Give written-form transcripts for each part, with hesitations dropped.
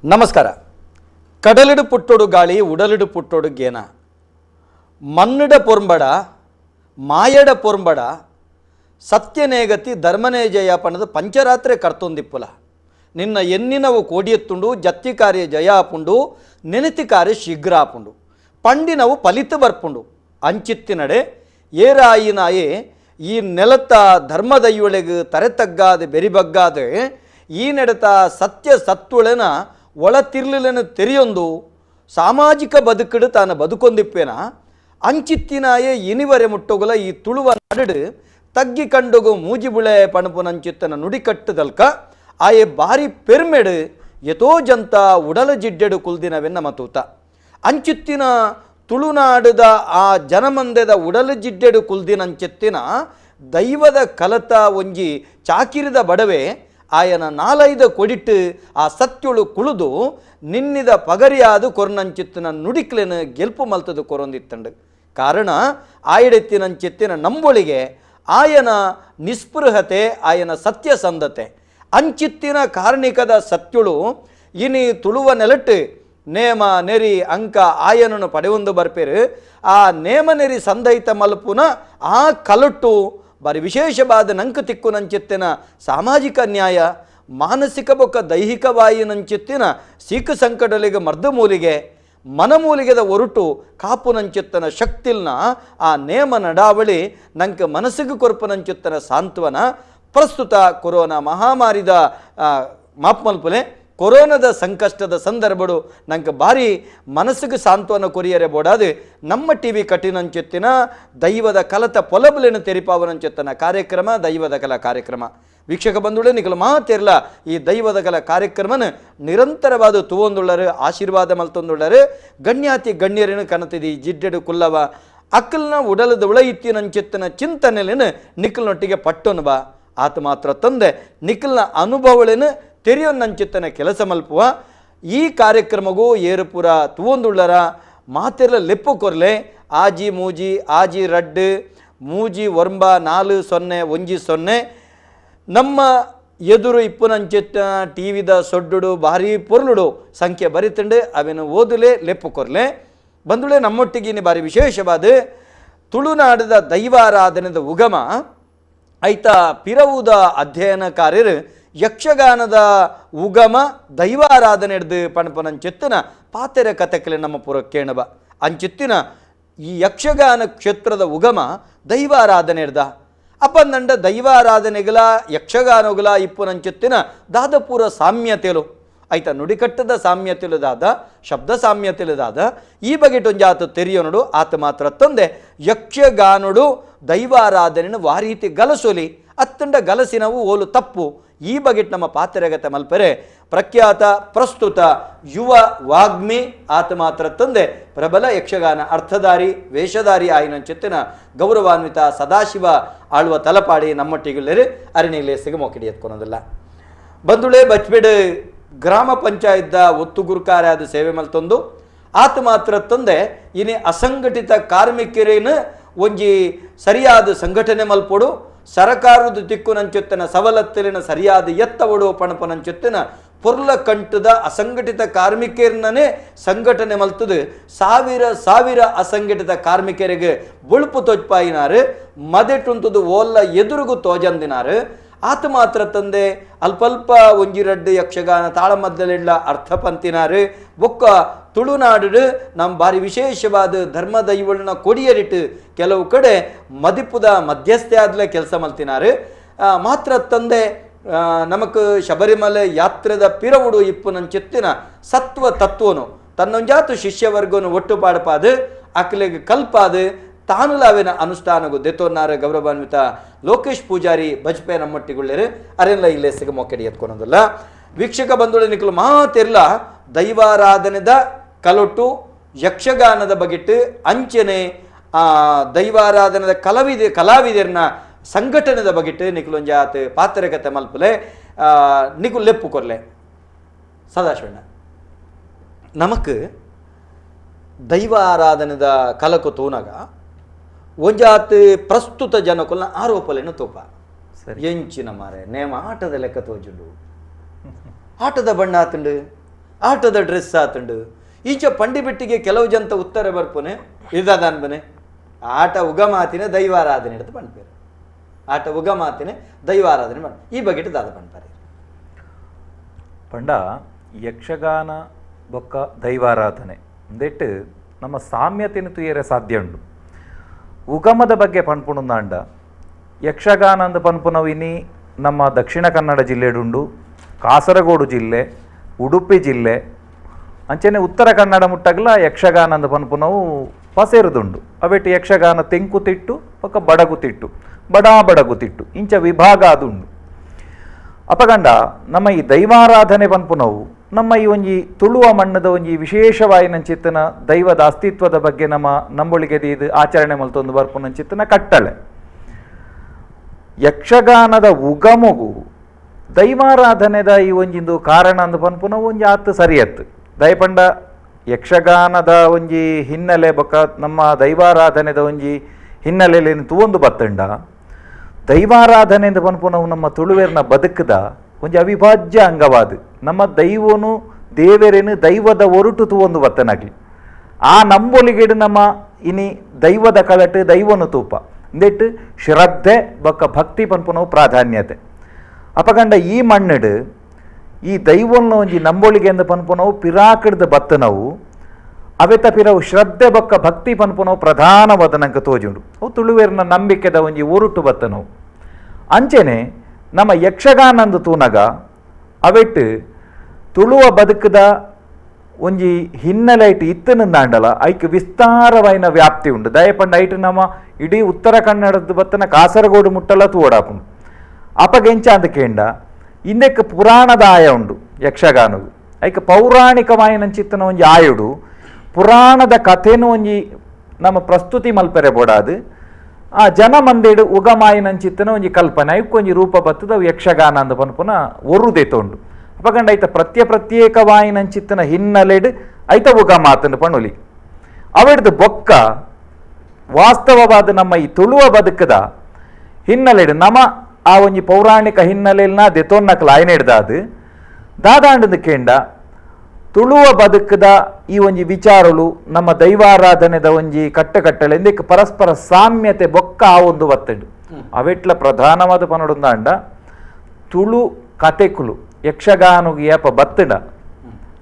ನಮಸ್ಕಾರ. ಕಡಲಿಡು ಪುಟ್ಟೊಡು ಗಾಳಿ, ಉಡಲಿಡು ಪುಟ್ಟೊಡು ಗೇನ, ಮನ್ನಿಡ ಪೊರ್ಂಬಡ ಮಾಯಡ ಪೊರ್ಂಬಡ, ಸತ್ಯನೇಗತಿ ಧರ್ಮನೇ ಜಯ ಪಣದ ಪಂಚರಾತ್ರೆ ಕರ್ತೊಂದಿಪ್ಪುಲ. ನಿನ್ನ ಎನ್ನಿನವು ಕೋಡಿಯತ್ತುಂಡು, ಜತ್ತಿ ಕಾರ್ಯ ಜಯ ಆಪುಂಡು, ನೆನೆತಿ ಕಾರ್ಯ ಶೀಘ್ರ ಆಪುಂಡು, ಪಂಡಿನವು ಫಲಿತ ಬರ್ಪುಂಡು. ಅಂಚಿತ್ತಿನಡೆ ಏರಾಯಿನಾಯೇ ಈ ನೆಲತ್ತ ಧರ್ಮದೈವಳಿಗೆ ತರೆತಗ್ಗಾದ ಬೆರಿಬಗ್ಗಾದ ಈ ನೆಡತ ಸತ್ಯ ಸತ್ವಳೆನ ಒಳ ತಿರ್ಲಿಲೆನ ತೆರೆಯೊಂದು ಸಾಮಾಜಿಕ ಬದುಕಡು ತಾನು ಬದುಕೊಂದಿಪ್ಪೇನ. ಅಂಚಿತ್ತಿನಾಯೇ ಇನಿವರೆ ಮುಟ್ಟೋಗುಲ ಈ ತುಳುವ ನಡುಡು ತಗ್ಗಿ ಕಂಡುಗು ಮೂಜಿಬುಳೆ ಪಣಪುನಂಚಿತ್ತನ ನುಡಿಕಟ್ಟುದಲ್ಕ ಆಯೆ ಬಾರಿ ಪೆರ್ಮೆಡು ಯಥೋ ಜಂತ ಉಡಲ ಜಿಡ್ಡೆಡು ಕುಲ್ದಿನವೆನ್ನ ಮತೂತ. ಅಂಚಿತ್ತಿನ ತುಳುನಾಡದ ಆ ಜನಮಂದೆದ ಉಡಲ ಜಿಡ್ಡೆಡು ಕುಲ್ದಿನಂಚಿತ್ತಿನ ದೈವದ ಕಲತ ಒಂಜಿ ಚಾಕಿರಿದ ಬಡವೆ ಆಯನ ನಾಲೈದ ಕೊಡಿಟ್ಟು ಆ ಸತ್ಯಳು ಕುಳಿದು ನಿನ್ನಿದ ಪಗರಿಯಾದ ಕೊರ್ನಂಚಿತ್ತಿನ ನುಡಿಕ್ಲೆನ ಗೆಲ್ಪು ಮಲ್ತದು ಕೊರೊಂದಿತ್ತಂಡು. ಕಾರಣ ಆಯಡೆತ್ತಿನಂಚಿತ್ತಿನ ನಂಬೊಳಿಗೆ ಆಯನ ನಿಸ್ಪೃಹತೆ, ಆಯನ ಸತ್ಯಸಂಧತೆ. ಅಂಚಿತ್ತಿನ ಕಾರ್ಣಿಕದ ಸತ್ಯಳು ಇನಿ ತುಳುವ ನೆಲಟ್ಟು ನೇಮ ನೆರಿ ಅಂಕ ಆಯನನ್ನು ಪಡೆಯೊಂದು ಬರ್ಪೇರು. ಆ ನೇಮ ನೆರಿ ಸಂದೈತ ಮಲ್ಪುನ ಆ ಕಲಟ್ಟು ಬಾರಿ ವಿಶೇಷವಾದ ನಂಕು ತಿಕ್ಕು ನಂಚಿತ್ತಿನ ಸಾಮಾಜಿಕ ನ್ಯಾಯ, ಮಾನಸಿಕ ಬೊಕ್ಕ ದೈಹಿಕವಾಯಿ ನಂಚಿತ್ತಿನ ಸೀಕು ಸಂಕಟಲಿಗೆ ಮರ್ದು ಮೂಲಿಗೆ ಮನಮೂಲಿಗೆದ ಒರಟು ಕಾಪು ನಂಚಿತ್ತನ ಶಕ್ತಿಲ್ನ ಆ ನೇಮ ನಡಾವಳಿ ನಂಗೆ ಮನಸ್ಸಿಗೆ ಕೊರ್ಪು ನಂಚಿತ್ತನ ಸಾಂತ್ವನ. ಪ್ರಸ್ತುತ ಕೊರೋನಾ ಮಹಾಮಾರಿದ ಮಾಪ್ಮಲ್ಪುಲೆ ಕೊರೋನಾದ ಸಂಕಷ್ಟದ ಸಂದರ್ಭಡು ನಂಗೆ ಭಾರಿ ಮನಸ್ಸಿಗೆ ಸಾಂತ್ವನ ಕೊರಿಯರೆ ಬೋಡಾದು ನಮ್ಮ ಟಿ ವಿ ಕಠಿಣಂಚೆತ್ತಿನ ದೈವದ ಕಲತ ಪೊಲಬುಲೆನ ತೆರಿಪಾವನಂಚೆತ್ತನ ಕಾರ್ಯಕ್ರಮ ದೈವದ ಕಲಾ ಕಾರ್ಯಕ್ರಮ. ವೀಕ್ಷಕ ಬಂಧುಗಳೇ, ನಿಕಲು ಮಾತಿರಲ ಈ ದೈವದ ಕಲಾ ಕಾರ್ಯಕ್ರಮನ ನಿರಂತರವಾದ ತುವೊಂದುಳ್ಳರು, ಆಶೀರ್ವಾದ ಮಲ್ತೊಂದುಳ್ಳರು. ಗಣ್ಯಾತಿ ಗಣ್ಯರೇನು ಕನತಿದಿ ಜಿಡ್ಡೆಡು ಕುಲ್ಲವ ಅಕ್ಕಲ್ನ ಉಡಲದ ಉಳಯಿತ್ತಿನಂಚೆತ್ತನ ಚಿಂತನೆಲೇನು ನಿಖಲ್ನೊಟ್ಟಿಗೆ ಪಟ್ಟೊನು ಬಾ. ಆತ ಮಾತ್ರ ತಂದೆ ನಿಖಲ್ನ ಅನುಭವಗಳೇನು ತೆರೆಯೊನ್ನಂಚಿತ್ತನ ಕೆಲಸ ಮಲ್ಪುವ ಈ ಕಾರ್ಯಕ್ರಮಗೂ ಏರುಪುರ ತುವೊಂದುಳ್ಳರ ಮಾತಿರಲ ಲೆಪ್ಪು ಕೊರ್ಲೆ. ಆಜಿ ಮೂಜಿ ಆಜಿ ರಡ್ಡು ಮೂಜಿ ಒಂಬ 4 0 1 0 ನಮ್ಮ ಎದುರು ಇಪ್ಪುನಂಚಿತ್ತ ಟಿ ವಿದ ಸೊಡ್ಡುಡು ಭಾರಿ ಪೊರ್ಲುಡು ಸಂಖ್ಯೆ ಬರಿತಂಡು ಅವೇನು ಓದುಲೆ ಲೆಪ್ಪು ಕೊರ್ಲೆ. ಬಂದುಳೆ ನಮ್ಮೊಟ್ಟಿಗೆ ಭಾರಿ ವಿಶೇಷವಾದ ತುಳುನಾಡದ ದೈವಾರಾಧನೆದ ಉಗಮ ಐತ ಪಿರವುದ ಅಧ್ಯಯನಕಾರ್ಯರು ಯಕ್ಷಗಾನದ ಉಗಮ ದೈವಾರಾಧನೆ ಹಿಡ್ದು ಪಣಪನಂಚಿತ್ತಿನ ಪಾತೆರ ಕಥೆಕಲೆ ನಮ್ಮ ಪುರ ಕೇಣಬ. ಅಂಚಿತ್ತಿನ ಈ ಯಕ್ಷಗಾನ ಕ್ಷೇತ್ರದ ಉಗಮ ದೈವಾರಾಧನೆ ಹಿಡ್ದ ಅಪ್ಪಂದಂಡ ದೈವಾರಾಧನೆಗಳ ಯಕ್ಷಗಾನಗಳ ಇಪ್ಪುನಂಚಿತ್ತಿನ ದಾದಪುರ ಸಾಮ್ಯತೆಲು ಆಯ್ತಾ ನುಡಿಕಟ್ಟದ ಸಾಮ್ಯತೆಲುದಾದ ಶಬ್ದ ಸಾಮ್ಯತೆಲುದಾದ ಈ ಬಗೆಟೊಂಜಾತ ತೆರಿಯೋನುಡು. ಆತ ಮಾತ್ರ ತಂದೆ ಯಕ್ಷಗಾನುಡು ದೈವಾರಾಧನೆಯನ್ನು ವಾರೀತಿ ಗಲಸೊಲಿ ಅತ್ತಂಡ ಗಲಸಿನವು ಓಲು ತಪ್ಪು. ಈ ಬಗೆಟ್ ನಮ್ಮ ಪಾತ್ರಗತ ಮಲ್ಪೆರೆ ಪ್ರಖ್ಯಾತ ಪ್ರಸ್ತುತ ಯುವ ವಾಗ್ಮಿ ಆತ ಮಾತ್ರ ತಂದೆ ಪ್ರಬಲ ಯಕ್ಷಗಾನ ಅರ್ಥಧಾರಿ ವೇಷಧಾರಿ ಆಯಿನಂಚಿತ್ತಿನ ಗೌರವಾನ್ವಿತ ಸದಾಶಿವ ಆಳುವ ತಲಪಾಡಿ ನಮ್ಮೊಟ್ಟಿಗುಳ್ಳೇರು ಅರಣಿಲೆ ಸಿಗಮೊಕ್ಕಿಡಿ ಎತ್ಕೊಳೋದಿಲ್ಲ. ಬಂದುಳೆ ಬಚ್ಬೇಡು ಗ್ರಾಮ ಪಂಚಾಯತ್ದ ಒತ್ತು ಗುರುಕಾರ್ಯಾದ ಸೇವೆ ಮಲ್ತೊಂದು ಆತ ಮಾತ್ರ ತಂದೆ ಇನಿ ಅಸಂಘಟಿತ ಕಾರ್ಮಿಕರೇನು ಒಂಜಿ ಸರಿಯಾದ ಸಂಘಟನೆ ಮಲ್ಪೊಡು, ಸರಕಾರದ ದಿಕ್ಕುನಂಚೊತ್ತನ ಸವಲತ್ತಲಿನ ಸರಿಯಾದ ಎತ್ತವಡು ಪಣಪನಂಚೊತ್ತನ ಪೊರ್ಲ ಕಂಟದ ಅಸಂಘಟಿತ ಕಾರ್ಮಿಕರನ್ನೇ ಸಂಘಟನೆ ಮಲ್ತದು ಸಾವಿರ ಸಾವಿರ ಅಸಂಘಟಿತ ಕಾರ್ಮಿಕರಿಗೆ ಬುಳುಪು ತೊಜ್ಪಾಯಿನಾರು, ಮದೆಟುಂತದು ಓಲ್ಲ ಎದುರುಗು ತೋಜಂದಿನಾರು. ಆತ ಮಾತ್ರ ತಂದೆ ಅಲ್ಪಲ್ಪ ಒಂಜಿರಡ್ಡು ಯಕ್ಷಗಾನ ತಾಳಮದ್ದಲೆಲ್ಲ ಅರ್ಥ ಪಂತಿನಾರು. ಬೊಕ್ಕ ತುಳುನಾಡು ನಮ್ಮ ಭಾರಿ ವಿಶೇಷವಾದ ಧರ್ಮ ದೈವಳನ್ನ ಕೊಡಿಯರಿಟ್ಟು ಕೆಲವು ಕಡೆ ಮದಿಪುದ ಮಧ್ಯಸ್ಥೆ ಆದಲೇ ಕೆಲಸ ಮಲ್ತಿನಾರು. ಮಾತ್ರ ತಂದೆ ನಮಕ್ ಶಬರಿಮಲೆ ಯಾತ್ರೆದ ಪಿರವುಡು ಇಪ್ಪುನಂಚಿತ್ತಿನ ಸತ್ವ ತತ್ವನು ತನ್ನೊಂಜಾತು ಶಿಷ್ಯವರ್ಗನು ಒಟ್ಟು ಪಾಡಪಾದು ಅಕ್ಲೆಗೆ ಕಲ್ಪಾದು ತಾನುಲಾವಿನ ಅನುಷ್ಠಾನಗು ದೆತೋನ್ನಾರ ಗೌರವಾನ್ವಿತ ಲೋಕೇಶ್ ಪೂಜಾರಿ ಬಜ್ಪೆ ನಮ್ಮೊಟ್ಟಿಗುಳ್ಳೇರು ಅರೆಲ್ಲ ಇಲ್ಲೇ ಸಿಗ ಮೊಕ್ಕಡಿ ಎತ್ಕೊಳೋದಿಲ್ಲ. ವೀಕ್ಷಕ ಬಂಧುಗಳು, ನಿಖಲು ಮಾತಿರ್ಲ ದೈವಾರಾಧನೆದ ಕಲೊಟ್ಟು ಯಕ್ಷಗಾನದ ಬಗೆಟ್ಟು ಅಂಚನೆ ದೈವಾರಾಧನೆದ ಕಲಾವಿದರನ್ನ ಸಂಘಟನೆದ ಬಗೆಟ್ಟು ನಿಖಲೊಂಜಾತ್ ಪಾತ್ರಕತೆ ಮಲ್ಪಲೆ ನಿಖುಲ್ ಲೆಪ್ಪು ಕೊರ್ಲೆ. ಸದಾಶಿವಣ್ಣ, ನಮಕ್ ದೈವ ಆರಾಧನೆದ ಕಲಕು ತೂನಗ ಒಂಜಾತ್ ಪ್ರಸ್ತುತ ಜನಕುಲ್ನ ಆರೋಪಲೇನು ತೋಪ ಎಂಚಿನ ಮಾರೆ ನೇಮ ಆಟದ ಲೆಕ್ಕ ತೋಜುಂಡು, ಆಟದ ಬಣ್ಣ ಆತುಂಡು, ಆಟದ ಡ್ರೆಸ್ ಆತುಂಡು ಈಚ ಪಂಡಿಬೆಟ್ಟಿಗೆ ಕೆಲವು ಜಂತ ಉತ್ತರ ಬರ್ಪುನೆ ಇದಾದನ್ಬನೆ ಆಟ ಉಗಮಾತಿನ ದೈವಾರಾಧನೆ ಹಿಡಿದು ಪಂಡ್ಪೇರು ಆಟ ಉಗಮಾತಿನ ದೈವಾರಾಧನೆ ಮಾಡಿ ಈ ಬಗ್ಗೆ ದಾದ ಪಂಡ್ಪಾರೆ ಪಂಡ ಯಕ್ಷಗಾನ ಬೊಕ್ಕ ದೈವಾರಾಧನೆ ಅಂದೆಟ್ಟು ನಮ್ಮ ಸಾಮ್ಯತೆಯನ್ನು ತುಯರೆ ಸಾಧ್ಯ ಉಂಡು. ಉಗಮದ ಬಗ್ಗೆ ಪನ್ಪುಣುಂದಾಂಡ ಯಕ್ಷಗಾನ ಅಂದ ಪನ್ಪುನವು ಇನಿ ನಮ್ಮ ದಕ್ಷಿಣ ಕನ್ನಡ ಜಿಲ್ಲೆಡುಂಡು, ಕಾಸರಗೋಡು ಜಿಲ್ಲೆ, ಉಡುಪಿ ಜಿಲ್ಲೆ, ಅಂಚನೆ ಉತ್ತರ ಕನ್ನಡ ಮುಟ್ಟಗಲ ಯಕ್ಷಗಾನ ಅಂದ ಪನ್ಪುನವು ಪಸೇರುದುಂಡು. ಅವೆಟ್ಟು ಯಕ್ಷಗಾನ ತೆಂಕುತಿಟ್ಟು ಪಕ್ಕ ಬಡಗುತಿಟ್ಟು ಬಡಾ ಬಡಗುತಿಟ್ಟು ಇಂಚ ವಿಭಾಗ ಅದುಂಡು. ಅಪಗಂಡ ನಮ್ಮ ಈ ದೈವಾರಾಧನೆ ಪನ್ಪುನವು ನಮ್ಮ ಈ ಒಂಜಿ ತುಳುವ ಮಣ್ಣದ ಒಂಜಿ ವಿಶೇಷವಾಯಿನಂಚಿತ್ತನ ದೈವದ ಅಸ್ತಿತ್ವದ ಬಗ್ಗೆ ನಮ್ಮ ನಂಬೊಳಿಗೆ ಇದು ಆಚರಣೆ ಮಲ್ತೊಂದು ಬರ್ಪುನಂಚಿತ್ತನ ಕಟ್ಟಳೆ. ಯಕ್ಷಗಾನದ ಉಗಮಗು ದೈವಾರಾಧನೆದ ಈ ಒಂಜಿಂದು ಕಾರಣ ಅಂದು ಪನ್ಪುನವು ಒಂಜಿ ಆತು ಸರಿಯತ್ತು. ದಯಪಂಡ ಯಕ್ಷಗಾನದ ಒಂಜಿ ಹಿನ್ನೆಲೆ ಬೊಕ್ಕ ನಮ್ಮ ದೈವಾರಾಧನೆದ ಒಂಜಿ ಹಿನ್ನೆಲೆಯಲ್ಲಿ ತೂವೊಂದು ಬತ್ತಂಡ ದೈವಾರಾಧನೆ ಎಂದು ಪನ್ಪುನವು ನಮ್ಮ ತುಳುವೇರ್ನ ಬದುಕದ ಒಂಜಿ ಅವಿಭಾಜ್ಯ ಅಂಗವಾದ. ನಮ್ಮ ದೈವನು ದೇವರೇನು ದೈವದ ಒರುಟು ತೂವೊಂದು ಬತ್ತನಾಗ್ಲಿ ಆ ನಂಬೊಲಿಗೆಡು ನಮ್ಮ ಇನಿ ದೈವದ ಕಳಟು ದೈವನು ತೂಪ ಇಂದೆಟ್ಟು ಶ್ರದ್ಧೆ ಬೊಕ್ಕ ಭಕ್ತಿ ಪನ್ಪುನವು ಪ್ರಾಧಾನ್ಯತೆ. ಅಪಗಂಡ ಈ ಮಣ್ಣಿಡು ಈ ದೈವನ ಒಂಜಿ ನಂಬೊಳಿಗೆ ಎಂದು ಪನ್ಪುನವು ಪಿರಾಕಿಡ್ದ ಬತ್ತನವು ಅವೆತ ಪಿರವು ಶ್ರದ್ಧೆ ಬೊಕ್ಕ ಭಕ್ತಿ ಪನ್ಪುನವು ಪ್ರಧಾನವಾದ ನಂಗೆ ತೋಜುಂಡು. ಅವು ತುಳುವೇರ್ನ ನಂಬಿಕೆದ ಒಂಜಿ ಒರುಟು ಬತ್ತನವು. ಅಂಚೆನೆ ನಮ್ಮ ಯಕ್ಷಗಾನಂದು ತೂನಗ ಅವೆಟ್ಟು ತುಳುವ ಬದುಕದ ಒಂಜಿ ಹಿನ್ನೆಲೆ ಐಟ್ ಇತ್ತನಿಂದಾಂಡಲ ಐಕ್ ವಿಸ್ತಾರವಾಯಿನ ವ್ಯಾಪ್ತಿ ಉಂಡು. ದಯಪಂಡ ಐಟ್ ನಮ್ಮ ಇಡೀ ಉತ್ತರ ಕನ್ನಡದ ಬತ್ತನ ಕಾಸರಗೋಡು ಮುಟ್ಟಲ ತೂವಡಾಪುಂಡು. ಅಪಗೆಂಚ ಅಂದ ಕೇಂಡ ಇಂದಕ್ಕೆ ಪುರಾಣದ ಆಯ ಉಂಡು ಯಕ್ಷಗಾನವು. ಐಕ್ ಪೌರಾಣಿಕವಾಯಿನಂಚಿತ್ತನ ಒಂಜಿ ಆಯುಡು ಪುರಾಣದ ಕಥೆನೂ ಒಂಜಿ ನಮ್ಮ ಪ್ರಸ್ತುತಿ ಮಲ್ಪೆರೆ ಬೋಡಾದು ಆ ಜನ ಮಂದೇಡು ಉಗಮಾಯಿನಂಚಿತ್ತನ ಒಂಜಿ ಕಲ್ಪನೆ ಐಕ್ಕೊಂಜಿ ರೂಪ ಬತ್ತದ ಯಕ್ಷಗಾನ ಅಂದ ಪನ್ಪುನ ಒರುದೆ ತೋಂಡು. ಅಪಗಂಡ ಐತ ಪ್ರತ್ಯೇಕವಾಯಿನಂಚಿತ್ತನ ಹಿನ್ನೆಲೆಡು ಐತ ಉಗಮಾತನ ಪಣುಲಿ ಅವೆಡ್ದು ಬೊಕ್ಕ ವಾಸ್ತವವಾದ ನಮ್ಮ ಈ ತುಳುವ ಬದುಕದ ಹಿನ್ನೆಲೆಡು ನಮ್ಮ ಆ ಒಂಜಿ ಪೌರಾಣಿಕ ಹಿನ್ನೆಲೆಯನ್ನ ದೆತೊನ್ನಕಲ ಆಯ್ನೆಡ್ದಾದು ದಾದಾಂಡದ ಕೇಂಡ ತುಳುವ ಬದುಕದ ಈ ಒಂಜಿ ವಿಚಾರಲು ನಮ್ಮ ದೈವಾರಾಧನೆದ ಒಂಜಿ ಕಟ್ಟಕಟ್ಟಳೆ ಇಂದಕ್ಕೆ ಪರಸ್ಪರ ಸಾಮ್ಯತೆ ಬೊಕ್ಕ ಆ ಒಂದು ಬತ್ತಂಡು. ಅವೆಟ್ಲ ಪ್ರಧಾನವಾದ ಪನಡುಂದಾಂಡ ತುಳು ಕತೆಕುಲು ಯಕ್ಷಗಾನುಗೆ ಏಪ ಬತ್ತಂಡ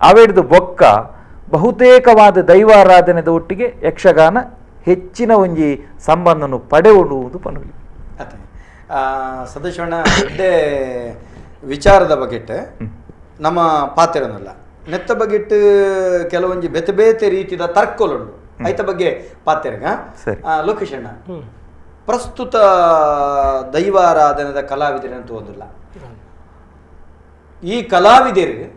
ಅವೆಡ್ದು ಬೊಕ್ಕ ಬಹುತೇಕವಾದ ದೈವಾರಾಧನೆದ ಒಟ್ಟಿಗೆ ಯಕ್ಷಗಾನ ಹೆಚ್ಚಿನ ಒಂಜಿ ಸಂಬಂಧನು ಪಡೆಯುವುದು ಪನುಲಿ. ಸದಸ್ಯಣ್ಣ ದೊಡ್ಡ ವಿಚಾರದ ಬಗೆಟ್ ನಮ್ಮ ಪಾತ್ರನಲ್ಲ ನೆತ್ತ ಬಗೆಟ್ ಕೆಲವೊಂಜಿ ಬೇತೆ ಬೇತೆ ರೀತಿಯ ತರ್ಕೊಲುಂಡು ಐತ ಬಗ್ಗೆ ಪಾತೆರ್ಗ. ಲೋಕೇಶ್ ಅಣ್ಣ, ಪ್ರಸ್ತುತ ದೈವಾರಾಧನದ ಕಲಾವಿದರಂತೂ ಒಂದಿಲ್ಲ. ಈ ಕಲಾವಿದರು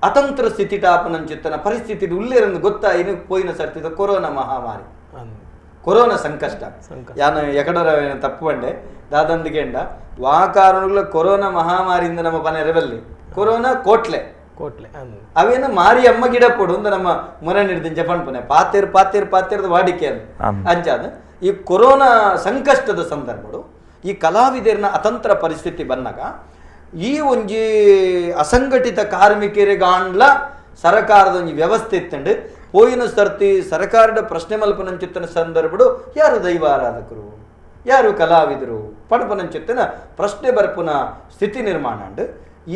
ಅತಂತ್ರ ಸ್ಥಿತಿ ಟಾಪನಂಚಿತ್ತನ ಪರಿಸ್ಥಿತಿ ಉಲ್ಲೇರಂದು ಗೊತ್ತಾ ಇನ್ನು ಪೋಯಿನ ಸರ್ತಿದ ಕೊರೋನಾ ಮಹಾಮಾರಿ ಕೊರೋನಾ ಸಂಕಷ್ಟ ಯಾನು ಎಕಡರ ತಪ್ಪು ಬಂಡೆ ದಾದಂದಿಗೆಂಡ ವಾ ಕಾರಣಗಳ ಕೊರೋನಾ ಮಹಾಮಾರಿಯಿಂದ ನಮ್ಮ ಪನೆರಬಲ್ಲಿ ಕೊರೋನಾ ಕೋಟ್ಲೆ ಕೋಟ್ಲೆ ಅವೇನು ಮಾರಿ ಅಮ್ಮ ಗಿಡ ಪೊಡು ಒಂದು ನಮ್ಮ ಮೊರೆ ಹಿಡ್ದಿಂಚ ಪಣ್ಪುನೆ ಪಾತೇರು ಪಾತೇರು ಪಾತೇರದ ವಾಡಿಕೆ ಅಂಚಾದ ಈ ಕೊರೋನಾ ಸಂಕಷ್ಟದ ಸಂದರ್ಭಡು ಈ ಕಲಾವಿದರನ್ನ ಅತಂತ್ರ ಪರಿಸ್ಥಿತಿ ಬಂದಾಗ ಈ ಒಂಜಿ ಅಸಂಘಟಿತ ಕಾರ್ಮಿಕರಿಗಾಂಡ್ಲ ಸರಕಾರದ ಒಂಜಿ ವ್ಯವಸ್ಥೆ ಇತ್ತಂಡು ಪೋಯಿನ ಸರ್ತಿ ಸರಕಾರದ ಪ್ರಶ್ನೆ ಮಲ್ಪನಂಚಿತ್ತನ ಸಂದರ್ಭಡು ಯಾರು ದೈವಾರಾಧಕರು ಯಾರು ಕಲಾವಿದರು ಪಣಪನಂಚಿತ್ತನ ಪ್ರಶ್ನೆ ಬರ್ಪುನ ಸ್ಥಿತಿ ನಿರ್ಮಾಣ ಅಂಡ್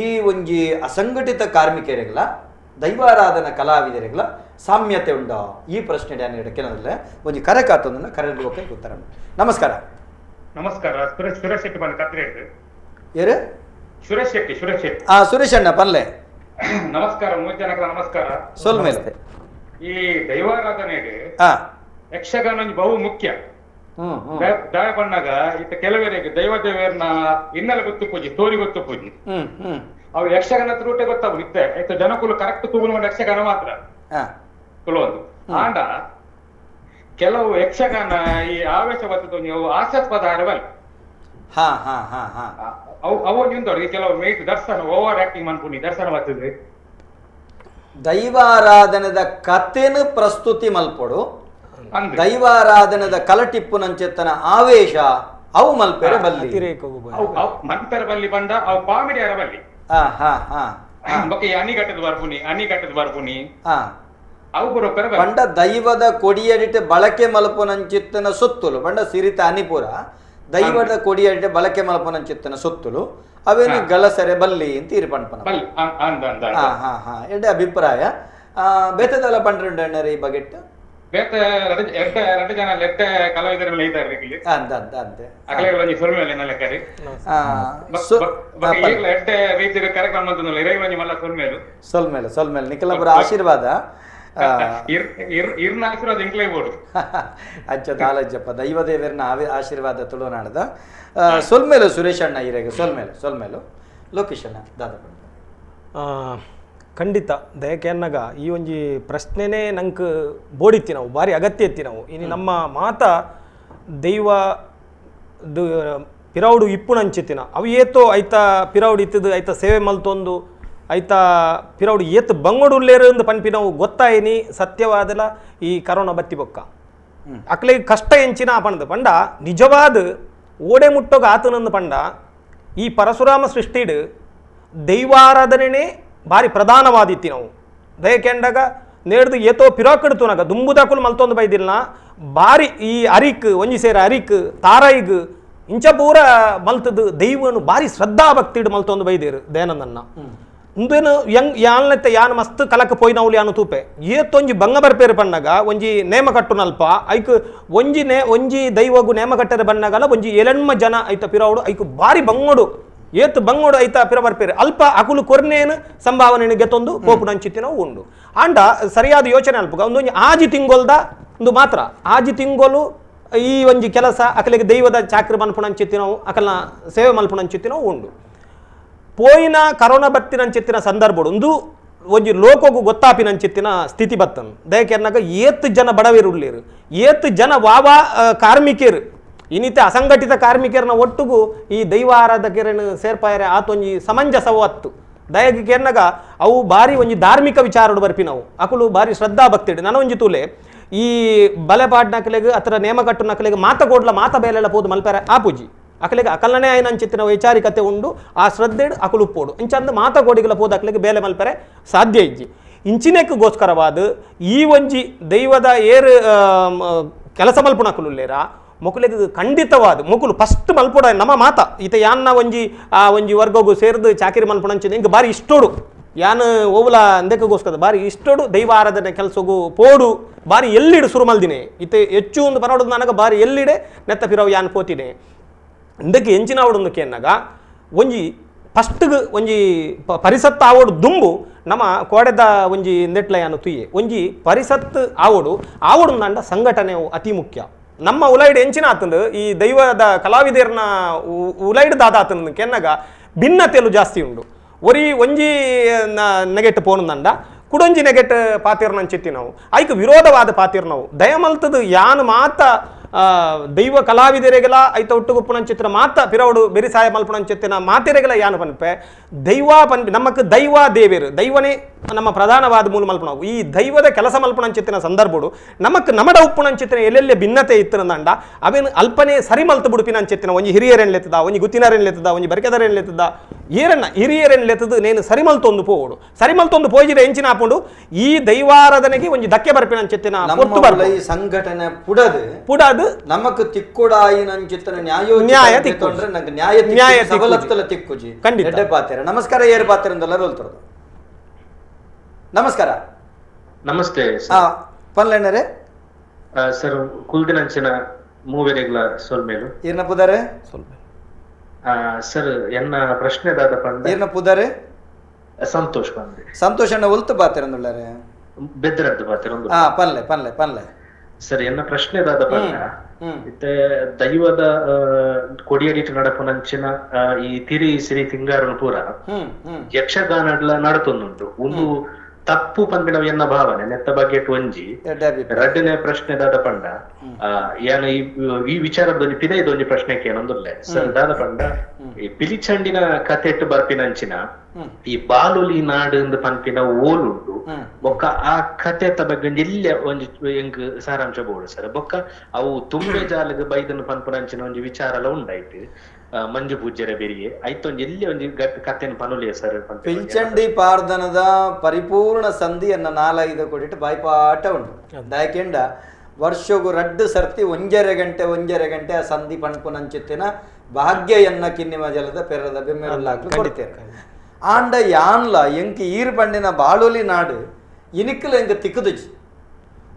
ಈ ಒಂಜಿ ಅಸಂಘಟಿತ ಕಾರ್ಮಿಕರಿಗಲ ದೈವಾರಾಧನ ಕಲಾವಿದರಿಗಲ ಸಾಮ್ಯತೆ ಉಂಡ ಈ ಪ್ರಶ್ನೆ ಡ್ಯಾನ್ ಒಂಜಿ ಕರೆ ಕಾತೊಂದನ್ನ ಕರೆ ಉತ್ತರ. ನಮಸ್ಕಾರ. ನಮಸ್ಕಾರ, ಸುರೇಶ್ ಶೆಟ್ಟಿ ಬಂದು ಕತ್ರಿ. ಏರು ಸುರೇಶ್ ಶೆಟ್ಟಿ. ಸುರೇಶ್ ಶೆಟ್ಟಿ. ಆ ಸುರೇಶ್ ಅಣ್ಣ ಪನ್ಲೆ. ನಮಸ್ಕಾರ ಮೂರು ಜನಗಳ ನಮಸ್ಕಾರ. ಸೊಲ್ ಮೇಲೆ ಈ ದೈವಾರಾಧನೆಗೆ ಯಕ್ಷಗಾನ ಬಹು ಮುಖ್ಯ. ದಾಯ ಬಣ್ಣಾಗ ಇತ್ತ ಕೆಲವರಿಗೆ ದೈವ ದೇವರನ್ನ ಹಿನ್ನೆಲೆ ಗೊತ್ತು ಪೂಜೆ ತೋರಿ ಗೊತ್ತು ಪೂಜೆ ಅವ್ರು ಯಕ್ಷಗಾನ ರೂಟೆ ಗೊತ್ತಾಗ ಇತ್ತೆ ಆಯ್ತು ಜನಕುಲು ಕರೆಕ್ಟ್ ತೂಗುನ ಯಕ್ಷಗಾನ ಮಾತ್ರ ತುಳುವಂದು. ಆಂಡ ಕೆಲವು ಯಕ್ಷಗಾನ ಈ ಆವೇಶ ಬರ್ತದ ನೀವು ಹಾಸ್ಯಾಸ್ಪದ ಅರವಲ್ ಅವು ನಿಂದವ್ರಿಗೆ ಕೆಲವು ಮೇಟ್ ದರ್ಶನ ಓವರ್ ಆಕ್ಟಿಂಗ್ ಅನ್ಕೊಂಡು ದರ್ಶನ ಬರ್ತದೆ. ದೈವಾರಾಧನದ ಕಥೆನು ಪ್ರಸ್ತುತಿ ಮಲ್ಪೊಡು ದೈವಾರಾಧನದ ಕಲಟಿಪ್ಪು ನಂಚೆತ್ತನ ಆವೇಶ ಅವು ಮಲ್ಪೆರೆ ಬಲ್ಲಿ ಮಲ್ಪೆರೆ ಬಲ್ಲಿ ಬಂದ ಅವು ಕಾಮಿಡಿ ಅರಬಲ್ಲಿ. ಬೊಕ್ಕ ಈ ಅಣಿಗಟ್ಟದ ಬರ್ಪುನಿ ಅಣಿಗಟ್ಟದ ಬರ್ಪುನಿ ಅವು ಪೂರ ಪಂಡ ದೈವದ ಕೊಡಿಯಡಿಟ್ ಬಳಕೆ ಮಲ್ಪುನಂಚಿತ್ತನ ಸೊತ್ತುಲು ಪಂಡ ಸಿರಿತ ಅನಿಪುರ ದೈವದ ಕೊಡಿಯಡಿಟ್ ಬಳಕೆ ಮಲ್ಪುನಂಚಿತ್ತನ ಸೊತ್ತುಲು ಅವೇನು ಗಲಸರೆ ಬಲ್ಲಿ ಅಂತ ಇರು ಪನ್ಪನ. ಹಾ ಹಾ ಹಾ ಎಡ್ಡೆ ಅಭಿಪ್ರಾಯ. ಬೇತದಲ್ಲ ಪಂಡ್ರೆ ಈ ಬಗೆಟ್ ಬೇತೆ ಎರಡು ಜನ ಲೆಟ್ಟೆ ಕಲಾವಿದರ ಇದ್ದಾರೆ ಅಂದ ಅಂದ ಅಂತೆ ಅಕಲೆಗಳ ಸೊಲ್ಮೆಲೆ ಲೆಕ್ಕರಿ ಎಡ್ಡೆ ರೀತಿಯ ಕಾರ್ಯಕ್ರಮ ಅಂತಂದ್ರೆ ಇರೆಗಳ ಮಲ್ಲ ಸೊಲ್ಮೇಲು ಸೊಲ್ಮೇಲೆ ಸೊಲ್ಮೇಲೆ ನಿಖಲಪುರ ಆಶೀರ್ವಾದ ಇರ್ನ ಆಶೀರ್ವಾದ ಇಂಕ್ಲೇ ಬೋಡು ಅಜ್ಜ ದಾಲಜ್ಜಪ್ಪ ದೈವದೇವರನ್ನ ಆಶೀರ್ವಾದ ತುಳುನಾಡದ ಸೊಲ್ಮೇಲು ಸುರೇಶ್ ಅಣ್ಣ ಇರೆಗೆ ಸೊಲ್ಮೇಲು ಸೊಲ್ಮೇಲು ಲೋಕೇಶ್ ಅಣ್ಣ ದಾದ. ಖಂಡಿತ ದಯಕೆನ್ನಗ ಈ ಒಂಜಿ ಪ್ರಶ್ನೆನೇ ನಂಗೆ ಬೋಡಿತ್ತಿ ನಾವು ಭಾರಿ ಅಗತ್ಯ ಇತ್ತಿ ನಾವು ಇನ್ನು ನಮ್ಮ ಮಾತ ದೈವ ಪಿರೌಡು ಇಪ್ಪುನಂಚಿತ್ತಿನ ಅವು ಏತೋ ಐತ ಪಿರೌಡು ಇತ್ತದು ಐತ ಸೇವೆ ಮಲ್ತೊಂದು ಐತ ಪಿರೌಡು ಏತು ಬಂಗೋಡು ಉಲ್ಲೇರು ಅಂದು ಪನ್ಪಿ ನಾವು ಗೊತ್ತಾಯಿನಿ ಸತ್ಯವಾದಲ ಈ ಕರೋನಾ ಬತ್ತಿ ಬೊಕ್ಕ ಅಕ್ಲೆ ಕಷ್ಟ ಎಂಚಿನ ಪಂಡ ಪಂಡ ನಿಜವಾದ ಓಡೆ ಮುಟ್ಟೋಗ ಆತನಂದು ಪಂಡ ಈ ಪರಶುರಾಮ ಸೃಷ್ಟಿಡು ದೈವಾರಾಧನೆ ಭಾರಿ ಪ್ರಧಾನವಾದಿತ್ತಿ ನಾವು ದಯಕೆಂಡಾಗ ನೇಡ್ದು ಏತೋ ಪಿರಾಕಡ್ತುನಾಗ ದುಂಬುದಾಕುಲು ಮಲ್ತೊಂದು ಬೈದಿಲ್ಲ ಭಾರಿ ಈ ಅರಿಕ್ ಒಂಜಿ ಸೇರ ಅರಿಕ್ ತಾರೈಗ್ ಇಂಚ ಪೂರ ಮಲ್ತದು ದೈವನು ಭಾರಿ ಶ್ರದ್ಧಾ ಭಕ್ತಿಡು ಮಲ್ತೊಂದು ಬೈದೇರು ದಯಾನಂದನ್ನ ಇಂದೇನು ಯಂಗ್ ಯಾನ್ಲೆತ್ತ ಯಾನ್ ಮಸ್ತ್ ಕಲಕ ಪೋಯಿನವ್ಲು ಯಾನು ತೂಪೆ ಏತೊಂಜಿ ಬಂಗ ಬರ್ಪೇರು ಪಣ್ಣಗ ಒಂಜಿ ನೇಮ ಕಟ್ಟುನಲ್ಪ ಐಕ್ ಒಂಜಿ ನೇ ಒಂಜಿ ದೈವಗು ನೇಮ ಕಟ್ಟರೆ ಬಣ್ಣಗಲ ಒಂಜಿ ಎಲೆಣ್ಮ ಜನ ಐತ ಪಿರೌಡು ಐಕ್ ಭಾರಿ ಬಂಗೋಡು ಏತು ಬಂಗೋಡು ಐತ ಪಿರ ಬರ್ಪೇರು ಅಲ್ಪ ಅಕುಲು ಕೊರ್ನೇನು ಸಂಭಾವನೆ ಗೆತ್ತೊಂದು ಪೋಪುನಂಚಿತ್ತಿನ ಉಂಡು ಆಂಡ ಸರಿಯಾದ ಯೋಚನೆ ಅಲ್ಪಗ ಒಂದೊಂಜಿ ಆಜಿ ತಿಂಗೊಲ್ದ ಒಂದು ಮಾತ್ರ ಆಜಿ ತಿಂಗೊಲು ಈ ಒಂಜಿ ಕೆಲಸ ಅಕಲಿಗೆ ದೈವದ ಚಾಕ್ರಿ ಮಲ್ಪುನಂಚಿತ್ತಿನವು ಅಕಲ್ನ ಸೇವೆ ಮಲ್ಪುನಂಚಿತ್ತಿನವು ಉಂಡು ಪೋಯಿನ ಕರೋನಾ ಬತ್ತಿನಂಚಿತ್ತಿನ ಸಂದರ್ಭಡು ಒಂದು ಒಂಜಿ ಲೋಕಗು ಗೊತ್ತಾಪಿನಂಚಿತ್ತಿನ ಸ್ಥಿತಿ ಬತ್ತನ್ ದಯಕೆನ್ನಗ ಏತು ಜನ ಬಡವಿರುಳ್ಳೇರು ಏತು ಜನ ವಾವಾ ಕಾರ್ಮಿಕರು ಇನ್ನಿತ ಅಸಂಘಟಿತ ಕಾರ್ಮಿಕರನ್ನ ಒಟ್ಟುಗು ಈ ದೈವ ಆರಾಧಕರನ್ನು ಸೇರ್ಪಾಯರೆ ಆತೊಂಜಿ ಸಮಂಜಸವು ಅತ್ತು ದಯಗೆ ಕೆನ್ನಗ ಅವು ಭಾರಿ ಒಂಜಿ ಧಾರ್ಮಿಕ ವಿಚಾರಡು ಬರ್ಪಿನವು ಅಕುಲು ಭಾರಿ ಶ್ರದ್ಧಾ ಭಕ್ತಿಡು ನನೊಂಜಿ ತೂಲೆ ಈ ಬಲೆಪಾಡ್ ನಕಲೆಗ್ ಅತ್ರ ನೇಮ ಕಟ್ಟು ನಕಲೆಗ್ ಮಾತ ಕೋಡ್ಲ ಮಾತ ಬೇಲೆಲ್ಲ ಪೋದು ಮಲ್ಪೆರೆ ಆ ಪೂಜಿ ಅಕಲೆಗೆ ಅಕಲನೆ ಆಯ್ನಂಚಿತ್ತಿನ ವೈಚಾರಿಕತೆ ಉಂಡು ಆ ಶ್ರದ್ಧೆಡು ಅಕುಲು ಪೋಡು ಇಂಚಂದು ಮಾತ ಕೋಡಿಗಳ ಪೋದು ಅಕಲೆಗೆ ಬೇಲೆ ಮಲ್ಪೆರೆ ಸಾಧ್ಯ ಇಜ್ಜಿ ಇಂಚಿನೆಕ್ಕೋಸ್ಕರವಾದ ಈ ಒಂಜಿ ದೈವದ ಏರು ಕೆಲಸ ಮಲ್ಪುನಕುಲುಲ್ಲೇರಾ ಮೊಕುಲೆಗ್ ಖಂಡಿತವಾದ ಮೊಕುಲು ಫಸ್ಟ್ ಮಲ್ಪೊಡ ನಮ್ಮ ಮಾತ ಈತ ಯಾನ್ನ ಒಂಜಿ ಆ ಒಂಜಿ ವರ್ಗಗು ಸೇರ್ದು ಚಾಕಿರಿ ಮಲ್ಪುನಂಚಿನ ಇಂಕ್ ಬಾರಿ ಇಷ್ಟೋಡು ಯಾನ್ ಓವುಲ ಅಂದೆಕ್ಕೋಸ್ಕರ ಬಾರಿ ಇಷ್ಟೋಡು ದೈವ ಆರಾಧನೆ ಕೆಲಸಗು ಪೋಡು ಬಾರಿ ಎಲ್ಲಿಡು ಸುರು ಮಲ್ದಿನಿ ಇತ್ತೆ ಹೆಚ್ಚು ಒಂದು ಪನೋಡು ನನಗೆ ಬಾರಿ ಎಲ್ಲಿಡೆ ನೆತ್ತ ಪಿರವು ಯಾನ್ ಪೋತಿನಿ ಇಂದಕ್ಕೆ ಎಂಚಿನ ಆವಡೊಂದು ಕೇನ್ನಗ ಒಂಜಿ ಫಸ್ಟ್ಗ್ ಒಂಜಿ ಪರಿಸತ್ತು ಆವೋಡು ದುಂಬು ನಮ್ಮ ಕೋಡೆದ ಒಂಜಿ ನೆಟ್ಲ ಯಾನು ತುಯ್ಯೆ ಒಂಜಿ ಪರಿಸತ್ತು ಆವೋಡು ಆವೋಡು ನಂಡ ಸಂಘಟನೆ ಅತಿ ಮುಖ್ಯ. ನಮ್ಮ ಉಲೈಡ್ ಎಂಚಿನ ಆತಂದು ಈ ದೈವದ ಕಲಾವಿದರ್ನ ಉಲೈಡ್ ದಾದ ಆತಂದು ಕೆನ್ನಗ ಭಿನ್ನತೆಲು ಜಾಸ್ತಿ ಉಂಡು ಒರಿ ಒಂಜಿ ನೆಗೆಟ್ ಪೋನುಂದಂಡ ಕುಡೊಂಜಿ ನೆಗೆಟ್ ಪಾತಿರ್ನಂಚಿತ್ತಿ ನಾವು ಐಕ್ ವಿರೋಧವಾದ ಪಾತಿರ್ ನಾವು ದಯಮಲ್ತದು ಯಾನು ಮಾತ ದೈವ ಕಲಾವಿದರಿಗೆಲ್ಲ ಐತ ಒಟ್ಟುಗುಪ್ಪುನಂಚಿತ್ತಿನ ಮಾತ ಪಿರವಡು ಬೆರಿಸಾಯ ಮಲ್ಪುನಂಚಿತ್ತಿನ ಮಾತೆರೆಗೆಲ್ಲ ಯಾನು ಪನ್ಪೆ ದೈವ ಪನ್ಪೆ ನಮ್ಮಕ್ಕೆ ದೈವ ದೇವೇರು ದೈವನೇ ನಮ್ಮ ಪ್ರಧಾನವಾದ ಮೂಲ ಮಲ್ಪುನವು ಈ ದೈವದ ಕೆಲಸ ಮಲ್ಪುನಂಚಿತ್ತಿನ ಸಂದರ್ಭಡು ನಮಕ್ ನಮಡ ಉಪ್ಪುನಂಚಿತ್ತಿನ ಎಲ್ಲೆಲ್ಲಿ ಭಿನ್ನತೆ ಇತ್ತಿನಂದ ಅವೇನು ಅಲ್ಪನೇ ಸರಿ ಮಲ್ತು ಬುಡುಪಿನಂಚಿತ್ತಿನ ಒಂಜಿ ಹಿರಿಯರೆನ್ಲೆತ್ತದ ಒಂಜಿ ಗುತ್ತಿನರೆನ್ಲೆತ್ತದ ಒಂಜಿ ಬರಿಕೆದರೆನ್ಲೆತ್ತದ ಏರನ್ನ ಹಿರಿಯರೆನ್ಲೆತ್ತದ ನೇನು ಸರಿ ಮಲ್ತೊಂದು ಪೋವಡು ಸರಿ ಮಲ್ತೊಂದು ಪೋಜಿರ ಎಂಚಿನ ಹಾಪುಂಡು ಈ ದೈವಾರಾಧನೆಗೆ ಒಂಜಿ ಧಕ್ಕೆ ಬರ್ಪಿನಂಚಿತ್ತಿನ ಈ ಸಂಘಟನೆ ಪುಡದು ಪುಡದು ನಮಕ್ ತಿಕ್ಕುಡಾಯಿನಂಚಿತ್ತನ ನ್ಯಾಯ ನ್ಯಾಯ ನ್ಯಾಯ ನ್ಯಾಯ ಸವಲತ್ತುಲ ತಿಕ್ಕುಜಿ ಖಂಡಿತ ಪಾತ್ರ. ನಮಸ್ಕಾರ ಏರು ಪಾತ್ರ ಅಂದಲ್ಲ. ನಮಸ್ಕಾರ. ನಮಸ್ತೆ ಪನ್ಲೆಣ್ಣರೇ ಸರ್ ಕುಲ್ದಿನಂಚಿನ ಮೂವೆರೆಗ್ಲ ಸೊಲ್ಮೇಲು ಏರ್ನ ಪುದಾರೆ ಸರ್ ಎನ್ನ ಪ್ರಶ್ನೆ ದಾದ ಪಂಡ ಏರ್ನ ಪುದಾರೆ ಸಂತೋಷ್ ಬಂದೆ ಸಂತೋಷ್ ಅಣ್ಣ ಒಲ್ತು ಬಾತಿರಂದುಳ್ಳಾರೆ ಬೆದ್ರದ್ದು ಬಾತಿರಂದು ಪನ್ಲೆ ಪನ್ಲೆ ಪನ್ಲೆ ಸರ್ ಎನ್ನ ಪ್ರಶ್ನೆ ದಾದ ಪಂಡ ಇತ್ತೆ ದೈವದ ಕೊಡಿಯಡಿಟ್ ನಡಪುನಂಚಿನ ಈ ತಿರಿ ಸಿರಿ ತಿಂಗಾರನು ಪೂರ ಯಕ್ಷಗಾನಡ್ಲ ನಡತೊಂದುಂಟು ಒಂದು ತಪ್ಪು ಪನ್ಪಿನವು ಎನ್ನ ಭಾವನೆ ನೆತ್ತ ಬಗ್ಗೆ ಒಂಜಿ ರಡ್ಡನೇ ಪ್ರಶ್ನೆ ದಾದ ಪಂಡ ಯಾನ ಈ ವಿಚಾರದೊಂಜಿ ಪಿದೈದೊಂಜಿ ಪ್ರಶ್ನೆ ಕೇನೊಂದುಲ್ಲೆ ಸರ್ ದಾದ ಪಂಡ ಈ ಪಿಲಿಚಂಡಿನ ಕಥೆಟ್ಟು ಬರ್ಪಿನಂಚಿನ ಈ ಬಾಲುಲಿ ನಾಡು ಪನ್ಪಿನ ಓಲುಂಟು ಬೊಕ್ಕ ಆ ಕಥೆತ ಬಗ್ಗೆ ಒಂಜಿ ಎಲ್ಯ ಒಂಜಿ ಎಂಕ್ ಸಾರಾಂಶ ಬೋಡು ಸರ್. ಬೊಕ್ಕ ಅವು ತುಂಬೆ ಜಾಲಗ್ ಬೈದನ್ ಪನ್ಪುನಂಚಿನ ಒಂಜಿ ವಿಚಾರಲ ಉಂಡಾಯ್ತು ಮಂಜು ಪೂಜ್ಯರ ಬೆರಿಯೆ ಐತೊಂಜಿ ಎಲ್ಲಿ ಒಂಜಿ ಕಥೆನ್ ಪನುಲಿಯ ಸರ್. ಪಿಲ್ಚಂಡಿ ಪಾರ್ದನದ ಪರಿಪೂರ್ಣ ಸಂಧಿಯನ್ನ 4-5 ಕೊಡಿಟ್ಟು ಬಾಯ್ಪಾಟ ಉಂಟು. ದಾಯಕೆಂಡ ವರ್ಷಗು ರಡ್ಡು ಸರ್ತಿ 1.5 ಗಂಟೆ 1.5 ಗಂಟೆ ಆ ಸಂಧಿ ಪಣ್ಪುನಂಚಿತ್ತಿನ ಭಾಗ್ಯ ಎನ್ನ ಕಿನ್ನಿಮ ಜಲದ ಪೆರದ ಬೆಮ್ಮೆರುಲ್ಲಾಕ್ಲು ಕೊಡ್ತೇವೆ. ಆಂಡ ಯಾನ್ಲ ಎಂಕ್ ಈರ್ ಬಂಡಿನ ಬಾಳೊಲಿ ನಾಡು ಇನಿಕ್ಲ ಎಂಕ್ ತಿಕ್ಕುದುಜಿ.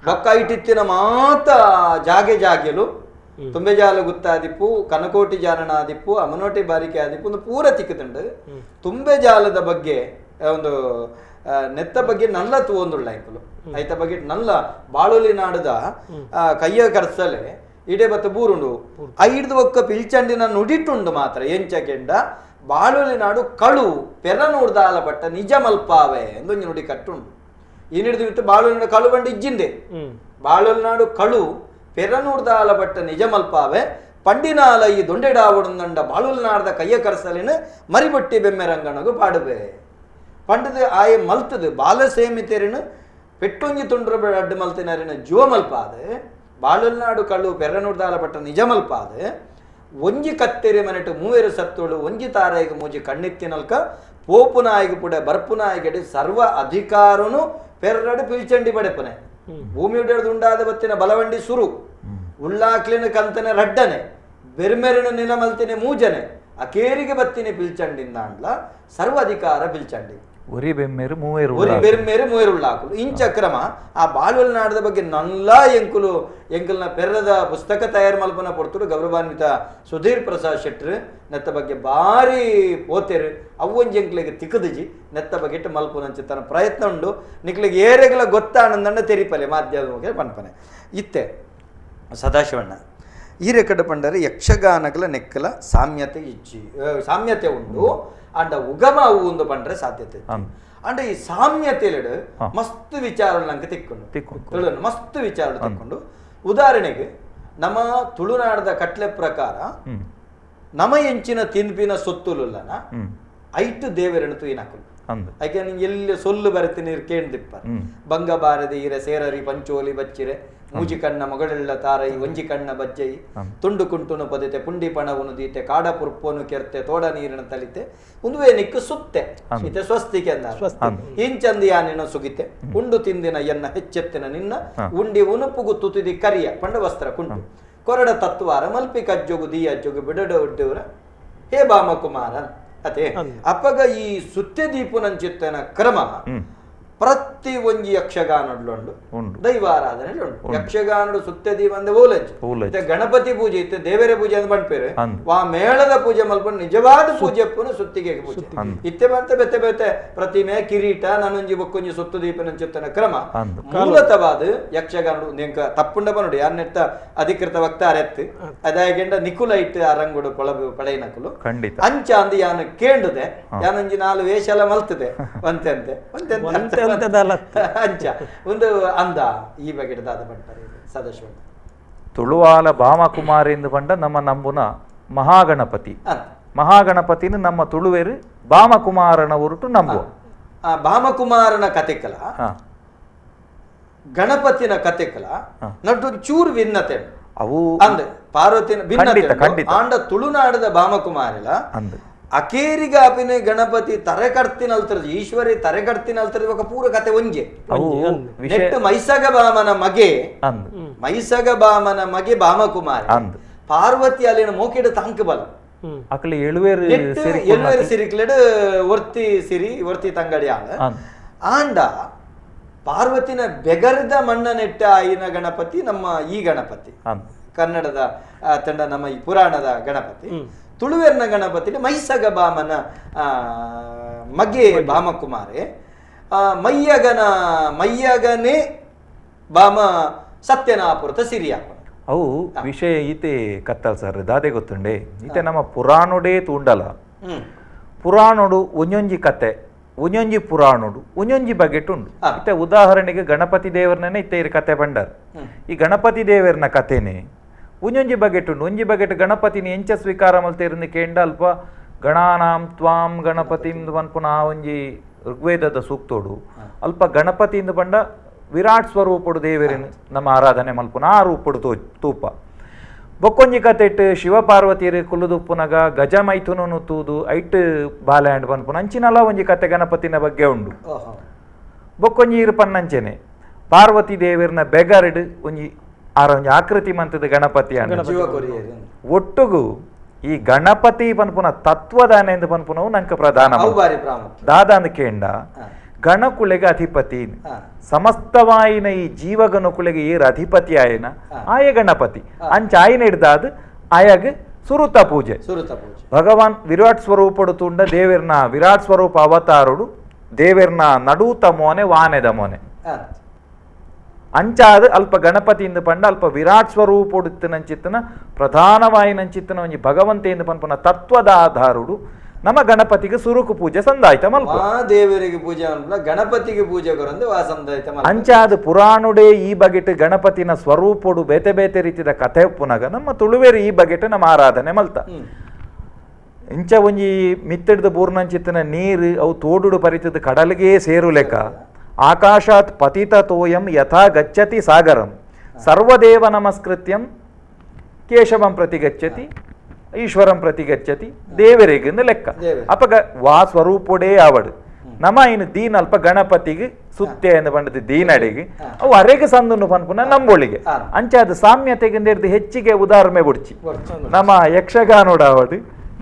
ಬೊಕ್ಕ ಇಟ್ಟಿತ್ತಿನ ಮಾತ ಜಾಗೆ ಜಾಗೆಲು ತುಂಬೆಜಾಲ ಗುತ್ತಾದಿಪ್ಪು, ಕನಕೋಟಿ ಜಾನನಾದಿಪ್ಪು, ಅಮನೋಟಿ ಬಾರಿಕೆ ಆದಿಪ್ಪು ಒಂದು ಪೂರ ತಿಕ್ಕುದುಂಡು. ತುಂಬೆಜಾಲದ ಬಗ್ಗೆ ಒಂದು ನೆತ್ತ ಬಗ್ಗೆ ನಲ್ಲ ತೂವೊಂದುಳ್ಳ ಎಂಕುಲು ಐತ ಬಗ್ಗೆ ನಲ್ಲ ಬಾಳೊಲಿ ನಾಡುದ ಕೈಯ ಕರ್ಸಲೆ ಇಡೆ ಬತ್ತ ಬೂರುಂಡು ಐಡ್ದು ಒಕ್ಕ ಪಿಲ್ಚಂಡಿನ ನುಡಿಟುಂಡು ಮಾತ್ರ ಎಂಚಕೆಂಡ ಬಾಳೊಲಿ ನಾಡು ಕಳು ಪೆರನೂರ್ದಾಲ ಪಟ್ಟ ನಿಜ ಮಲ್ಪಾವೆ ಎಂದೊಂಜಿ ನುಡಿ ಕಟ್ಟುಂಡು. ಈ ಹಿಡಿದು ಬಿಟ್ಟು ಬಾಳೊಲಿ ನಾಡು ಕಳು ಬಂಡಿ ಇಜ್ಜಿಂದೆ ಬಾಳೊಲಿ ನಾಡು ಕಳು ಪೆರನೂರ್ದಾಲ ಪಟ್ಟ ನಿಜ ಮಲ್ಪಾವೆ ಪಂಡಿನಾಲ ಈ ದೊಂಡೆಡಾವುಡುಂದಂಡ ಬಾಳುಲ್ ನಾಡ್ದ ಕೈಯ ಕರ್ಸಲಿನ ಮರಿಬಟ್ಟಿ ಬೆಮ್ಮೆರಂಗಣಗು ಪಾಡುವೆ ಪಂಡದು ಆಯೆ ಮಲ್ತದು ಬಾಲಸೇಮಿತೆರಿನ ಪೆಟ್ಟೊಂಜಿ ತುಂಡ್ರ ಅಡ್ಡು ಮಲ್ತಿನರಿನ ಜೀವ ಮಲ್ಪಾದೆ ಬಾಳುಲ್ನಾಡು ಕಳ್ಳು ಪೆರನೂರ್ದಾಲ ಪಟ್ಟ ನಿಜ ಮಲ್ಪಾದೆ ಒಂಜಿ ಕತ್ತೆರೆ ಮನೆಟು ಮೂವೆರು ಸತ್ತೋಳು ಒಂಜಿ ತಾರಾಯಿಗೆ ಮೂಜಿ ಕಣ್ಣಿತ್ತಿನಲ್ಕ ಪೋಪು ನಾಯಿಗೆ ಪುಡೆ ಬರ್ಪು ನಾಯಿಗೆಡೆ ಸರ್ವ ಅಧಿಕಾರನು ಪೆರ್ರಡು ಪಿಲ್ಚಂಡಿ ಪಡೆಪನೆ ಭೂಮಿ ಉಂಡಾದ ಬತ್ತಿನ ಬಲವಂಡಿ ಸುರು ಉಳ್ಳಾಕ್ಲಿನ ಕಂತನೆ ರಡ್ಡನೆ ಬೆರ್ಮೆರಿನ ನಿಲ ಮಲ್ತಿನ ಮೂಜನೆ ಅಕೇರಿಗೆ ಬತ್ತಿನ ಪಿಲ್ಚಂಡಿಂದ ಅಂಡ್ಲ ಸರ್ವ ಅಧಿಕಾರ ಪಿಲ್ಚಂಡಿ ಒರಿ ಬೆಮ್ಮೇರು ಮೂವೇರು ಒರಿ ಬೆರ್ಮೇರು ಮೂವೇರುಳ್ಳಾಕುಲು ಇಂಚ ಕ್ರಮ ಆ ಬಾಳುವಲ್ ನಾಡದ ಬಗ್ಗೆ ನಲ್ಲ ಎಂಕುಲು ಎಂಕುಲ್ನ ಪೆರ್ರದ ಪುಸ್ತಕ ತಯಾರು ಮಲ್ಪನ ಪೊರ್ತುಡು ಗೌರವಾನ್ವಿತ ಸುಧೀರ್ ಪ್ರಸಾದ್ ಶೆಟ್ರು ನೆತ್ತ ಬಗ್ಗೆ ಭಾರಿ ಪೋತೆರು ಅವೊಂಜಿ ಎಂಕ್ಲಿಗೆ ತಿಕ್ಕುದುಜಿ ನೆತ್ತ ಬಗ್ಗೆ ಮಲ್ಪುನಂಚ ತನ್ನ ಪ್ರಯತ್ನ ಉಂಡು ನಿಕ್ಲಿಗೆ ಏರೆಗಳ ಗೊತ್ತಾನಂದಣ್ಣ ತೆರಿಪಲೆ ಮಾಧ್ಯಮ ಪನ್ಪನೆ ಇತ್ತೆ ಸದಾಶಿವಣ್ಣ ಈ ರೆಕಡ್ ಪಂಡರೆ ಯಕ್ಷಗಾನಗಳ ನೆಕ್ಕಲ ಸಾಮ್ಯತೆ ಇಚ್ಚಿ ಸಾಮ್ಯತೆ ಉಂಡು ಅಂಡ ಉಗಮ ಅವು ಒಂದು ಪಂಡ್ರೆ ಸಾಧ್ಯತೆ ಅಂಡ ಈ ಸಾಮ್ಯತೆಲೆಡು ಮಸ್ತ್ ವಿಚಾರ ನಂಗೆ ತಿಕ್ಕೊಂಡು ತುಳು ಮಸ್ತ್ ವಿಚಾರ ತಿಕ್ಕೊಂಡು. ಉದಾಹರಣೆಗೆ ನಮ್ಮ ತುಳುನಾಡದ ಕಟ್ಲೆ ಪ್ರಕಾರ ನಮ ಎಂಚಿನ ತಿನ್ಪಿನ ಸೊತ್ತುಲುಲ್ಲನ ಐಟು ದೇವರನ್ನು ತೂಯಿನಕುಲು ಐಕೆ ನಿಂಗೆ ಎಲ್ಲಿ ಸೊಲ್ಲು ಬರತೀನಿ ಕೇಂದಿಪ್ಪ ಬಂಗ ಬಾರದೆ ಈರೆ ಸೇರರಿ ಪಂಚೋಲಿ ಬಚ್ಚಿರೆ ಮೂಜಿ ಕಣ್ಣ ಮೊಗಳೆಳ್ಳ ತಾರೈ ಒಂಜಿ ಕಣ್ಣ ಬಜ್ಜೈ ತುಂಡು ಕುಂಟುನು ಪದಿತೆ ಪುಂಡಿ ಪಣವನು ದೀತೆ ಕಾಡ ಪುರ್ಪೋನು ಕೆರ್ತೆ ತೋಡ ನೀರಿನ ತಲಿತೆ ಉಂದುವೆ ನಿಕ್ಕು ಸುತ್ತೆ ಇತೆ ಸ್ವಸ್ತಿಕೆ ಅಂದ ಇಂಚಂದಿ ಯಾನಿನ ಸುಗಿತೆ ಉಂಡು ತಿಂದಿನ ಎನ್ನ ಹೆಚ್ಚೆತ್ತಿನ ನಿನ್ನ ಉಂಡಿ ಉನುಪುಗು ತುತಿದಿ ಕರಿಯ ಪಂಡ ವಸ್ತ್ರ ಕುಂಟು ಕೊರಡ ತತ್ವಾರ ಮಲ್ಪಿ ಕಜ್ಜೊಗು ದೀ ಅಜ್ಜೊಗು ಬಿಡಡ ಉಡ್ಡವರ ಹೇ ಬಾಮಕುಮಾರ ಅದೇ ಅಪ್ಪಗ ಈ ಸುತ್ತೆ ದೀಪುನಂಚಿತ್ತನ ಕ್ರಮ ಪ್ರತಿ ಒಂಜಿ ಯಕ್ಷಗಾನಡ್ಲುಂಡು ದೈವಾರಾಧನೆ ಉಂಟು. ಯಕ್ಷಗಾನಡು ಸುತ್ತೆ ದೀಪ ಅಂದ್ರೆ ಓಲಜ್ಜಿ ಗಣಪತಿ ಪೂಜೆ ಇತ್ತು ದೇವರ ಪೂಜೆ ಅಂತ ಪನ್ಪೇರು ವಾ ಮೇಳದ ಪೂಜೆ ಮಲ್ಪನು ನಿಜವಾದ ಪೂಜೆ ಪುನ ಸುತ್ತಿಗೆ ಪೂಜೆ ಇತ್ತೆ ಬರ್ತೆ ಬೆತ್ತೆ ಬೆತ್ತೆ ಪ್ರತಿಮೆ ಕಿರೀಟ ನಾನೊಂಜಿ ಬೊಕ್ಕೊಂಜಿ ಸುತ್ತು ದೀಪನಂಚಿತ್ತನ ಕ್ರಮ ಮೂಲತವಾದ ಯಕ್ಷಗಾನಡು ನಿಂಕ ತಪ್ಪುಂಡ ಬನುಡು ಯಾನ್ನೆತ್ತ ಅಧಿಕೃತ ವಕ್ತಾರೆತ್ತು ಅದಾಗೆಂಡ ನಿಕುಲೈಟ್ ಆ ರಂಗುಡು ಪೊಳಬು ಪಳೆಯನಕುಲು ಖಂಡಿತ ಅಂಚ ಅಂದು ಯಾನು ಕೇಂಡುದೆ ಯಾನೊಂಜಿ 4 ವೇಷ ಎಲ್ಲ ಮಲ್ತದೆ ಒಂತೆ ಅಂತೆ ಒಂತೆ ಅಂತೆ ಅಂಚ ಒಂದು ಅಂದ ಈ ಬಗ್ಗೆ ದಾದ ಪಂಡ್ತಾರೆ ಸದಾಶಿವ. ತುಳುವಾಲ ಬಾಮಕುಮಾರಿ ಎಂದು ಪಂಡ ನಮ್ಮ ನಂಬುನ ಮಹಾಗಣಪತಿ ಮಹಾಗಣಪತಿನ ನಮ್ಮ ತುಳುವೇರು ಬಾಮಕುಮಾರನ ಉರುಟು ನಂಬುವ ಆ ಬಾಮಕುಮಾರನ ಕತೆಕಲ ಗಣಪತಿನ ಕತೆಕಲ ನಟ್ಟು ಚೂರು ಭಿನ್ನತೆ ಅವು ಅಂದ ಪಾರ್ವತಿನ ಭಿನ್ನತೆ ಆಂಡ ತುಳುನಾಡದ ಬಾಮಕುಮಾರಿಲ ಅಕೇರಿಗಾಪಿನ ಗಣಪತಿ ತರೆಕಡ್ತಿನಲ್ತರದ ಈಶ್ವರಿ ತರೆಕಡ್ತಿನಲ್ತರದ ఒక ಪೂರ ಕತೆ ಒಂಜೆ ನೆಟ್ಟು ಮೈಸಗ ಬಾಮನ ಮಗೆ ಮೈಸಗ ಬಾಮನ ಮಗೆ ಬಾಮಕುಮಾರ ಪಾರ್ವತಿ ಅಲ್ಲಿನ ಮೋಕಿಡ ತಂಕ ಬಲ ಅಕಲಿ ಎಳುವೇರು ಎಳುವೇರು ಸಿರಿಕ್ಲೆಡ್ ಒರ್ತಿ ಸಿರಿ ಒರ್ತಿ ತಂಗಡಿ ಆಳ ಆಂಡ ಪಾರ್ವತಿನ ಬೆಗರದ ಮಣ್ಣ ನೆಟ್ಟ ಆಯಿನ ಗಣಪತಿ ನಮ್ಮ ಈ ಗಣಪತಿ ಕನ್ನಡದ ತಂಡ ನಮ್ಮ ಈ ಪುರಾಣದ ಗಣಪತಿ ತುಳುವೆರ್ನ ಗಣಪತಿ ಮೈಸಗ ಬಾಮನ ಮಗೆ ಬಾಮಕುಮಾರೆ ಮಯ್ಯಗನ ಮಯ್ಯಗನೇ ಬಾಮ ಸತ್ಯನಾಪುರತ ಸಿರಿಯಾಪನ ಅವು ವಿಷಯ ಈತೆ ಕತ್ತಲ್ ಸರ್ ದಾದೆ ಗೊತ್ತುಂಡೆ ಈತೆ ನಮ್ಮ ಪುರಾಣೋಡೇ ತೂಂಡಲ ಪುರಾಣೋಡು ಒಂಜೊಂಜಿ ಕತೆ ಒಂಜೊಂಜಿ ಪುರಾಣೋಡು ಒಂಜೊಂಜಿ ಬಗೆಟ್ ಉಂಡು. ಇತ್ತೆ ಉದಾಹರಣೆಗೆ ಗಣಪತಿ ದೇವರನ್ನೇ ಇತ್ತೆ ಇರು ಕತೆ ಪಂಡರ್ ಈ ಗಣಪತಿ ದೇವರನ ಕತೆನೇ ಒಂಜೊಂಜಿ ಬಗೆಟ್ ಉಂಡು. ಒಂಜಿ ಬಗೆಟ್ ಗಣಪತಿನ ಎಂಚ ಸ್ವೀಕಾರ ಮಲ್ತೇರಿಂದ ಕೇಂಡ ಅಲ್ಪ ಗಣಾನಾಂ ತ್ವಾಂ ಗಣಪತಿಂ ಪನ್ಪುನ ಆ ಒಂಜಿ ಋಗ್ವೇದದ ಸೂಕ್ತೋಡು ಅಲ್ಪ ಗಣಪತಿಯಿಂದ ಬಂಡ ವಿರಾಟ್ ಸ್ವರೂಪಡು ದೇವರಿನ ನಮ್ಮ ಆರಾಧನೆ ಮಲ್ಪುನ ಆ ರೂಪಡು ತೂಪ ಬೊಕ್ಕೊಂಜಿ ಕತೆಟ್ ಶಿವಪಾರ್ವತಿಯರು ಕುಲುದುಪ್ಪುನಗ ಗಜ ಮೈಥುನನು ತೂದು ಐಟ್ ಬಾಲೆ ಅಂಡ್ ಪನ್ಪುನ ಅಂಚಿನಲ ಒಂಜಿ ಕತೆ ಗಣಪತಿನ ಬಗ್ಗೆ ಉಂಡು. ಬೊಕ್ಕೊಂಜಿ ಇರು ಪನ್ನಂಚೆನೆ ಪಾರ್ವತಿ ದೇವರನ ಬೆಗರ್ಡ್ ಒಂಜಿ ಆರ ಒಂಜಿ ಆಕೃತಿ ಮಂತದ ಗಣಪತಿ ಒಟ್ಟುಗು ಈ ಗಣಪತಿ ಪನ್ಪುನ ತತ್ವದಾನೆ ಎಂದು ಪನ್ಪುನವು ನಂಕ ಪ್ರಧಾನ ದಾದಾನ ಕೇಂಡ ಗಣಕುಲೆಗೆ ಅಧಿಪತಿ ಸಮಸ್ತವಾಯಿನ ಈ ಜೀವಗಣಕುಲೆಗೆ ಏರ್ ಅಧಿಪತಿ ಆಯನ ಆಯ ಗಣಪತಿ ಅಂಚ ಆಯನ ಹಿಡ್ದಾದ ಆಯಾಗ ಸುರುತ ಪೂಜೆ ಭಗವಾನ್ ವಿರಾಟ್ ಸ್ವರೂಪಡು ತುಂಡ ದೇವರ್ನ ವಿರಾಟ್ ಸ್ವರೂಪ ಅವತಾರುಡು ದೇವರ್ನ ನಡೂತ ಮೋನೆ ವಾನೆದ ಮೋನೆ ಅಂಚಾದ ಅಲ್ಪ ಗಣಪತಿಯಿಂದ ಪಂಡ ಅಲ್ಪ ವಿರಾಟ್ ಸ್ವರೂಪುಡುತ್ತಿನಂಚಿತ್ತನ ಪ್ರಧಾನವಾಯಿನಂಚಿತ್ತನ ಒಂಜಿ ಭಗವಂತೆಯಿಂದ ಪನ್ಪುನ ತತ್ವದ ಆಧಾರುಡು ನಮ್ಮ ಗಣಪತಿಗೆ ಸುರುಕು ಪೂಜೆ ಸಂದಾಯ್ತ ಮಲ್ಪ ದೇವರಿಗೆ ಪೂಜೆ ಗಣಪತಿಗೆ ಪೂಜೆ ಸಂದಾಯ್ತ. ಅಂಚಾದ ಪುರಾಣುಡೇ ಈ ಬಗೆಟ್ ಗಣಪತಿನ ಸ್ವರೂಪುಡು ಬೇತೆ ಬೇತೆ ರೀತಿಯ ಕಥೆ ಪುನಗ ನಮ್ಮ ತುಳುವೇರು ಈ ಬಗೆಟ್ ನಮ್ಮ ಆರಾಧನೆ ಮಲ್ತ. ಇಂಚ ಒಂಜಿ ಮಿತ್ತಿಡ್ದ ಬೂರ್ನಂಚಿತ್ತನ ನೀರು ಅವು ತೋಡುಡು ಪರಿತದ ಕಡಲಿಗೆ ಸೇರು ಲೆಕ್ಕ ಆಕಾಶಾತ್ ಪತಿತ ತೋಯಂ ಯಥಾ ಗಚ್ಚತಿ ಸಾಗರಂ ಸರ್ವದೇವ ನಮಸ್ಕೃತ್ಯಂ ಕೇಶವಂ ಪ್ರತಿ ಗಚ್ಚತಿ ಈಶ್ವರಂ ಪ್ರತಿ ಗಚ್ಚತಿ ದೇವರಿಗೆ ಲೆಕ್ಕ. ಅಪಗ ವಾ ಸ್ವರೂಪುಡೇ ಆವಡು ನಮ ಇನ್ನು ದೀನ ಅಲ್ಪ ಗಣಪತಿಗೆ ಸುತ್ತೆ ಎಂದು ಬಂಡದ ದೀನಡಿಗೆ ಅವು ಅರೆಗೆ ಸಂದನ್ನು ಪನ್ಪುನ ನಂಬೊಳಿಗೆ ಅಂಚಾದ ಸಾಮ್ಯತೆಗೆ ಹೆಚ್ಚಿಗೆ ಉದಾಹರಣೆ ಬುಡ್ಚಿ ನಮ್ಮ ಯಕ್ಷಗಾನೋಡ ಆವಡು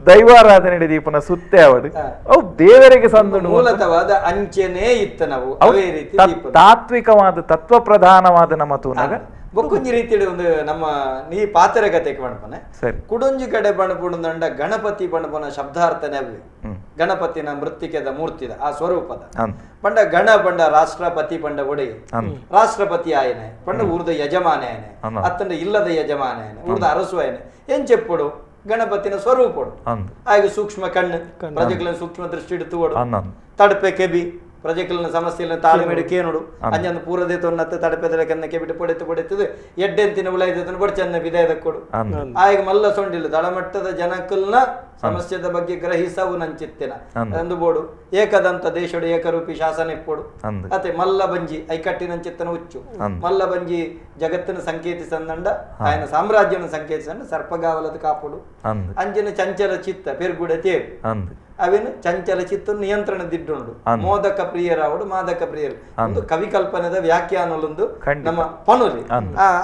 ದೈವಾರಾಧನೆ ದೀಪನ ಸುತ್ತೆ ಅವಡು ಅವು ದೇವರಿಗೆ ಸಂದು ಮೂಲತವಾದ ಅಂಚೆನೇ ಇತ್ತ ನಾವು ತಾತ್ವಿಕವಾದ ತತ್ವ ಪ್ರಧಾನವಾದ ನಮ್ಮ ತೂನಗ ಬೊಕ್ಕೊಂಜಿ ರೀತಿ ಒಂದು ನಮ್ಮ ನೀ ಪಾತ್ರೆ ಕತೆ ಪಣಪನೆ ಸರಿ ಕುಡೊಂಜಿ ಕಡೆ ಬಣಪುಣದಂಡ ಗಣಪತಿ ಬಣಪನ ಶಬ್ದಾರ್ಥನೆ ಅವೆ ಗಣಪತಿನ ಮೃತ್ತಿಕೆದ ಮೂರ್ತಿದ ಆ ಸ್ವರೂಪದ ಪಂಡ ಗಣ ಪಂಡ ರಾಷ್ಟ್ರಪತಿ ಪಂಡ ಒಡೆಯ ರಾಷ್ಟ್ರಪತಿ ಆಯನೆ ಪಂಡ ಊರ್ದ ಯಜಮಾನ ಆಯನೆ ಅತ್ತಂಡ ಇಲ್ಲದ ಯಜಮಾನ ಆಯನೆ ಊರ್ದ ಅರಸು ಆಯನೆ ಏನ್ ಚೆಪ್ಪಡು ಗಣಪತಿನ ಸ್ವರೂಪಡು ಹಾಗೆ ಸೂಕ್ಷ್ಮ ಕಣ್ಣು ಪ್ರಜೆಗಳ ಸೂಕ್ಷ್ಮ ದೃಷ್ಟಿ ತೂವಡು ತಡಪೆ ಕೆಬಿ ಪ್ರಜೆಗಳ ಸಮಸ್ಯೆಯನ್ನು ತಾಳ್ಮೆಡು ಕೇನುಡು ಅಂಜಂದು ಪೂರದೇ ತೊನ್ನತ್ತ ತಡಪೆದರ ಕನ್ನ ಕೆಬಿಟ್ಟು ಪೊಡೆತು ಪೊಡೆತದು ಎಡ್ಡೆಂತಿನ ಉಳೈದನ್ನು ಬಡ್ಚನ್ನ ಬಿದಾಯದ ಕೊಡು ಆಗ ಮಲ್ಲ ಸೊಂಡಿಲ್ಲ ತಳಮಟ್ಟದ ಜನಕಲ್ನ ಸಮಸ್ಯೆದ ಬಗ್ಗೆ ಗ್ರಹಿಸವು ನಂಚಿತ್ತಿನ ಅಂದು ಬೋಡು ಏಕದಂತ ದೇಶಡು ಏಕರೂಪಿ ಶಾಸನ ಇಪ್ಪೋಡು ಅತೆ ಮಲ್ಲ ಬಂಜಿ ಐಕಟ್ಟಿನಂಚಿತ್ತನ ಹುಚ್ಚು ಮಲ್ಲ ಬಂಜಿ ಜಗತ್ತಿನ ಸಂಕೇತಿಸಂದಂಡ ఆయన ಸಾಮ್ರಾಜ್ಯನ ಸಂಕೇತಿಸಂಡ ಸರ್ಪಗಾವಲದ ಕಾಪುಡು ಅಂಜಿನ ಚಂಚಲ ಚಿತ್ತ ಪೆರ್ಗುಡ ತೇರು ಅವೇನು ಚಂಚಲ ಚಿತ್ತ ನಿಯಂತ್ರಣ ದಿಡ್ಡುಂಡು ಮೋದಕ ಪ್ರಿಯರಾವಡು ಮಾದಕ ಪ್ರಿಯರು ಒಂದು ಕವಿಕಲ್ಪನೆದ ವ್ಯಾಖ್ಯಾನಲೊಂದು ನಮ್ಮ ಪನುಲಿ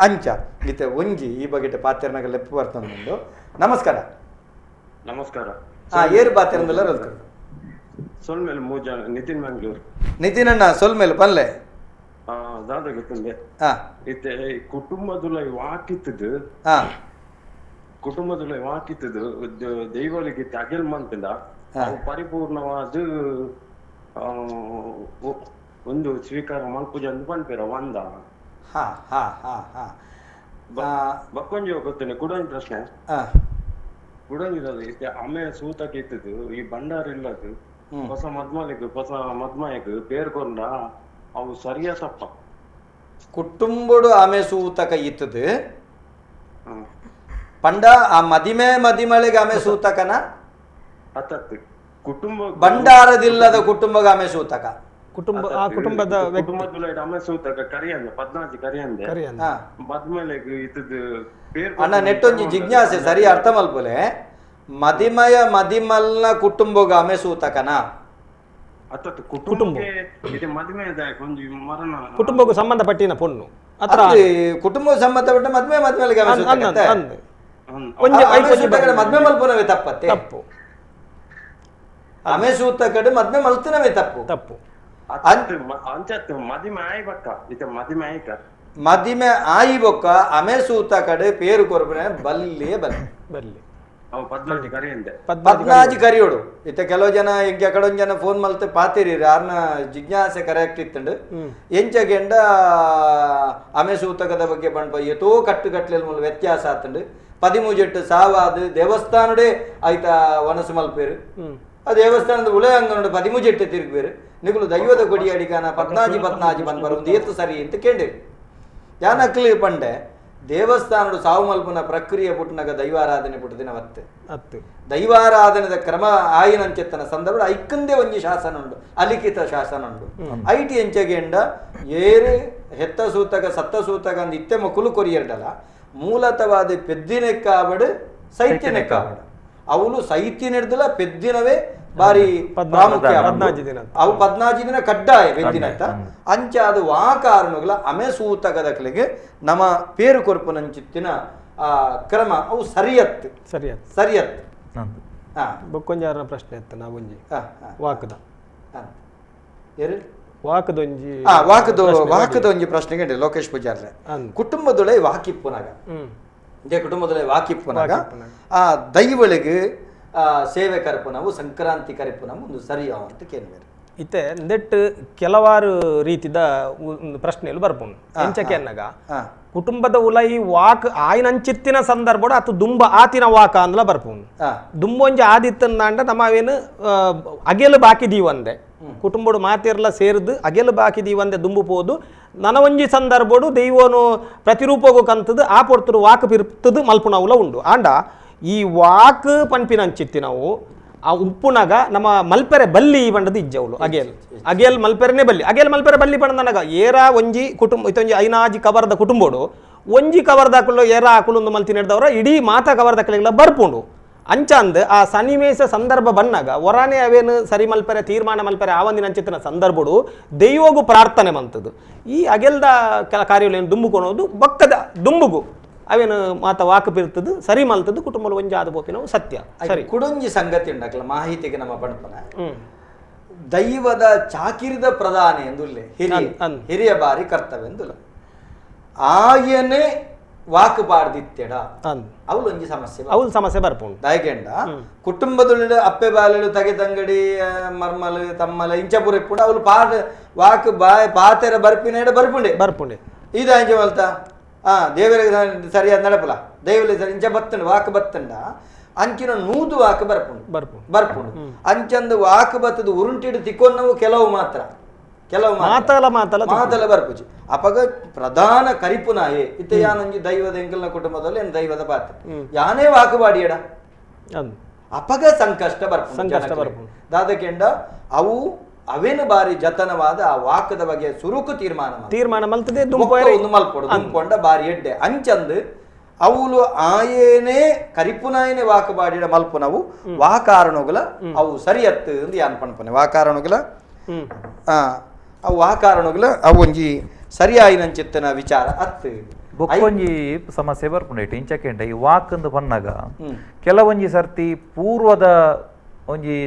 ಅಂಚ ಇತ್ತೆ ಒಂಜಿ ಈ ಬಗೆಟ ಪಾತ್ರನಾಗ ಲೆಪ್ಪು ಬರ್ತಂದು. ನಮಸ್ಕಾರ. ನಮಸ್ಕಾರ. ಏರು ಪಾತ್ರಂದಲ್ಲ ಸೊಲ್ಮೇಲೆ ಮೂಜ ನಿತಿನ್ ಮಂಗಳೂರು. ನಿತಿನ್ ಅಣ್ಣ ಸೊಲ್ಮೇಲೆ ಪಲ್ಲೆ ದಾದ ಗೊತ್ತಂದೆ ಇತ್ತೆ ಕುಟುಂಬದುಲ ವಾಕಿತ್ತದು ಕುಟುಂಬದುಲ ವಾಕಿತ್ತದು ದೈವಳಿಗೆ ಅಗೆಲ್ ಮಂತಂದ ಅವು ಪರಿಪೂರ್ಣವಾದ ಒಂದು ಸ್ವೀಕಾರ ಮಲ್ಪುಜ ಅಂದ್ ಪನ್ಪೇರ ಒಂದ ಬಕ್ಕೊಂಜಿ ಗೊತ್ತೇನೆ ಕುಡೊಂಜಿ ಪ್ರಶ್ನೆ ಕುಡೊಂಜಿ ಇತ್ತೆ ಆಮೆ ಸೂತಕ್ಕೆ ಇತ್ತದು ಈ ಭಂಡಾರ ಇಲ್ಲದು ಹೊಸ ಮದ್ಮಲಿಗ್ ಹೊಸ ಮದ್ಮಯಗ್ ಪೇರ್ಕೊಂಡ ಅವು ಸರಿಯ ತಪ್ಪ ಕುಟುಂಬಡು ಆಮೆ ಸೂತಕ ಇತ್ತದು ಪಂಡ ಆ ಮದಿಮೆ ಮದಿಮಳೆಗೆ ಆಮೆ ಸೂತಕನ ಕುಟುಂಬ ಭಂಡಾರದಿಲ್ಲದ ಕುಟುಂಬಗ ಆಮೆ ಸೂತಕ ಕುಟುಂಬ ಆ ಕುಟುಂಬದ ಆಮೆ ಸೂತಕ ಕರಿಯಂದೆ ಪದ್ನಾಜಿ ಕರಿಯಂದೆ ಮದ್ಮಲೆಗ್ ಇತ್ತದು ಅಣ್ಣ ನೆಟ್ಟೊಂಜಿ ಜಿಜ್ಞಾಸೆ ಸರಿ ಅರ್ಥ ಮಲ್ಪಲೆ ಮದಿಮಯ ಮದಿಮಲ್ನ ಕುಟುಂಬಗ ಆಮೆ ಸೂತಕನ ಕುಟುಂಬ ಕುಟುಂಬಕ್ಕೂ ಸಂಬಂಧಪಟ್ಟಿನ ಪೊಣ್ಣು ಕುಟುಂಬ ಸಂಬಂಧಪಟ್ಟ ಮದ್ವೆ ಮದ್ಮೆಗೆ ಮದ್ವೆ ಮಲ್ಪುನವೇ ತಪ್ಪತ್ತೆ ತಪ್ಪು ಆಮೆ ಸೂತ ಕಡೆ ಮದ್ವೆ ಮಲ್ತನವೇ ತಪ್ಪು ತಪ್ಪು ಮದಿಮೆ ಆಯಿ ಬೊಕ್ಕ ಆಮೆ ಸೂತ ಕಡೆ ಪೇರು ಕೊರಪನೆ ಬಲ್ಲಿಯೇ ಬಲ್ಲಿ ಬಲ್ಲಿ ಪದ್ನಾಜಿ ಕರಿಯೋಡು ಇತ್ತ ಕೆಲವು ಜನ ಎಂಕೆ ಕಡೊಂದು ಜನ ಫೋನ್ ಮಲ್ತೆ ಪಾತಿರಿ ಆರ್ನ ಜಿಜ್ಞಾಸೆ ಕರೆಕ್ಟ್ ಇತ್ತಂಡು ಎಂಚಗೆಂಡ ಆಮೆ ಸೂತಕದ ಬಗ್ಗೆ ಬಂಡ್ಪ ಏತೋ ಕಟ್ಟುಕಟ್ಲೆ ಮೂಲ ವ್ಯತ್ಯಾಸ ಆತಂಡು ಪದಿಮೂಜೆಟ್ಟು ಸಾವಾದ ದೇವಸ್ಥಾನಡೇ ಆಯ್ತಾ ವನಸು ಮಲ್ಪೇರು ಆ ದೇವಸ್ಥಾನದ ಉಳೆ ಅಂಗನೋಡು ಪದಿಮೂಜೆಟ್ಟು ತಿರುಗುವೇರು ನಿಗುಲು ದೈವದ ಕೊಡಿ ಅಡಿಕಾನ ಪದ್ನಾಜಿ ಪದ್ನಾಜಿ ಬಂದ್ಬರ ಒಂದು ಏತು ಸರಿ ಅಂತ ಕೇಳಿರಿ ಯಾನಕ್ಲಿ ಪಂಡೆ ದೇವಸ್ಥಾನಡು ಸಾವು ಮಲ್ಪುನ ಪ್ರಕ್ರಿಯೆ ಪುಟ್ಟನಾಗ ದೈವಾರಾಧನೆ ಪುಟ್ಟದಿನ ವತ್ತೆ ದೈವಾರಾಧನೆದ ಕ್ರಮ ಆಯಿನಂಚೆತ್ತನ ಸಂದರ್ಭ ಐಕ್ಕಂದೇ ಒಂಜಿ ಶಾಸನ ಉಂಡು ಅಲಿಖಿತ ಶಾಸನ ಉಂಡು IT ಎಂಚಗೆಂಡ ಏರು ಹೆತ್ತ ಸೂತಕ ಸತ್ತ ಸೂತಕ ಅಂದ್ ಇತ್ತೆ ಮಕ್ಕಳು ಕೊರಿಯರ್ಡಲ ಮೂಲತವಾದ ಪೆದ್ದಿನ ಕಾವಡು ಸೈತ್ಯನೆ ಕಾವಡು ಅವಳು ಸೈತ್ಯ ನಡೆದಲ್ಲ ಪೆದ್ದಿನವೇ ಬಾರಿ ಪ್ರಾಮುಖ್ಯ ಅವು 14 ದಿನ ಕಡ್ಡಾಯ ಪೆದ್ದಿನತ್ತ ಅಂಚ ಅದು ವಾ ಕಾರಣಗಳ ಅಮೆ ಸೂತಕದಕ್ಲಿಗೆ ನಮ್ಮ ಪೇರು ಕೊರ್ಪುನಂಚಿತ್ತಿನ ಆ ಕ್ರಮ ಅವು ಸರಿಯತ್ತು ಸರಿಯತ್ತು ಸರಿಯತ್ತು. ಬೊಕ್ಕೊಂಜಾರನ ಪ್ರಶ್ನೆ ಇತ್ತು ನಾವೊಂಜಿ ವಾಕದ ವಾಕದೊಂಜಿ ವಾಕದ ಒಂಜಿ ಪ್ರಶ್ನೆಗೆ ಲೋಕೇಶ್ ಪೂಜಾರ್ಲೆ ಕುಟುಂಬದೊಳೆ ವಾಕಿಪ್ಪುನಾಗ ಇದೇ ಕುಟುಂಬದೊಳೆ ವಾಕಿಪ್ಪುನಾಗ ಆ ದೈವಳಿಗೆ ಸೇವೆ ಕರ್ಪುನವು ಸಂಕ್ರಾಂತಿ ಕರಿಪುನವು ಒಂದು ಸರಿಯ ಅಂತ ಕೇಳಿದ್ರು. ಇತ್ತೆ ನೆಟ್ ಕೆಲವಾರು ರೀತಿದ ಪ್ರಶ್ನೆಗಳು ಬರ್ಪುಂಡು ಎಂಚಕ್ಕೆ ಅನ್ನಾಗ ಕುಟುಂಬದ ಉಲೈ ವಾಕ್ ಆಯ್ನಂಚಿತ್ತಿನ ಸಂದರ್ಭ ಅತು ದುಂಬ ಆತಿನ ವಾಕ ಅಂದ್ಲ ಬರ್ಪುಂಡು. ದುಂಬೊಂಜಿ ಆದಿತ್ತಂದಾಂಡ ನಮ್ಮವೇನು ಅಗೆಲು ಬಾಕಿ ದೀವಂದೆ ಕುಟುಂಬಡು ಮಾತಿರ್ಲ ಸೇರಿದು ಅಗೆಲು ಬಾಕಿ ದೀವಂದೆ ದುಂಬು ಪೋದು ನನವಂಜಿ ಸಂದರ್ಭಡು ದೈವನು ಪ್ರತಿರೂಪಗೂ ಕಂತದ್ದು ಆ ಪೊರ್ತರು ವಾಕ್ ಪಿರ್ತದು ಮಲ್ಪುನವುಲ ಉಂಡು. ಆಂಡ ಈ ವಾಕ್ ಪನ್ಪಿನಂಚಿತ್ತಿ ನಾವು ಆ ಉಪ್ಪುನಾಗ ನಮ್ಮ ಮಲ್ಪೆರೆ ಬಲ್ಲಿ ಬಂಡದು ಇಜ್ಜವಳು ಅಗೇಲ್ ಅಗೇಲ್ ಮಲ್ಪೆರೆನೇ ಬಲ್ಲಿ ಅಗೇಲ್ ಮಲ್ಪೆರೆ ಬಲ್ಲಿ ಬಂಡನಗ ಏರ ಒಂಜಿ ಕುಟುಂಬ ಇತ್ತೊಂಜಿ ಐನಾಜಿ ಕವರ್ದ ಕುಟುಂಬೋಡು ಒಂಜಿ ಕವರ್ದಾಕುಲು ಏರ ಆಕುಲೊಂದು ಮಲ್ತಿ ನಡೆದವರ ಇಡೀ ಮಾತಾ ಕವರ್ದಾಕಲಿಗೆಲ್ಲ ಬರ್ಪುಂಡು. ಅಂಚಂದ್ ಆ ಸನ್ನಿವೇಶ ಸಂದರ್ಭ ಬನ್ನಾಗ ಹೊರಾನೆ ಅವೇನು ಸರಿ ಮಲ್ಪೆರೆ ತೀರ್ಮಾನ ಮಲ್ಪೆರೆ ಆವಂದಿನ ಅಂಚಿತ್ತಿನ ಸಂದರ್ಭಡು ದೈವಗೂ ಪ್ರಾರ್ಥನೆ ಮಂತದ್ದು ಈ ಅಗೆಲ್ದ ಕೆಲ ಕಾರ್ಯಗಳೇನು ದುಂಬುಕೊಳೋದು ಬಕ್ಕದ ದುಂಬುಗು ಅವೇನು ಮಾತ ವಾಕ್ ಪಿರ್ತದ್ದು ಸರಿ ಮಲ್ತದ್ದು ಕುಟುಂಬ ಒಂಜಿ ಆದ ಪೋಪಿನವು ಸತ್ಯ ಸರಿ. ಕುಡೊಂಜಿ ಸಂಗತಿ ಉಂಡಾಕಲ ಮಾಹಿತಿಗೆ ನಮ್ಮ ಪಣಪನ ದೈವದ ಚಾಕಿರಿದ ಪ್ರಧಾನಿ ಎಂದುಲ್ಲೆ ಹಿರಿಯ ಹಿರಿಯ ಬಾರಿ ಕರ್ತವ್ಯ ಎಂದುಲ್ಲ ಆಯನೇ ವಾಕ್ ಪಾಡ್ದಿತ್ತೆಡ ಅವಳೊಂಜಿ ಸಮಸ್ಯೆ ಅವಳು ಸಮಸ್ಯೆ ಬರ್ಪುಂಡು. ದಯಗೆಂಡ ಕುಟುಂಬದೊಳ್ಳೆ ಅಪ್ಪೆ ಬಾಲೆಳು ತಗೆ ತಂಗಡಿ ಮರ್ಮಲು ತಮ್ಮಲ ಇಂಚಪುರ ಇಪ್ಪುಂಡು ಅವಳು ಪಾಡ್ ವಾಕ್ ಬಾಯ್ ಪಾತೆರ ಬರ್ಪಿನ ಬರ್ಪುಂಡೆ ಬರ್ಪುಂಡೆ ಇದು ಅಂಚೆ ಮಲ್ತ ಆ ದೇವರಿಗೆ ಸರಿಯಾದ ನಡಪಲ ದೇವರಿಗೆ ಸರಿ ಇಂಚ ಬತ್ತಂಡ ವಾಕ್ ಬತ್ತಂಡ ಅಂಚಿನ ನೂದು ವಾಕ್ ಬರ್ಪುಂಡು ಬರ್ಪುಂಡು ಬರ್ಪುಂಡು ಅಂಚಂದು ವಾಕ್ ಬತ್ತದ ಉರುಂಟಿಡು ತಿಕ್ಕೊನ್ನವು ಕೆಲವು ಮಾತ್ರ ಕೆಲವು ಮಾತಲ ಮಾತಲ ಮಾತಲ ಬರ್ಪುಜಿ. ಅಪಗ ಪ್ರಧಾನ ಕರಿಪುನಾಯೆ ಇತ್ತೆ ಯಾನೊಂಜಿ ದೈವದ ಎಂಕಲ್ನ ಕುಟುಂಬದಲ್ಲಿ ಏನು ದೈವದ ಪಾತ್ರ ಯಾನೇ ವಾಕುಬಾಡಿಯಡ ಅಪಗ ಸಂಕಷ್ಟ ಬರ್ಪುಂಡು ಸಂಕಷ್ಟ ಬರ್ಪುಂಡು. ದಾದಕೆಂಡ ಅವು ಅವೇನು ಬಾರಿ ಜತನವಾದ ಆ ವಾಕದ ಬಗ್ಗೆ ಸುರುಕು ತೀರ್ಮಾನ ತೀರ್ಮಾನ ಮಲ್ತದೆ ಒಂದು ಮಲ್ಪೊಡು ದುಂಕೊಂಡ ಬಾರಿ ಎಡ್ಡೆ ಅಂಚಂದು ಅವುಲು ಆಯೇನೇ ಕರಿಪುನಾಯನೇ ವಾಕುಬಾಡಿಡ ಮಲ್ಪುನವು ವಾಕಾರಣಗಳ ಅವು ಸರಿಯತ್ತು ಎಂದು ಯಾನ್ ಪನ್ಪನೆ ವಾಕಾರಣಗಳ ಅವು ವಾಕಾರಣಗಳ ಅವು ಒಂಜಿ ಸರಿಯಾಯಿನಂಚಿತ್ತನ ವಿಚಾರ ಅತ್ತು. ಬೊಕ್ಕೊಂಜಿ ಸಮಸ್ಯೆ ಬರ್ಪುಂಡು ಇಂಚಕೆಂಡ ಈ ವಾಕಂದು ಬನ್ನಾಗ ಕೆಲವೊಂಜಿ ಸರ್ತಿ ಪೂರ್ವದ ಒಂಜಿ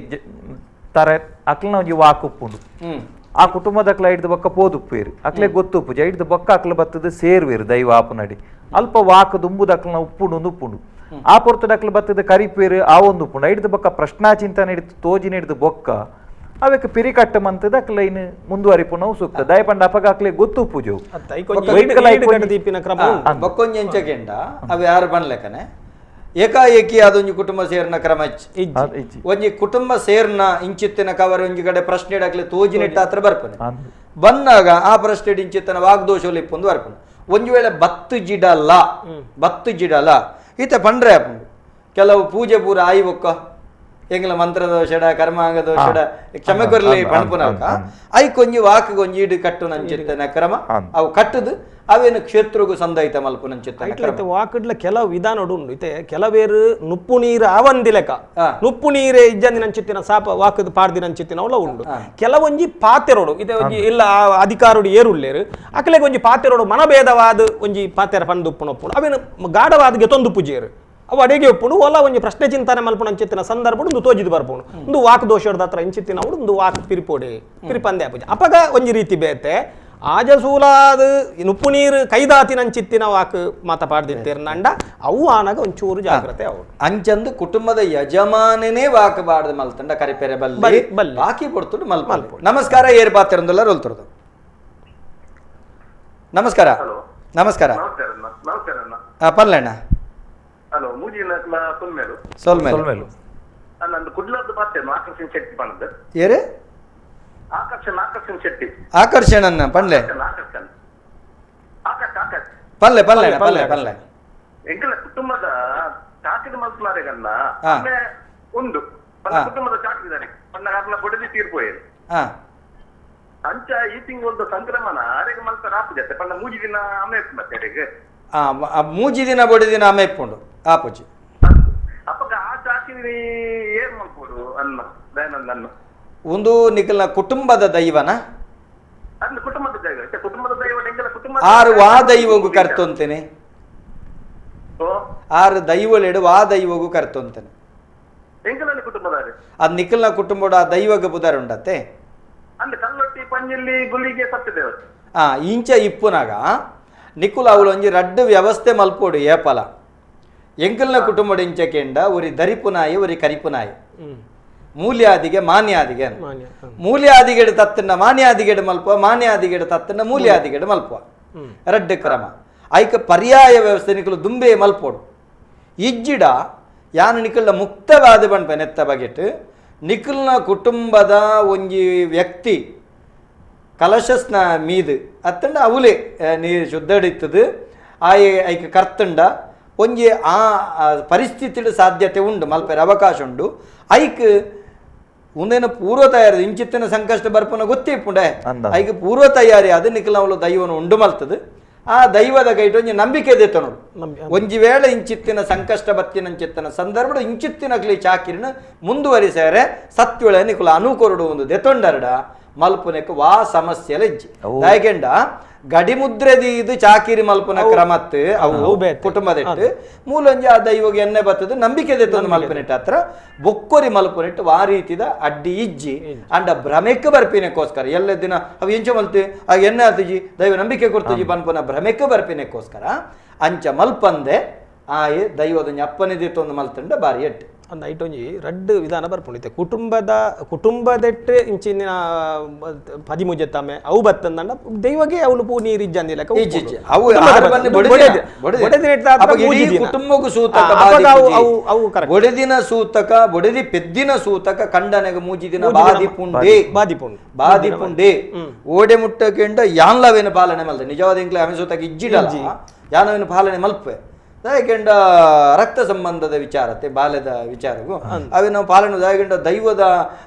ತರ ಅಕ್ಲನ ಒಂಜಿ ವಾಕ್ ಉಪ್ಪುಂಡು ಆ ಕುಟುಂಬದಕ್ಲ ಐಡ್ದು ಬೊಕ್ಕ ಪೋದುಪ್ಪೇರು ಅಕ್ಲೆ ಗೊತ್ತುಪ್ಪು ಐಡ್ದು ಬೊಕ್ಕ ಅಕ್ಲ ಬತ್ತದ ಸೇರುವೇರು ದೈವ ಆಪುನಡಿ ಅಲ್ಪ ವಾಕ್ ದುಂಬುದಕ್ಲನ ಉಪ್ಪುಂಡು ಒಂದು ಉಪ್ಪುಂಡು ಆ ಪೊರ್ತುದಕ್ಲ ಬತ್ತದ ಕರಿಪೇರು ಆ ಒಂದು ಉಪ್ಪುಂಡು ಐಡ್ದು ಬೊಕ್ಕ ಪ್ರಶ್ನಾ ಚಿಂತನೆ ಹಿಡಿದು ತೋಜಿನ ಹಿಡಿದು ಬೊಕ್ಕ ಅವಕ್ಕೆ ಪಿರಿಕಟ್ಟ ಮಂತದ ಅಕ್ಲ ಇನ್ನು ಮುಂದುವರಿಪುನವು ಸೂಕ್ತ ದಯಪಂಡ ಅಪಗ ಅಕ್ಲೆ ಗೊತ್ತು ಪೂಜೆ ಬೊಕ್ಕೊಂಜಿ ಎಂಚಗೆಂಡ ಅವು ಯಾರು ಬನ್ಲೆಕನೆ ಏಕಾಏಕಿ ಅದೊಂಜಿ ಕುಟುಂಬ ಸೇರ್ನ ಕ್ರಮ ಒಂಜಿ ಕುಟುಂಬ ಸೇರ್ನ ಇಂಚಿತ್ತಿನ ಕವರ್ ಒಂಜಿ ಕಡೆ ಪ್ರಶ್ನೆ ಇಡಕ್ಲೆ ತೋಜಿನಿಟ್ಟ ಹತ್ರ ಬರ್ಪನೆ ಬಂದಾಗ ಆ ಪ್ರಶ್ನೆ ಇಂಚಿತ್ತನ ವಾಗ್ದೋಷಲು ಇಪ್ಪೊಂದು ಬರ್ಪನೆ ಒಂಜಿ ವೇಳೆ ಬತ್ತು ಜಿಡಲ್ಲ ಬತ್ತು ಜಿಡಲ್ಲ ಈತ ಪಂಡ್ರೆ ಆಪುಂಡು ಕೆಲವು ಪೂಜೆ ಪೂರ ಆಯಿ ಬೊಕ್ಕ ಎಂಗ್ಲ ಮಂತ್ರ ದೋಷಡ ಕರ್ಮಾಂಗ ದೋಷಡ ಕ್ಷಮೆ ಕೊರ್ಲಿ ಪಣಪುನಲ್ಕ ಐಕೊಂಜಿ ವಾಕ್ಗೊಂಜಿ ಇಡು ಕಟ್ಟು ನಂಚಿತ್ತನ ಕ್ರಮ ಅವು ಕಟ್ಟುದು ಅವೇನು ಕ್ಷೇತ್ರಗೂ ಸಂದೈತ ಮಲ್ಪುನಂಚಿತ್ತ ವಾಕಡ್ಲ ಕೆಲವು ವಿಧಾನ ಉಂಡು ಇತ್ತೆ ಕೆಲವೇರು ನುಪ್ಪು ನೀರು ಆವಂದಿಲೆಕ ನುಪ್ಪು ನೀರೇ ಇಜ್ಜಂದಿನಂಚಿತ್ತಿನ ಸಾಪ ವಾಕದ ಪಾಡ್ದಿನಂಚಿತ್ತಿನ ಅವಳ ಉಂಡು. ಕೆಲವೊಂಜಿ ಪಾತೆರೋಡು ಇತ್ತೆ ಒಂಜಿ ಇಲ್ಲ ಅಧಿಕಾರುಡು ಏರುಲ್ಲೇರು ಅಕ್ಲೆಗೆ ಒಂಜಿ ಪಾತೆರೋಡು ಮನಭೇದವಾದ ಒಂಜಿ ಪಾತೆರ ಪಂದು ಉಪ್ಪುನೊಪ್ಪುಂಡು ಅವೇನು ಗಾಢವಾದ ಗೆತೊಂದು ಪೂಜೆಯರು ಅವು ಅಡಿಗೆ ಉಪ್ಪುಂಡು ಒಲ ಒಂಜಿ ಪ್ರಶ್ನೆ ಚಿಂತನೆ ಮಲ್ಪುನ ಅಂಚಿತ್ತಿನ ಸಂದರ್ಭ ಒಂದು ತೋಜಿದು ಬರ್ಪುಂಡು ಒಂದು ವಾಕ್ ದೋಷದ ಹತ್ರ ಇಂಚಿತ್ತಿನ ಅವಳು ಒಂದು ವಾಕ್ ಪಿರಿಪೋಡೆ ಪಿರಿಪಂದೆ ಪೂಜೆ ಅಪಗ ಒಂಜಿ ರೀತಿ ಬೇತೆ ಆಜಸೂಲಾದ ನುಪ್ಪು ನೀರು ಕೈದಾತಿನಂಚಿತ್ತಿನ ವಾಕ್ ಮಾತ ಪಾಡ್ದಿತ್ತೇರ್ನಂಡ ಅವು ಆನಾಗ ಒಂಚೂರು ಜಾಗ್ರತೆ ಅವು ಅಂಚಂದು ಕುಟುಂಬದ ಯಜಮಾನನೇ ವಾಕ್ ಬಾಡ್ದು ಮಲ್ತಂಡ ಕರಿಪೆರೆ ಬಲ್ಲಿ ಬಾಕಿ ಕೊಡ್ತುಂಡು ಮಲ್ಪ. ನಮಸ್ಕಾರ ಏರ್ ಪಾತಿರಂದುಲ್ಲ ರೋಲ್ತುರ್ದು. ನಮಸ್ಕಾರ ನಮಸ್ಕಾರ ಪರ್ಲಣ್ಣ. ಹಲೋ ಮೂಜಿ ಸೊಲ್ಮೇಲು ನಂದು ಕುಡ್ಲದ್ದು ಪಾತೆ ಆಕರ್ಷಣ್ ಶೆಟ್ಟಿ ಪಂದ್ ಏರು ಆಕರ್ಷಣ್ ಆಕರ್ಷಣ್ ಶೆಟ್ಟಿ ಆಕರ್ಷಣ್ ಅನ್ನ ಪಂಡ್ಲೆ ಆಕರ್ಷಣ್ ಆಕಾಶ್ ಆಕಾಶ್ ಪಲ್ಲೆ ಪಲ್ಲೆ ಪಲ್ಲೆ ಪಲ್ಲೆ ಎಂಕಲ ಕುಟುಂಬದ ಚಾಕಿದ ಮಲ್ಪಲಾರೆಗನ್ನ ಉಂಡು ಕುಟುಂಬದ ಚಾಕಿದಾನೆ ಪನ್ನ ಅರ್ನ ಬೊಡದಿ ತೀರ್ಪೋಯೇನು ಅಂಚ ಈ ತಿಂಗಳದ ಸಂಕ್ರಮಣ ಅರೆಗೆ ಮಲ್ಪರ ಆಪುಜತ್ತೆ ಪನ್ನ ಮೂಜಿ ದಿನ ಅಮೆ ಮತ್ತೆ ಅರೆಗೆ ಮೂಜಿ ದಿನ ಬೊಡಿದಿನ ಅಮೆ ಇಪ್ಪುಂಡು ಆಪುಜಿ ಅಪ್ಪಗ ಆ ಚಾಕಿರಿ ಏನ್ ಮಲ್ಪೋಡು ಅನ್ನ ದಯಾನಂದ ಅನ್ನ ಒಂದು ನಿಕಲ್ನ ಕುಟುಂಬದ ದೈವನ ಕುಟುಂಬದ ದೈವ ಕುಟುಂಬದ ದೈವ ಎಂಕಲ ಕುಟುಂಬ ಆರು ವಾ ದೈವಗೂ ಕರ್ತೊಂತೇನೆ ಆರು ದೈವಲೆಡು ವಾ ದೈವಗೂ ಕರ್ತೊಂತೇನೆ ಎಂಕಲನ ಕುಟುಂಬದ ಅದ್ ನಿಕಲ್ನ ಕುಟುಂಬದ ಆ ದೈವಗ ಬುದಾರ ಉಂಡತ್ತೆ ಅಂದ್ರೆ ಕಲ್ಲೊಟ್ಟಿ ಪಂಜಿಲ್ಲಿ ಗುಲಿಗೆ ಸತ್ತದೇವರು ಇಂಚ ಇಪ್ಪುನಾಗ ನಿಕುಲ ಅವಳು ಒಂಜಿ ರಡ್ಡು ವ್ಯವಸ್ಥೆ ಮಲ್ಪೋಡು ಏಪಲ ಎಂಕಲ್ನ ಕುಟುಂಬದ ಇಂಚಕೆಂಡ ಒರಿ ದರಿಪುನಾಯಿ ಒರಿ ಕರಿಪುನಾಯಿ ಮೂಲ್ಯಾದಿಗೆ ಮಾನ್ಯಾದಿಗೆ ಮೂಲ್ಯಾದಿಗೆಡು ತತ್ತನ್ನ ಮಾನ್ಯಾದಿಗೆಡು ಮಲ್ಪ ಮಾನ್ಯಾದಿಗೆಡು ತತ್ತನ್ನ ಮೂಲ್ಯಾದಿಗೆಡು ಮಲ್ಪ ರಡ್ಡು ಕ್ರಮ ಐಕ ಪರ್ಯಾಯ ವ್ಯವಸ್ಥೆ ನಿಕುಲು ದುಂಬೆ ಮಲ್ಪೋಡು ಇಜ್ಜಿಡ ಯಾನು ನಿಕಲ್ನ ಮುಕ್ತವಾದ ಬಣ್ಪ ನೆತ್ತ ಬಗೆಟ್ ನಿಕಲ್ನ ಕುಟುಂಬದ ಒಂಜಿ ವ್ಯಕ್ತಿ ಕಲಶಸ್ನ ಮೀದು ಅತ್ತಂಡ ಅವಲೇ ನೀರು ಶುದ್ಧಡಿತ್ತದು ಆಯೆ ಐಕ ಕರ್ತಂಡ ಒಂಜಿ ಆ ಪರಿಸ್ಥಿತಿಡು ಸಾಧ್ಯತೆ ಉಂಡು ಮಲ್ಪೆರ ಅವಕಾಶ ಉಂಡು ಐಕ್ ಉಂದೇನ ಪೂರ್ವ ತಯಾರಿ ಇಂಚಿತ್ತಿನ ಸಂಕಷ್ಟ ಬರ್ಪನ ಗೊತ್ತೇ ಇಪ್ಪುಂಡೆ ಐಕ್ ಪೂರ್ವ ತಯಾರಿ ಅದು ನಿಕಲ್ನ ಅವಳು ದೈವನ ಉಂಡು ಮಲ್ತದು ಆ ದೈವದ ಕೈಟ್ ಒಂಜಿ ನಂಬಿಕೆ ದೇತ ನೋಡು ಒಂಜಿ ವೇಳೆ ಇಂಚಿತ್ತಿನ ಸಂಕಷ್ಟ ಬತ್ತಿನಂಚಿತ್ತಿನ ಸಂದರ್ಭ ಇಂಚಿತ್ತಿನಕ್ಲಿ ಚಾಕಿರಿನ ಮುಂದುವರಿಸಾರೆ ಸತ್ಯುಳೆ ನಿಕುಲ ಅನುಕೊರಡು ಒಂದು ದೆತೊಂಡರಡ ಮಲ್ಪುನೆಕ್ ವಾ ಸಮಸ್ಯೆ ಇಜ್ಜಿ ದಾಯಕೆಂಡ ಗಡಿಮುದ್ರೆ ಇದು ಚಾಕಿರಿ ಮಲ್ಪುನ ಕ್ರಮತ್ ಅವು ಕುಟುಂಬದಿಟ್ಟು ಮೂಲೊಂಜಿ ಆ ದೈವಗೆ ಎಣ್ಣೆ ಬತ್ತದ ನಂಬಿಕೆ ದೆತ್ತೊಂದು ಮಲ್ಪನೆಟ್ಟ ಹತ್ರ ಬೊಕ್ಕೊರಿ ಮಲ್ಪನೆಟ್ಟು ವಾ ರೀತಿದ ಅಡ್ಡಿ ಇಜ್ಜಿ ಅಂಡ ಭ್ರಮೆಕ್ ಬರ್ಪಿನಕ್ಕೋಸ್ಕರ ಎಲ್ಲ ದಿನ ಅವು ಎಂಚ ಮಲ್ತು ಆಗ ಎಣ್ಣೆ ಆತುಜಿ ದೈವ ನಂಬಿಕೆ ಕೊಡ್ತುಜಿ ಪನ್ಪುನ ಭ್ರಮೆಕ್ ಬರ್ಪಿನಕ್ಕೋಸ್ಕರ ಅಂಚ ಮಲ್ಪಂದೆ ಆಯೆ ದೈವದ ಅಪ್ಪನಿದಿತ್ತೊಂದು ಮಲ್ತಂಡ ಬಾರಿ ಎಟ್ಟು ಅಂದ ಐಟೊಂಜಿ ರಡ್ಡು ವಿಧಾನ ಬರ್ಪುಂಡಿತ್ತೆ ಕುಟುಂಬದ ಕುಟುಂಬದೆಟ್ಟು ಇಂಚಿನ ಪದಿಮೂಜೆತ್ತಮ್ಮೆ ಅವು ಬತ್ತಂದಂಡ ದೈವಗೆ ಅವಳು ಪೂ ನೀರು ಇಜ್ಜಂದಿಲ್ಲ ಅವು ಕುಟುಂಬಕ್ಕೂ ಸೂತಕ ಬೊಡೆದಿನ ಸೂತಕ ಬೊಡೆದಿ ಪೆದ್ದಿನ ಸೂತಕ ಕಂಡನೆಗೆ ಮೂಜಿದಿನ ಬಾದಿಪುಂಡೆ ಬಾದಿಪುಂಡು ಬಾದಿಪುಂಡೆ ಓಡೆ ಮುಟ್ಟಕೆಂಡ ಯಾನ್ಲವೇನು ಪಾಲನೆ ಮಲ್ತೆ ನಿಜವಾದ ಇಂಕ್ಲೆ ಅಮೆ ಸೂತಕ ಇಜ್ಜಿಡಲ್ಲ ಯಾನವೇನು ಪಾಲನೆ ಮಲ್ಪೆ ದಾಯಕೆಂಡ ರಕ್ತ ಸಂಬಂಧದ ವಿಚಾರತೆ ಬಾಲ್ಯದ ವಿಚಾರಗೂ ಅವೇ ನಾವು ಪಾಲನೆ ದಾಯಕೆಂಡ ದೈವದ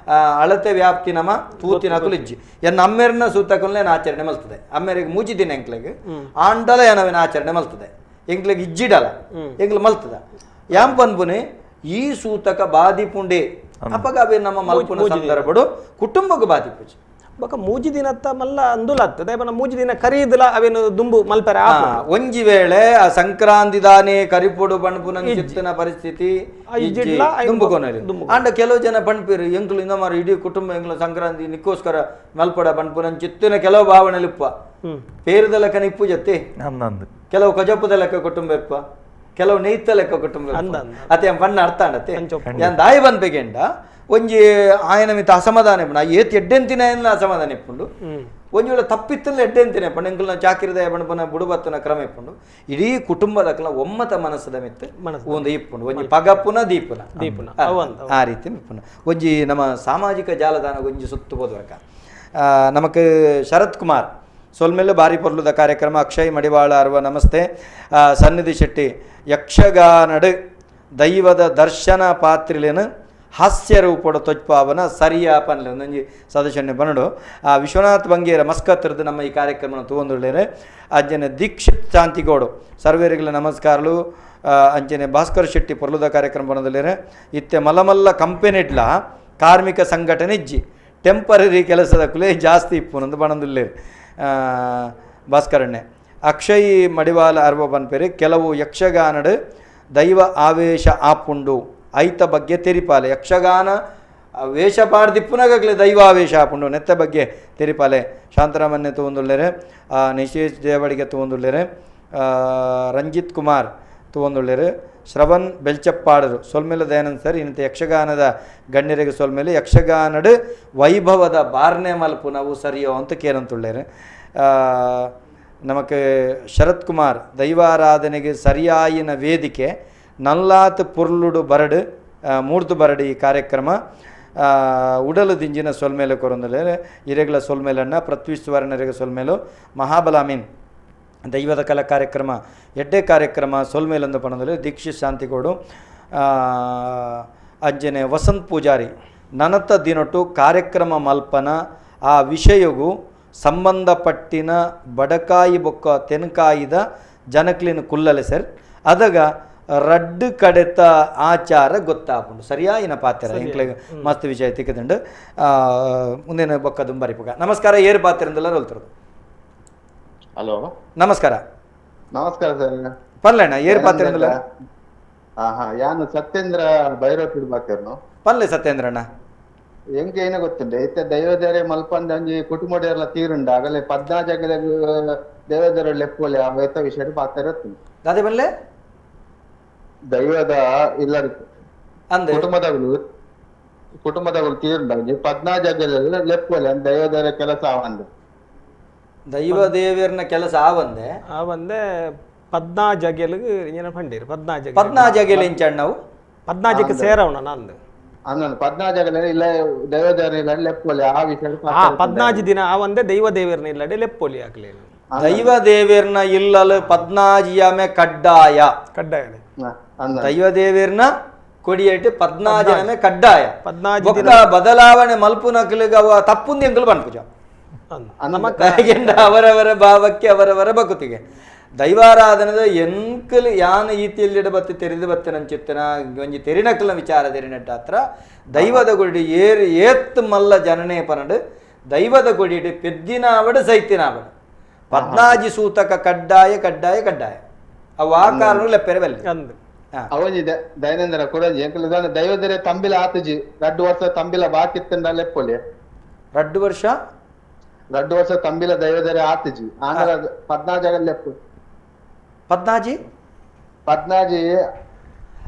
ಅಳತೆ ವ್ಯಾಪ್ತಿ ನಮ್ಮ ತೂತಿನ ಕುಲಿಜ್ಜಿ ಎನ್ನ ಅಮ್ಮೆರ್ನ ಸೂತಕಲ್ನೇ ಆಚರಣೆ ಮಲ್ತದೆ ಅಮ್ಮೆರಿಗೆ ಮೂಜಿದಿನ ಎಂಕ್ಲೆಗ್ ಆಂಡಲ ಏನವೇನ ಆಚರಣೆ ಮಲ್ತದೆ ಎಂಕ್ಲೆಗ್ ಇಜ್ಜಿಡಲ ಎಂಕ್ಲು ಮಲ್ತದ ಯಾಂ ಪನ್ಪುನೆ ಈ ಸೂತಕ ಬಾದಿಪುಂಡೆ ಅಪ್ಪಗ ಅವೇ ನಮ್ಮ ಮಲ್ಪುನ ಸಂದರ್ಭಡು ಕುಟುಂಬಕ್ಕೆ ಬಾದಿಪುಜಿ ಬೊಕ ಮೂಜಿ ದಿನತ್ತ ಮಲ್ಲ ಅಂದುಲ ಆಗ್ತದೆ ಮೂಜಿ ದಿನ ಕರೀದಲ ಅವೇನು ದುಂಬು ಮಲ್ಪರೆ ಒಂಜಿ ವೇಳೆ ಆ ಸಂಕ್ರಾಂತಿ ದಾನೆ ಕರಿಪೊಡು ಬಣ್ಪುನ ಚಿತ್ತನ ಪರಿಸ್ಥಿತಿ ದುಂಬುಕೊನಲಿ ಅಂಡ ಕೆಲವು ಜನ ಬಣ್ಪಿರು ಎಂಕ್ಲು ಇಂದ ಮಾರು ಇಡೀ ಕುಟುಂಬ ಎಂಕ್ಲು ಸಂಕ್ರಾಂತಿ ನಿಕ್ಕೋಸ್ಕರ ಮಲ್ಪಡ ಬಣ್ಪುನ ಚಿತ್ತಿನ ಕೆಲವು ಭಾವನೆ ಇಪ್ಪ ಪೇರದ ಲೆಕ್ಕ ಇಪ್ಪು ಜತ್ತೆ ಕೆಲವು ಕಜಪ್ಪದ ಲೆಕ್ಕ ಕುಟುಂಬ ಇಪ್ಪ ಕೆಲವು ನೆಯ್ತ ಲೆಕ್ಕ ಕುಟುಂಬ ಅತ್ತೆ ಬಣ್ಣ ಅರ್ಥ ಅಂಡತ್ತೆ ಯಾನ್ ದಾಯಿ ಬನ್ಪೆಗೆಂಡ ಒಂಜಿ ಆಯನ ಮಿತ್ತ ಅಸಮಾಧಾನ ಇಪ್ಪುಂಡು ಆ ಏತ್ ಎಡ್ಡೆಂತಿನ ಅಸಮಾಧಾನ ಇಪ್ಪುಂಡು ಒಂಜಿ ವೇಳೆ ತಪ್ಪಿತ್ತಲ್ಲ ಎಡ್ಡೆಂತಿನ ಇಪ್ಪುಂಡು ಎಂಕಲ್ನ ಚಾಕಿರಿದ ಬಣ್ಪುನ ಬುಡುಬತ್ತನ ಕ್ರಮ ಇಪ್ಪುಂಡು ಇಡೀ ಕುಟುಂಬದಕ್ಲ ಒಮ್ಮತ ಮನಸ್ಸದ ಮಿತ್ತ ಒಂದು ಇಪ್ಪುಂಡು ಒಂಜಿ ಪಗಪುನ ದೀಪುನ ದೀಪುನ ಆ ರೀತಿ ಇಪ್ಪುಂಡು ಒಂಜಿ ನಮ್ಮ ಸಾಮಾಜಿಕ ಜಾಲತಾಣ ಒಂಜಿ ಸುತ್ತು ಹೋದ್ವರ್ಕ ನಮಕ್ ಶರತ್ ಕುಮಾರ್ ಸೊಲ್ಮೇಲೆ ಬಾರಿ ಪೊರ್ಲುದ ಕಾರ್ಯಕ್ರಮ ಅಕ್ಷಯ್ ಮಡಿವಾಳ ಅರ್ವ ನಮಸ್ತೆ ಸನ್ನಿಧಿ ಶೆಟ್ಟಿ ಯಕ್ಷಗಾನಡು ದೈವದ ದರ್ಶನ ಪಾತ್ರಿಲೇನು ಹಾಸ್ಯ ರೂಪದ ತೊಜ್ಪಾವನ ಸರಿಯಾ ಪನ್ಲೆ ಒಂದೊಂಜಿ ಸದಸ್ಯನೆ ಬನ್ನಡು ಆ ವಿಶ್ವನಾಥ್ ಬಂಗೇರ ಮಸ್ಕತ್ರದ್ದು ನಮ್ಮ ಈ ಕಾರ್ಯಕ್ರಮನ ತೂವೊಂದುಳ್ಳೇರೆ ಅಂಚನೆ ದೀಕ್ಷಿತ್ ಶಾಂತಿಗೌಡು ಸರ್ವೇರಿಗಳ ನಮಸ್ಕಾರಲು ಅಂಚನೆ ಭಾಸ್ಕರ್ ಶೆಟ್ಟಿ ಪೊರ್ಲುದ ಕಾರ್ಯಕ್ರಮ ಬನ್ನದುಳ್ಳೇರೆ ಇತ್ತೆ ಮಲಮಲ್ಲ ಕಂಪೆನಿಡ್ಲ ಕಾರ್ಮಿಕ ಸಂಘಟನೆ ಇಜ್ಜಿ ಟೆಂಪರರಿ ಕೆಲಸದ ಕುಲೆ ಜಾಸ್ತಿ ಇಪ್ಪುನಂದು ಬಣದುಳ್ಳೇರು ಭಾಸ್ಕರಣ್ಣೆ ಅಕ್ಷಯ್ ಮಡಿವಾಲ ಅರ್ವ ಬನ್ಪೇರೆ ಕೆಲವು ಯಕ್ಷಗಾನಡು ದೈವ ಆವೇಶ ಆಪುಂಡು ಐತ ಬಗ್ಗೆ ತೆರಿಪಾಲೆ ಯಕ್ಷಗಾನ ವೇಷ ಪಾಡ್ದಿಪ್ಪುನಗಲೇ ದೈವ ಆವೇಶ ಆಪುಂಡು ನೆತ್ತ ಬಗ್ಗೆ ತೆರಿಪಾಲೆ ಶಾಂತರಾಮನ್ನೆ ತೂವೊಂದುಲ್ಲೆರ್ ನಿಶೇಶ್ ದೇವಡಿಗೆ ತೂವೊಂದುಲ್ಲೆರ್ ರಂಜಿತ್ ಕುಮಾರ್ ತೂವೊಂದುಲ್ಲೆರ್ ಶ್ರವಣ್ ಬೆಲ್ಚಪ್ಪಾಡರು ಸೊಲ್ಮೆಲೆ ದಯಾನಂದ್ ಸರ್ ಇನ್ನಂತೆ ಯಕ್ಷಗಾನದ ಗಣ್ಯರಿಗೆ ಸೊಲ್ಮೆಲೆ ಯಕ್ಷಗಾನಡು ವೈಭವದ ಬಾರ್ನೆ ಮಲ್ಪು ನಾವು ಸರಿಯೋ ಅಂತ ಕೇರಂತುಳ್ಳೇರು. ನಮಕ್ ಶರತ್ ಕುಮಾರ್ ದೈವಾರಾಧನೆಗೆ ಸರಿಯಾಯಿನ ವೇದಿಕೆ ನಲ್ಲಾತ್ ಪುರ್ಲುಡು ಬರಡು ಮೂರ್ತು ಬರಡು ಈ ಕಾರ್ಯಕ್ರಮ ಉಡಲು ದಿಂಜಿನ ಸೊಲ್ಮೇಲೆ ಕೊರೊಂದಲೆ ಇರೆಗಳ ಸೊಲ್ಮೇಲಣ್ಣ ಪೃಥ್ವಿ ಸುವರ್ಣರಿಗೆ ಸೊಲ್ಮೇಲು ಮಹಾಬಲಾಮೀನ್ ದೈವದ ಕಲಾ ಕಾರ್ಯಕ್ರಮ ಎಡ್ಡೆ ಕಾರ್ಯಕ್ರಮ ಸೊಲ್ಮೇಲಂದ ಪಣದಲ್ಲಿ ದೀಕ್ಷಿತ್ ಶಾಂತಿಗೋಡು ಅಂಜನೆ ವಸಂತ್ ಪೂಜಾರಿ ನನತ ದಿನೊಟ್ಟು ಕಾರ್ಯಕ್ರಮ ಮಲ್ಪನ ಆ ವಿಷಯಗೂ ಸಂಬಂಧಪಟ್ಟಿನ ಬಡಕಾಯಿ ಬೊಕ್ಕ ತೆನ್ಕಾಯಿದ ಜನಕ್ಲಿನ ಕುಲ್ಲಲೆ ಸರ್ ಅದಗ ರಡ್ಡು ಕಡೆತ ಆಚಾರ ಗೊತ್ತಾಪುಂಡು ಸರಿಯಾಯಿನ ಪಾತ್ರ ಎಂಕ್ಲೆಗ್ ಮಸ್ತ್ ವಿಷಯ ತಿಕ್ಕದುಂಡು ಮುಂದಿನ ಬೊಕ್ಕ ದುಂಬರಿಪುಗ. ನಮಸ್ಕಾರ, ಏರು ಪಾತ್ರ ಹೋಲ್ತಿರೋದು. ಹಲೋ, ನಮಸ್ಕಾರ. ನಮಸ್ಕಾರ ಸರ್. ಪಲ್ಲೆಣ್ಣ, ಏರು ಪಾತ್ರ. ಯಾನು ಸತ್ಯೇಂದ್ರ ಬೈರೋಟಿ ಪಾತ್ರನು. ಪಲ್ಲೆ ಸತ್ಯೇಂದ್ರಣ್ಣ, ಎಂಕೆ ಏನ ಗೊತ್ತುಂಡೆ ಇತ್ತೆ ದೈವದೇರೆ ಮಲ್ಪಂದ ಒಂಜಿ ಕುಟುಂಬ ತೀರುಂಡ ಆಗಲೇ ಪದ್ನಾಜಗದ ದೇವದೇರ ಲೆಪ್ಪೋಲೆ ಅವೇತ ವಿಷಯ ಪಾತ್ರ ಇರ್ತದೆ. ದಾದೆ ಬಲ್ಲೆ ದೈವದ ಇಲ್ಲ ಕುಟುಂಬದಗಳು ಕುಟುಂಬದಗಳು ತೀರುಂಡ ಒಂಜಿ ಪದ್ನಾಜಗಲೆಲ್ಲ ಲೆಪ್ಪೋಲೆ ದೈವದೇರ ಕೆಲಸ ಆವಂದೆ ದೈವ ದೇವರ್ನ ಕೆಲಸ ಆವಂದೆ ಆವಂದೆ ಪದ್ನಾಜಗೆಲ್ಗ್ ಏನ ಪಂಡೀರ್ ಪದ್ನಾಜ ಪದ್ನಾಜಗೆಲ್ ಇಂಚಣ್ಣವು ಪದ್ನಾಜಕ್ಕೆ ಸೇರವಣ ನಂದು ಅಂದನು ಪದ್ನಾಜಗಲ ಇಲ್ಲ ದೈವದೇವರ ಇಲ್ಲ ಲೆಪ್ಪೋಲಿ ಆ ವಿಷಯ ಪದ್ನಾಜಿ ದಿನ ಆ ಒಂದೇ ದೈವ ದೇವರನ್ನ ಇಲ್ಲಡೆ ಲೆಪ್ಪೋಲಿ ಆಗ್ಲಿ ದೈವ ದೇವರ್ನ ಇಲ್ಲಲು ಪದ್ನಾಜಿಯಾಮೆ ಕಡ್ಡಾಯ ಕಡ್ಡಾಯ ದೈವ ದೇವರ್ನ ಕೊಡಿಯೇಟು ಪದ್ನಾಜನಮೆ ಕಡ್ಡಾಯ ಪದ್ನಾಜಿ ದಿನ ಬದಲಾವಣೆ ಮಲ್ಪುನಕ್ಲಿಗ ಅವ ತಪ್ಪುಂದು ಎಂಕುಲು ಪನ್ಪುಜ ಅವರವರ ಭಾವಕ್ಕೆ ಅವರವರ ಭಕುತಿಗೆ ದೈವಾರಾಧನದ ಎಂಕಲ್ ಯಾನ ಈತಿಯಲ್ಲಿಡ ಬತ್ತೆ ತೆರೆದು ಬತ್ತೆ ನಂಚಿತ್ತನ ಒಂಜಿ ತೆರಿನಕಲ್ನ ವಿಚಾರ ತೆರಿನಟ್ಟ ಹತ್ರ ದೈವದ ಗುಡಿ ಏರ್ ಏತ್ ಮಲ್ಲ ಜನನೇ ಪನಡು ದೈವದ ಗುಡಿಡು ಪೆದ್ದಿನಾವಡು ಸೈತಿನಾವಡು ಪದ್ನಾಜಿ ಸೂತಕ ಕಡ್ಡಾಯ ಕಡ್ಡಾಯ ಕಡ್ಡಾಯ ಅವು ಆ ಕಾರಣ ಲೆಪ್ಪೆರೆ ಬಲ್ಲಿ ಅವನಿ ದೈನಂದಿನ ಕೊಡಂಜಿ ಎಂಕಲ್ ದೈವದರೆ ತಂಬಿಲ ಆತಜಿ ರಡ್ಡು ವರ್ಷ ತಂಬಿಲ ಬಾಕಿತ್ತಂಡ ಲೆಪ್ಪೊಲಿ ರಡ್ಡು ವರ್ಷ ರಡ್ಡು ವರ್ಷ ತಂಬಿಲ ದೈವದರೆ ಆತಜಿ ಆಂಧ್ರ ಪದ್ನಾಜಗ ಲೆಪ್ಪು ಪದ್ನಾಜಿ ಪದ್ನಾಜಿ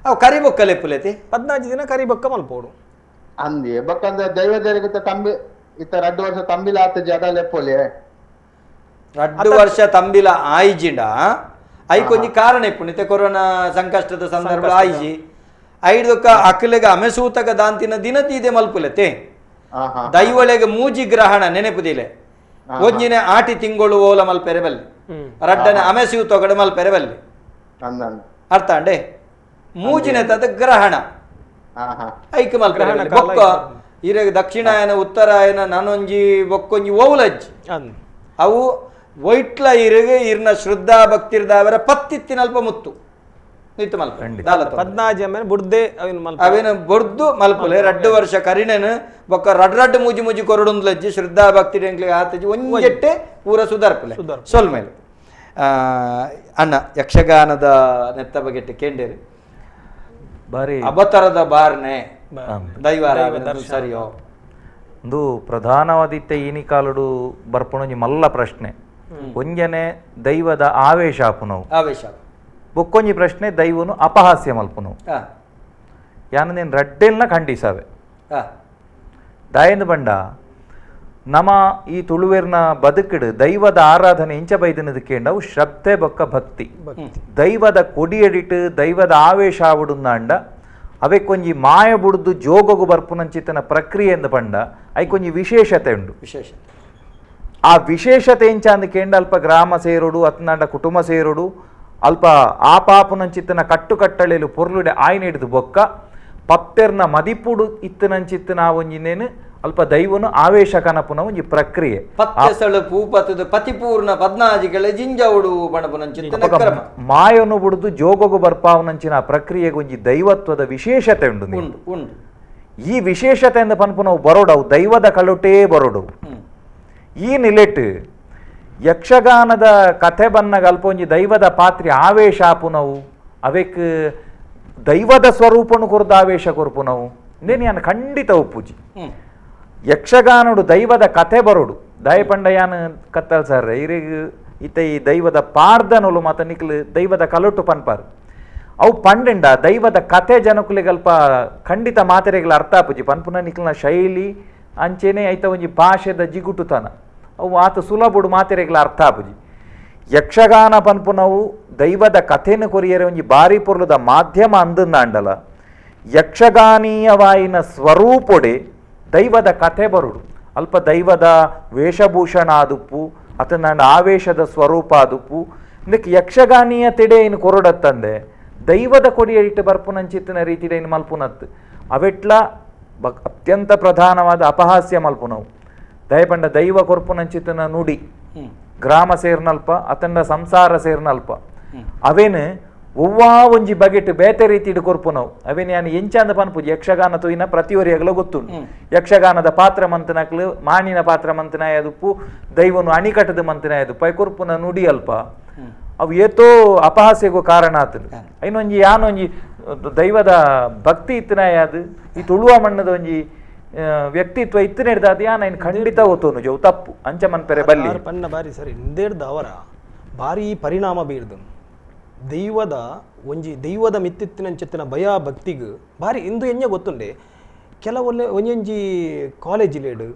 ಅವು ಕರಿಬೊಕ್ಕ ಲೆಪ್ಪುಲೇತಿ ಪದ್ನಾಜಿ ದಿನ ಕರಿಬೊಕ್ಕ ಮಲ್ಪೋಡು ಅಂದಿ ಬೊಕ್ಕಂದ್ರೆ ದೈವದೇವರಿಗೆ ತಂಬಿ ಇತ್ತ ರಡ್ಡು ವರ್ಷ ತಂಬಿಲ ಆತಜಿ ಅದ ಲೆಪ್ಪೊಲಿ ರಡ್ಡು ವರ್ಷ ತಂಬಿಲ ಆಯ್ಜಿಂಡ ಐಕೊಂಜಿ ಕಾರಣ ಇಪ್ಪು ಇತ್ತೆ ಕೊರೋನಾ ಸಂಕಷ್ಟದ ಸಂದರ್ಭ ಆಯ್ಜಿ ಐದಕ್ಕ ಅಕ್ಲೆಗ ಅಮೆಸೂತಕ ದಾಂತಿನ ದಿನ ತೀದೆ ಮಲ್ಪುಲೆತೆ ದೈವಳೆಗೆ ಮೂಜಿ ಗ್ರಹಣ ನೆನೆಪುದಿಲೆ ಒಂಜಿನ ಆಟಿ ತಿಂಗಳು ಓಲ ಮಲ್ಪೆರೆ ಬಲ್ಲಿ ರಡ್ಡನೆ ಅಮೆಸೂತೊಗಡೆ ಮಲ್ಪೆರೆ ಬಲ್ಲಿ ಅರ್ಥ ಅಂಡೆ ಮೂಜಿನ ತದ ಗ್ರಹಣ ಐಕ್ ಮಲ್ಪೆರೆ ಬೊಕ್ಕ ಇರಗ ದಕ್ಷಿಣಾಯನ ಉತ್ತರಾಯನ ನಾನೊಂಜಿ ಬೊಕ್ಕೊಂಜಿ ಓಲಜ್ಜಿ ಅವು ವೈಟ್ಲ ಇರುಗ ಇರ್ನ ಶ್ರದ್ಧಾ ಭಕ್ತಿರ್ದಾವರ ಪತ್ತಿತ್ತಿನಲ್ಪ ಮುತ್ತು ನಿತ್ತು ಮಲ್ಪ ಪದ್ನಾಜಿ ಆಮೇಲೆ ಬುಡ್ದೆ ಅವೇನು ಬೊಡ್ದು ಮಲ್ಪಲೆ ರಡ್ಡು ವರ್ಷ ಕರಿಣನು ಬೊಕ್ಕ ರಡ್ ರಡ್ಡು ಮೂಜಿ ಮೂಜಿ ಕೊರಡುಂದ್ಲಜ್ಜಿ ಶ್ರದ್ಧಾ ಭಕ್ತಿ ಆತಜ್ಜಿ ಒಂಜೆಟ್ಟೆ ಪೂರ ಸುಧಾರ್ಪಲೆ ಸೊಲ್ಮೇಲೆ ಅಣ್ಣ ಯಕ್ಷಗಾನದ ನೆತ್ತ ಬಗೆಟ್ಟೆ ಕೇಂಡೇರಿ ಬಾರಿ ಅಬತರದ ಬಾರ್ನೆ ದೈವ ಸರಿಯೋ ಒಂದು ಪ್ರಧಾನವಾದಿತ್ತೆ ಈನಿ ಕಾಲುಡು ಬರ್ಪುಣೊಂಜಿ ಮಲ್ಲ ಪ್ರಶ್ನೆ ಒಂಜನೆ ದೈವದ ಆವೇಶ ಆಪುನವು ಆವೇಶ ಬೊಕ್ಕೊಂಜಿ ಪ್ರಶ್ನೆ ದೈವನು ಅಪಹಾಸ್ಯ ಮಲ್ಪುನವು ಯಾನನೇನು ರಡ್ಡೆಲ್ನ ಖಂಡಿಸಾವೆ ದಾಯಂದು ಬಂಡ ನಮ ಈ ತುಳುವೇರ್ನ ಬದುಕಿಡು ದೈವದ ಆರಾಧನೆ ಇಂಚ ಬೈದಿನದು ಕೇಂಡವು ಶ್ರದ್ಧೆ ಬೊಕ್ಕ ಭಕ್ತಿ ದೈವದ ಕೊಡಿಯಡಿಟ್ಟು ದೈವದ ಆವೇಶ ಆವಡುಂದಾಂಡ ಅವೆಕ್ಕೊಂಜಿ ಮಾಯ ಬುಡ್ದು ಜೋಗಗು ಬರ್ಪುನಂಚಿತನ ಪ್ರಕ್ರಿಯೆ ಎಂದು ಪಂಡ ಐಕೊಂಜಿ ವಿಶೇಷತೆ ಉಂಡು ವಿಶೇಷತೆ ಆ ವಿಶೇಷತೆ ಇಂಚ ಅಂದ್ ಕೇಂಡ ಅಲ್ಪ ಗ್ರಾಮ ಸೇರುಡು ಅತ್ನಾಂಡ ಕುಟುಂಬ ಸೇರುಡು ಅಲ್ಪ ಆಪಾಪುನಂಚಿತ್ತನ ಕಟ್ಟುಕಟ್ಟಳೆಲು ಪೊರ್ಲುಡೆ ಆಯ್ನ ಹಿಡಿದು ಬೊಕ್ಕ ಪಪ್ಪೆರ್ನ ಮದಿಪುಡು ಇತ್ತನಂಚಿತ್ತನ ಒಂಜಿನೇನು ಅಲ್ಪ ದೈವನು ಆವೇಶ ಕನಪುನ ಒಂಜಿ ಪ್ರಕ್ರಿಯೆ ಪತ್ತೆಸಳು ಪೂಪತದ ಪತಿಪೂರ್ಣ ಪದ್ನಾಜಿಗಳ ಜಿಂಜೌಡು ಬಣಪುನಂಚಿತ್ತನ ಕ್ರಮ ಮಾಯನು ಬುಡ್ದು ಜೋಗಗು ಬರ್ಪಾವನಂಚಿನ ಪ್ರಕ್ರಿಯೆಗೆ ಒಂಜಿ ದೈವತ್ವದ ವಿಶೇಷತೆ ಉಂಡು ಉಂಡು ಉಂಡು ಈ ವಿಶೇಷತೆ ಎಂದು ಪನ್ಪುನವು ಬರೋಡವು ದೈವದ ಕಳುಟೇ ಬರೋಡು ಈ ನಿಲೆಟ್ ಯಕ್ಷಗಾನದ ಕಥೆ ಬನ್ನಗ ಅಲ್ಪ ಒಂಜಿ ದೈವದ ಪಾತ್ರಿ ಆವೇಶ ಆಪುನವು ಅವೆಕ್ ದೈವದ ಸ್ವರೂಪನು ಕೊರ್ದು ಆವೇಶ ಕೊರ್ಪುನವು ಇಂದೇನು ಯಾನ್ ಖಂಡಿತ ಒಪ್ಪುಜಿ ಯಕ್ಷಗಾನಡು ದೈವದ ಕಥೆ ಬರೋಡು ದಯಪಂಡ ಯಾನ್ ಕತ್ತಲ್ ಸರ್ ಇರಿಗ್ ಇತ್ತ ಈ ದೈವದ ಪಾರ್ದನೊಲು ಮಾತ ನಿಕ್ಲು ದೈವದ ಕಲೊಟ್ಟು ಪನ್ಪಾರ್ ಅವು ಪಂಡೆಂಡ ದೈವದ ಕಥೆ ಜನಕುಲಿಗಲ್ಪ ಖಂಡಿತ ಮಾತೆರೆಗಳ ಅರ್ಥ ಆಪುಜಿ ಪನ್ಪುನ ನಿಕ್ಲಿನ ಶೈಲಿ ಅಂಚೆನೆ ಐತ ಒಂಜಿ ಭಾಷೆದ ಜಿಗುಟುತನ ಅವು ಆತ ಸುಲಭುಡು ಮಾತೆರೆಗಳ ಅರ್ಥ ಆಪುಜಿ ಯಕ್ಷಗಾನ ಪನ್ಪುನವು ದೈವದ ಕಥೆನ ಕೊರಿಯರೆ ಒಂಜಿ ಬಾರಿ ಪೊರ್ಲುದ ಮಾಧ್ಯಮ ಅಂದಂದಾಂಡಲ ಯಕ್ಷಗಾನೀಯವಾಯಿನ ಸ್ವರೂಪೊಡೆ ದೈವದ ಕಥೆ ಬರುಡು ಅಲ್ಪ ದೈವದ ವೇಷಭೂಷಣ ಆದುಪ್ಪು ಅತನಾಂಡ ಆವೇಶದ ಸ್ವರೂಪ ಆದುಪ್ಪು ಇಂದಕ್ಕೆ ಯಕ್ಷಗಾನೀಯ ತೆಡೆ ಇನ್ನು ಕೊರಡತ್ತಂದೆ ದೈವದ ಕೊಡಿಯಡಿಟ್ಟು ಬರ್ಪುನಂಚಿತ್ತಿನ ರೀತಿಡೆ ಇನ್ನು ಮಲ್ಪುನತ್ತು ಅವೆಟ್ಲ ಅತ್ಯಂತ ಪ್ರಧಾನವಾದ ಅಪಹಾಸ್ಯ ಮಲ್ಪುನವು ದಯಪಂಡ ದೈವ ಕೊರ್ಪುನಂಚಿತ್ತಿನ ನುಡಿ ಗ್ರಾಮ ಸೇರ್ನಲ್ಪ ಅತಂಡ ಸಂಸಾರ ಸೇರ್ನಲ್ಪ ಅವೇನು ಒವ್ವಾ ಒಂಜಿ ಬಗೆಟ್ ಬೇತೆ ರೀತಿಡ್ ಕೊರ್ಪುನವು ಅವೇನು ಯಾನ್ ಎಂಚಾಂದ ಪನ್ಪುಜಿ ಯಕ್ಷಗಾನ ತೂಯಿನ ಪ್ರತಿಯೊರಿಯಗ್ಲ ಗೊತ್ತುಂಡು ಯಕ್ಷಗಾನದ ಪಾತ್ರ ಮಂತನಕ್ಲು ಮಾಣಿನ ಪಾತ್ರ ಮಂತನಾಯ ದುಪ್ಪು ದೈವನು ಅಣಿಕಟ್ಟದ ಮಂತನಾಯ ದುಪ್ಪು I ಕೊರ್ಪುನ ನುಡಿ ಅಲ್ಪ ಅವು ಏತೋ ಅಪಹಾಸ್ಯಗೂ ಕಾರಣ ಆತನು ಐನೊಂಜಿ ಯಾನೊಂಜಿ ದೈವದ ಭಕ್ತಿ ಇತ್ತನಾಯ ಅದು ಈ ತುಳುವ ಮಣ್ಣದ ಒಂಜಿ ವ್ಯಕ್ತಿತ್ವ ಇತ್ತನೆಡ್ದ ಅದು ಯಾನ್ ಐನ್ ಖಂಡಿತ ಒತ್ತೋನು ಜವು ತಪ್ಪು ಅಂಚ ಮನ್ಪೆರೆ ಬಲ್ಲಿ ಪನ್ನ ಬಾರಿ ಸರಿ ಇಂದೇಡ್ದ ಅವರ ಭಾರಿ ಪರಿಣಾಮ ಬೀರ್ದು ದೈವದ ಒಂಜಿ ದೈವದ ಮಿತ್ತಿತ್ತಿನಂಚಿತ್ತಿನ ಭಯ ಭಕ್ತಿಗ್ ಭಾರಿ ಇಂದು ಎಂಜ ಗೊತ್ತುಂಡೆ ಕೆಲವೊಲ್ಲೆ ಒಂಜೊಂಜಿ ಕಾಲೇಜ್ ಲೇಡು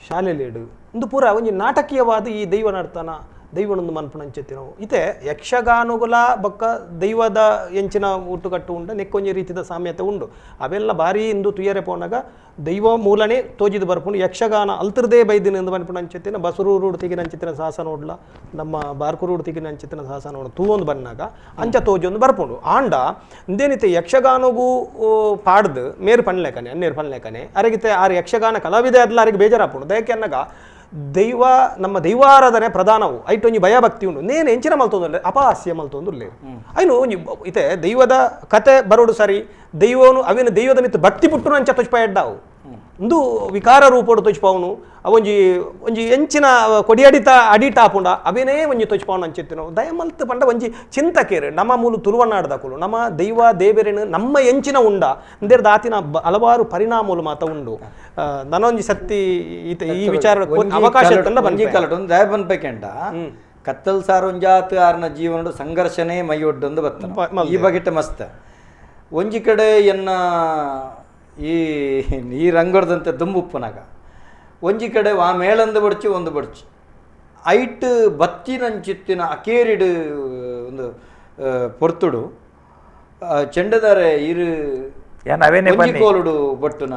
ಶಾಲೆ ಲೇಡು ಇಂದು ಪೂರ ಒಂಜಿ ನಾಟಕೀಯವಾದ ಈ ದೈವ ನಡ್ತಾನ ದೈವನೊಂದು ಮನ್ಪುನಂಚಿತ್ತಿನವು ಇತ್ತೆ ಯಕ್ಷಗಾನಗುಲ ಬೊಕ್ಕ ದೈವದ ಎಂಚಿನ ಒಟ್ಟುಕಟ್ಟು ಉಂಡು ನೆಕ್ಕೊಂಜಿ ರೀತಿದ ಸಾಮ್ಯತೆ ಉಂಡು ಅವೆಲ್ಲ ಭಾರಿ ಇಂದು ತುಯರೆ ಪೋನಾಗ ದೈವ ಮೂಲನೇ ತೋಜಿದು ಬರ್ಪುಂಡು ಯಕ್ಷಗಾನ ಅಲ್ತರದೇ ಬೈದಿನ ಎಂದು ಮನ್ಪುನಂಚಿತ್ತಿನ ಬಸರೂರು ತೆಗಿನಂಚಿತ್ತಿನ ಸಾಹಸ ನೋಡ್ಲ ನಮ್ಮ ಬಾರ್ಕೂರು ತೆಗಿನಂಚಿತ್ತಿನ ಸಾಹಸ ನೋಡ ತೂವೊಂದು ಬನ್ನಾಗ ಅಂಚ ತೋಜೊಂದು ಬರ್ಪುಂಡು ಆಂಡ ಇಂದೇನಿತೆ ಯಕ್ಷಗಾನಗೂ ಪಾಡ್ದು ಮೇರು ಪನ್ಲೇಕನೆ ಅನ್ನೇರು ಪನ್ಲೇಕನೆ ಅರಗಿತೆ ಆರು ಯಕ್ಷಗಾನ ಕಲಾವಿದೆ ಅದ್ಲ ಅರಿಗೆ ಬೇಜಾರಾಪುಂಡು ದಯಕ್ಕೆ ಅನ್ನಾಗ ದೈವ ನಮ್ಮ ದೈವಾರಾಧನೆ ಪ್ರಧಾನವು ಐಟ್ ಒಂಜಿ ಭಯಭಕ್ತಿ ಉಂಡು ನೇನು ಎಂಚಿನ ಮಲ್ತೊಂದು ಅಪಹಾಸ್ಯ ಮಲ್ತೊಂದು ಐನು ಒಂಜಿ ಇತ್ತೆ ದೈವದ ಕತೆ ಬರೋಡು ಸರಿ ದೈವನು ಅವಿನ ದೈವದ ಮಿತ್ತು ಭಕ್ತಿ ಪುಟ್ಟುನು ಅಂಚ ತೊಚ್ಪ ಎಡ್ಡಾವು ಒಂದು ವಿಕಾರ ರೂಪೋಡು ತೊಚ್ಪಾವನು ಅವೊಂಜಿ ಒಂಜಿ ಎಂಚಿನ ಕೊಡಿಯಡಿತ ಅಡಿಟ ಆಪುಂಡ ಅವೇನೇ ಒಂಜಿ ತೊಚ್ಪಾವನು ಅಂಚಿತ್ತಿನವು ದಯಮಲ್ತ್ ಪಂಡ ಒಂಜಿ ಚಿಂತಕೇರು ನಮ್ಮ ಮೂಲು ತುಳುವನಾಡ್ದಕುಲು ನಮ್ಮ ದೈವ ದೇವರೇನು ನಮ್ಮ ಎಂಚಿನ ಉಂಡ ಅಂದೇರ್ದ ಆತಿನ ಹಲವಾರು ಪರಿಣಾಮಗಳು ಮಾತ ಉಂಡು ನನೊಂಜಿ ಸತ್ತಿ ಈತ ಈ ವಿಚಾರ ಅವಕಾಶ ದಯ ಬನ್ಬೇಕೆಂಡ ಕತ್ತಲ್ ಸಾರ್ ಒಂಜಾತ್ ಆರ್ನ ಜೀವನಡು ಸಂಘರ್ಷಣೆ ಮೈಯೊಡ್ಡೊಂದು ಬತ್ತ ಈ ಬಗೆಟ ಮಸ್ತ್ ಒಂಜಿ ಕಡೆ ಎನ್ನ ಈ ಈ ರಂಗಡ್ದಂತೆ ದುಂಬುಪ್ಪನಾಗ ಒಂಜಿ ಕಡೆ ವಾ ಮೇಳಂದು ಬಡ್ಚಿ ಒಂದು ಬಡ್ಚಿ ಐಟ್ ಬತ್ತಿನಂಚಿತ್ತಿನ ಅಕೇರಿಡು ಒಂದು ಪೊರ್ತುಡು ಚೆಂಡದಾರೆ ಇರು ಕೋಲುಡು ಬಟ್ಟುನ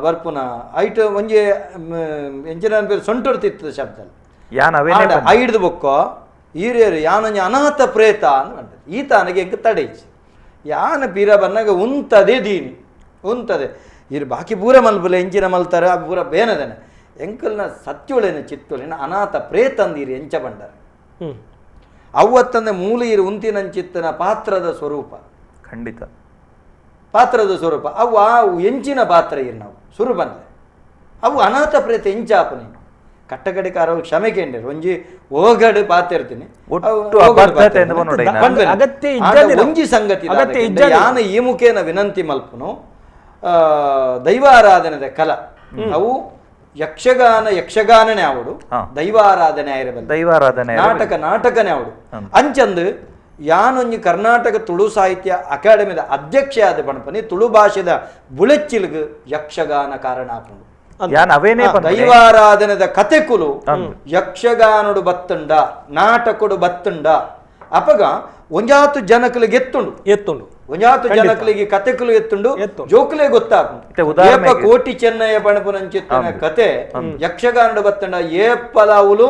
ಬರ್ಪುನ ಐಟ್ ಒಂಜಿ ಎಂಚಿನ ಬೇರೆ ಸೊಂಟೊಡ್ತಿತ್ತು ಶಬ್ದ ಐಡ್ದು ಬೊಕ್ಕ ಈರೇರು ಯಾನೊಂಜಿ ಅನಾಥ ಪ್ರೇತ ಅಂತ ಈತ ನನಗೆ ಎಂಕ್ ತಡೆಯಿಚಿ ಯಾನ ಪೀರ ಬನ್ನಾಗ ಉಂತದೇ ದೀನಿ ಉಂತದೆ ಇರು ಬಾಕಿ ಪೂರ ಮಲ್ಪುಲೆ ಎಂಚಿನ ಮಲ್ತಾರೆ ಆ ಪೂರ ಬೇನದನೆ ಎಂಕಲ್ನ ಸತ್ಯೊಳೆನ ಚಿತ್ತೊಳೆನ ಅನಾಥ ಪ್ರೇತಂದಿರಿ ಎಂಚ ಬಂಡಾರ ಅವತ್ತಂದೆ ಮೂಲ ಇರು ಉಂತಿನಂಚಿತ್ತನ ಪಾತ್ರದ ಸ್ವರೂಪ ಖಂಡಿತ ಪಾತ್ರದ ಸ್ವರೂಪ ಅವು ಆ ಎಂಚಿನ ಪಾತ್ರ ಇರು ನಾವು ಸುರು ಬಂದೆ ಅವು ಅನಾಥ ಪ್ರೇತ ಎಂಚಾಪನೆ ಕಟ್ಟಕಡೆ ಕಾರವು ಕ್ಷಮೆ ಕೇಂದ್ರ ಒಂಜಿ ಓಗಡು ಪಾತಿರ್ತೀನಿ ಒಂಜಿ ಸಂಗತಿ ಯಾನ ಈ ಮುಖೇನ ವಿನಂತಿ ಮಲ್ಪುನು ದೈವಾರಾಧನೆದ ಕಲ ಅವು ಯಕ್ಷಗಾನ ಯಕ್ಷಗಾನನೇ ಅವಡು ದೈವಾರಾಧನೆ ಆಗಿರಬಲ್ಲ ದೈವಾರಾಧನೆ ನಾಟಕ ನಾಟಕನೇ ಅವಡು ಅಂಚಂದು ಯಾನೊಂಜಿ ಕರ್ನಾಟಕ ತುಳು ಸಾಹಿತ್ಯ ಅಕಾಡೆಮಿದ ಅಧ್ಯಕ್ಷ ಆದ ಪಣಪನಿ ತುಳು ಭಾಷೆದ ಬುಳೆಚ್ಚಿಲ್ಗ್ ಯಕ್ಷಗಾನ ಕಾರಣ ಆಪುಂಡು ದೈವಾರಾಧನೆದ ಕತೆಕುಲು ಯಕ್ಷಗಾನಡು ಬತ್ತುಂಡ ನಾಟಕಡು ಬತ್ತುಂಡ ಅಪಗ ಒಂಜಾತು ಜನಕಲಿಗೆ ಎತ್ತುಂಡು ಎತ್ತುಂಡು ಒಂಜಾತು ಜನಕಲಿಗೆ ಕತೆಕುಲು ಎತ್ತುಂಡು ಜೋಕುಲೇ ಗೊತ್ತಾಪುಂಡು ಏಪ ಕೋಟಿ ಚೆನ್ನಯ್ಯ ಪಣಪುನಂಚಿತ್ತಿನ ಕತೆ ಯಕ್ಷಗಾನಡು ಬತ್ತುಂಡ ಏಪಲಾವುಲು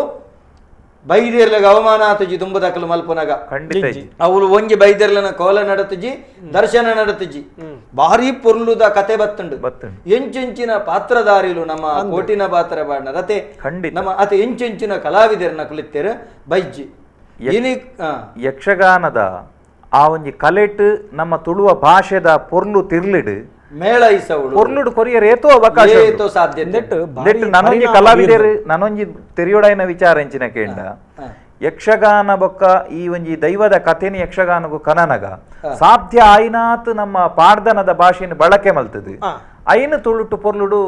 ಬೈದೇರ್ಲೆಗ್ ಅವಮಾನ ಆತುಜಿ ದುಂಬದಕಲು ಮಲ್ಪುನಗ ಅವಳು ಒಂಜಿ ಬೈದೇರ್ಲನ ಕೋಲ ನಡತುಜಿ ದರ್ಶನ ನಡತುಜಿ ಭಾರಿ ಪೊರ್ಲುದ ಕತೆ ಬತ್ತುಂಡು ಎಂಚೆಂಚಿನ ಪಾತ್ರಧಾರಿಲು ನಮ್ಮ ಕೋಟಿನ ಪಾತ್ರ ಬಾಡ್ನ ರತೆ ನಮ್ಮ ಅತ ಎಂಚೆಂಚಿನ ಕಲಾವಿದರನ್ನ ಕುಲಿತ್ತೇರು ಬೈಜಿ ಯಕ್ಷಗಾನದ ಆ ಒಂಜಿ ಕಲೆಟ್ ನಮ್ಮ ತುಳುವ ಭಾಷೆದ ಪೊರ್ಲು ತಿರ್ಲಿಡು ಮೇಳ ಇಸವಳು ಪೊರ್ಲುಡು ಕೊರಿಯರ್ ಏತೋ ಅವಕಾಶ ಏತೋ ಸಾಧ್ಯತೆ ನನೊಂಜಿ ಕಲಾವಿದರು ನನೊಂಜಿ ತೆರಿಯೋಡಾಯಿನ ವಿಚಾರ ಎಂಚಿನ ಕೇಂಡ ಯಕ್ಷಗಾನ ಬೊಕ್ಕ ಈ ಒಂಜಿ ದೈವದ ಕಥೆನಿ ಯಕ್ಷಗಾನಗೂ ಕನನಗ ಸಾಧ್ಯ ಆಯ್ನಾತ್ ನಮ್ಮ ಪಾಡ್ದನದ ಭಾಷೆಯನ್ನು ಬಳಕೆ ಮಲ್ತದೆ ಐನು ತುಳುಟು ಪೊರ್ಲುಡು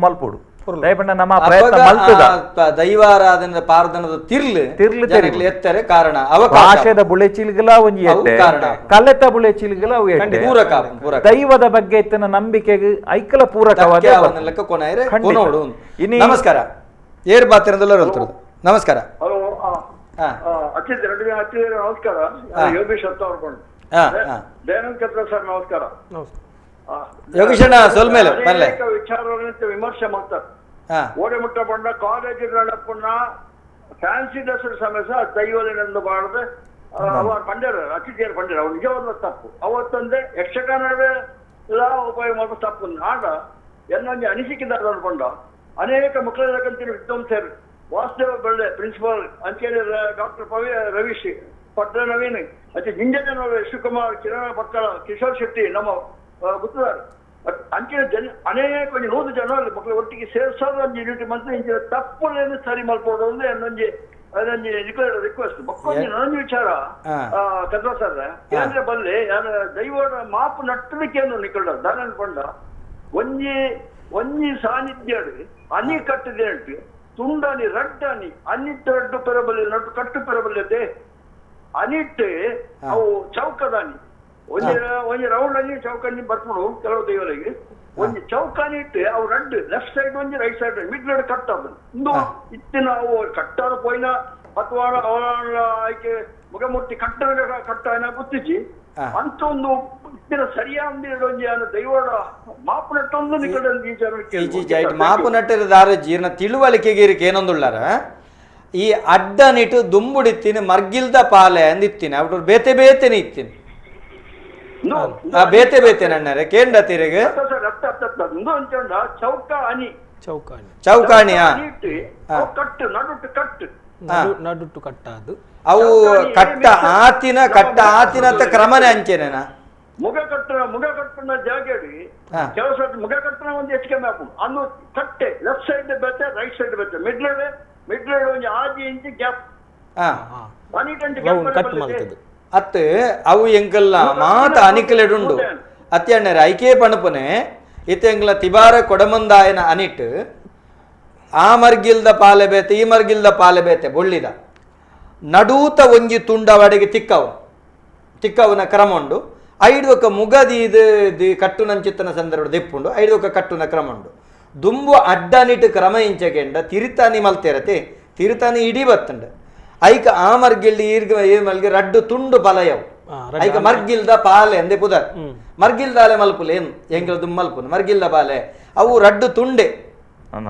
ಮಲ್ಪೊಡು ದಯಪಂಡ ನಮ್ಮ ಪ್ರಯತ್ನ ಮಲ್ತದ ದೈವಾರಾಧನದ ಪಾರ್ದನದ ತಿರ್ಲು ತಿರ್ಲು ತೆರಿಲು ಎತ್ತರೆ ಕಾರಣ ಭಾಷೆದ ಬುಳೆಚಿಲ್ಗಲ ಒಂಜಿ ಎಟ್ಟೆ ಕಲೆತ ಬುಳೆಚಿಲ್ಗಲ ಅವು ಎಟ್ಟೆ ಪೂರಕ ದೈವದ ಬಗ್ಗೆ ಇತ್ತನ ನಂಬಿಕೆಗೆ ಐಕಲ ಪೂರಕವಾದ ನಮಸ್ಕಾರ ಏರ್ ಬಾತಿರದಲ್ಲ ನಮಸ್ಕಾರ ಹಲೋ ನಮಸ್ಕಾರ ಯೋಗೇಶ್ ಅಂತ ಅವ್ರು ದಯಾನಂದ ಕತ್ರ ಸರ್ ನಮಸ್ಕಾರ. ಯೋಗೇಶಣ್ಣ ಸೊಲ್ಮೇಲೆ ಪಲ್ಲೆ ವಿಚಾರವನ್ನು ವಿಮರ್ಶೆ ಮಾಡ್ತಾರೆ. ಓಡೆ ಮುಟ್ಟ ಬಂಡ ಕಾಲೇಜ್ ನಡಪುನ Fancy dress ಸಮಸ್ಯೆ ದೈವಲಿನಂದು ಬಾಳದೆ ಅವ ಪಂಡ್ಯರು ಅತಿಥಿಯರು ಪಂಡ್ಯರು ಅವ್ರು ನಿಜವಾದ ತಪ್ಪು. ಅವತ್ತಂದ್ರೆ ಯಕ್ಷಗಾನವೇ ಉಪಯೋಗ ಮಾಡುವ ತಪ್ಪು. ಆಗ എന്നೊಂದು ಅನಿಸಿಕೆ ಪಂಡ ಅನೇಕ ಮಕ್ಕಳ ವಿದ್ವಾಂಸರು ವಾಸುದೇವ ಬೆಳ್ಳೆ ಪ್ರಿನ್ಸಿಪಾಲ್ ಅಂಚೇಳಿ ಡಾಕ್ಟರ್ ಪವಿ ರವೀಶ್ ಪಟ್ಟ ನವೀನ್ ಅಂಚೆ ಜಿಂಜನ ಶಿವಕುಮಾರ್ ಕಿರಣ ಪಕ್ಕಳ ಕಿಶೋರ್ ಶೆಟ್ಟಿ ನಮ್ಮ ಗುತ್ತದಾರ್ ಅಂಚಿನ ಜನ ಅನೇಕ ಒಂಜಿ 100 ಜನ ಮಕ್ಕಳು ಒಟ್ಟಿಗೆ ಸೇರ್ಸೋದು ಒಂಜಿ ಡ್ಯೂಟಿ ಮಂತ್ ಇಂಚಿನ ತಪ್ಪುಲೇನು ಸರಿ ಮಲ್ಪೋದು ಅಂದ್ರೆ ಅನ್ನೊಂಜಿ ಅದೊಂಜಿ ರಿಕ್ವೆಸ್ಟ್. ಬೊಕ್ಕೊಂಜಿ ನನೊಂಜಿ ವಿಚಾರ ಕದ್ವಾ ಸರ್ ಏನಂದ್ರೆ ಬಲ್ಲೆ ಯಾರು ದೈವದ ಮಾಪು ನಟ್ಟದಕ್ಕೆ ಏನು ನಿಕ್ಕಳ್ಳ ದಾನ ಪಂಡ ಒಂಜಿ ಒಂಜಿ ಸಾನ್ನಿಧ್ಯ ಅನಿ ಕಟ್ಟದೆ ಉಂಟು ತುಂಡಾನಿ ರಡ್ಡಾನಿ ಅನಿಟ್ಟು ರಡ್ಡು ಪೆರಬಲ್ಲಿ ನಟ್ಟು ಕಟ್ಟು ಪೆರಬಲ್ಲದೆ ಅನಿಟ್ಟು ಅವು ಚೌಕದಾನಿ ಒಂಜಿ ಒಂಜಿ ರೌಂಡ್ ಅಲ್ಲಿ ಚೌಕನಿ ಬರ್ಕೊಂಡು ಕೆಲವು ದೈವರಿಗೆ ಒಂಜಿ ಚೌಕಾನಿ ಇಟ್ಟು ಅವು ರಡ್ಡು ಲೆಫ್ಟ್ ಸೈಡ್ ಒಂಜಿ right side middle cut ಅದು ಇಂದು ಇತ್ತಿನ ಅವು ಕಟ್ಟಾದ ಪೋಯಿನ ಅಥವಾ ಅವಳ ಆಯ್ಕೆ ಮುಖಮೂರ್ತಿ ಕಟ್ಟ ಕಟ್ಟಾನ ಗೊತ್ತಿಚ್ಚಿ ಅಂತ ಒಂದು ಇತ್ತಿನ ಸರಿಯಾದ ಒಂಜಿ ದೈವದ ಮಾಪು ನಟ್ಟೊಂದು ಮಾಪು ನಟ್ಟಿರ ದಾರ ಜೀರ್ಣ ತಿಳುವಳಿಕೆಗೆ ಇರಕ್ಕೆ ಏನೊಂದುಳ್ಳಾರ ಈ ಅಡ್ಡ ನಿಟ್ಟು ದುಂಬುಡಿತ್ತೀನಿ ಮರ್ಗಿಲ್ದ ಪಾಲೆ ಅಂದಿತ್ತೀನಿ ಅವ್ರು ಬೇತೆ ಬೇತೆನೆ ಇತ್ತೀನಿ ಬೇತೆ ಬೇತೆ ನಣ್ಣರೆ ಕೇಂದ್ರ ತಿರುಗ ಚೌಕಾಣಿ ಚೌಕಾಣಿ ಕಟ್ಟು ನಡುಟ್ಟು ಕಟ್ಟು ನಡುಟ್ಟು ಕಟ್ಟಾದು ಅವು ಕಟ್ಟ ಆತಿನ ಕಟ್ಟ ಆತಿನ ಅಂತ ಕ್ರಮನೇ ಅಂಚೆನೇನಾ ಮುಗ ಕಟ್ಟನ ಮುಗ ಕಟ್ಟನ ಜಾಗೇಡಿ ಕೆಲಸ ಮುಗ ಕಟ್ಟನ ಒಂದು ಹೆಚ್ಚು ಕಮ್ಮಿ ಹಾಕು ಅನ್ನು ಕಟ್ಟೆ ಲೆಫ್ಟ್ ಸೈಡ್ ಬೇತೆ ರೈಟ್ ಸೈಡ್ ಬೇತೆ ಮಿಡ್ಲ್ ಮಿಡ್ಲ್ ಒಂದು 6 ಇಂಚ್ ಗ್ಯಾಪ್ ಅತ್ತು ಅವು ಎಂಕಲ್ಲ ಮಾತ ಅನಿಕಲೆಡುಂಡು ಅತ್ಯಣ್ಣರೆ ಐಕೆ ಪಣಪನೆ ಇತ್ತೆ ಎಂಗ್ಲ ತಿಬಾರ ಕೊಡಮಂದಾಯನ ಅನಿಟ್ಟು ಆ ಮರ್ಗಿಲ್ದ ಪಾಲೆ ಬೇತೆ ಈ ಮರ್ಗಿಲ್ದ ಪಾಲೆ ಬೇತೆ ಬೊಳ್ಳಿದ ನಡೂತ ಒಂಜಿ ತುಂಡವಡೆಗೆ ತಿಕ್ಕವು ತಿಕ್ಕವನ ಕ್ರಮ ಉಂಡು ಐದು ಮುಗದಿ ಇದು ಕಟ್ಟುನಂಚಿತ್ತನ ಸಂದರ್ಭ ದೆಪ್ಪುಂಡು ಐದು ಕಟ್ಟುನ ಕ್ರಮ ಉಂಡು ದುಂಬು ಅಡ್ಡನಿಟ್ಟು ಕ್ರಮ ಇಂಚಗೆಂಡ ತಿರುತಾನಿ ಮಲ್ತೇರತೆ ತಿರುತಾನಿ ಇಡೀ ಬತ್ತುಂಡು ಐಕ ಆ ಮರ್ಗಿಲ್ಡಿ ಈರ್ಗ ಈ ಮಲ್ಗೆ ರಡ್ಡು ತುಂಡು ಬಲಯವು ಐಕ ಮರ್ಗಿಲ್ದ ಪಾಲೆ ಅಂದೆ ಪುದರ್ ಮರ್ಗಿಲ್ದಾಲೆ ಮಲ್ಪುಲೆ ಏನು ಎಂಗ್ಲ ದುಮ್ ಮಲ್ಪುನು ಮರ್ಗಿಲ್ದ ಪಾಲೆ ಅವು ರಡ್ಡು ತುಂಡೆ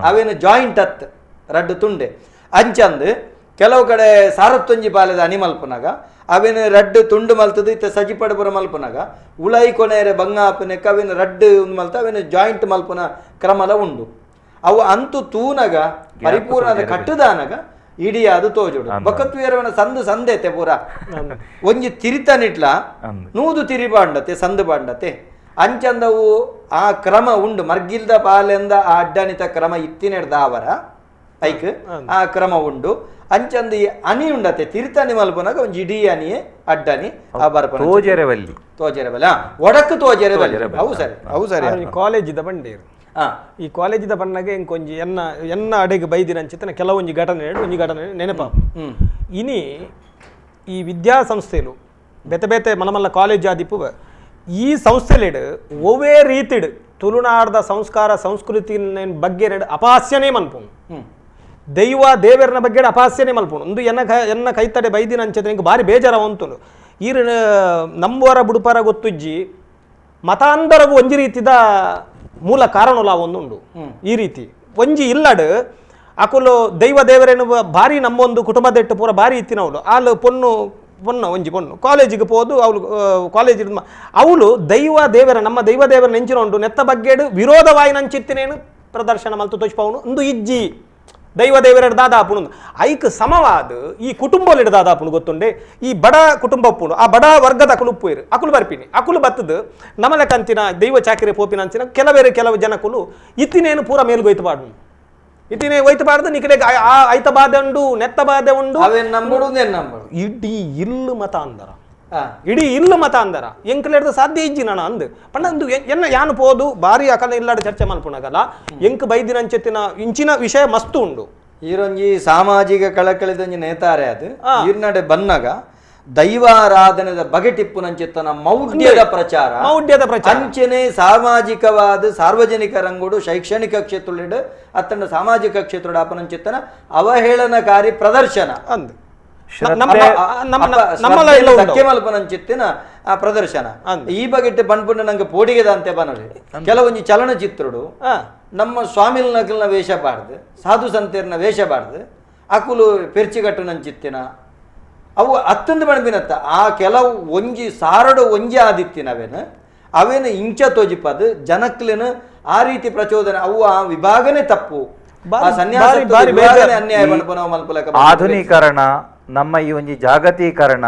ಅವೇನು ಜಾಯಿಂಟ್ ಅತ್ ರಡ್ಡು ತುಂಡೆ ಅಂಚಂದು ಕೆಲವು ಕಡೆ ಸಾರತ್ತೊಂಜಿ ಪಾಲೆದ ಅನಿ ಮಲ್ಪುನಾಗ ಅವೇನು ರಡ್ಡು ತುಂಡು ಮಲ್ತದು ಇತ್ತ ಸಜಿಪಡಪುರ ಮಲ್ಪುನಾಗ ಉಳೈ ಕೊನೆಯರೆ ಬಂಗಾಪನೆಕ್ಕ ಅವೇನು ರಡ್ಡು ಮಲ್ತ ಅವೇನು ಜಾಯಿಂಟ್ ಮಲ್ಪುನ ಕ್ರಮಲ ಉಂಡು ಅವು ಅಂತೂ ತೂನಗ ಪರಿಪೂರ್ಣದ ಕಟ್ಟುದಾನಗ ಇಡೀ ಅದು ತೋಜುಡು ಬೊಕ್ಕತ್ವೀರವನ ಸಂದು ಸಂದೇತೆ ಪೂರ ಒಂಜಿ ತಿರಿತನಿಟ್ಲ ನೂದು ತಿರಿ ಬಾಂಡತೆ ಸಂದು ಬಾಂಡತೆ ಅಂಚಂದವು ಆ ಕ್ರಮ ಉಂಡು ಮರ್ಗಿಲ್ದ ಪಾಲೆಂದ ಆ ಅಡ್ಡನಿತ ಕ್ರಮ ಇತ್ತಿನೆಡ್ದ ಅವರ ಐಕ್ ಆ ಕ್ರಮ ಉಂಡು ಅಂಚಂದು ಈ ಅನಿ ಉಂಡತೆ ತಿರುತಾನಿ ಮಲ್ಪುನಾಗ ಒಂಜಿ ಇಡೀ ಅನಿಯೇ ಅಡ್ಡನಿ ಆ ಬರ್ಪನ ತೋಜೆರೆವಲ್ಲಿ ತೋಜೆರೆವಲ್ಲ ಒಡಕು ತೋಜೆರೆವಲ್ಲಿ ಅವು ಸರಿ ಅವು ಸರಿ ಕಾಲೇಜಿದ ಬಂಡೇರು ಈ ಕಾಲೇಜಿದ ಬಣ್ಣಗೆ ಇಂಕೊಂಜಿ ಎನ್ನ ಎನ್ನ ಅಡೆಗೆ ಬೈದಿನ ಅಂಚಿತನ ಕೆಲವೊಂಜಿ ಘಟನೆ ಒಂಜಿ ಘಟನೆ ನೆನಪ. ಇನಿ ಈ ವಿದ್ಯಾಸಂಸ್ಥೆಲು ಬೇತೆ ಬೇತೆ ಮಲಮಲ್ಲ ಕಾಲೇಜ್ ಆದಿಪ್ಪು ಈ ಸಂಸ್ಥೆಲೆಡು ಒವೇ ರೀತಿಡು ತುಳುನಾಡ್ದ ಸಂಸ್ಕಾರ ಸಂಸ್ಕೃತಿ ಬಗ್ಗೆ ಅಪಹಾಸ್ಯನೇ ಮನ್ಪುನು ದೈವ ದೇವರನ ಬಗ್ಗೆ ಅಪಹಾಸ್ಯನೇ ಮಲ್ಪುನು ಒಂದು ಎನ್ನ ಎನ್ನ ಕೈತಡೆ ಬೈದಿನ ಅಂಚತೆ ಇಂಕ್ ಬಾರಿ ಬೇಜಾರ ಉಂಟು ಈರ್ ನಂಬುವರ ಬುಡುಪಾರ ಗೊತ್ತುಜ್ಜಿ ಮತಾಂಧರಗೂ ಒಂಜಿ ರೀತಿದ ಮೂಲ ಕಾರಣಲ ಒಂದುಂಡು ಈ ರೀತಿ ಒಂಜಿ ಇಲ್ಲಡು ಅಕುಲು ದೈವ ದೇವರೇನು ಭಾರಿ ನಮ್ಮೊಂದು ಕುಟುಂಬದೆಟ್ಟು ಪೂರ ಭಾರಿ ಇತ್ತಿನವಳು ಆಲು ಪೊಣ್ಣು ಪೊಣ್ಣು ಒಂಜಿ ಪೊಣ್ಣು ಕಾಲೇಜಿಗೆ ಪೋದು ಅವಳು ಕಾಲೇಜ್ ಅವಳು ದೈವ ದೇವರ ನಮ್ಮ ದೈವ ದೇವರ ನೆಂಚಿನ ಉಂಟು ನೆತ್ತ ಬಗ್ಗೆಡು ವಿರೋಧವಾಯಿನಂಚಿತ್ತಿನೇನು ಪ್ರದರ್ಶನ ಮಲ್ತು ತೋಚ್ಪವನು ಒಂದು ಇಜ್ಜಿ ದೈವ ದೇವರ ದಾದಾಪುಣು ಐಕ್ ಸಮವಾದ ಈ ಕುಟುಂಬಲಿಡ ದಾದಾಪುಣು ಗೊತ್ತುಂಡೆ ಈ ಬಡ ಕುಟುಂಬ ಪುಣು ಆ ಬಡ ವರ್ಗದ ಅಕುಲು ಉಪ್ಪುಯಿರು ಅಕುಲು ಬರ್ಪಿನಿ ಅಕುಲು ಬತ್ತದು ನಮಲ ಕಂತಿನ ದೈವ ಚಾಕಿರಿ ಪೋಪಿನ ಅಂಚಿನ ಕೆಲವೇರು ಕೆಲವು ಜನಕುಲು ಇತ್ತಿನೇನು ಪೂರ ಮೇಲ್ಗೊಯ್ತು ಬಾಡು ಇತ್ತಿನೇ ಒಯ್ತು ಬಾರ್ದು ನಿಕಡೆ ಆ ಐತ ಬಾಧೆ ಉಂಡು ನೆತ್ತ ಬಾಧೆ ಉಂಡು ನಂಬುಡು ನಂಬುಡು ಇಡೀ ಇಲ್ಲು ಮತ ಅಂದರ ಇಡೀ ಇಲ್ಲು ಮತ ಅಂದರ ಎಂಕಲೆಡ್ದು ಸಾಧ್ಯ ಇಜ್ಜಿ ನಾನು ಅಂದು ಪಂಡ ಅಂದು ಎನ್ನ ಯಾನು ಪೋದು ಭಾರಿ ಅಕಲ ಇಲ್ಲಾಡ ಚರ್ಚೆ ಮಲ್ಪುಣಗಲ್ಲ ಎಂಕ್ ಬೈದಿನ ಅಂಚೆತ್ತಿನ ಇಂಚಿನ ವಿಷಯ ಮಸ್ತು ಉಂಡು ಈರೊಂಜಿ ಸಾಮಾಜಿಕ ಕಳಕಳಿದೊಂಜಿ ನೇತಾರೆ ಅದು ಈರ್ನಡೆ ಬನ್ನಗ ದೈವಾರಾಧನೆದ ಬಗೆಟಿಪ್ಪುನಂಚಿತ್ತನ ಮೌಢ್ಯದ ಪ್ರಚಾರ ಮೌಢ್ಯದ ಪ್ರಚಾರ ಅಂಚನೆ ಸಾಮಾಜಿಕವಾದ ಸಾರ್ವಜನಿಕ ರಂಗುಡು ಶೈಕ್ಷಣಿಕ ಕ್ಷೇತ್ರಡು ಅತ್ತಂಡ ಸಾಮಾಜಿಕ ಕ್ಷೇತ್ರ ಅಪನಂಚಿತ್ತನ ಅವಹೇಳನಕಾರಿ ಪ್ರದರ್ಶನ ಅಂದು ಮಲ್ಪನಂಚಿತ್ತಿನ ಆ ಪ್ರದರ್ಶನ ಈ ಬಗೆಟ್ ಪನ್ಪುಂಡು ನಂಗೆ ಪೋಡಿಗೆದ ಅಂತೆ ಬನ್ನೋಡಿ ಕೆಲವೊಂಜಿ ಚಲನಚಿತ್ರುಡು ನಮ್ಮ ಸ್ವಾಮಿಲ್ ನಕಲ್ನ ವೇಷ ಬಾರ್ದು ಸಾಧು ಸಂತೇರ್ನ ವೇಷ ಬಾರ್ದು ಅಕುಲು ಪೆರ್ಚಿಗಟ್ಟು ನಂಚಿತ್ತಿನ ಅವು ಅತ್ತಂದು ಬಣ್ಬಿನತ್ತ ಆ ಕೆಲವು ಒಂಜಿ ಸಾರಡು ಒಂಜಿ ಆದಿತ್ತಿನವೇನು ಅವೇನು ಇಂಚ ತೋಜಿಪದು ಜನಕ್ಲೇನು ಆ ರೀತಿ ಪ್ರಚೋದನೆ ಅವು ಆ ವಿಭಾಗನೆ ತಪ್ಪು. ಆಧುನೀಕರಣ ನಮ್ಮ ಈ ಒಂಜಿ ಜಾಗತೀಕರಣ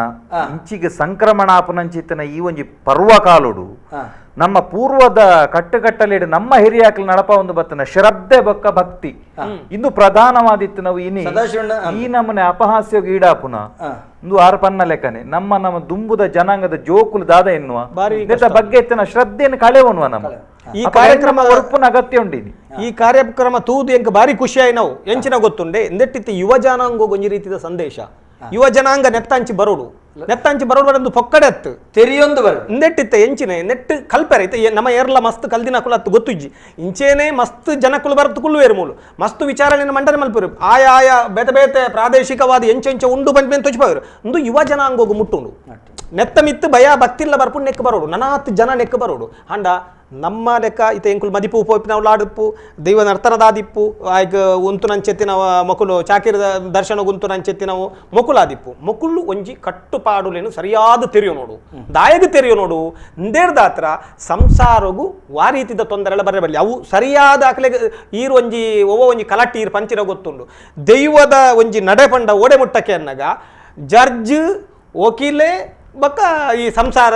ಇಂಚಿಗೆ ಸಂಕ್ರಮಣ ಆಪುನಂಚಿತ್ತಿನ ಈ ಒಂಜಿ ಪರ್ವಕಾಲುಡು ನಮ್ಮ ಪೂರ್ವದ ಕಟ್ಟುಕಟ್ಟಲೇಡು ನಮ್ಮ ಹಿರಿಯಾಕ್ಲು ನಡಪ ಒಂದು ಬತ್ತನ ಶ್ರದ್ಧೆ ಬೊಕ್ಕ ಭಕ್ತಿ ಇಂದು ಪ್ರಧಾನವಾದಿತ್ತು. ನಾವು ಇನಿ ಈ ನಮ್ಮನೆ ಅಪಹಾಸ್ಯ ಈಡಾಪುನ ಇಂದು ಆರು ಪನ್ನ ಲೆಕ್ಕನೆ ನಮ್ಮ ನಮ್ಮ ದುಂಬುದ ಜನಾಂಗದ ಜೋಕುಲು ದಾದ ಎನ್ನುವ ಬಗ್ಗೆ ಎತ್ತಿನ ಶ್ರದ್ಧೆಯನ್ನು ಕಳೆವನ್ನುವ ನಮ್ಮ ಈ ಕಾರ್ಯಕ್ರಮ ಒರ್ಪುನ ಅಗತ್ಯ ಉಂಡಿನಿ. ಈ ಕಾರ್ಯಕ್ರಮ ತೂದು ಎಂಕ್ ಬಾರಿ ಖುಷಿಯಾಯಿ ನಾವು ಎಂಚಿನ ಗೊತ್ತುಂಡೆ ಎಂದೆಟ್ಟಿತ್ತು ಯುವ ಜನಾಂಗ ಒಂಜಿ ರೀತಿಯ ಸಂದೇಶ. ಯುವ ಜನಾಂಗ ನೆತ್ತಂಚಿ ಬರೋಡು ನೆತ್ತಂಚಿ ಬರೋಡು ಒಂದು ಪೊಕ್ಕಡೆ ಅತ್ತು ತೆರಿಯೊಂದು ಬರ ಇಂದೆಟ್ಟಿತ್ತ ಎಂಚಿನ ನೆಟ್ ಕಲ್ಪೆರ ಐತೆ ನಮ್ಮ ಏರ್ಲ ಮಸ್ತ್ ಕಲ್ದಿನಕುಲು ಅತ್ತು ಗೊತ್ತುಜ್ಜಿ ಇಂಚೇನೆ ಮಸ್ತ್ ಜನಕುಲು ಬರತ್ತು ಕುಳ್ಳುವೇರು ಮೂಲು ಮಸ್ತ್ ವಿಚಾರಣೆಯನ್ನು ಮಂಡನೆ ಮಲ್ಪರು ಆಯಾ ಆಯಾ ಬೇತೆ ಬೇತೆ ಪ್ರಾದೇಶಿಕವಾದ ಎಂಚೆಂಚ ಉಂಡು ಬಂದ ತೊಚ್ಪವರು ಒಂದು ಯುವ ಜನಾಂಗೋಗು ಮುಟ್ಟುಂಡು ನೆತ್ತ ಮಿತ್ತು ಭಯ ಭಕ್ತಿಲ್ಲ ಬರ್ಪು ನೆಕ್ ಬರೋಡು ನನಾತ್ ಜನ ನೆಕ್ ಬರೋಡು ಅಂಡ ನಮ್ಮ ಲೆಕ್ಕ ಇತ ಎಂಕುಲು ಮದಿಪು ಪೋಪಿನವು ಲಾಡುಪ್ಪು ದೈವ ನರ್ತನದಾದಿಪ್ಪು ಆಯ್ಕ ಉಂತು ನಂಚೆತ್ತಿನವ ಮೊಕುಲು ಚಾಕಿರ ದರ್ಶನ ಗುಂತು ನಂಚೆತ್ತಿನವು ಮೊಕುಲಾದಿಪ್ಪು ಮೊಕುಲು ಒಂಜಿ ಕಟ್ಟುಪಾಡುಲೇನು ಸರಿಯಾದ ತೆರೆಯೋ ನೋಡು ದಾಯಗ ತೆರೆಯೋ ನೋಡು ಇಂದೇರ್ದಾತ್ರ ಸಂಸಾರಗು ವಾ ರೀತಿದ ತೊಂದರೆಲ್ಲ ಬರಬಲ್ಲಿ ಅವು ಸರಿಯಾದ ಅಕ್ಲೆಗ್ ಈರು ಒಂಜಿ ಒವ್ವ ಒಂಜಿ ಕಲಟ್ಟಿ ಈರು ಪಂಚಿರ ಗೊತ್ತುಂಡು ದೈವದ ಒಂಜಿ ನಡೆ ಪಂಡ ಓಡೆ ಮುಟ್ಟಕ್ಕೆ ಅನ್ನಗ ಜಡ್ಜ್ ವಕೀಲೆ ಬಕ್ಕ ಈ ಸಂಸಾರ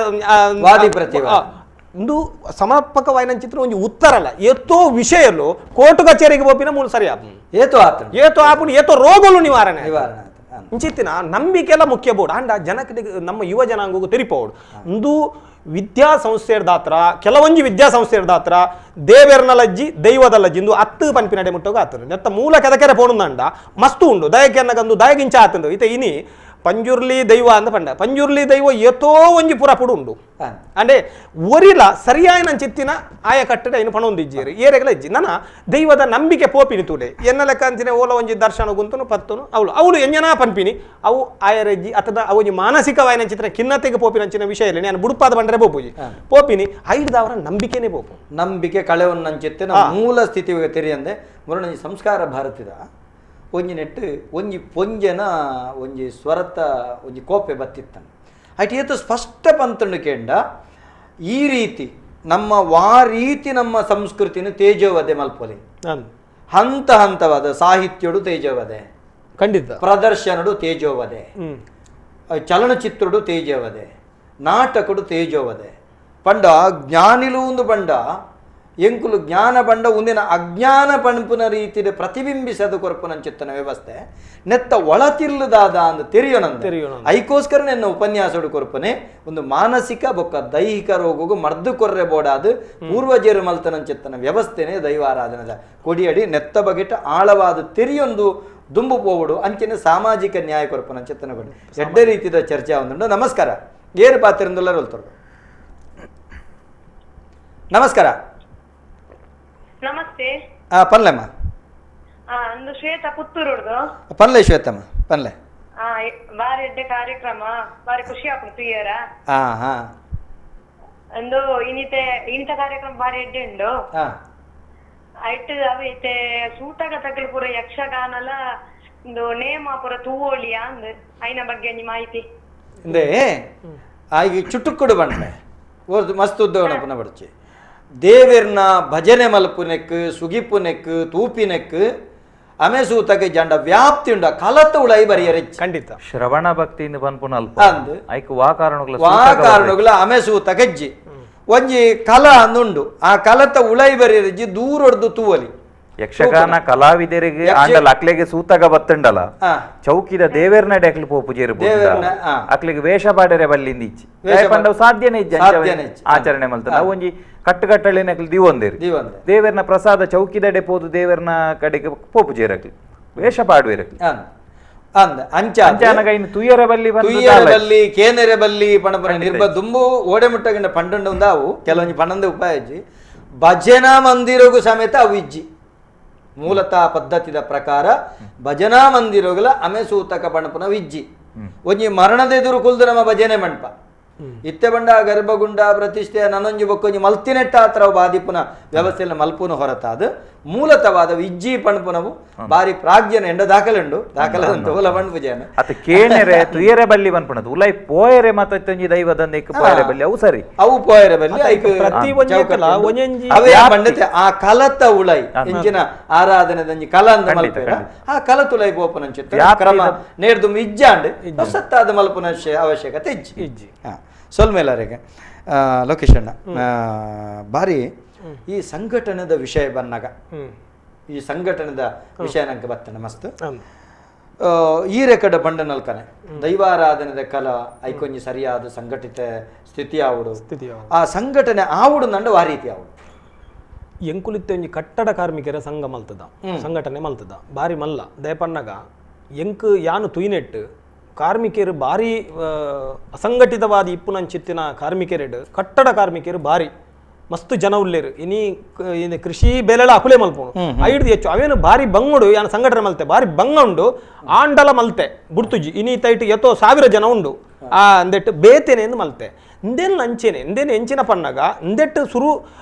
ವಾದಿ ಪ್ರತಿವಾದಿ ಒಂದು ಸಮರ್ಪಕವಾಯಿನ ಚಿತ್ರ ಒಂಜಿ ಉತ್ತರಲ್ಲ ಏತೋ ವಿಷಯಲು ಕೋರ್ಟ್ ಕಚೇರಿಗೆ ಪೋಪಿನ ಮೂಲ ಸರಿ ಆಪು ಏತೋ ಆತ ಏತೋ ಆಪುನು ಏತೋ ರೋಗಲು ನಿವಾರಣೆ ನಿವಾರಣೆ ಇಂಚಿತ್ತಿನ ನಂಬಿಕೆಲ್ಲ ಮುಖ್ಯ ಬೋರ್ಡ್ ಅಂಡ ಜನಕ್ಕೆ ನಮ್ಮ ಯುವ ಜನಾಂಗಗೂ ತೆರಿಪೋಡು ಒಂದು ವಿದ್ಯಾಸಂಸ್ಥೆಯರ್ದಾತ್ರ ಕೆಲವೊಂಜಿ ವಿದ್ಯಾಸಂಸ್ಥೆಯರ್ದಾತ್ರ ದೇವೆರ್ನ ಲಜ್ಜಿ ದೈವದ ಲಜ್ಜಿ ಇಂದು ಅತ್ತು ಪನ್ಪಿನಡೆ ಮುಟ್ಟೋಗ ಆತನು ನೆತ್ತ ಮೂಲ ಕೆದಕೆರೆ ಪೋಣುಂದಂಡ ಮಸ್ತು ಉಂಡು ದಯಕೆನ್ನಗಂದು ದಯಗಿಂಚ ಆತಂದು ಇತ ಇನಿ ಪಂಜುರ್ಲಿ ದೈವ ಅಂತ ಪಂಡ ಪಂಜುರ್ಲಿ ದೈವ ಏತೋ ಒಂಜಿ ಪುರ ಪುಡು ಉಂಡು ಅಂದ್ರೆ ಒರಿಲ ಸರಿಯಾಯಿನ ಚಿತ್ತಿನ ಆಯ ಕಟ್ಟಡ ಏನು ಪಣೊಂದಿಜ್ಜೇರು ಏರೆಗಲ ಇಜ್ಜಿ ನನ್ನ ದೈವದ ನಂಬಿಕೆ ಪೋಪಿನಿ ತೂಡೆ ಎನ್ನ ಲೆಕ್ಕ ಅಂತಿನ ಓಲ ಒಂಜಿ ದರ್ಶನ ಗುಂತನು ಪತ್ತನು ಅವಳು ಅವಳು ಎಂಜನಾ ಪನ್ಪಿನಿ ಅವು ಆಯರೆಜ್ಜಿ ಅಥವಾ ಅವು ಮಾನಸಿಕವಾಯಿನ ಚಿತ್ರ ಖಿನ್ನತೆಗೆ ಪೋಪಿನಂಚಿನ ವಿಷಯ ಇಲ್ಲ ನಾನು ಬುಡುಪಾದ ಬಂದರೆ ಪೋಪುಜಿ ಪೋಪಿನಿ ಐಡ್ದವರ ನಂಬಿಕೆನೇ ಪೋಪು ನಂಬಿಕೆ ಕಳೆವನ್ನಂಚಿತ್ತಿನ ಮೂಲ ಸ್ಥಿತಿ ತೆರಿಯಂದೆ ಮುರಣಿ ಸಂಸ್ಕಾರ ಭಾರತದ ಒಂಜಿ ನೆಟ್ಟು ಒಂಜಿ ಪೊಂಜನ ಒಂಜಿ ಸ್ವರತ ಒಂಜಿ ಕೋಪೆ ಬತ್ತಿತ್ತನು ಐಟ್ ಏತು ಸ್ಪಷ್ಟ ಪಂತಂಡು ಕೇಂಡ ಈ ರೀತಿ ನಮ್ಮ ವಾ ರೀತಿ ನಮ್ಮ ಸಂಸ್ಕೃತಿನ ತೇಜೋವಧೆ ಮಲ್ಪೊಲಿ ಹಂತ ಹಂತವಾದ ಸಾಹಿತ್ಯಡು ತೇಜೋವಧೆ ಖಂಡಿತ ಪ್ರದರ್ಶನಡು ತೇಜೋವಧೆ ಚಲನಚಿತ್ರಡು ತೇಜೋವಧೆ ನಾಟಕಡು ತೇಜೋವಧೆ ಪಂಡ ಜ್ಞಾನಿಲು ಒಂದು ಬಂಡ ಎಂಕುಲು ಜ್ಞಾನ ಬಂಡ ಒಂದಿನ ಅಜ್ಞಾನ ಪಣಪುನ ರೀತಿಯ ಪ್ರತಿಬಿಂಬಿಸದು ಕೊರಪುನಂಚಿತ್ತನ ವ್ಯವಸ್ಥೆ ನೆತ್ತ ಒಳತಿರ್ಲದಾದ ಅಂದ ತೆರಿಯೋನಂದ ಐಕೋಸ್ಕರ ನನ್ನ ಉಪನ್ಯಾಸಡು ಕೊರಪನೆ ಒಂದು ಮಾನಸಿಕ ಬೊಕ್ಕ ದೈಹಿಕ ರೋಗಗೂ ಮರ್ದು ಕೊರ್ರೆ ಬೋಡಾದು ಪೂರ್ವಜರು ಮಲ್ತನಂಚಿತ್ತನ ವ್ಯವಸ್ಥೆನೇ ದೈವಾರಾಧನದ ಕೊಡಿಯಡಿ ನೆತ್ತ ಬಗೆಟ ಆಳವಾದ ತೆರಿಯೊಂದು ದುಂಬು ಪೋವಡು ಅಂಚಿನ ಸಾಮಾಜಿಕ ನ್ಯಾಯ ಕೊರಪುನಂಚಿತ್ತನ ಕೊಡಿ ಎಡ್ಡೆ ರೀತಿಯ ಚರ್ಚೆ ಒಂದುಂಡು. ನಮಸ್ಕಾರ, ಏರು ಪಾತ್ರಿಂದಲ್ಲ ರೋಲ್ತರು. ನಮಸ್ಕಾರ. ನಮಸ್ತೆ. ಪನ್ಲೆಮ್ಮ. ಅಂದು ಶ್ವೇತಾ ಪುತ್ತೂರುಡ್ದು. ಪನ್ಲೆ ಶ್ವೇತಮ್ಮ ಪನ್ಲೆ. ಬಾರಿ ಎಡ್ಡೆ ಕಾರ್ಯಕ್ರಮ, ಬಾರಿ ಖುಷಿ ಆಪುಂಡು ತೂಯರ. ಅಂದು ಇನಿತೆ ಇನಿತ ಕಾರ್ಯಕ್ರಮ ಬಾರಿ ಎಡ್ಡೆ ಉಂಡು. ಐಟ್ ಅವ ಇತ್ತೆ ಸೂತಕ ತಗಲು ಪೂರ ಯಕ್ಷಗಾನಲ ಒಂದು ನೇಮ ಪೂರ ತೂವೋಳಿಯ ಅಂದ್ ಐನ ಬಗ್ಗೆ ಒಂಜಿ ಮಾಹಿತಿ. ಇಂದೇ ಆಗಿ ಚುಟುಕ್ಕುಡು ಬಂಡ್ಲೆ ಮಸ್ತ್ ಉದ್ದವನ ಪುನಃ ಬಡ್ಚಿ ದೇವೆರ್ನ ಭಜನೆ ಮಲ್ಪುನೆಕ್ ಸುಗಿಪುನೆಕ್ ತೂಪಿನೆಕ್ ಅಮೆ ಸೂತಕ್ಕೆ ಜಂಡ ವ್ಯಾಪ್ತಿ ಉಂಡ ಕಲತ ಉಳೈ ಬರಿಯರೆ ಖಂಡಿತ ಶ್ರವಣ ಭಕ್ತಿಯಿಂದ ಪನ್ಪುನ ಅಲ್ಪ ಐಕ್ ವಾ ಕಾರಣಗಳ ವಾ ಕಾರಣಗಳ ಅಮೆ ಸೂತಕಜ್ಜಿ ಒಂಜಿ ಕಲ ಅಂದುಂಡು ಆ ಕಲತ ಉಳೈ ಬರಿಯರೆಜ್ಜಿ ದೂರೊಡ್ದು ತೂವಲಿ ಯಕ್ಷಗಾನ ಕಲಾವಿದರಿಗೆ ಆಂಡಲ ಅಕ್ಲೆಗೆ ಸೂತಕ ಬತ್ತಂಡಲ ಚೌಕಿದ ದೇವೇರ್ನ ಅಕ್ಲು ಪೋಪು ಜೇರು ಅಕ್ಲಿಗೆ ವೇಷ ಪಾಡರೆ ಬಲ್ಲಿಂದ ಇಚ್ಚಿ ಪಂಡವು ಸಾಧ್ಯನೇ ಇಜ್ಜಿ ಆಚರಣೆ ಮಲ್ತ ನಾವು ಒಂಜಿ ಕಟ್ಟುಕಟ್ಟಳಿನ ಅಕ್ಲು ದಿವೊಂದೇರು ದೇವೇರ್ನ ಪ್ರಸಾದ ಚೌಕಿದಡೆ ಪೋದು ದೇವೇರ್ನ ಕಡೆಗೆ ಪೋಪು ಜೇರಕ್ಲು ವೇಷ ಪಾಡುವೆರಕ್ಲು ಅಂದ ಅಂಚಾನಗ ಇನ್ನು ತುಯ್ಯರ ಬಲ್ಲಿ ತುಯ್ಯರ ಬಲ್ಲಿ ಕೇನೆರೆ ಬಲ್ಲಿ ಪಣಪನ ನಿರ್ಬ ದುಂಬು ಓಡೆ ಮುಟ್ಟಗಿಂಡ ಪಂಡಂಡು ಅವು ಕೆಲವೊಂಜಿ ಪಣ್ಣಂದ ಉಪಾಯ ಇಜ್ಜಿ ಭಜನಾ ಮಂದಿರಗೂ ಸಮೇತ ಅವು ಇಜ್ಜಿ ಮೂಲತಃ ಪದ್ಧತಿದ ಪ್ರಕಾರ ಭಜನಾ ಮಂದಿರಗಳ ಅಮೆ ಸೂತಕ ಪಣಪುನ ವಿಜ್ಜಿ ಒಂಜಿ ಮರಣದ ಎದುರು ಕುಲ್ದು ನಮ್ಮ ಭಜನೆ ಮಂಟಪ ಇತ್ತೆ ಬಂಡ ಗರ್ಭಗುಂಡ ಪ್ರತಿಷ್ಠೆ ನನೊಂಜಿ ಬೊಕ್ಕೊಂಜಿ ಮಲ್ತಿನೆಟ್ಟ ಆತ್ರ ಬಾದಿಪುನ ವ್ಯವಸ್ಥೆಯಲ್ಲಿ ಮಲ್ಪುನ ಹೊರತಾದ ಮೂಲತವಾದ ಇಜ್ಜಿ ಪಣಪುನವು ಬಾರಿ ಪ್ರಾಜ್ಞನ ಎಂಡ ದಾಖಲೆ ಉಂಡು ದಾಖಲೆ ತೋಲ ಪಣ್ಪುಜಾನ ಅತ್ತ ಕೇಣೆರೆ ತುಯರೆ ಬಲ್ಲಿ ಪನ್ಪುನದು ಉಲೈ ಪೋಯರೆ ಮಾತ ದೈವದಂದೆ ಪೋಯರೆ ಬಲ್ಲಿ ಅವು ಸರಿ ಅವು ಪೋಯರೆ ಬಲ್ಲಿ ಐಕ್ ಪ್ರತಿ ಒಂಜಿ ಒಂಜೊಂಜಿ ಅವೇ ಪಂಡತೆ ಆ ಕಲತ ಉಲೈ ಇಂಚಿನ ಆರಾಧನೆದಂಜಿ ಕಲ ಅಂದ ಮಲ್ಪೇರ ಆ ಕಲತುಲೈ ಪೋಪನಂಚಿತ್ತ ಕ್ರಮ ನೇರ್ದು ಇಜ್ಜಾಂಡ್ ಸತ್ತಾದ ಮಲ್ಪುನ ಅವಶ್ಯಕತೆ ಇಜ್ಜಿ ಇಜ್ಜಿ. ಸೊಲ್ಮೇಲರಿಗೆ ಲೋಕೇಶ್ ಅಣ್ಣ ಬಾರಿ ಈ ಸಂಘಟನೆದ ವಿಷಯ ಬಂದಾಗ ಈ ಸಂಘಟನೆದ ವಿಷಯ ನಂಗೆ ಬರ್ತನೆ ಮಸ್ತ್ ಈ ರೆಕಡ ಬಂಡನಲ್ಕನೆ ದೈವಾರಾಧನೆದ ಕಲ ಐಕೊಂಜಿ ಸರಿಯಾದ ಸಂಘಟಿತ ಸ್ಥಿತಿ ಆವುಡು ಆ ಸಂಘಟನೆ ಆವುಡು ನಂಡ ಆ ರೀತಿ ಆವುಡು. ಎಂಕುಲಿತ್ತೆ ಒಂಜಿ ಕಟ್ಟಡ ಕಾರ್ಮಿಕರ ಸಂಘ ಮಲ್ತದ ಸಂಘಟನೆ ಮಲ್ತದ ಬಾರಿ ಮಲ್ಲ ದಯಪಣ್ಣಗ ಎಂಕ್ ಯಾನು ತುಯ್ನೆಟ್ಟು ಕಾರ್ಮಿಕರು ಭಾರಿ ಅಸಂಘಟಿತವಾದ ಇಪ್ಪುನಂಚಿತ್ತಿನ ಕಾರ್ಮಿಕರೆಡು ಕಟ್ಟಡ ಕಾರ್ಮಿಕರು ಭಾರಿ ಮಸ್ತ್ ಜನ ಉಲ್ಲೇರು ಇನಿ ಕೃಷಿ ಬೆಲೆಲ ಅಕುಲೆ ಮಲ್ಪೋನು ಐಡ್ದು ಹೆಚ್ಚು ಅವೇನು ಭಾರಿ ಬಂಗುಡು ಯಾನು ಸಂಘಟನೆ ಮಲ್ತೆ ಭಾರಿ ಬಂಗ ಉಂಡು ಆಂಡಲ ಮಲ್ತೆ ಬುಡ್ತುಜಿ ಇನಿ ತೈಟ್ ಎತ್ತೋ ಸಾವಿರ ಜನ ಉಂಡು ಆ ಅಂದೆಟ್ಟು ಬೇತೇನೆ ಎಂದು ಮಲ್ತೆ ಇಂದೇನು ಅಂಚೆನೆ ಇಂದೇನು ಎಂಚಿನ ಪಣ್ಣಗ ಇಂದೆಟ್ಟು ಸುರು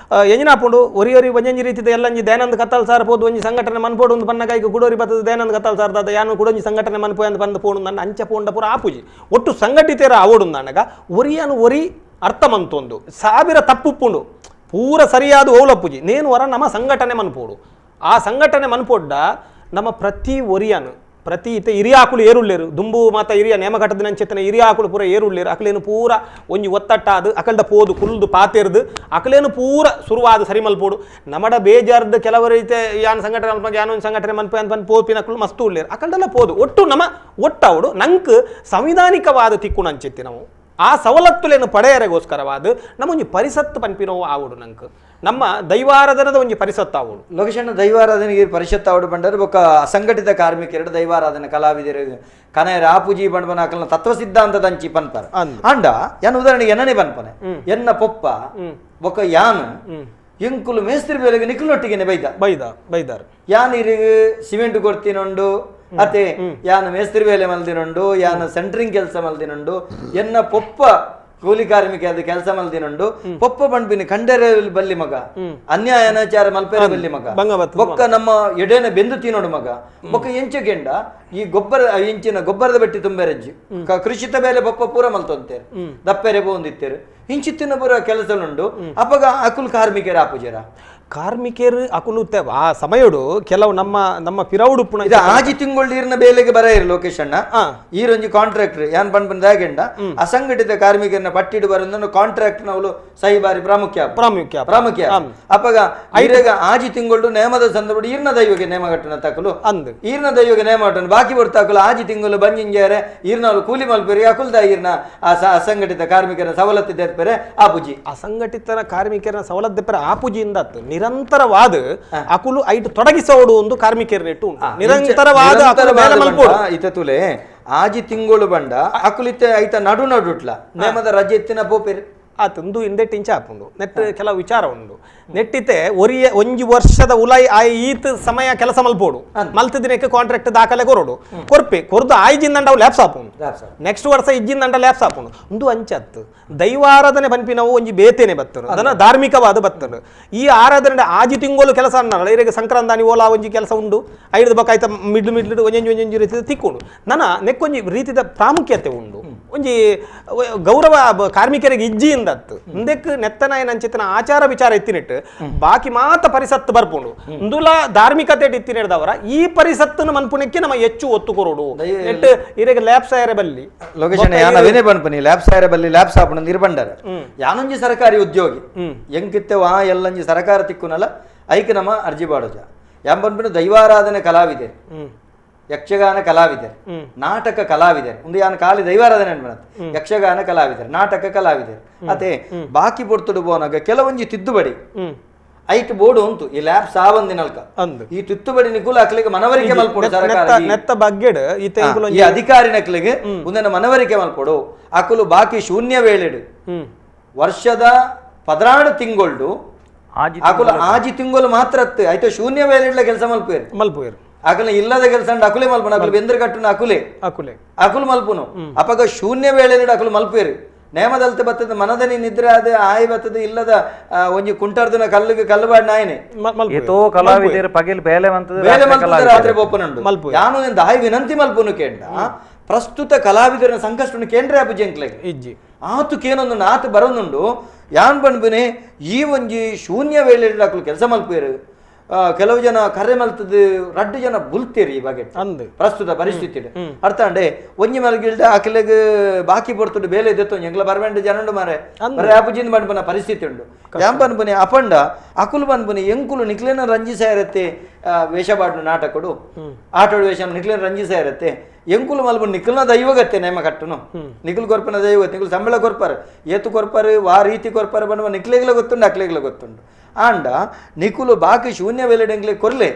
ಎಂಜಿನ ಹಾಪುಂಡು ಒರಿ ಒರಿ ಒಂಜೊಂಜಿ ರೀತಿದ ಎಲ್ಲಂಜಿ ದಯಾನಂದ ಕತ್ತಾಲ್ ಸಾರ್ ಪೋದು ಒಂಜಿ ಸಂಘಟನೆ ಮನ್ಪೋಡು ಒಂದು ಪಣ್ಣಗ ಈಗ ಗುಡೋರಿ ಬತ್ತದ ದಯಾನಂದ ಕತ್ತಾಲ್ ಸಾರ್ ದಾದ ಯಾನು ಕುಡೊಂಜಿ ಸಂಘಟನೆ ಮನ್ಪೋಯ್ ಅಂತ ಬಂದು ಪೋಡು ನನ್ನ ಅಂಚೆ ಪೋಂಡ ಪೂರ ಆಪುಜಿ ಒಟ್ಟು ಸಂಘಟಿತರ ಆವೋಡು ನನಗ ಒರಿಯನು ಒರಿ ಅರ್ಥ ಮಂತೊಂದು ಸಾವಿರ ತಪ್ಪುಪ್ಪುಂಡು ಪೂರ ಸರಿಯಾದ ಓಲಪ್ಪುಜಿ ನೇನು ವರ ನಮ್ಮ ಸಂಘಟನೆ ಮನ್ಪೋಡು ಆ ಸಂಘಟನೆ ಮನ್ಪೋಡ್ಡ ನಮ್ಮ ಪ್ರತಿ ಒರಿಯನು ಪ್ರತಿ ಇತ್ತೆ ಹಿರಿಯಾಕುಲು ಏರುಳ್ಳೇರು ದುಂಬು ಮಾತ ಹಿರಿಯ ನೇಮಕಟ್ಟದ ನಂಚೆತ್ತನ ಹಿರಿಯಾಕುಲು ಪೂರ ಏರುಳ್ಳೇರು ಅಕಲೇನು ಪೂರ ಒಂಜಿ ಒತ್ತಟ್ಟಾದು ಅಕಲ್ದ ಪೋದು ಕುಲ್ದು ಪಾತೆರ್ದು ಅಕಲೇನು ಪೂರ ಶುರುವಾದ ಸರಿ ಮಲ್ಪೋಡು ನಮಡ ಬೇಜಾರ್ದು ಕೆಲವರು ಇತ್ತೆ ಯಾನ್ ಸಂಘಟನೆ ಮಲ್ಪ ಯಾನೊಂದು ಸಂಘಟನೆ ಮನ್ಪ ಅಂತ ಬಂದು ಪೋಪಿನ ಅಕಲು ಮಸ್ತು ಉಳ್ಳೇರು ಅಕಲ್ದೆಲ್ಲ ಪೋದು ಒಟ್ಟು ನಮ್ಮ ಒಟ್ಟವಡು ನಂಕ್ ಸಂವಿಧಾನಿಕವಾದ ತಿಕ್ಕು ನಂಚೆತ್ತಿ ನಾವು ಆ ಸವಲತ್ತುಲೇನು ಪಡೆಯರೆಗೋಸ್ಕರವಾದ ನಮ್ಮೊಂಜಿ ಪರಿಸತ್ತು ಪನ್ಪಿನೋ ಆವಡು ನಂಕ್ ನಮ್ಮ ದೈವಾರಾಧನದ ಒಂಜಿ ಪರಿಸತ್ತು ಆವಡು. ಲೋಕೇಶಣ್ಣ ದೈವಾರಾಧನೆಗೆ ಪರಿಷತ್ತು ಆವಡು ಬಂಡರು ಬೊಕ್ಕ ಅಸಂಘಟಿತ ಕಾರ್ಮಿಕರು ದೈವಾರಾಧನೆ ಕಲಾವಿದರು ಕನೆಯರ ಆಪುಜಿ ಬಂಡ್ಬನ ಅಕಲ್ನ ತತ್ವ ಸಿದ್ಧಾಂತದ ಅಂಚಿ ಪನ್ಪರ ಅಂಡ ಯಾನ್ ಉದಾಹರಣೆಗೆ ಎನ್ನನೇ ಪನ್ಪನೆ ಎನ್ನ ಪೊಪ್ಪ ಬೊಕ್ಕ ಯಾನು ಎಂಕುಲು ಮೇಸ್ತ್ರಿ ಬೇಲೆಗೆ ನಿಕ್ಕುಲೊಟ್ಟಿಗೆನೆ ಬೈದ ಬೈದ ಬೈದಾರ ಯಾನ್ ಇರಿಗೆ ಸಿಮೆಂಟ್ ಕೊಡ್ತೀನುಂಡು ಅತೆ ಯಾನು ಮೇಸ್ತ್ರಿ ಬೇಲೆ ಮಲ್ದಿನುಂಡು ಯಾನು ಸೆಂಟ್ರಿಂಗ್ ಕೆಲಸ ಮಲ್ದಿನುಂಡು ಎನ್ನ ಪೊಪ್ಪ ಕೂಲಿ ಕಾರ್ಮಿಕ ಅದು ಕೆಲಸ ಮಲ್ದಿನುಂಡು ಪೊಪ್ಪ ಬಂಡ್ಬಿನಿ ಖಂಡರೆ ಬಲ್ಲಿ ಮಗ ಅನ್ಯಾಯ ಅನಾಚಾರ ಮಲ್ಪೆರೆ ಬಲ್ಲಿ ಮಗ ಬೊಕ್ಕ ನಮ್ಮ ಎಡೆನ ಬೆಂದು ತಿನ್ನೋಡು ಮಗ ಬೊಕ್ಕ ಎಂಚ ಗೆಂಡ ಈ ಗೊಬ್ಬರ ಇಂಚಿನ ಗೊಬ್ಬರದ ಬೆಟ್ಟಿ ತುಂಬೆರಜ್ಜಿ ಕೃಷಿತ ಬೇಲೆ ಬೊಪ್ಪ ಪೂರ ಮಲ್ತೊಂತೇರು ದಪ್ಪೆರೆ ಬೋಂದಿತ್ತೇರು ಇಂಚಿತ್ತಿನ ಪೂರ ಕೆಲಸಲುಂಡು ಅಪಗ ಅಕುಲ್ ಕಾರ್ಮಿಕರ ಆಪುಜರ ಕಾರ್ಮಿಕರು ಅಕುಲು ಆ ಸಮಯಡು ಕೆಲವು ನಮ್ಮ ನಮ್ಮ ಪಿರೌಡು ಇದು ಆಜಿ ತಿಂಗಳು ನೀರಿನ ಬೇಲೆಗೆ ಬರ ಇರು ಲೋಕೇಶ್ ಅಣ್ಣ ಈರೊಂಜಿ ಕಾಂಟ್ರಾಕ್ಟರ್ ಯಾನ್ ಪನ್ಪನ್ ಅಸಂಘಟಿತ ಕಾರ್ಮಿಕರನ್ನ ಪಟ್ಟಿಡು ಬರಂದ ಕಾಂಟ್ರಾಕ್ಟ್ ನವಲು ಸಹಿ ಬಾರಿ ಪ್ರಾಮುಖ್ಯ ಪ್ರಾಮುಖ್ಯ ಪ್ರಾಮುಖ್ಯ ಅಪಗ ಐರೆಗ ಆಜಿ ತಿಂಗಳು ನೇಮದ ಸಂದರ್ಭ ಈರ್ನ ದೈವಗೆ ನೇಮ ಕಟ್ಟನ ತಕಲು ಅಂದ್ ಈರ್ನ ದೈವಗೆ ನೇಮ ಕಟ್ಟನ ಬಾಕಿ ಬರ್ತಾಕಲು ಆಜಿ ತಿಂಗಳು ಬಂಜಿಂಜಾರೆ ಈರ್ನವಲು ಕೂಲಿ ಮಲ್ಪೇರಿ ಅಕುಲ್ದ ಈರ್ನ ಅಸಂಘಟಿತ ಕಾರ್ಮಿಕರ ಸವಲತ್ತು ದೇರ್ಪೇರೆ ಆಪುಜಿ ಅಸಂಘಟಿತ ಕಾರ್ಮಿಕರ ಸವಲತ್ತು ದೇಪರೆ ಆಪುಜಿಯಿಂದ ನಿರಂತರವಾದ ಅಕುಲು ಐಟ್ ತೊಡಗಿಸೋಡು ಒಂದು ಕಾರ್ಮಿಕರ ರೇಟು ಉಂಟು ನಿರಂತರವಾದ ಇತುಲೆ ಆಜಿ ತಿಂಗಳು ಬಂಡ ಅಕುಲಿತ್ತೆ ಐತ ನಡು ನಡುಟ್ಲ ನೇಮದ ರಜೆ ಎತ್ತಿನ ಪೋಪೆರ್ ಆತಂದು ಇಂದೆಟ್ ಇಂಚ ಆಪುಂಡು ನೆಟ್ ಕೆಲವು ವಿಚಾರ ಉಂಡು ನೆಟ್ಟಿತೆ ಒರಿಯ ಒಂಜಿ ವರ್ಷದ ಉಲೈ ಆಯ್ ಈತ್ ಸಮಯ ಕೆಲಸ ಮಲ್ಪೋಡು ಮಲ್ತ ದಿನಕ್ಕೆ ಕಾಂಟ್ರಾಕ್ಟ್ ದಾಖಲೆ ಕೊರೋಡು ಕೊರ್ಪೆ ಕೊರ್ದು ಆಯ್ಜಿಂದಂಡ ಅವು ಲ್ಯಾಪ್ಸ್ ಆಪುಂಡು ನೆಕ್ಸ್ಟ್ ವರ್ಷ ಇಜ್ಜಿಂದಂಡ ಲ್ಯಾಪ್ಸ್ ಆಪುಂಡು ಒಂದು ಅಂಚತ್ತು ದೈವಾರಾಧನೆ ಪನ್ಪಿನವು ಒಂಜಿ ಬೇತೇನೆ ಬತ್ತರು ಅದನ್ನ ಧಾರ್ಮಿಕವಾದ ಬತ್ತರು ಈ ಆರಾಧನೆ ಆಜಿ ತಿಂಗಳು ಕೆಲಸ ಅನ್ನಲ್ಲ ಇರೆಗೆ ಸಂಕ್ರಾಂತಾನಿ ಓಲಾ ಒಂಜಿ ಕೆಲಸ ಉಂಡು ಐದು ಬೊಕ್ಕ ಆಯ್ತ ಮಿಡ್ಲು ಮಿಡ್ಲು ಒಂಜೊಂಜಿ ಒಂಜೊಂಜಿ ರೀತಿದ ತಿಕ್ಕೊಂಡು ನನ್ನ ನೆಕ್ಕೊಂಜಿ ರೀತಿದ ಪ್ರಾಮುಖ್ಯತೆ ಉಂಡು ಒಂಜಿ ಗೌರವ ಕಾರ್ಮಿಕರಿಗೆ ಇಜ್ಜಿಯಿಂದ ಇಂದಕ್ಕೆ ನೆತ್ತನಾಯ ನಂಚಿತನ ಆಚಾರ ವಿಚಾರ ಇತ್ತಿನಿಟ್ಟು ಬಾಕಿ ಮಾತ ಪರಿಸತ್ತು ಬರ್ಪುಂಡು ಇಂದುಲ ಧಾರ್ಮಿಕತೆ ಇತ್ತಿನಿಡ್ದವರ ಈ ಪರಿಸತ್ತನ್ನು ಮನ್ಪುಣಕ್ಕೆ ನಮ್ಮ ಹೆಚ್ಚು ಒತ್ತು ಕೊರೋಡು ನೆಟ್ ಇರೆಗೆ ಲ್ಯಾಪ್ಸ್ ಆಯರೆ ಬಲ್ಲಿ ಲೊಕೇಶನ್ ಯಾನವೇನೇ ಬನ್ಪನಿ ಲ್ಯಾಪ್ಸ್ ಆಯರೆ ಬಲ್ಲಿ ಲ್ಯಾಪ್ಸ್ ಆಪಣ ನಿರ್ಬಂಡರ ಯಾನೊಂಜಿ ಸರ್ಕಾರಿ ಉದ್ಯೋಗಿ ಎಂಕಿತ್ತೆ ವಾ ಎಲ್ಲಂಜಿ ಸರ್ಕಾರ ತಿಕ್ಕುನಲ್ಲ ಐಕ್ ನಮ್ಮ ಅರ್ಜಿ ಬಾಡೋಜ ಯಾನ್ ಬನ್ಪಿನ ದೈವಾರಾಧನೆ ಕಲಾವಿದೆ ಯಕ್ಷಗಾನ ಕಲಾವಿದರು ನಾಟಕ ಕಲಾವಿದರು ಒಂದು ಯಾನ್ ಖಾಲಿ ದೈವಾರಾಧನೆ ಅನ್ಬಣತ್ ಯಕ್ಷಗಾನ ಕಲಾವಿದರು ನಾಟಕ ಕಲಾವಿದರು ಅದೇ ಬಾಕಿ ಪೊರ್ತುಡು ಬೋನಾಗ ಕೆಲವೊಂಜಿ ತಿದ್ದುಬಡಿ ಐಟ್ ಬೋರ್ಡು ಉಂಟು ಈ ಲ್ಯಾಬ್ ಸಾವಂದಿನಲ್ಕ ಈ ತಿದ್ದುಬಡಿ ನಿಕುಲ ಅಕ್ಲಿಗೆ ಮನವರಿಕೆ ಮಲ್ಪೊಡು ಸರ್ಕಾರ ನೆತ್ತ ಬಗ್ಗೆಡ್ ಈ ಅಧಿಕಾರಿ ನಕ್ಲಿಗೆ ಒಂದನ್ನ ಮನವರಿಕೆ ಮಲ್ಪೊಡು ಅಕುಲು ಬಾಕಿ ಶೂನ್ಯ ವೇಳೆಡು ವರ್ಷದ 16 ತಿಂಗಳು ಅಕುಲು ಆಜಿ ತಿಂಗಳು ಮಾತ್ರ ಆಯ್ತು ಶೂನ್ಯ ವೇಳೆಡ್ಲ ಕೆಲಸ ಮಲ್ಪೇರು ಮಲ್ಪೇರು ಅಕಲ ಇಲ್ಲದ ಕೆಲಸ ಅಕುಲೆ ಮಲ್ಪನ ಅಕುಲು ಬೆಂದ್ರ ಕಟ್ಟುನ ಅಕುಲೆ ಅಕುಲೆ ಅಕುಲು ಮಲ್ಪುನು ಅಪಗ ಶೂನ್ಯ ವೇಳೆ ಅಕುಲು ಮಲ್ಪೇರು ನೇಮದಲ್ತೆ ಬತ್ತದ ಮನದನಿ ನಿದ್ರೆ ಅದ ಆಯ್ ಬತ್ತದ ಇಲ್ಲದ ಒಂಜಿ ಕುಂಟಾರ್ದನ ಕಲ್ಲಿಗೆ ಕಲ್ಲು ನಾಯನೆ ಏತೋ ಕಲಾವಿದರು ಪಗೆಲ್ ಬೇಲೆ ಮಂತದ ಬೇಲೆ ಮಂತದ ರಾತ್ರಿ ಬೋಪನುಂಡು ಯಾನು ದಾಯಿ ವಿನಂತಿ ಮಲ್ಪುನು ಕೇಂಡ ಪ್ರಸ್ತುತ ಕಲಾವಿದರ ಸಂಕಷ್ಟನು ಕೇಂದ್ರ ಅಪುಜೆಂಕ್ಲೆಗ್ ಇಜ್ಜಿ ಆತು ಕೇನೊಂದು ಆತು ಬರೋನುಂಡು ಯಾನ್ ಪನ್ಪುನೆ ಈ ಒಂಜಿ ಶೂನ್ಯ ವೇಳೆ ಕೆಲಸ ಮಲ್ಪೇರು ಕೆಲವು ಜನ ಕರೆ ಮಲ್ತದ ರಡ್ಡು ಜನ ಬುಲ್ತೇರಿ ಈ ಬಗ್ಗೆ ಪ್ರಸ್ತುತ ಪರಿಸ್ಥಿತಿ ಅರ್ಥ ಅಂಡೆ ಒಂಜಿ ಮಲ್ಗಿಲ್ದ ಅಖಿಲಗ್ ಬಾಕಿ ಪೊರ್ತುಡು ಬೇಲೆ ಇದ್ದತ್ತು ಎಂಗ್ಲ ಬರಬೇಂಡ ಜನಂಡು ಮಾರೆ ಬರೇ ಅಪುಜಿನ ಪನ್ಪುನ ಪರಿಸ್ಥಿತಿ ಉಂಡು ಯಾನ್ ಪನ್ಪುನೆ ಅಪಂಡ ಅಕುಲು ಪನ್ಪುನೆ ಎಂಕುಲು ನಿಕ್ಲೇನ ರಂಜಿಸಾಯಿರತ್ತೆ ವೇಷಪಾಡು ನಾಟಕಡು ಆಟೋಡು ವೇಷ ನಿಕ್ಲೇನ ರಂಜಿಸಾಯಿರತ್ತೆ ಎಂಕುಲು ಮಲ್ಪು ನಿಖಲ್ನ ದೈವಗತ್ತೆ ನೇಮ ಕಟ್ಟುನು ನಿಖಲ್ ಕೊರ್ಪನ ದೈವಗತ್ತೆ ನಿಖಲ್ ಸಂಬಳ ಕೊರ್ಪಾರು ಏತು ಕೊರ್ಪಾರು ವಾ ರೀತಿ ಕೊರ್ಪಾರು ಬನ್ನುವ ನಿಕ್ಲೆಗ್ಲ ಗೊತ್ತುಂಡು ಅಕ್ಲೆಗ್ಲ ಗೊತ್ತುಂಡು ಆಂಡ ನಿಕುಲು ಬಾಕಿ ಶೂನ್ಯ ವೇಲೆಡೆಂಗ್ಲೆ ಕೊರ್ಲೆ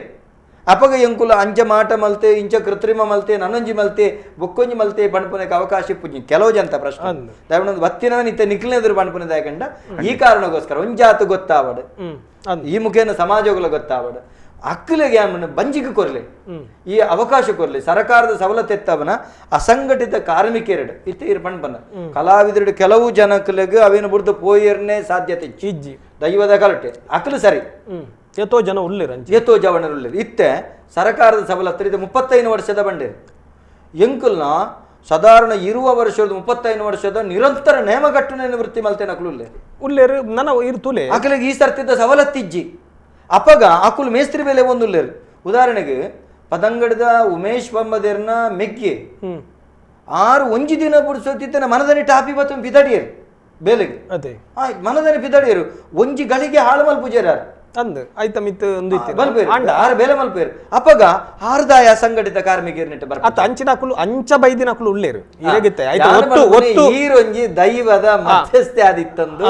ಅಪಗ ಎಂಕುಲು ಅಂಚ ಮಾಟ ಮಲ್ತೆ ಇಂಚ ಕೃತ್ರಿಮ ಮಲ್ತೆ ನನ್ನೊಂಜಿ ಮಲ್ತೆ ಬೊಕ್ಕೊಂಜಿ ಮಲ್ತೆ ಪಣ್ಪುನಕ್ಕೆ ಅವಕಾಶ ಪುಜ್ಜಿ ಕೆಲವು ಜಂತ ಪ್ರಶ್ನೆ ದಯವಿಟ್ಟು ಬತ್ತಿನ ನಿತ್ಯ ನಿಖಲ್ನೆದುರು ಪಣ್ಪುನ ದಾಯಕಂಡ ಈ ಕಾರಣಕ್ಕೋಸ್ಕರ ಒಂಜಾತು ಗೊತ್ತಾವಡು ಈ ಮುಖೇನ ಸಮಾಜಗಳ ಗೊತ್ತಾವಡು ಅಕ್ಕಲಿಗೆ ಬಂಜಿಗೆ ಕೊರ್ಲಿ ಈ ಅವಕಾಶ ಕೊರ್ಲಿ ಸರ್ಕಾರದ ಸವಲತ್ತೆತ್ತವನ ಅಸಂಘಟಿತ ಕಾರ್ಮಿಕರು ಇತ್ತ ಇರ್ ಪಣ್ಪನ ಕಲಾವಿದರು ಕೆಲವು ಜನಕ್ಕಲಿಗೆ ಅವೇನು ಬುಡ್ದು ಪೋಯರ್ನೇ ಸಾಧ್ಯತೆ ಇಜ್ಜಿ ದೈವದ ಕಲಟೆ ಅಕ್ಕಲು ಸರಿ ಏತೋ ಜನ ಉಳ್ಳಿರ ಏತೋ ಜವನರು ಉಳ್ಳಿರು ಇತ್ತೆ ಸರ್ಕಾರದ ಸವಲತ್ತು ಇದು 35 ವರ್ಷದ ಬಂಡಿರು ಎಂಕುಲ್ನ ಸಾಧಾರಣ ಇರುವ ವರ್ಷದ 35 ವರ್ಷದ ನಿರಂತರ ನೇಮಗಟ್ಟುನ ವೃತ್ತಿ ಮಲ್ತೇನೆ ಅಕಲು ಉಳ್ಳೇರು ಉಳ್ಳೇರು ನನ್ನ ಇರ್ತುಲೆ ಅಕಲಿಗೆ ಈ ಸರ್ತಿದ್ದ ಸವಲತ್ತಿಜ್ಜಿ ಅಪಗ ಅಕುಲು ಮೇಸ್ತ್ರಿ ಮೇಲೆ ಒಂದುಲ್ಲೇರು ಉದಾಹರಣೆಗೆ ಪದಂಗಡದ ಉಮೇಶ್ ಬೊಮ್ಮದೇರ್ನ ಮೆಗ್ಗಿ ಆರು ಒಂಜಿ ದಿನ ಬುಡಿಸೋತಿತ್ತನ ಮನದನಿ ಟಾಪಿ ಬತ್ತು ಬಿದಡಿಯರು ಬೇಲೆಗೆ ಅದೇ ಮನದನಿ ಬಿದಡಿಯರು ಒಂಜಿ ಗಳಿಗೆ ಹಾಳು ಮಲ್ಪುಜೇರಾರು ಅಂದ್ ಆಯ್ತ ಮಿತ್ ಒಂದು ಮಲ್ಪೇರು ಆರು ಬೇಲೆ ಮಲ್ಪೇರು ಅಪಗ ಆರ್ದಾಯ ಸಂಘಟಿತ ಕಾರ್ಮಿಕರ್ನಿಟ್ಟು ಬರ್ತಾರೆ ಅತ್ತ ಅಂಚಿನ ಅಕುಲು ಅಂಚ ಬೈದಿನ ಅಕುಲು ಉಳ್ಳೇರು ಇರೇಗಿತ್ತೆ ಆಯ್ತು ಒತ್ತು ಒತ್ತು ಈರೊಂಜಿ ದೈವದ ಮಧ್ಯಸ್ಥೆ ಆದಿತ್ತೊಂದು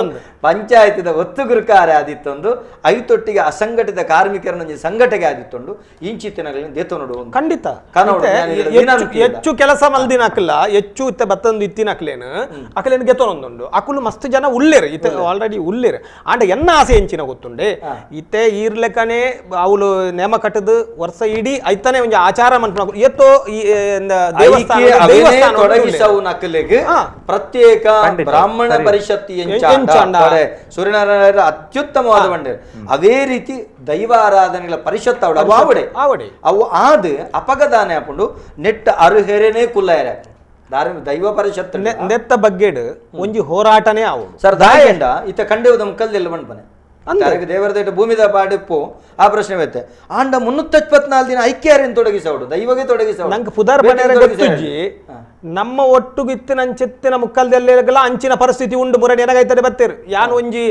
ಪಂಚಾಯತಿದ ಒತ್ತು ಗುರುಕಾರ ಆದಿತ್ತೊಂದು ಐತೊಟ್ಟಿಗೆ ಅಸಂಘಟಿತ ಕಾರ್ಮಿಕರನ್ನೊಂಜಿ ಸಂಘಟನೆ ಆದಿತ್ತೊಂಡು ಇಂಚಿತ್ತಿನಗಳಲ್ಲಿ ದೇತ ನೋಡುವ ಖಂಡಿತ ಹೆಚ್ಚು ಕೆಲಸ ಮಲ್ದಿನ ಅಕಲ ಹೆಚ್ಚು ಇತ್ತ ಬತ್ತಂದು ಇತ್ತಿನ ಅಕಲೇನು ಅಕಲೇನು ಗೆತೊನೊಂದುಂಡು ಅಕುಲು ಮಸ್ತ್ ಜನ ಉಳ್ಳೇರು ಇತ್ತ ಆಲ್ರೆಡಿ ಉಳ್ಳೇರು ಆಂಡ ಎನ್ನ ಆಸೆ ಎಂಚಿನ ಗೊತ್ತುಂಡೆ ಇತ್ತೆ ಈರ್ಲೆಕ್ಕನೆ ಅವಳು ನೇಮ ಕಟ್ಟದು ವರ್ಷ ಇಡೀ ಐತಾನೆ ಒಂಜಿ ಆಚಾರ ಮನ್ಪುನ ಏತೋ ಈ ದೇವಸ್ಥಾನ ತೊಡಗಿಸವು ನಕಲಿಗೆ ಪ್ರತ್ಯೇಕ ಬ್ರಾಹ್ಮಣ ಪರಿಷತ್ ಸೂರ್ಯನಾರಾಯಣ ಅತ್ಯುತ್ತಮವಾದ ಬಂಡೆ ಅದೇ ರೀತಿ ದೈವ ಆರಾಧನೆಗಳ ಪರಿಷತ್ ಅವಡ ಆವಡೆ ಆವಡೆ ಅವು ಆದ ಅಪಗದಾನೆ ಹಾಕೊಂಡು ನೆಟ್ಟ ಅರುಹೆರೆನೇ ಕುಲ್ಲಯರ ದೈವ ಪರಿಷತ್ ನೆತ್ತ ಬಗ್ಗೆಡ್ ಒಂಜಿ ಹೋರಾಟನೇ ಆವು ಸರ್ ದಾಯಂಡ ಇತ್ತ ಕಂಡೆವು ಮುಕ್ಕಲ್ದೆಲ್ಲ ಬಂಡ್ಪನೆ ದೇವರ ಭೂಮಿದ ಪಾಡಿಪ್ಪು ಆ ಪ್ರಶ್ನೆ ಬತ್ತೆ ಆಂಡ 324 ದಿನ ಐಕ್ಯಾರೇನು ತೊಡಗಿಸೋಡು ದೈವಗೆ ತೊಡಗಿಸೋಡು ನಂಗೆ ಪುದಾರ್ ಗೊತ್ತುಜ್ಜಿ ನಮ್ಮ ಒಟ್ಟುಗಿತ್ತಿನ ಅಂಚಿತ್ತಿನ ಮುಕ್ಕಲ್ದೆಲ್ಲ ಅಂಚಿನ ಪರಿಸ್ಥಿತಿ ಉಂಡು ಮುರಡಿ ಏನಾಗೈತಾರೆ ಬತ್ತೇರು ಯಾನ್ ಒಂಜಿ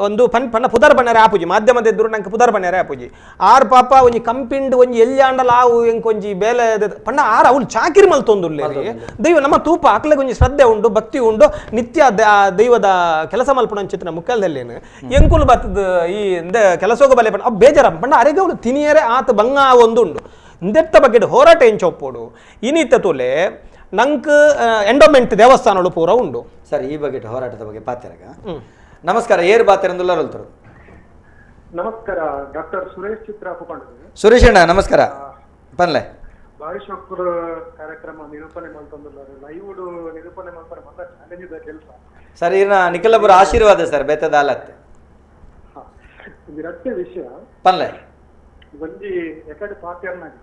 ಒಂದು ಪನ್ ಪನ್ನ ಪುದಾರ್ ಬಣ್ಣರೆ ಆಪುಜಿ ಮಾಧ್ಯಮದ ಎದುರು ನಂಗೆ ಪುದಾರ್ ಬಣ್ಣರೆ ಆಪುಜಿ ಆರ್ ಪಾಪ ಒಂಜಿ ಕಂಪಿಂಡ್ ಒಂಜಿ ಎಲ್ಯಾಂಡಲ ಆವು ಎಂಕೊಂಜಿ ಬೇಲೆ ಪಣ್ಣ ಆರ್ ಅವಳು ಚಾಕಿರಿ ಮಲ್ತೊಂದುಲ್ಲೆ ದೈವ ನಮ್ಮ ತೂಪ ಆಕ್ಲೆಗೆ ಒಂಜಿ ಶ್ರದ್ಧೆ ಉಂಡು ಭಕ್ತಿ ಉಂಡು ನಿತ್ಯ ದೈವದ ಕೆಲಸ ಮಲ್ಪುಣ ಅಂಚಿತ್ತಿನ ಮುಕ್ಕಲ್ದಲ್ಲೇನು ಎಂಕುಲು ಬತ್ತದ ಈ ಕೆಲಸೋಗ ಬಲೆ ಪಣ್ಣ ಅವು ಬೇಜಾರ ಪಣ್ಣ ಅರೆಗೆ ಅವಳು ತಿನಿಯರೆ ಆತ ಬಂಗ ಒಂದುಂಡು ಇಂದೆತ್ತ ಬಗ್ಗೆ ಹೋರಾಟ ಎಂಚೊಪ್ಪೋಡು ಇನಿತ್ತ ತೋಲೆ ನಂಕ್ ಎಂಡೋಮೆಂಟ್ ದೇವಸ್ಥಾನಗಳು ಪೂರ ಉಂಡು ಸರ್ ಈ ಬಗ್ಗೆ ಹೋರಾಟದ ಬಗ್ಗೆ ಪಾತ್ರಗ ನಮಸ್ಕಾರ ಏರ್ ಬಾತೆರಂದುಲ್ಲ ನಮಸ್ಕಾರ ಡಾಕ್ಟರ್ ಸುರೇಶ್ ಚಿತ್ರ ಸುರೇಶ್ ಅಣ್ಣ ನಮಸ್ಕಾರ ಪನ್ಲೆ ಬಾರಿಶೋಕರ್ ಕಾರ್ಯಕ್ರಮ ನಿರೂಪಣೆ ಮಾಡ್ತಂದಿಲ್ಲ ಲೈವ್ ನಿರೂಪಣೆ ಮಾಡ್ತಾರೆ ಮೊದಲ ಚಾಲೆಂಜ್ ಇದೆ ಕೆಲಸ ಸರ್ ಇರ್ನ ನಿಖಲಪುರ ಆಶೀರ್ವಾದ ಸರ್ ಬೆತ್ತದ ಅಲತ್ ರಟ್ಟೆ ವಿಷಯ ಪನ್ಲೆ ಒಂಜಿ ಎಕಡೆ ಪಾತ್ರನಾಗ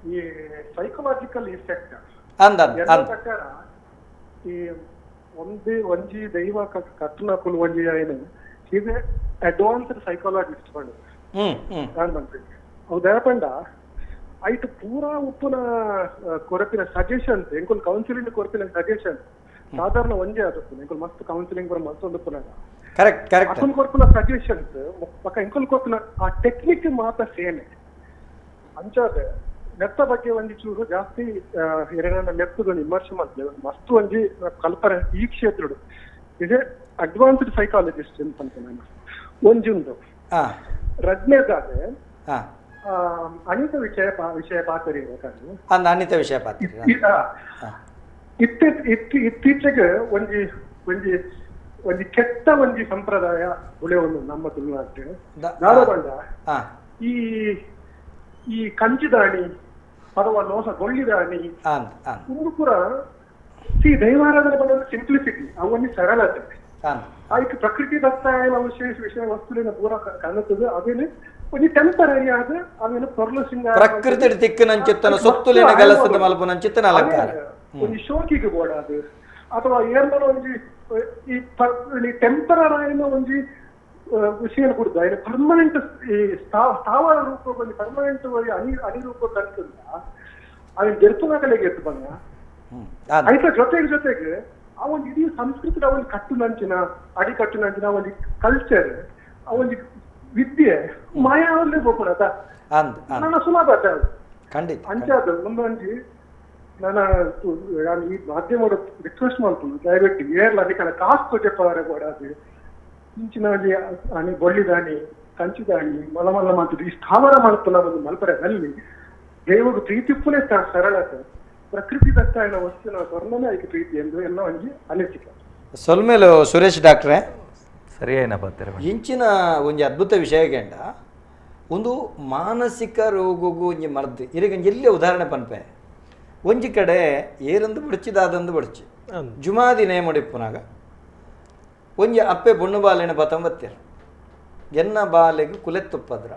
ಈ ಸೈಕಲಾಜಿಕಲ್ ಇಫೆಕ್ಟ್ ಪ್ರಕಾರ ಈ ಒಂದೇ ಒಂಜಿ ದೈವ ಕಟ್ಟುನಕುಲು ಒಂಜಿ ಏನು ಇದು ಅಡ್ವಾನ್ಸ್ಡ್ ಸೈಕಾಲಜಿಸ್ಟ್ ಪಂಡ ಅವು ದಯಪಂಡ ಐಟ್ ಪೂರಾ ಉಪ್ಪುನ ಕೊರಪಿನ ಸಜೆಷನ್ಸ್ ಎಂಕುಲ್ ಕೌನ್ಸಿಲಿಂಗ್ ಕೊರಪಿನ ಸಜೆಷನ್ ಸಾಧಾರಣ ಒಂಜೇ ಆದಪ್ಪು ಎಂಕುಲ್ ಮಸ್ತ್ ಕೌನ್ಸಿಲಿಂಗ್ ಪೂರ ಮಲ್ತೊಂದು ಪುನಗ ಕರೆಕ್ಟ್ ಕರೆಕ್ಟ್ ಅಕುಲ್ ಕೊರ್ಪಿನ ಸಜೆಷನ್ಸ್ ಪಕ್ಕ ಎಂಕುಲ್ ಕೊರ್ಪಿನ ಆ ಟೆಕ್ನಿಕ್ ಮಾತ್ರ ಸೇನೆ ಅಂಚಾದ ನೆತ್ತ ಬಗ್ಗೆ ಒಂಜಿ ಚೂರು ಜಾಸ್ತಿ ಎರಡನ್ನ ನೆತ್ತದ ವಿಮರ್ಶೆ ಮಾಡ್ತೇವೆ ಮಸ್ತ್ ಒಂಜಿ ಕಲ್ಪನೆ ಈ ಕ್ಷೇತ್ರಡು ಇದೆ ಅಡ್ವಾನ್ಸ್ಡ್ ಸೈಕಾಲಜಿಸ್ಟ್ ಅಂತ ನಾನು ಒಂಜಿ ಉಂಡು ರಡ್ನೇದಾದ್ರೆ ಅನಿತ ವಿಷಯ ವಿಷಯ ಪಾತ್ರಿ ಅನಿತ ವಿಷಯ ಪಾತ್ರಿ ಇತ್ತೀಚೆಗೆ ಒಂಜಿ ಒಂಜಿ ಒಂಜಿ ಕೆಟ್ಟ ಒಂಜಿ ಸಂಪ್ರದಾಯ ಉಳಿಯೊಂದು ನಮ್ಮ ತುಳುನಾಡು ಧಾರವಾಡ ಈ ಈ ಕಂಚಿದಾಣಿ ಅಥವಾ ಲೋಹ ಗೊಳ್ಳಿದಾಣಿ ಒಂದು ಪೂರ C ದೈವಾರಾಧನೆ ಬಂದ ಸಿಂಪ್ಲಿಸಿಟಿ ಅವೊಂದು ಸರಳತೆ ಆಯ್ತು ಪ್ರಕೃತಿ ದತ್ತಾಯನ ವಿಶೇಷ ವಿಷಯ ವಸ್ತುವಿನ ಪೂರ ಕಾಣುತ್ತದೆ ಅದೇನೆ ಒಂಜಿ ಟೆಂಪರರಿ ಆದ ಅವೇನು ಪೊರ್ಲು ಸಿಂಗಾರ ಪ್ರಕೃತಿ ತಿಕ್ಕನಂಚಿತ್ತನ ಸೊತ್ತುಲಿನ ಗಲಸದ ಮಲ್ಪುನಂಚಿತ್ತನ ಅಲಂಕಾರ ಒಂಜಿ ಶೋಕಿಗೆ ಬೋಡಾದು ಅಥವಾ ಏರ್ನ ಒಂಜಿ ಈ ಟೆಂಪರರಿ ಒಂಜಿ ವಿಷಯ ಕೊಡುದು അതിന് ಪರ್ಮನೆಂಟ್ ಈ ಸ್ಥಾವರ ರೂಪ ಒಂಜಿ ಪರ್ಮನೆಂಟ್ ಅನಿ ಅನಿರೂಪ ಕಲ್ತದ ಅದನ್ನ ಗೆಲ್ಪುನಾಗಲಿಗೆ ಎತ್ತು ಬಂದ ಆಯ್ತಾ ಜೊತೆಗೆ ಜೊತೆಗೆ ಆ ಒಂದು ಇಡೀ ಸಂಸ್ಕೃತಿ ಒಂದು ಕಟ್ಟುನಂಚಿನ ಅಡಿಕಟ್ಟುನಂಚಿನ ಒಂದು ಕಲ್ಚರ್ ಆ ಒಂದು ವಿದ್ಯೆ ಮಾಯಾವಲ್ಲೇ ಹೋಗ್ಬಿಡತ್ತ ನನ್ನ ಸುಲಭ ಖಂಡಿತ ಅಂಚಾದ ಒಂದೊಂಜಿ ನನ್ನ ನಾನು ಈ ಮಾಧ್ಯಮ ರಿಕ್ವೆಸ್ಟ್ ಮಾಡ್ತೀನಿ ದಯವಿಟ್ಟು ಏರ್ಲ ಅದಕ್ಕೆ ಕಾಸು ಕೊಟ್ಟೆ ಕೊಡಾದು ಇಂಚಿನ ಒಂಜಿ ಅಣಿ ಬೊಳ್ಳಿದಾಣಿ ಕಂಚಿದಾಣಿ ಮಲ ಮಲ್ಲ ಮಾಡ್ತದೆ ಈ ಸ್ಥಾವರ ಮಾಡ್ತಲ್ಲ ಒಂದು ಮಲ್ಪರೆ ಅಲ್ಲಿ ದೇವಗ ಪ್ರೀತಿಪ್ಪುನೇ ಸರಳತೆ ಪ್ರಕೃತಿ ದತ್ತಾಯನ ವಸ್ತುವಿನ ಸ್ವರ್ಣನೇ ಅದಕ್ಕೆ ಪ್ರೀತಿ ಎಂದು ಎಲ್ಲ ಒಂಜಿ ಅನಿಸಿಕೆ. ಸೊಲ್ಮೇಲು ಸುರೇಶ್ ಡಾಕ್ಟ್ರೆ ಸರಿಯಾಯಿನ ಪಾತ್ರ ಇಂಚಿನ ಒಂಜಿ ಅದ್ಭುತ ವಿಷಯ ಗಂಡ ಒಂದು ಮಾನಸಿಕ ರೋಗಗೂ ಒಂಜಿ ಮರ್ದು ಇರಗ ಎಲ್ಲಿ ಉದಾಹರಣೆ ಪನ್ಪೆ ಒಂಜಿ ಕಡೆ ಏರಂದು ಬಡ್ಚಿ ದಾದಂದು ಬಡ್ಚಿ ಜುಮಾದಿ ನೇಮಡಿಪ್ಪುನಾಗ ಒಂಜಿ ಅಪ್ಪೆ ಬೊಣ್ಣು ಬಾಲೆನ ಬತ್ತಂಬತ್ತೇರು ಎನ್ನ ಬಾಲೆಗೆ ಕುಲೆತ್ತುಪ್ಪದ್ರ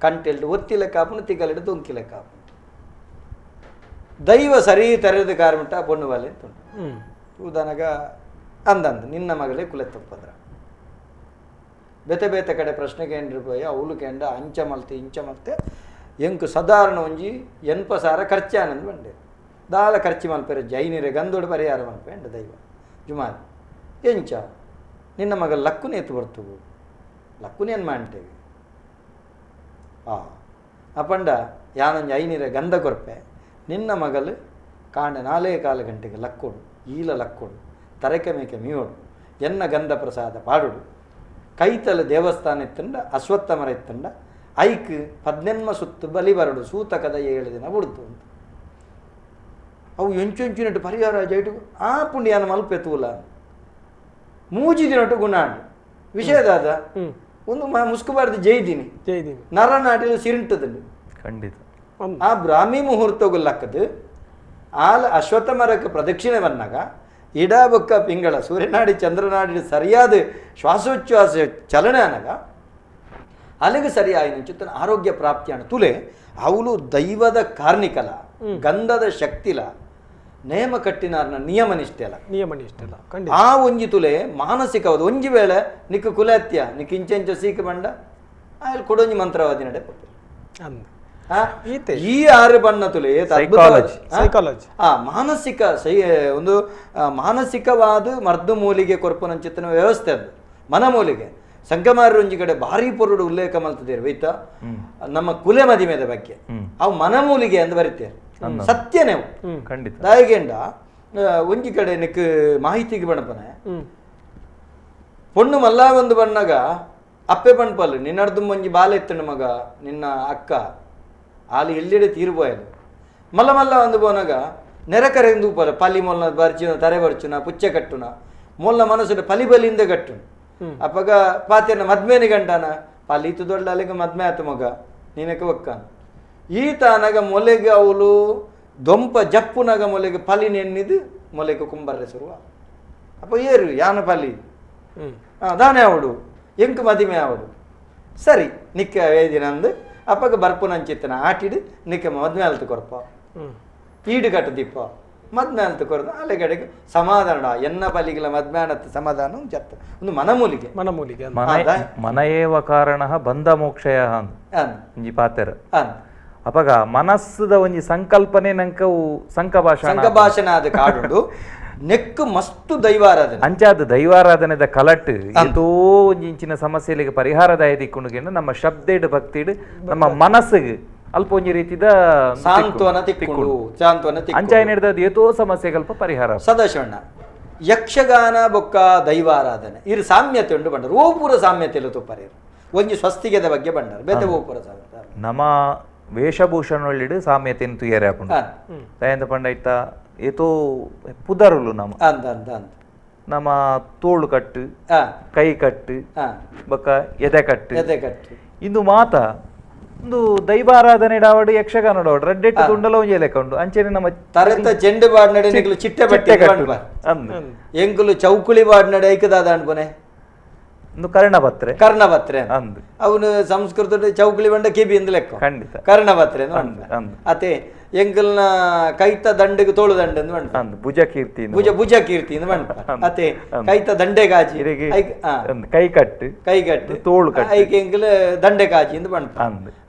ಕಂಟೆಲ್ಡು ಒತ್ತಿಲೆ ಕಾಪುನು ತಿಗಲೆಡು ದೊಂಕಿಲೆ ಕಾಪುನು ದೈವ ಸರಿ ತೆರೆದ ಕಾರಮಿಟ್ಟ ಪೊಣ್ಣು ಬಾಲೆ ಅಂತ ಉಂಟು ಉದಾನಗ ಅಂದಂದು ನಿನ್ನ ಮಗಳೇ ಕುಲೆತ್ತುಪ್ಪದ್ರ ಬೇತೆ ಬೇತೆ ಕಡೆ ಪ್ರಶ್ನೆಗೆ ಏನ್ರಿ ಪೋಯಿ ಅವಳು ಕೆಂಡ ಅಂಚ ಮಲ್ತೆ ಇಂಚ ಮಲ್ತೆ ಎಂಕು ಸಾಧಾರಣ ಒಂಜಿ ಎನ್ಪ ಸಾರ ಖರ್ಚಾನಂದು ಬಂಡೆ ದಾಲ ಖರ್ಚು ಮಲ್ಪೆರೆ ಜೈನಿರೆ ಗಂದೋಡು ಪರಿಹಾರ ಮಲ್ಪೆ ಅಂಡ ದೈವ ಜುಮಾರಿ ಎಂಚ ನಿನ್ನ ಮಗ ಲಕ್ಕುನೇ ಎತ್ತು ಬರ್ತವು ಲಕ್ಕುನೇನು ಮಾಡ್ತೇವೆ ಆ ಅಪಂಡ ಯಾನೊಂಜಿ ಐನೀರ ಗಂಧ ಕೊರ್ಪೆ ನಿನ್ನ ಮಗಲು ಕಾಂಡ ನಾಲೇ ಕಾಲು ಗಂಟೆಗೆ ಲಕ್ಕೋಡು ಈಲ ಲಕ್ಕೋಡು ತರಕೆ ಮೇಕೆ ಮೀಯೋಡು ಎನ್ನ ಗಂಧ ಪ್ರಸಾದ ಪಾಡುಡು ಕೈತಲ ದೇವಸ್ಥಾನ ಇತ್ತಂಡ ಅಶ್ವತ್ಥ ಮರ ಇತ್ತಂಡ ಐಕ್ ಪದ್ನೆನ್ಮ ಸುತ್ತು ಬಲಿ ಬರಡು ಸೂತಕದ 7 ದಿನ ಬುಡ್ತು ಅಂತ ಅವು ಎಂಚೆಂಚಿನಟ್ಟು ಪರಿಹಾರ ಜೈಟು ಆ ಪುಣ್ಯಾನ ಮಲ್ಪೆ ತೂಲ ಮೂಜಿ ದಿನಟ್ಟು ಗುಣಾಂಡು ವಿಷಯದಾದ ಒಂದು ಮುಸ್ಕುಬಾರ್ದು ಜೈದಿನಿ ಜೈದಿನಿ ನರನಾಟಿಲು ಸಿರಿಂಟದಲ್ಲಿ ಖಂಡಿತ ಆ ಬ್ರಾಹ್ಮಿ ಮುಹೂರ್ತಗುಲ್ಲಕ್ಕದು ಆಲ ಅಶ್ವತ್ಥ ಮರಕ್ಕೆ ಪ್ರದಕ್ಷಿಣೆ ಬಂದಾಗ ಇಡಬೊಕ್ಕ ಪಿಂಗಳ ಸೂರ್ಯನಾಡಿ ಚಂದ್ರನಾಡಿ ಸರಿಯಾದ ಶ್ವಾಸೋಚ್ಛ್ವಾಸ ಚಲನೆ ಅನಗ ಅಲ್ಲಿಗೆ ಸರಿಯಾಗಿ ಚಿತ್ತನ ಆರೋಗ್ಯ ಪ್ರಾಪ್ತಿಯನ್ನು ತುಲೆ ಅವಳು ದೈವದ ಕಾರ್ಣಿಕಲ ಗಂಧದ ಶಕ್ತಿಲ ನೇಮ ಕಟ್ಟಿನಾರ್ನ ನಿಯಮ ನಿಷ್ಠೆ ಅಲ್ಲ ನಿಯಮ ನಿಷ್ಠೆ ಅಲ್ಲ ಖಂಡಿತ ಆ ಒಂಜಿ ತುಲೆ ಮಾನಸಿಕವಾದ ಒಂಜಿ ವೇಳೆ ನಿಕ್ಕ ಕುಲತ್ಯ ನಿಕ್ಕ ಇಂಚೆಂಚ ಸೀಕ ಬಂಡ ಆಯ್ಲ್ ಕೊಡೊಂಜಿ ಮಂತ್ರವಾದಿ ನಡೆ ಈ ಆರು ಬಣ್ಣ ತುಲೆ ಸೈಕಾಲಜಿ ಆ ಮಾನಸಿಕ ಒಂದು ಮಾನಸಿಕವಾದ ಮರ್ದು ಮೂಲಿಗೆ ಕೊರ್ಪುನಂಚಿತನ ವ್ಯವಸ್ಥೆ ಅದು ಮನಮೂಲಿಗೆ ಸಂಕಮಾರ ಒಂಜಿ ಕಡೆ ಭಾರಿ ಪೊರುಡು ಉಲ್ಲೇಖ ಮಲ್ತದೇರು ವೈತ ನಮ್ಮ ಕುಲೆ ಮದಿಮೆದ ಬಗ್ಗೆ ಅವು ಮನಮೂಲಿಗೆ ಅಂದ್ ಬರೀತೇವೆ ಸತ್ಯನೇ ಖಂಡಿತ ದಾಯಗೆಂಡ ಒಂಜಿ ಕಡೆ ನಿಕ್ ಮಾಹಿತಿಗೆ ಬಣಪನೆ ಪೊಣ್ಣು ಮಲ್ಲ ಒಂದು ಬಣ್ಣಗ ಅಪ್ಪೆ ಬಣ್ಪಲ್ಲು ನಿನ್ನರ್ದು ಒಂಜಿ ಬಾಲೆ ಇತ್ತಣ್ಣ ಮಗ ನಿನ್ನ ಅಕ್ಕ ಆಲಿ ಎಲ್ಲಿಡೆ ತೀರ್ಬೋಯಲು ಮಲ್ಲ ಮಲ್ಲ ಒಂದು ಬೋನಗ ನೆರೆಕರೆ ಪರ ಪಲಿ ಮೊಲ್ಲ ಬರ್ಚುನ ತರೆ ಬರ್ಚುನ ಪುಚ್ಚೆ ಕಟ್ಟುನ ಮೊಲ್ಲ ಮನಸ್ಸು ಪಲಿ ಬಲಿಯಿಂದ ಕಟ್ಟುನ ಅಪ್ಪಗ ಪಾತೆನ ಮದ್ಮೇನೆ ಗಂಟನ ಪಲಿತು ದೊಡ್ಡ ಅಲ್ಲಿಗೆ ಮದ್ಮೆ ಆತು ಮಗ ನೀನಕ್ಕೆ ಒಕ್ಕಾನ ಈತ ಅನಗ ಮೊಲೆಗೆ ಅವಳು ದೊಂಪ ಜಪ್ಪುನಗ ಮೊಲೆಗೆ ಪಲಿ ನೆನ್ನಿದು ಮೊಲೆಗೆ ಕುಂಬರ್ರೆ ಶುರುವ ಅಪ್ಪ ಏರು ಯಾನ ಪಲಿ ದಾನೆ ಅವಡು ಎಂಕು ಮದಿಮೆ ಅವಡು ಸರಿ ನಿಕ್ಕ ವೇದಿನಂದು ಅಪ್ಪಗ ಬರ್ಪುನಂಚಿತ್ತನ ಆಟಿಡು ನಿಕ್ಕ ಮದ್ಮೆ ಅಲ್ತು ಕೊರಪ ಈಡು ಕಟ್ಟು ದೀಪ ಮದ್ಮೆ ಅಲ್ತು ಕೊರದು ಅಲೆಗಡೆಗೆ ಸಮಾಧಾನ ಎನ್ನ ಪಲಿಗಿಲ ಮದ್ಮ್ಯಾನತ್ತು ಸಮಾಧಾನ ಜತ್ತ ಒಂದು ಮನಮೂಲಿಗೆ ಮನಮೂಲಿಗೆ ಮನಯೇವ ಕಾರಣ ಬಂಧ ಮೋಕ್ಷಯ ಒಂಜಿ ಪಾತೆರ ಅಪಗ ಮನಸ್ಸದ ಒಂಜಿ ಸಂಕಲ್ಪನೆ ನಂಕವು ಸಂಕಭಾಷಣ ಸಂಕಭಾಷಣ ಆದ ಕಾಡುಂಡು ನೆಕ್ಕು ಮಸ್ತು ದೈವಾರಾಧನೆ ಅಂಚಾದ ದೈವಾರಾಧನೆದ ಕಲಟ್ ಏತೋ ಒಂಜಿ ಇಂಚಿನ ಸಮಸ್ಯೆಗಳಿಗೆ ಪರಿಹಾರದಾಯ ದಿಕ್ಕುಂಡು ನಮ್ಮ ಶಬ್ದೇಡು ಭಕ್ತಿಡು ನಮ್ಮ ಮನಸ್ಸಿಗೆ ಅಲ್ಪ ಒಂಜಿ ರೀತಿದ ಸಾಂತ್ವನ ತಿಕ್ಕೊಂಡು ಸಾಂತ್ವನ ಅಂಚಾಯ ಹಿಡಿದ ಏತೋ ಸಮಸ್ಯೆಗಲ್ಪ ಪರಿಹಾರ ಸದಾಶಿವಣ್ಣ ಯಕ್ಷಗಾನ ಬೊಕ್ಕ ದೈವಾರಾಧನೆ ಇರು ಸಾಮ್ಯತೆ ಉಂಟು ಬಂಡರು ಓಪುರ ಸಾಮ್ಯತೆ ಇಲ್ಲ ತುಪ್ಪರೇರು ಒಂಜಿ ಸ್ವಸ್ತಿಗೆದ ಬಗ್ಗೆ ಬಂಡರು ಬೇತೆ ಓಪುರ ಸಾಮ್ಯತೆ ನಮ್ಮ ವೇಷಭೂಷಣೊಳ್ಳಿಡು ಸಾಮ್ಯತೆಯನ್ನು ತುಯರೆ ಹಾಕೊಂಡು ದಯಂತ ಪಂಡ ಇತ್ತ ಏತೋ ಪುದರುಲು ನಮ್ಮ ಅಂದ ಅಂದ ಅಂದ ನಮ್ಮ ತೋಳು ಕಟ್ಟು ಕೈ ಕಟ್ಟು ಬೊಕ್ಕ ಎದೆ ಕಟ್ಟು ಎದೆ ಕಟ್ಟು ಇಂದು ಮಾತ ಒಂದು ದೈವಾರಾಧನೆ ಡಾವಡು ಯಕ್ಷಗಾನ ಡಾವಡು ರಡ್ಡೆಟ್ಟು ತುಂಡಲ ಒಂಜಿ ಲೆಕ್ಕ ಉಂಡು ಅಂಚೆನೆ ನಮ್ಮ ತರೆತ ಚೆಂಡು ಬಾಡ್ನಡೆ ನಿಕುಲು ಚಿಟ್ಟೆ ಬಟ್ಟೆ ಎಂಕುಲು ಚೌಕುಳಿ ಬಾಡ್ನಡೆ ಐಕದಾದ ಅನ್ಪನೆ ಒಂದು ಕರ್ಣಪತ್ರೆ ಕರ್ಣಪತ್ರೆ ಅಂದು ಅವನು ಸಂಸ್ಕೃತ ಚೌಕುಳಿ ಬಂಡ ಕೆಬಿ ಎಂದು ಲೆಕ್ಕ ಖಂಡಿತ ಕರ್ಣಪತ್ರೆ ಅತೆ ಎಂಕಲ್ನ ಕೈತ ದಂಡೆಗೆ ತೋಳು ದಂಡೆ ಅಂತ ಭುಜ ಕೀರ್ತಿ ಭುಜ ಭುಜ ಕೀರ್ತಿ ಅತೆ ಕೈತ ದಂಡೆ ಕಾಜಿ ಕೈ ಕಟ್ಟು ಕೈ ಕಟ್ಟು ತೋಳು ಕಟ್ಟು ಐಕೆ ಎಂಕಲ್ ದಂಡೆ ಕಾಜಿ ಎಂದು ಬಂಡ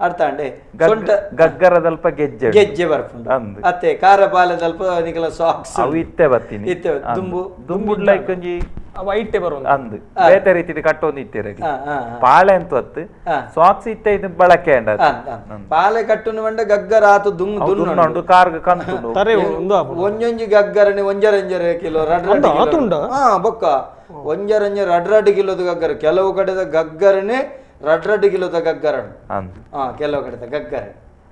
ಅರ್ಥಾಂಡೆ ಗಗ್ಗರದಲ್ಪ ಗೆಜ್ಜೆ ಗೆಜ್ಜೆ ಬರ್ಪುಂಡು ಅತ್ತೆ ಕಾರ ಪಾಲದಲ್ಪ ನಿಕಲ ಸಾಕ್ಸ್ ಅವು ಇತ್ತೆ ಬರ್ತೀನಿ ಇತ್ತೆ ದುಂಬು ದುಂಬುಡ್ಲೈಕ್ ಒಂಜಿ ಅವು ಐಟೆ ಬರುವಂತ ಅಂದು ಬೇತೆ ರೀತಿ ಕಟ್ಟೊಂದು ಇತ್ತೀರ ಪಾಳೆ ಅಂತ ಹೊತ್ತು ಸಾಕ್ಸ್ ಇತ್ತೆ ಇದು ಬಳಕೆ ಪಾಲೆ ಕಟ್ಟುನು ಬಂಡ ಗಗ್ಗರ ಆತು ದುಂಗ್ ದುಂಡು ಕಾರ್ಗ್ ಕಂತು ಒಂಜೊಂಜಿ ಗಗ್ಗರನೆ ಒಂಜರಂಜರೆ ಕಿಲೋ ರಡ್ ಹಾ ಬೊಕ್ಕ ಒಂಜರಂಜ ರಡ್ ರಡ್ ಕಿಲೋದ ಗಗ್ಗರ ಕೆಲವು ಕಡೆದ ಗಗ್ಗರನೆ ರಡ್ ರಡ್ ಕಿಲೋದ ಗಗ್ಗರ ಹಾ ಕೆಲವು ಕಡೆದ ಗಗ್ಗರ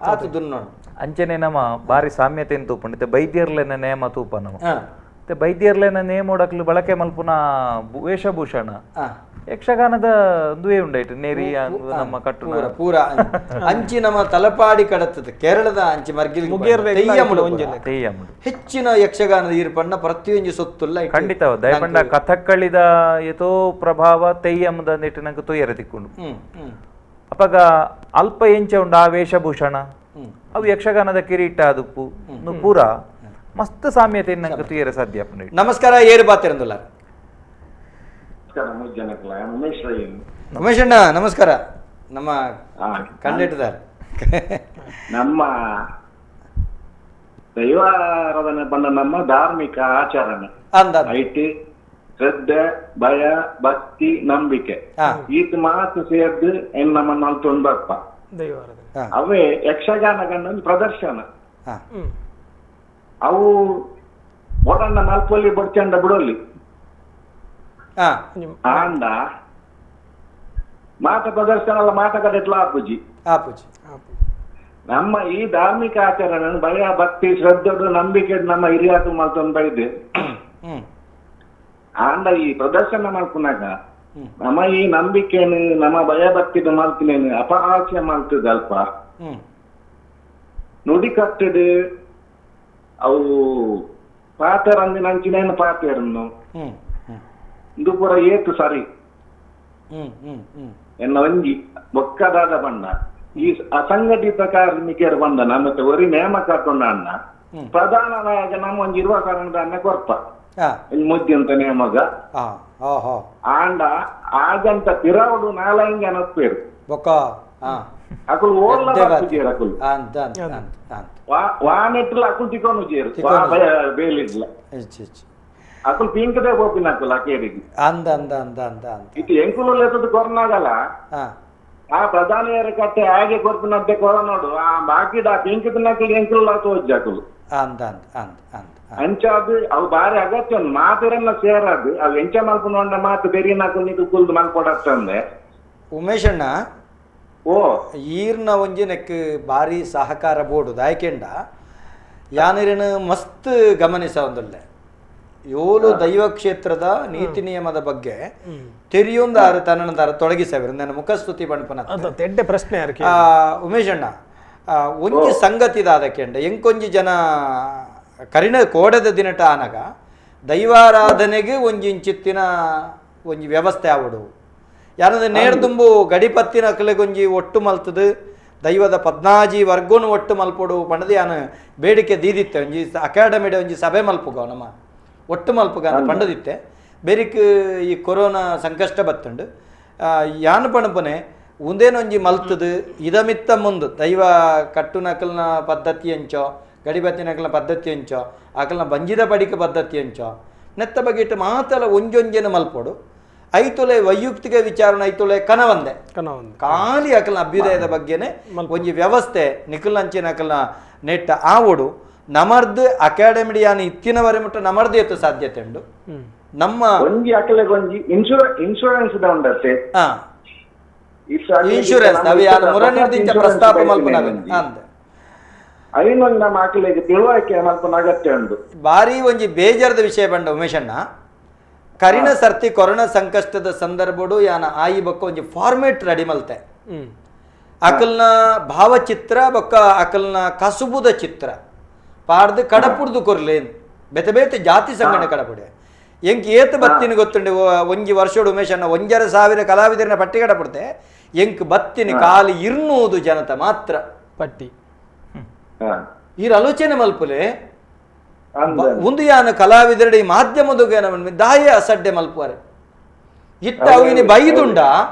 ಆತು ದುನ್ನೋಣ ಅಂಚನೆ ನಮ್ಮ ಬಾರಿ ಸಾಮ್ಯತೆ ತೂಪುಂಡು ಬೈದ್ಯರ್ಲೆನ ನೇಮ ತೂಪ ನಮ್ಮ ಬೈದ್ಯರ್ಲೆನ ನೇಮೋಡಕ್ಲು ಬಳಕೆ ಮಲ್ಪುನ ವೇಷಭೂಷಣ ಯಕ್ಷಗಾನದ ಒಂದುವೇ ಉಂಡಾಯ್ತು ನೇರಿ ನಮ್ಮ ಕಟ್ಟು ಪೂರ ಪೂರ ಅಂಚಿ ನಮ್ಮ ತಲಪಾಡಿ ಕಡತದ ಕೇರಳದ ಅಂಚಿ ಮರ್ಗಿಲ್ ಹೆಚ್ಚಿನ ಯಕ್ಷಗಾನದ ಈರ್ಪಣ್ಣ ಪ್ರತಿಯೊಂದು ಸೊತ್ತುಲ್ಲ ಖಂಡಿತ ದಯಪಂಡ ಕಥಕ್ಕಳಿದ ಯಥೋ ಪ್ರಭಾವ ತೆಯ್ಯಮದ ನೆಟ್ಟಿನಂಗೆ ತೊಯ್ಯರ ತಿಕ್ಕೊಂಡು ಅಪಗ ಅಲ್ಪ ಎಂಚ ಉಂಡು ಆ ವೇಷಭೂಷಣ ಅವು ಯಕ್ಷಗಾನದ ಕಿರೀಟ ಅದುಪ್ಪು ಪೂರ ಮಸ್ತ್ ಸಾಮ್ಯತೆ ನಂಗೆ ತುಯರ ಸಾಧ್ಯ. ನಮಸ್ಕಾರ, ಏರು ಬಾತಿರಂದುಲ್ಲ ಉಮೇಶ್ ಅಣ್ಣ ನಮಸ್ಕಾರ. ನಮ್ಮ ಕಂಡಿಟ್ಟಿದ್ದಾರೆ ನಮ್ಮ ದೈವಾರಾಧನೆ ಬಂದ ನಮ್ಮ ಧಾರ್ಮಿಕ ಆಚರಣೆ IT ಶ್ರದ್ಧೆ ಭಯ ಭಕ್ತಿ ನಂಬಿಕೆ ಈತ ಮಾತು ಸೇರ್ದು ನಮ್ಮ ನಲ್ತೊಂದಪ್ಪ ಅವೇ ಯಕ್ಷಗಾನ ಗಂಡ ಪ್ರದರ್ಶನ ಅವು ಒಡಣ್ಣ ಮಲ್ಪಲ್ಲಿ ಬಡ್ಚಂಡ ಬಿಡೋಲಿ ಆಂಡ ಮಾತ ಪ್ರದರ್ಶನ ಅಲ್ಲ ಮಾತ ಕಡೆಟ್ಲ ಆಪುಜಿ ಆಪುಜಿ. ನಮ್ಮ ಈ ಧಾರ್ಮಿಕ ಆಚರಣೆ ಭಯ ಭಕ್ತಿ ಶ್ರದ್ಧೆ ನಂಬಿಕೆ ನಮ್ಮ ಹಿರಿಯಾತು ಮಲ್ತೊಂದು ಬೈದೆ ಆಂಡ ಈ ಪ್ರದರ್ಶನ ಮಲ್ಪುನಾಗ ನಮ್ಮ ಈ ನಂಬಿಕೆನು ನಮ್ಮ ಭಯ ಭಕ್ತಿ ಮಲ್ತಿನೇನು ಅಪಹಾಸ್ಯ ಮಾಡ್ತದ ಅಲ್ಪ ನುಡಿ ಕಟ್ಟದು ಅವು ಪಾತೆರಂದಿನ ಅಂಚಿನೇನು ಪಾತೆರನ್ನು ಇದು ಪೂರ ಏತು ಸರಿ ಎನ್ನ ಒಂಜಿ ಬೊಕ್ಕದಾದ ಬಣ್ಣ ಈ ಅಸಂಘಟಿತ ಕಾರ್ಮಿಕರು ಬಂದ ನಮ್ಮ ಒರಿ ನೇಮಕ ಹಾಕೊಂಡ ಅಣ್ಣ ಪ್ರಧಾನ ನಾಯಕ ನಮ್ಮ ಒಂಜಿ ಇರುವ ಕಾರಣದ ಅನ್ನ ಕೊರ್ಪ ಮುದ್ದಿ ಅಂತ ನೇಮಗ ಆಂಡ ಆಗಂತ ತಿರವಡು ನಾಲಂಗಿ ಅನಪ್ಪೇರು ಅಕುಲು ಓಡ್ಲ ಬರ್ತಿದ್ದೀರ ಅಕುಲು ವಾನೆಟ್ಲ ಅಕುಲು ತಿಕ್ಕೊಂಡು ಜೇರು ಬೇಲಿಡ್ಲ ಅಕುಲು ಪಿಂಕದೇ ಗೋಪಿನ ಅಕುಲು ಅಕೇರಿಗೆ ಅಂದ ಅಂದ ಅಂದ ಅಂದ ಇದು ಎಂಕುಲು ಲೇತದ ಕೊರ್ನಾಗಲ್ಲ ಆ ಪ್ರಧಾನಿಯರ ಕಟ್ಟೆ ಹಾಗೆ ಕೊರ್ಪಿನದ್ದೆ ಕೊರ ನೋಡು ಆ ಬಾಕಿದ ಪಿಂಕದ ಎಂಕುಲು ತೋಜ್ ಅಕುಲು ಅಂದ ಅಂದ ಅಂದ ಅಂದ ಅಂಚಾದು ಅವು ಬಾರಿ ಅಗತ್ಯ ಒಂದು ಮಾತುರನ್ನ ಸೇರದು ಅವು ಎಂಚ ಮಲ್ಪುನ ಮಾತು ಬೇರೆ ನಾಕು ನೀಕು ಕುಲ್ದು ಮಲ್ಕೊಡತ್ತಂದೆ. ಉಮೇಶಣ್ಣ ಓ ಈರ್ನ ಒಂಜಿ ನೆಕ್ ಬಾರಿ ಸಹಕಾರ ಬೋಡು ದಾಯಕೆಂಡ ಯಾನಿರನು ಮಸ್ತ್ ಗಮನಿಸ ಒಂದೊಳ್ಳೆ ಏಳು ದೈವ ಕ್ಷೇತ್ರದ ನೀತಿ ನಿಯಮದ ಬಗ್ಗೆ ತೆರಿಯೊಂದಾರು ತನ್ನದಾರ ತೊಡಗಿಸವರು ನನ್ನ ಮುಖಸ್ತುತಿ ಬಣ್ಪನ ಎಡ್ಡೆ ಪ್ರಶ್ನೆ. ಉಮೇಶಣ್ಣ ಒಂಜಿ ಸಂಗತಿದಾದಕೆಂಡ ಎಂಕೊಂಜಿ ಜನ ಕರಿಣ ಕೋಡದ ದಿನಟ ಆನಗ ದೈವಾರಾಧನೆಗೆ ಒಂಜಿ ಇಂಚಿತ್ತಿನ ಒಂಜಿ ವ್ಯವಸ್ಥೆ ಆವಡು ಯಾರಂದ್ರೆ ನೇರ್ದುಂಬು ಗಡಿಪತ್ತಿನ ಅಕಲೆಗೊಂಜಿ ಒಟ್ಟು ಮಲ್ತದು ದೈವದ ಪದ್ನಾಜಿ ವರ್ಗೋನು ಒಟ್ಟು ಮಲ್ಪೊಡು ಪಂಡದು ಯಾನು ಬೇಡಿಕೆ ದೀದಿತ್ತೆ ಒಂಜಿ ಅಕಾಡೆಮಿಡ ಒಂಜಿ ಸಭೆ ಮಲ್ಪುಗ ನಮ್ಮ ಒಟ್ಟು ಮಲ್ಪುಗ ಅಂತ ಪಂಡದಿತ್ತೆ ಬೇರಿಕ್ ಈ ಕೊರೋನಾ ಸಂಕಷ್ಟ ಬತ್ತುಂಡು ಯಾನು ಪಣಪನೆ ಉಂದೇನೊಂಜಿ ಮಲ್ತದು ಇದಮಿತ್ತ ಮುಂದು ದೈವ ಕಟ್ಟುನಕಲ್ನ ಪದ್ಧತಿ ಅಂಚೋ ಗಡಿಬತ್ತಿನಕಲ್ನ ಪದ್ಧತಿ ಅಂಚೋ ಅಕಲ್ನ ಬಂಜಿದ ಪಡಿಕೆ ಪದ್ಧತಿ ಅಂಚೋ ನೆತ್ತ ಬಗೆಟ್ ಮಾತಲ ಒಂಜೊಂಜೆನ ಮಲ್ಪೊಡು ಐತೊಲೆ ವೈಯಕ್ತಿಕ ವಿಚಾರಣೆ ಐತೊಲೆ ಕನವಂದೆ ಖಾಲಿ ಅಕಲ್ನ ಅಭ್ಯುದಯದ ಬಗ್ಗೆನೆ ಒಂಜಿ ವ್ಯವಸ್ಥೆ ನಿಖಲ್ನಂಚಿನ ಅಕಲ್ನ ನೆಟ್ಟ ಆವೊಡು ನಮರ್ದು ಅಕಾಡೆಮಿ ಯಾನು ಇತ್ತಿನವರೆ ಮುಟ್ಟ ನಮರ್ದು ಎತ್ತು ಸಾಧ್ಯತೆ ಉಂಡು ನಮ್ಮ ಒಂಜಿ ಅಕಲೆಗೆ ಒಂಜಿ ಇನ್ಶೂರೆನ್ಸ್ ಉಂಡತ್ತೆ ಇನ್ಶೂರೆನ್ಸ್ ಅವು ಯಾರು ಮುರನಿರ್ದಿಂಚ ಪ್ರಸ್ತಾಪ ಮಲ್ಪುನ ಅಂದ ಐನೊಂದು ನಮ್ಮ ಅಕಲೆಗೆ ತಿಳುವಳಿಕೆ ಮಲ್ಪುನ ಅಗತ್ಯ ಉಂಡು. ಬಾರಿ ಒಂಜಿ ಬೇಜಾರದ ವಿಷಯ ಬಂಡ ಉಮೇಶಣ್ಣ ಕರಿಣ ಸರ್ತಿ ಕೊರೋನಾ ಸಂಕಷ್ಟದ ಸಂದರ್ಭಡು ಯಾನ ಆಯಿ ಬೊಕ್ಕ ಒಂಜಿ ಫಾರ್ಮೇಟ್ ರೆಡಿ ಮಲ್ತೆ ಅಕಲ್ನ ಭಾವಚಿತ್ರ ಬೊಕ್ಕ ಅಕಲ್ನ ಕಸುಬುದ ಚಿತ್ರ ಪಾಡ್ದು ಕಡಪುಡ್ದು ಕೊರ್ಲೇನ್ ಬೇತೆ ಬೇತೆ ಜಾತಿ ಸಂಘಟನೆ ಕಡಪುಡೆ ಎಂಕ್ ಏತ್ ಬತ್ತಿನ ಗೊತ್ತುಂಡು ಒಂಜಿ ವರ್ಷೋಡು ಉಮೇಶ್ ಅಣ್ಣ 1,500 ಕಲಾವಿದರನ್ನ ಪಟ್ಟಿ ಕಡಪುಡ್ತೆ ಎಂಕ್ ಬತ್ತಿನ ಕಾಲಿ 200 ಜನತ ಮಾತ್ರ ಪಟ್ಟಿ ಈರ್ ಆಲೋಚನೆ ಮಲ್ಪುಲೆ ಒಂದು ಯಾನ ಕಲಾವಿದರಡೆ ಈ ಮಾಧ್ಯಮದ ದಾಯ ಅಸಡ್ಡೆ ಮಲ್ಪುವಾರೆ ಇತ್ತ ಅವಿನಿ ಬೈದುಂಡ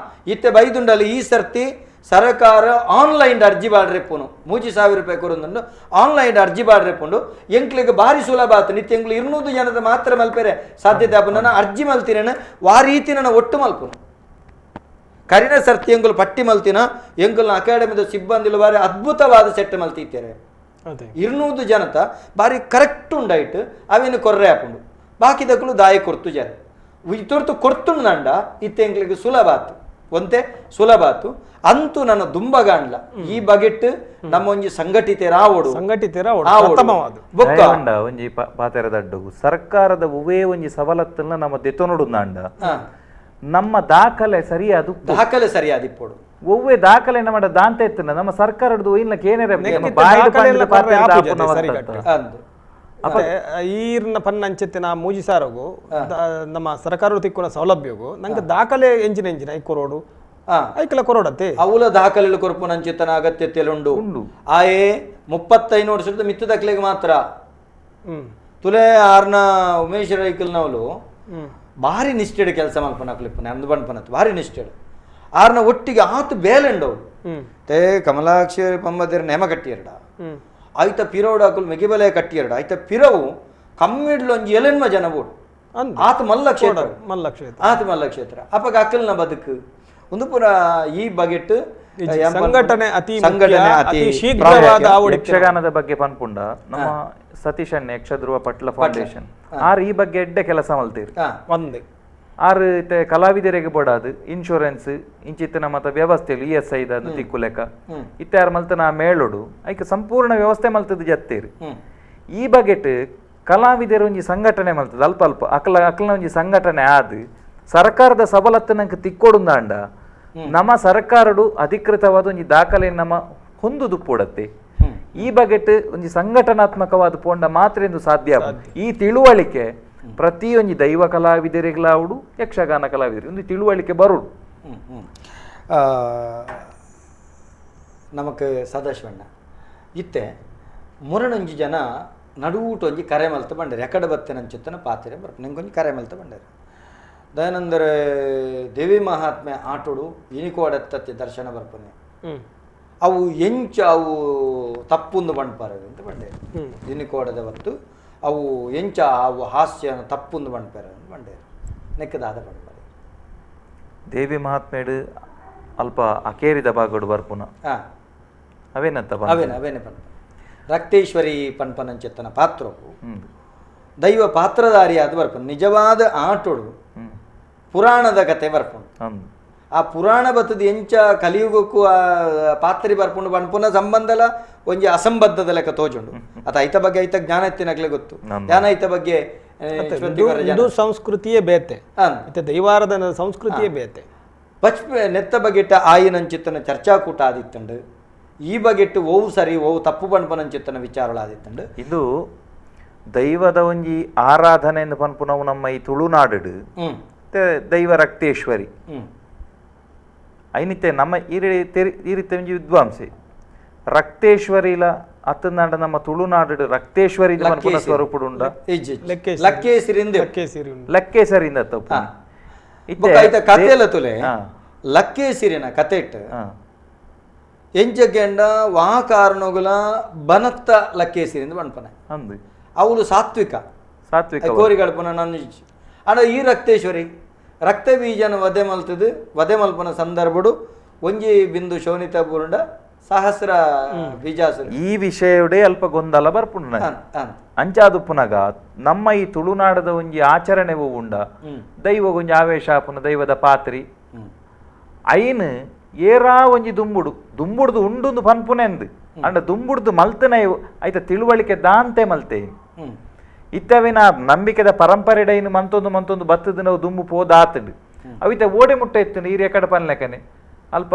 ಇತ್ತೆ ಬೈದುಂಡಲ್ಲಿ ಈ ಸರ್ತಿ ಸರ್ಕಾರ ಆನ್ಲೈನ್ ಅರ್ಜಿ ಬಾಡ್ರೆಪ್ಪುನು 3,000 ರೂಪಾಯಿ ಕೊರೊಂದುಂಡು ಆನ್ಲೈನ್ ಅರ್ಜಿ ಬಾಡ್ರೆಪ್ಪುಂಡು ಎಂಕ್ಲಿಗೆ ಭಾರಿ ಸುಲಭ ಆತು ನಿತ್ಯ ಎಂಕ್ಲು 200 ಜನದ ಮಾತ್ರ ಮಲ್ಪೆರೆ ಸಾಧ್ಯತೆ ಆಪು ನನ್ನ ಅರ್ಜಿ ಮಲ್ತಿನ ವಾ ರೀತಿ ನನ್ನ ಒಟ್ಟು ಮಲ್ಪುನು ಕರಿನ ಸರ್ತಿ ಎಂಗುಲು ಪಟ್ಟಿ ಮಲ್ತಿನ ಎಂಗುಲ್ನ ಅಕಾಡೆಮಿದ ಸಿಬ್ಬಂದಿಲು ಬಾರಿ ಅದ್ಭುತವಾದ ಸೆಟ್ ಮಲ್ತಿತ್ತಾರೆ 200 ಜನತ ಬಾರಿ ಕರೆಕ್ಟ್ ಉಂಡಾಯ್ತು ಅವೇನು ಕೊರ್ರೆ ಆಪುಂಡು ಬಾಕಿದಕ್ಕಲು ದಾಯಿ ಕೊರ್ತು ಜನ ಇತೊರ್ತು ಕೊರ್ತುಂಡು ನಂಡ ಇತ್ತೆ ಎಂಕ್ಲಿಗೆ ಸುಲಭ ಆತು ಒಂತೆ ಸುಲಭ ಆತು ಅಂತೂ ನನ್ನ ದುಂಬಗಾಂಡ್ಲ ಈ ಬಗೆಟ್ ನಮ್ಮ ಒಂಜಿ ಸಂಘಟಿತರಾವೋಡು ಬೊಕ್ಕ ಒಂಜಿ ಪಾತೆರದ ಅಡ್ಡಗು ಸರ್ಕಾರದ ಒವ್ವೇ ಒಂಜಿ ಸವಲತ್ತನ್ನ ನಮ್ಮ ದೆತೊನೊಡು ನಮ್ಮ ದಾಖಲೆ ಸರಿಯಾದ ದಾಖಲೆ ಸರಿಯಾದಿಪ್ಪೋಡು ಒವ್ವೇ ದಾಖಲೆ ನಮ್ಮ ದಾಂತೆ ಇತ್ತನ ನಮ್ಮ ಸರ್ಕಾರದ ಈರ್ನ ಪನ್ನ ಅಂಚೆತ್ತಿನ 3,000 ನಮ್ಮ ಸರ್ಕಾರ ತಿಕ್ಕುನ ಸೌಲಭ್ಯಗು ನಂಗೆ ದಾಖಲೆ ಎಂಜಿನ ಎಂಜಿನ I ಕೊರೋಡು ಐಕಲ ಕೊರೋಡತ್ತೆ ಅವಲ ದಾಖಲೆ ಕೊರಪುನ ಅಂಚಿತನ ಅಗತ್ಯತೆಲುಂಡು ಆಯೇ 35 ವರ್ಷದ ಮಿತ್ತು ದಾಖಲೆಗೆ ಮಾತ್ರ ತುಲೆ ಆರ್ನ ಉಮೇಶ್ ರೈಕಲ್ನವಲು ಭಾರಿ ನಿಷ್ಠೆಡ್ ಕೆಲಸ ಮಲ್ಪನ ಅಕ್ಲಿಪ್ಪನೆ ಅಂದು ಬಣ್ಪನತ್ತು ಭಾರಿ ನಿಷ್ಠೆಡ್ ಆರ್ನ ಒಟ್ಟಿಗೆ ಆತು ಬೇಲೆಂಡವು ತೇ ಕಮಲಾಕ್ಷಿ ಪಂಬದಿರ ನೇಮ ಕಟ್ಟಿಯರಡ ಆಯ್ತ ಪಿರೋಡು ಹಾಕಲು ಮೆಗಿಬಲೆ ಕಟ್ಟಿಯರಡ ಆಯ್ತ ಪಿರವು ಕಮ್ಮಿಡ್ಲು ಒಂಜಿ ಎಲೆನ್ಮ ಜನ ಬೋಡು ಆತ ಮಲ್ಲ ಕ್ಷೇತ್ರ ಮಲ್ಲ ಕ್ಷೇತ್ರ ಆತ ಮಲ್ಲ ಕ್ಷೇತ್ರ ಅಪ್ಪಗ ಅಕ್ಕಲ್ನ ಬದುಕು ಒಂದು ಪುರ ಈ ಬಗೆಟ್ ಸಂಘಟನೆ ಅತಿ ಸಂಘಟನೆ ಅತಿ ಶೀಘ್ರವಾದ ಯಕ್ಷಗಾನದ ಬಗ್ಗೆ ಪನ್ಪುಂಡ ನಮ್ಮ ಸತೀಶ್ ಅಣ್ಣ ಯಕ್ಷಧ್ರುವ ಪಟ್ಲ ಫೌಂಡೇಶನ್ ಆರ್ ಈ ಬಗ್ಗೆ ಎಡ್ಡೆ ಕೆಲಸ ಮಲ್ತೀರಿ ಒಂದೇ ಆರು ಇತ್ತೆ ಕಲಾವಿದರಿಗೆ ಬೋಡಾದು ಇನ್ಶೂರೆನ್ಸ್ ಇಂಚಿತ್ತಿನ ಮತ ವ್ಯವಸ್ಥೆ E S I ತಿಕ್ಕು ಲೆಕ್ಕ ಇತ್ತೆ ಆರು ಮಲ್ತನ ಮೇಳೋಡು ಐಕ್ ಸಂಪೂರ್ಣ ವ್ಯವಸ್ಥೆ ಮಲ್ತದ ಜತ್ತೇರಿ ಈ ಬಗೆಟ್ ಕಲಾವಿದರು ಒಂಜಿ ಸಂಘಟನೆ ಮಲ್ತದ ಅಲ್ಪ ಅಲ್ಪ ಅಕ್ಲ ಅಕ್ಲನ ಒಂಜಿ ಸಂಘಟನೆ ಆದು ಸರ್ಕಾರದ ಸವಲತ್ತು ನಂಗೆ ತಿಕ್ಕೊಡುಂದಾಂಡ ನಮ್ಮ ಸರ್ಕಾರಡು ಅಧಿಕೃತವಾದ ಒಂಜಿ ದಾಖಲೆ ನಮ್ಮ ಹೊಂದುದು ಪೋಡತ್ತೆ ಈ ಬಗೆಟ್ ಒಂಜಿ ಸಂಘಟನಾತ್ಮಕವಾದ ಪೋಂಡ ಮಾತ್ರ ಎಂದು ಸಾಧ್ಯ. ಈ ತಿಳುವಳಿಕೆ ಪ್ರತಿಯೊಂದು ದೈವ ಕಲಾವಿದರಿಗ್ಲಾವುಡು ಯಕ್ಷಗಾನ ಕಲಾವಿದರು ಒಂದು ತಿಳುವಳಿಕೆ ಬರುಡು. ನಮಕ್ ಸದಾಶಿವಣ್ಣ ಇತ್ತೆ ಮುರಣಂಜಿ ಜನ ನಡುವೂಟ ಒಂಜಿ ಕರೆ ಮಲ್ತ ಬಂಡಾರೆ ಎಕಡೆ ಬತ್ತೇನಂಚುತ್ತನ ಪಾತ್ರೆ ಬರ್ಪ ನಿಂಗೊಂಜಿ ಕರೆ ಮಲ್ತ ಬಂಡಾರೆ ದಯಾನಂದರೆ ದೇವಿ ಮಹಾತ್ಮೆ ಆಟೋಡು ಇನಿಕೋಡತ್ತತ್ತಿ ದರ್ಶನ ಬರ್ಪನೆ ಅವು ಎಂಚ ಅವು ತಪ್ಪುಂದು ಬಂಡ್ಪಾರೆ ಅಂತ ಬಂಡೆ ಇನಿಕೋಡದ ಹೊತ್ತು ಅವು ಎಂಚ ಅವು ಹಾಸ್ಯ ತಪ್ಪುಂದು ಬಂಡ್ಪಾರೆ ಅಂತ ಬಂಡೆ ನೆಕ್ಕದಾದ ಬಂಡ್ಪಾರೆ ದೇವಿ ಮಹಾತ್ಮೆಡು ಅಲ್ಪ ಅಕೇರಿದ ಭಾಗಡು ಬರ್ಪುನ ಅವೇನಂತ ಅವೇನ ಅವೇನೆ ಪನ್ಪ ರಕ್ತೇಶ್ವರಿ ಪನ್ಪನಂಚೆತ್ತನ ಪಾತ್ರವು ದೈವ ಪಾತ್ರಧಾರಿಯಾದ ಬರ್ಪುನ ನಿಜವಾದ ಆಟೋಡು ಪುರಾಣದ ಕತೆ ಬರ್ಪುಂಡು. ಆ ಪುರಾಣ ಬತ್ತದ ಎಂಚ ಕಲಿಯುಗಕ್ಕೂ ಆ ಪಾತ್ರಿ ಬರ್ಪುಂಡು ಪನ್ಪುನ ಸಂಬಂಧಲ ಒಂಜಿ ಅಸಂಬದ್ಧದ ಲೆಕ್ಕ ತೋಜುಂಡು. ಅತ ಐತ ಬಗ್ಗೆ ಐತ ಜ್ಞಾನ ಎತ್ತಿನಗ್ಲೆ ಗೊತ್ತು ಜ್ಞಾನ ಐತ ಬಗ್ಗೆ ಸಂಸ್ಕೃತಿಯೇ ಬೇತೆ ದೈವಾರದ ಸಂಸ್ಕೃತಿಯೇ ಬೇತೆ ಪಚ್ಪೆ ನೆತ್ತ ಬಗೆಟ್ಟ ಆಯಿನಂಚಿತ್ತನ ಚರ್ಚಾಕೂಟ ಆದಿತ್ತಂಡು ಈ ಬಗೆಟ್ಟು ಓವು ಸರಿ ಓವು ತಪ್ಪು ಪನ್ಪನಂಚಿತ್ತನ ವಿಚಾರಗಳಾದಿತ್ತಂಡು. ಇದು ದೈವದ ಒಂಜಿ ಆರಾಧನೆ ಎಂದು ಪನ್ಪುನವು ನಮ್ಮ ಈ ತುಳುನಾಡು ದೈವ ರಕ್ತೇಶ್ವರಿ ಐನಿತ್ತೆ ನಮ್ಮ ಈ ರೀತಿ ಒಂಜಿ ವಿದ್ವಾಂಸೆ ರಕ್ತೇಶ್ವರಿಲ ಅತ್ತನಾಡ ನಮ್ಮ ತುಳುನಾಡು ರಕ್ತೇಶ್ವರಿ ಸ್ವರೂಪಡು ಉಂಡ ಲಕ್ಕೇಸರಿಂದ ತಪ್ಪು ಕಥೆಲ್ಲ ತುಲೆ ಲಕ್ಕೇಸಿರಿನ ಕತೆ ಇಟ್ಟು ಎಂಚಗೆಂಡ ವಾ ಕಾರಣಗುಲ ಬನತ್ತ ಲಕ್ಕೇಸಿರಿಂದ ಬಣ್ಪನೆ ಅವಳು ಸಾತ್ವಿಕ ಸಾತ್ವಿಕ ಕೋರಿಗಳ್ಪನ ನಾನು ಅಣ್ಣ ಈ ರಕ್ತೇಶ್ವರಿ ರಕ್ತ ಬೀಜನ ವಧೆ ಮಲ್ತದು ವಧೆ ಮಲ್ಪನ ಸಂದರ್ಭಡು ಒಂಜಿ ಬಿಂದು ಶೋಣಿತ ಪೂರ್ಣ ಸಹಸ್ರ ಬೀಜಾಸುರ ಈ ವಿಷಯಡೆ ಅಲ್ಪ ಗೊಂದಲ ಬರ್ಪುಂಡ ಅಂಚಾದುಪ್ಪುನಗ ನಮ್ಮ ಈ ತುಳುನಾಡದ ಒಂಜಿ ಆಚರಣೆ ಉಂಡ ದೈವ ಒಂಜಿ ಆವೇಶ ಆಪುನ ದೈವದ ಪಾತ್ರಿ ಐನ್ ಏರಾ ಒಂಜಿ ದುಂಬುಡು ದುಂಬುಡ್ದು ಉಂಡುಂದು ಪನ್ಪುನೆಂದು ಅಂಡ ದುಂಬುಡ್ದು ಮಲ್ತನ ಐತ ತಿಳುವಳಿಕೆ ದಾಂತೆ ಮಲ್ತೆ ಇತ್ತವಿನ ನಂಬಿಕೆದ ಪರಂಪರೆಡೈನು ಮಂತೊಂದು ಮಂತೊಂದು ಬತ್ತದ ನಾವು ದುಂಬು ಪೋದಾತಂಡು ಅವಿತ ಓಡೆ ಮುಟ್ಟ ಇತ್ತು ನೀರು ಎಕಡೆ ಪನ್ಲೆಕನೆ ಅಲ್ಪ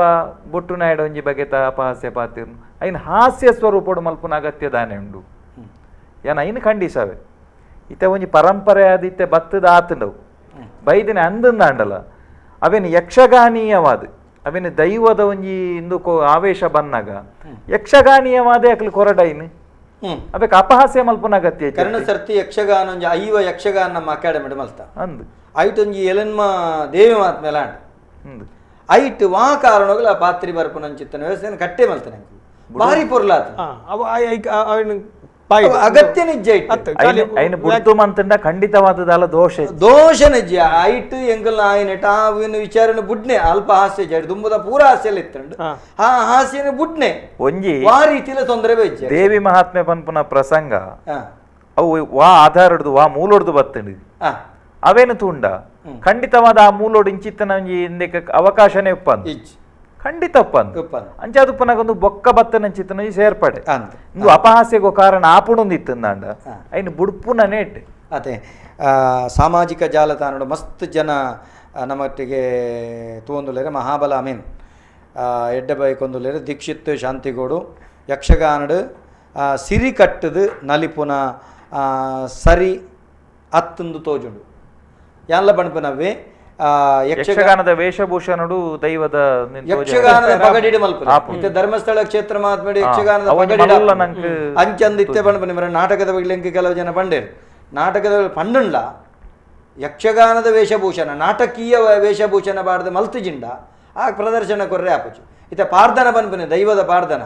ಬೊಟ್ಟು ನಾಯ್ಡು ಒಂಜಿ ಬಗೆತ ಅಪಹಾಸ್ಯ ಪಾತಿರ್ನು ಐನ್ ಹಾಸ್ಯ ಸ್ವರೂಪಡು ಮಲ್ಪುನ ಅಗತ್ಯ ದಾನೆ ಉಂಡು ಯಾನ್ ಐನ್ ಖಂಡಿಸಾವೆ ಇತ್ತೆ ಒಂಜಿ ಪರಂಪರೆ ಆದಿತ್ತೆ ಬತ್ತದ ಆತಂಡವು ಬೈದಿನ ಅಂದಂದಾಂಡಲ ಅವೇನು ಯಕ್ಷಗಾನೀಯವಾದ ಅವೇನು ದೈವದ ಒಂಜಿ ಇಂದು ಆವೇಶ ಬಂದಾಗ ಯಕ್ಷಗಾನೀಯವಾದ ಅಕ್ಲು ಕೊರಡೈನ್ ಅಬೇಕ ಅಪಹಾಸ್ಯ ಮಲ್ಪುನ ಅಗತ್ಯ ಕರ್ಣ ಸರ್ತಿ ಯಕ್ಷಗಾನ ಒಂಜಿ ಐವ ಯಕ್ಷಗಾನ ನಮ್ಮ ಅಕಾಡೆಮಿ ಮಲ್ತ ಅಂದು ಐಟೊಂಜಿ ಎಲೆನ್ಮ ದೇವಿ ಮಾತ್ಮೇಲೆ ಆಂಡ್ ಐಟ್ ವಾ ಕಾರಣಗಳ ಪಾತ್ರಿ ಬರ್ಪುನಂಚಿತ್ತನ ವ್ಯವಸ್ಥೆಯನ್ನು ಕಟ್ಟೆ ಮಲ್ತಾನೆ ಭಾರಿ ಪೊರ್ಲಾತ ಅಗತ್ಯ ನಿಜ ಮಂತಂಡ ಖಂಡಿತವಾದದಲ್ಲ ದೋಷ ದೋಷ ನಿಜ ಐಟ್ ಎಂಕಲ್ ಆಯ್ನೆಟ್ ಆ ವಿಚಾರನ ಬುಡ್ನೆ ಅಲ್ಪ ಹಾಸ್ಯ ಜಡ್ ದುಂಬದ ಪೂರ ಹಾಸ್ಯ ಇತ್ತಂಡು ಆ ಹಾಸ್ಯನ ಬುಡ್ನೆ ಒಂಜಿ ಆ ರೀತಿಲ ತೊಂದರೆ ಬೆಜ್ಜೆ ದೇವಿ ಮಹಾತ್ಮೆ ಪನ್ಪುನ ಪ್ರಸಂಗ ಅವು ವಾ ಆಧಾರಡ್ದು ವಾ ಮೂಲೊಡ್ದು ಬತ್ತಂಡು ಅವೇನು ತೂಂಡ ಖಂಡಿತವಾದ ಆ ಮೂಲೋಡು ಇಂಚಿತ್ತನ ಒಂಜಿ ಅವಕಾಶನೇ ಉಪ್ಪಂದು ಖಂಡಿತ ಉಪ್ಪಂದು ಅಂಚಾದುಪ್ಪನಾಗೊಂದು ಬೊಕ್ಕ ಬತ್ತನಂಚಿತ್ತನ ಸೇರ್ಪಡೆ ಇಂದು ಅಪಹಾಸ್ಯಗೋ ಕಾರಣ ಆಪುಣೊಂದು ಇತ್ತಂದಾಂಡ ಐನು ಬುಡ್ಪುನ ನೇಟ್ ಅದೇ ಸಾಮಾಜಿಕ ಜಾಲತಾಣ ಮಸ್ತ್ ಜನ ನಮ್ಮೊಟ್ಟಿಗೆ ತೂವೊಂದುಲ್ಲೆರ್ ಮಹಾಬಲ ಅಮೀನ್ ಎಡ್ಡೆ ಬೈಕೊಂದುಲ್ಲೆರ್ ದೀಕ್ಷಿತ್ ಶಾಂತಿಗೋಡು ಯಕ್ಷಗಾನಡು ಸಿರಿ ಕಟ್ಟದು ನಲಿಪುನ ಸರಿ ಅತ್ತಂದು ತೋಜುಂಡು ಯಾನ್ಲ ಪನ್ಪುನವ್ವೆ ಯಕ್ಷಗಾನದ ವೇಷಭೂಷಣಡು ದೈವದ ಯಕ್ಷಗಾನದ ಪಗಡಿಡು ಮಲ್ಪುನ ಇತ್ತೆ ಧರ್ಮಸ್ಥಳ ಕ್ಷೇತ್ರ ಮಹಾತ್ಮೆಡು ಯಕ್ಷಗಾನದ ಪಗಡಿಡು ಅಂಚಂದು ಇತ್ತೆ ಪನ್ಪುನ ಮರ ನಾಟಕದ ಬಗ್ಗೆ ಎಂಕ್ ಕೆಲವು ಜನ ಪಂಡೇರು ನಾಟಕದ ಪಂಡುಂಡ್ಲ ಯಕ್ಷಗಾನದ ವೇಷಭೂಷಣ ನಾಟಕೀಯ ವೇಷಭೂಷಣ ಬಾರ್ದ ಮಲ್ತಿಜಿಂಡ ಆ ಪ್ರದರ್ಶನ ಕೊರ್ರೆ ಆಪುಜಿ ಇತ್ತೆ ಪಾರ್ದನ ಪನ್ಪುನೆ ದೈವದ ಪಾರ್ದನ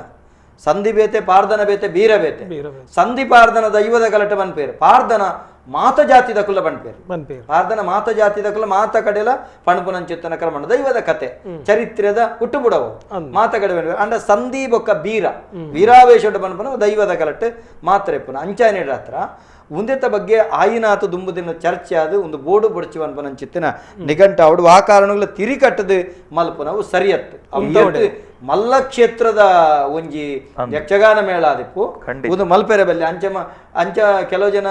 ಸಂಧಿ ಬೇತೆ ಪಾರ್ದನ ಬೇತೆ ಬೀರ ಬೇತೆ ಸಂಧಿ ಪಾರ್ದನ ದೈವದ ಕಲಟ ಪನ್ಪೇರು ಪಾರ್ದನ ಮಾತ ಜಾತಿದ ಕುಲ ಪನ್ಪೇರು ಪಾರ್ದನ ಮಾತ ಜಾತಿದ ಕುಲ ಮಾತ ಕಡೆಲ ಪಣಪುನಂಚಿತ್ತನ ಕ್ರಮಣ ದೈವದ ಕತೆ ಚರಿತ್ರೆದ ಹುಟ್ಟುಬುಡವು ಮಾತ ಕಡೆ ಅಂಡ ಸಂಧಿ ಬೊಕ್ಕ ಬೀರ ವೀರಾವೇಶೋಟ ಪನ್ಪುನ ದೈವದ ಕಲಟ್ ಮಾತ್ರ ಇಪ್ಪುನ ಅಂಚಾನೇಡ ಹತ್ರ ಉಂದೆತ ಬಗ್ಗೆ ಆಯಿನಾತು ದುಂಬುದಿನ ಚರ್ಚೆ ಅದು ಒಂದು ಬೋರ್ಡು ಬೊಡ್ಚಿ ಪನ್ಪುನಂಚಿತ್ತಿನ ನಿಘಂಟ ಅವಡು ಆ ಕಾರಣಗಳ ತಿರಿಕಟ್ಟದು ಮಲ್ಪುನವು ಸರಿಯತ್ತು ಮಲ್ಲ ಕ್ಷೇತ್ರದ ಒಂಜಿ ಯಕ್ಷಗಾನ ಮೇಳ ಆದಿಪ್ಪು ಒಂದು ಮಲ್ಪೆರೆ ಬಲ್ಲಿ ಅಂಚ ಅಂಚ ಕೆಲವು ಜನ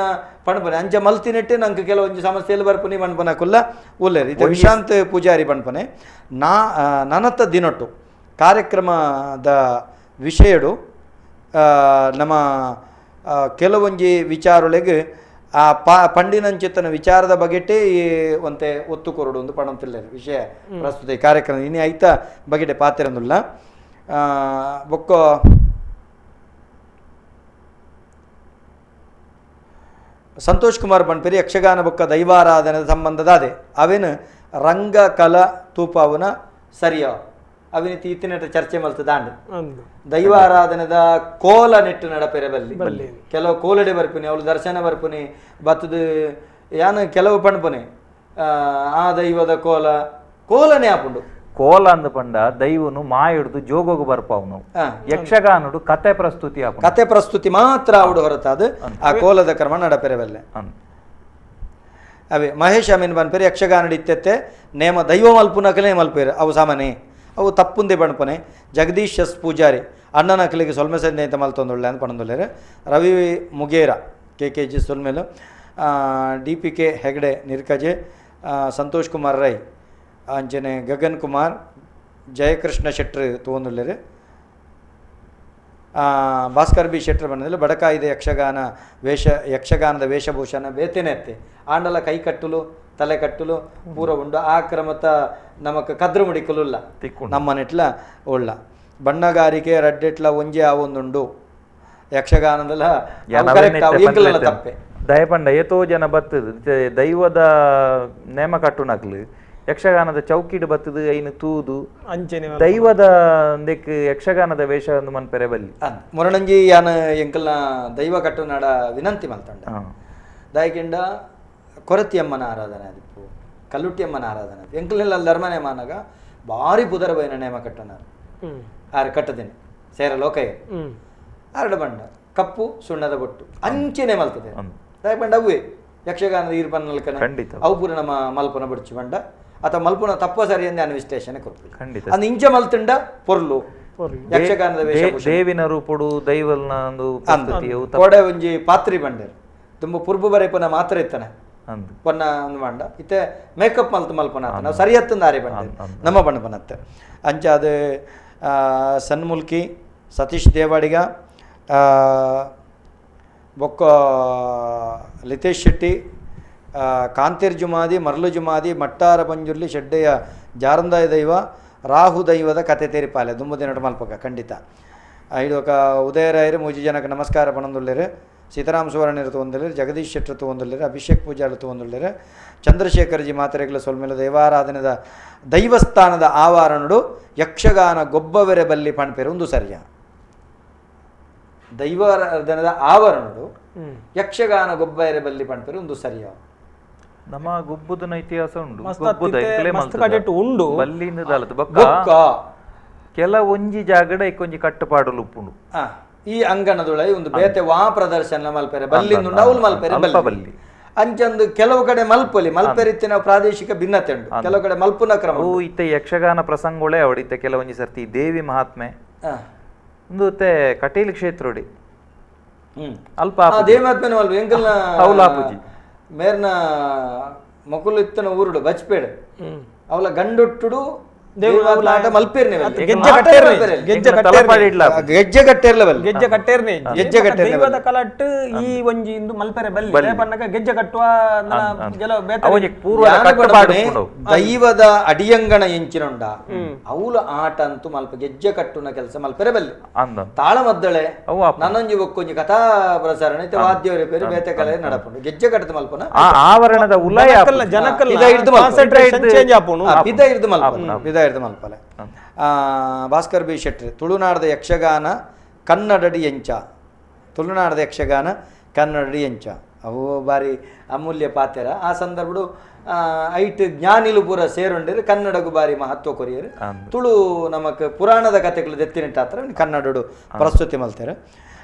ಪಣಪನೆ ಅಂಚ ಮಲ್ತಿನೆಟ್ಟೆ ನಂಗೆ ಕೆಲವೊಂಜಿ ಸಮಸ್ಯೆಯಲ್ಲಿ ಬರ್ಪುನಿ ಪನ್ಪನ ಕುಲ್ಲ ಉಲ್ಲೇರಿ ಇದು ವಿಶಾಂತ್ ಪೂಜಾರಿ ಪನ್ಪನೆ ನಾ ನನತ್ತ ದಿನೊಟ್ಟು ಕಾರ್ಯಕ್ರಮದ ವಿಷಯಡು ನಮ್ಮ ಕೆಲವೊಂಜಿ ವಿಚಾರೊಳಗೆ ಆ ಪಂಡಿನಂಚಿತನ ವಿಚಾರದ ಬಗೆಟೇ ಈ ಒಂತೆ ಒತ್ತು ಕೊರಡು ಒಂದು ಪಣಂತಿಲ್ಲ ವಿಷಯ ಪ್ರಸ್ತುತ ಈ ಕಾರ್ಯಕ್ರಮ ಇನಿ ಐತ ಬಗೆಟೆ ಪಾತಿರಂದುಲ್ಲ ಬೊಕ್ಕ ಸಂತೋಷ್ ಕುಮಾರ್ ಪನ್ಪೇರಿ ಯಕ್ಷಗಾನ ಬೊಕ್ಕ ದೈವಾರಾಧನೆ ಸಂಬಂಧದ ಅದೇ ಅವೇನು ರಂಗ ಕಲಾ ತೂಪಾವನ ಸರಿಯ ಅವಿನ ಇತ್ತಿನಟ ಚರ್ಚೆ ಮಲ್ತದಾಂಡ್ ದೈವಾರಾಧನೆದ ಕೋಲ ನೆಟ್ಟು ನಡಪೆರೆ ಬಲ್ಲಿ ಕೆಲವು ಕೋಲಡೆ ಬರ್ಪುನಿ ಅವಳು ದರ್ಶನ ಬರ್ಪುನಿ ಬತ್ತದ ಯಾನು ಕೆಲವು ಪಣ್ಪುನಿ ಆ ದೈವದ ಕೋಲ ಕೋಲನೆ ಆಪುಂಡು ಕೋಲ ಅಂದ ಪಂಡ ದೈವನು ಮಾಯುಡ್ದು ಜೋಗೋಗು ಬರ್ಪಾವನು ಯಕ್ಷಗಾನಡು ಕತೆ ಪ್ರಸ್ತುತಿ ಕತೆ ಪ್ರಸ್ತುತಿ ಮಾತ್ರ ಅವಡು ಹೊರತಾದ ಆ ಕೋಲದ ಕ್ರಮ ನಡಪೆರವಲ್ಲೆ ಅವೇ ಮಹೇಶ್ ಅಮೀನ್ ಪನ್ಪೇರಿ ಯಕ್ಷಗಾನಡು ಇತ್ತೆತ್ತೆ ನೇಮ ದೈವ ಮಲ್ಪುನಕಲೇ ಮಲ್ಪೇರು ಅವು ಸಾಮಾನ್ಯ ಅವು ತಪ್ಪುಂದೆ ಪಣಪನೆ ಜಗದೀಶ್ ಎಸ್ ಪೂಜಾರಿ ಅಣ್ಣನ ಅಕ್ಕಲಿಗೆ ಸೊಲ್ಮೆ ಸಂದೇತ ಮಲ್ತೊಂದುಳ್ಳೆ ಅಂತ ಪಣಂದುಲ್ಲೇರು Ravi Mugera K K G ಸೊಲ್ಮೆಲು D P K Hegde Nirkaje Santosh Kumar Rai ಅಂಚನೆ ಗಗನ್ ಕುಮಾರ್ ಜಯಕೃಷ್ಣ ಶೆಟ್ರು ತೂವೊಂದುಲ್ಲೆರ್ ಭಾಸ್ಕರ್ ಬಿ ಶೆಟ್ರು ಬಂದಿಲ್ಲ ಬಡಕಾಯಿದ ಯಕ್ಷಗಾನ ವೇಷ ಯಕ್ಷಗಾನದ ವೇಷಭೂಷಣ ಬೇತೆನೆ ಅತ್ತೆ ಆಂಡಲ ಕೈಕಟ್ಟುಲು ತಲೆ ಕಟ್ಟುಲು ಪೂರ ಉಂಡು ಆ ಕ್ರಮತ ನಮಕ್ ಕದ್ರು ಮುಡಿಕಲುಲ್ಲ ನಮ್ಮ ನೆಟ್ಲ ಉಳ್ಳ ಬಣ್ಣಗಾರಿಕೆ ರಡ್ಡೆಟ್ಲ ಒಂಜಿ ಆವೊಂದುಂಡು ಯಕ್ಷಗಾನದಲ್ಲ ತಪ್ಪೆ ದಯಪಂಡ ಏತೋ ಜನ ಬತ್ತದ ದೈವದ ನೇಮ ಕಟ್ಟುನಕ್ಲು ಯಕ್ಷಗಾನದ ಚೌಕಿಡು ಬತ್ತದ ಐನು ತೂದು ಅಂಚನೆ ದೈವದ ಅಂದೆಕ್ ಯಕ್ಷಗಾನದ ವೇಷ ಒಂದು ಮನ್ಪೆರೆ ಬಲ್ಲಿ ಮುರಣಂಜಿ ಯಾನ ಎಂಕಲ್ನ ದೈವ ಕಟ್ಟುನಾಡ ವಿನಂತಿ ಮಲ್ತಂಡ ದಯಕಿಂಡ ಕೊರತಿಯಮ್ಮನ ಆರಾಧನೆ ಆದಿಪ್ಪು ಕಲ್ಲುಟ್ಟಿಯಮ್ಮನ ಆರಾಧನೆ ಎಂಕಲ್ನೆಲ್ಲ ಧರ್ಮನೇ ಮಾನಾಗ ಭಾರಿ ಪುದರ ಬೈನ ನೇಮ ಕಟ್ಟನಾರು ಆರು ಕಟ್ಟದೇನೆ ಸೇರ ಲೋಕಯ್ಯ ಆರಡ ಬಂಡ ಕಪ್ಪು ಸುಣ್ಣದ ಬೊಟ್ಟು ಅಂಚೆನೆ ಮಲ್ತದೆ ದಯಪಂಡ ಅವೇ ಯಕ್ಷಗಾನದ ಈರ್ಪನ್ನಲ್ಕನ ಅವು ಪೂರ ನಮ್ಮ ಮಲ್ಪನ ಬಡ್ಚಿ ಬಂಡ ಅಥವಾ ಮಲ್ಪುನ ತಪ್ಪ ಸರಿ ಅಂದೆ ವಿಶ್ಲೇಷಣೆ ಕೊರ್ಪು ಖಂಡಿತ ಅಂದ್ ಇಂಚ ಮಲ್ತುಂಡ ಪೊರ್ಲು ಯಕ್ಷಗಾನದ ದೇವಿನ ರೂಪುಡು ದೈವಲ್ನ ಒಂದು ಕೋಡೆ ಒಂಜಿ ಪಾತ್ರಿ ಬಂಡೇರು ತುಂಬ ಪುರ್ಬು ಬರೆಪುನ ಮಾತ್ರ ಇತ್ತನೆ ಪೊನ್ನ ಒಂದು ಮಂಡ ಇತ್ತೆ ಮೇಕಪ್ ಮಲ್ತು ಮಲ್ಪನ ನಾವು ಸರಿಯತ್ತಂದು ಆರೆ ಬಂಡ ನಮ್ಮ ಬಣ್ಣ ಬನ್ನತ್ತೆ. ಅಂಚಾದ ಸನ್ಮುಲ್ಕಿ ಸತೀಶ್ ದೇವಾಡಿಗ ಬೊಕ್ಕ ಲಿತೇಶ್ ಶೆಟ್ಟಿ ಕಾಂತೇರ್ ಜುಮಾದಿ ಮರಳು ಜುಮಾದಿ ಮಟ್ಟಾರ ಪಂಜುರ್ಲಿ ಶೆಡ್ಡೆಯ ಜಾರಂದಾಯ ದೈವ ರಾಹು ದೈವದ ಕತೆ ತೇರಿಪಾಲೆ ದುಂಬುದಿನಟ ಮಲ್ಪಕ ಖಂಡಿತ. ಇದು ಉದಯರಾಯರು ಮೂಜಿ ಜನಕ್ಕೆ ನಮಸ್ಕಾರ ಪಣಂದುಳ್ಳೇರು ಸೀತಾರಾಮ ಸುವರ್ಣರು ತಗೊಂದಿಲ್ಲೇರು ಜಗದೀಶ್ ಶೆಟ್ಟರು ತಗೊಂದಿಲ್ಲೇರು ಅಭಿಷೇಕ್ ಪೂಜಾರು ತಗೊಂದಿಲ್ಲೇರು ಚಂದ್ರಶೇಖರ್ಜಿ ಮಾತೆರೆಗಳ ಸೊಲ್ಮೇಲೆ ದೈವಾರಾಧನೆದ ದೈವಸ್ಥಾನದ ಆವಾರಣಡು ಯಕ್ಷಗಾನ ಗೊಬ್ಬವೆರೆ ಬಲ್ಲಿ ಪಣ್ಪೇರು ಒಂದು ಸರಿಯ. ದೈವಾರಾಧನದ ಆವರಣಡು ಯಕ್ಷಗಾನ ಗೊಬ್ಬೆರೆ ಬಲ್ಲಿ ಪಣ್ಪೇರು ಒಂದು ಸರಿಯ. ನಮ್ಮ ಗೊಬ್ಬುದನ ಇತಿಹಾಸ ಉಂಡು ಉಂಡು ಕೆಲವೊಂಜಿ ಜಾಗಡ ಇಕ್ಕೊಂಜಿ ಕಟ್ಟುಪಾಡಲು ಉಪ್ಪುಂಡು. ಈ ಅಂಗಣದೊಳಗೆ ಒಂದು ಬೇತೆ ವಾ ಪ್ರದರ್ಶನ ಮಲ್ಪೆರೆ ಬಲ್ಲಿಂದು ಅವ್ಲು ಮಲ್ಪೆರೆ ಬಲ್ಲಿ ಅಂಚಂದು ಕೆಲವು ಕಡೆ ಮಲ್ಪೊಲಿ ಮಲ್ಪೆರಿತ್ತಿನ ಪ್ರಾದೇಶಿಕ ಭಿನ್ನತೆ ಉಂಟು ಕೆಲವು ಕಡೆ ಮಲ್ಪುನ ಕ್ರಮ. ಇತ್ತೆ ಯಕ್ಷಗಾನ ಪ್ರಸಂಗಗಳೇ ಅವಡಿತ್ತೆ ಕೆಲವೊಂಜಿ ಸರ್ತಿ ದೇವಿ ಮಹಾತ್ಮೆ ಒಂದು ಕಟೀಲ್ ಕ್ಷೇತ್ರಡಿ ಅಲ್ಪ ದೇವಿ ಮಹಾತ್ಮೆ ಎಂಕಲ್ನ ಮೇರ್ನ ಮಕುಲು ಇತ್ತನ ಊರುಡು ಬಚ್ಪೇಡು ಅವಲ ಗಂಡುಟ್ಟುಡು ಈ ಒಂಜಿ ಇಂದು ಮಲ್ಪೆರೆ ಬಲ್ಲಿ ಗೆಜ್ಜೆ ಕಟ್ಟುವ ದೈವದ ಅಡಿಯಂಗಣ ಎಂಚಿನೊಂಡ ಅವಳು ಆಟ ಅಂತೂ ಮಲ್ಪ ಗೆಜ್ಜೆ ಕಟ್ಟುನ ಕೆಲಸ ಮಲ್ಪೆರೆ ಬಲ್ಲಿ ತಾಳಮದ್ದಳೆ ನನ್ನೊಂಜಿ ಒಕ್ಕೊಂಜಿ ಕಥಾ ಪ್ರಸಾರಣ ವಾದ್ಯ ಬೇತೆ ಕಲೆ ನಡಪುಂಡು ಗೆಜ್ಜೆ ಕಟ್ಟದ ಮಲ್ಪನ ಆವರಣದ ಹಿಡಿದು ಮಲ್ಪಲೆ. ಭಾಸ್ಕರ್ ಬಿ ಶೆಟ್ಟಿ ತುಳುನಾಡದ ಯಕ್ಷಗಾನ ಕನ್ನಡಡಿ ಎಂಚ ತುಳುನಾಡದ ಯಕ್ಷಗಾನ ಕನ್ನಡಡಿ ಎಂಚ ಅವು ಬಾರಿ ಅಮೂಲ್ಯ ಪಾತೆರ. ಆ ಸಂದರ್ಭಡು ಐಟ್ ಜ್ಞಾನಿಲು ಪೂರ ಸೇರುಂಡಿರು ಕನ್ನಡಗೂ ಬಾರಿ ಮಹತ್ವ ಕೊರಿಯರು. ತುಳು ನಮಕ್ ಪುರಾಣದ ಕಥೆಗಳು ದೆತ್ತಿನಿಟ್ಟಾತ್ರ ಕನ್ನಡಡು ಪ್ರಸ್ತುತಿ ಮಲ್ತಾರೆ.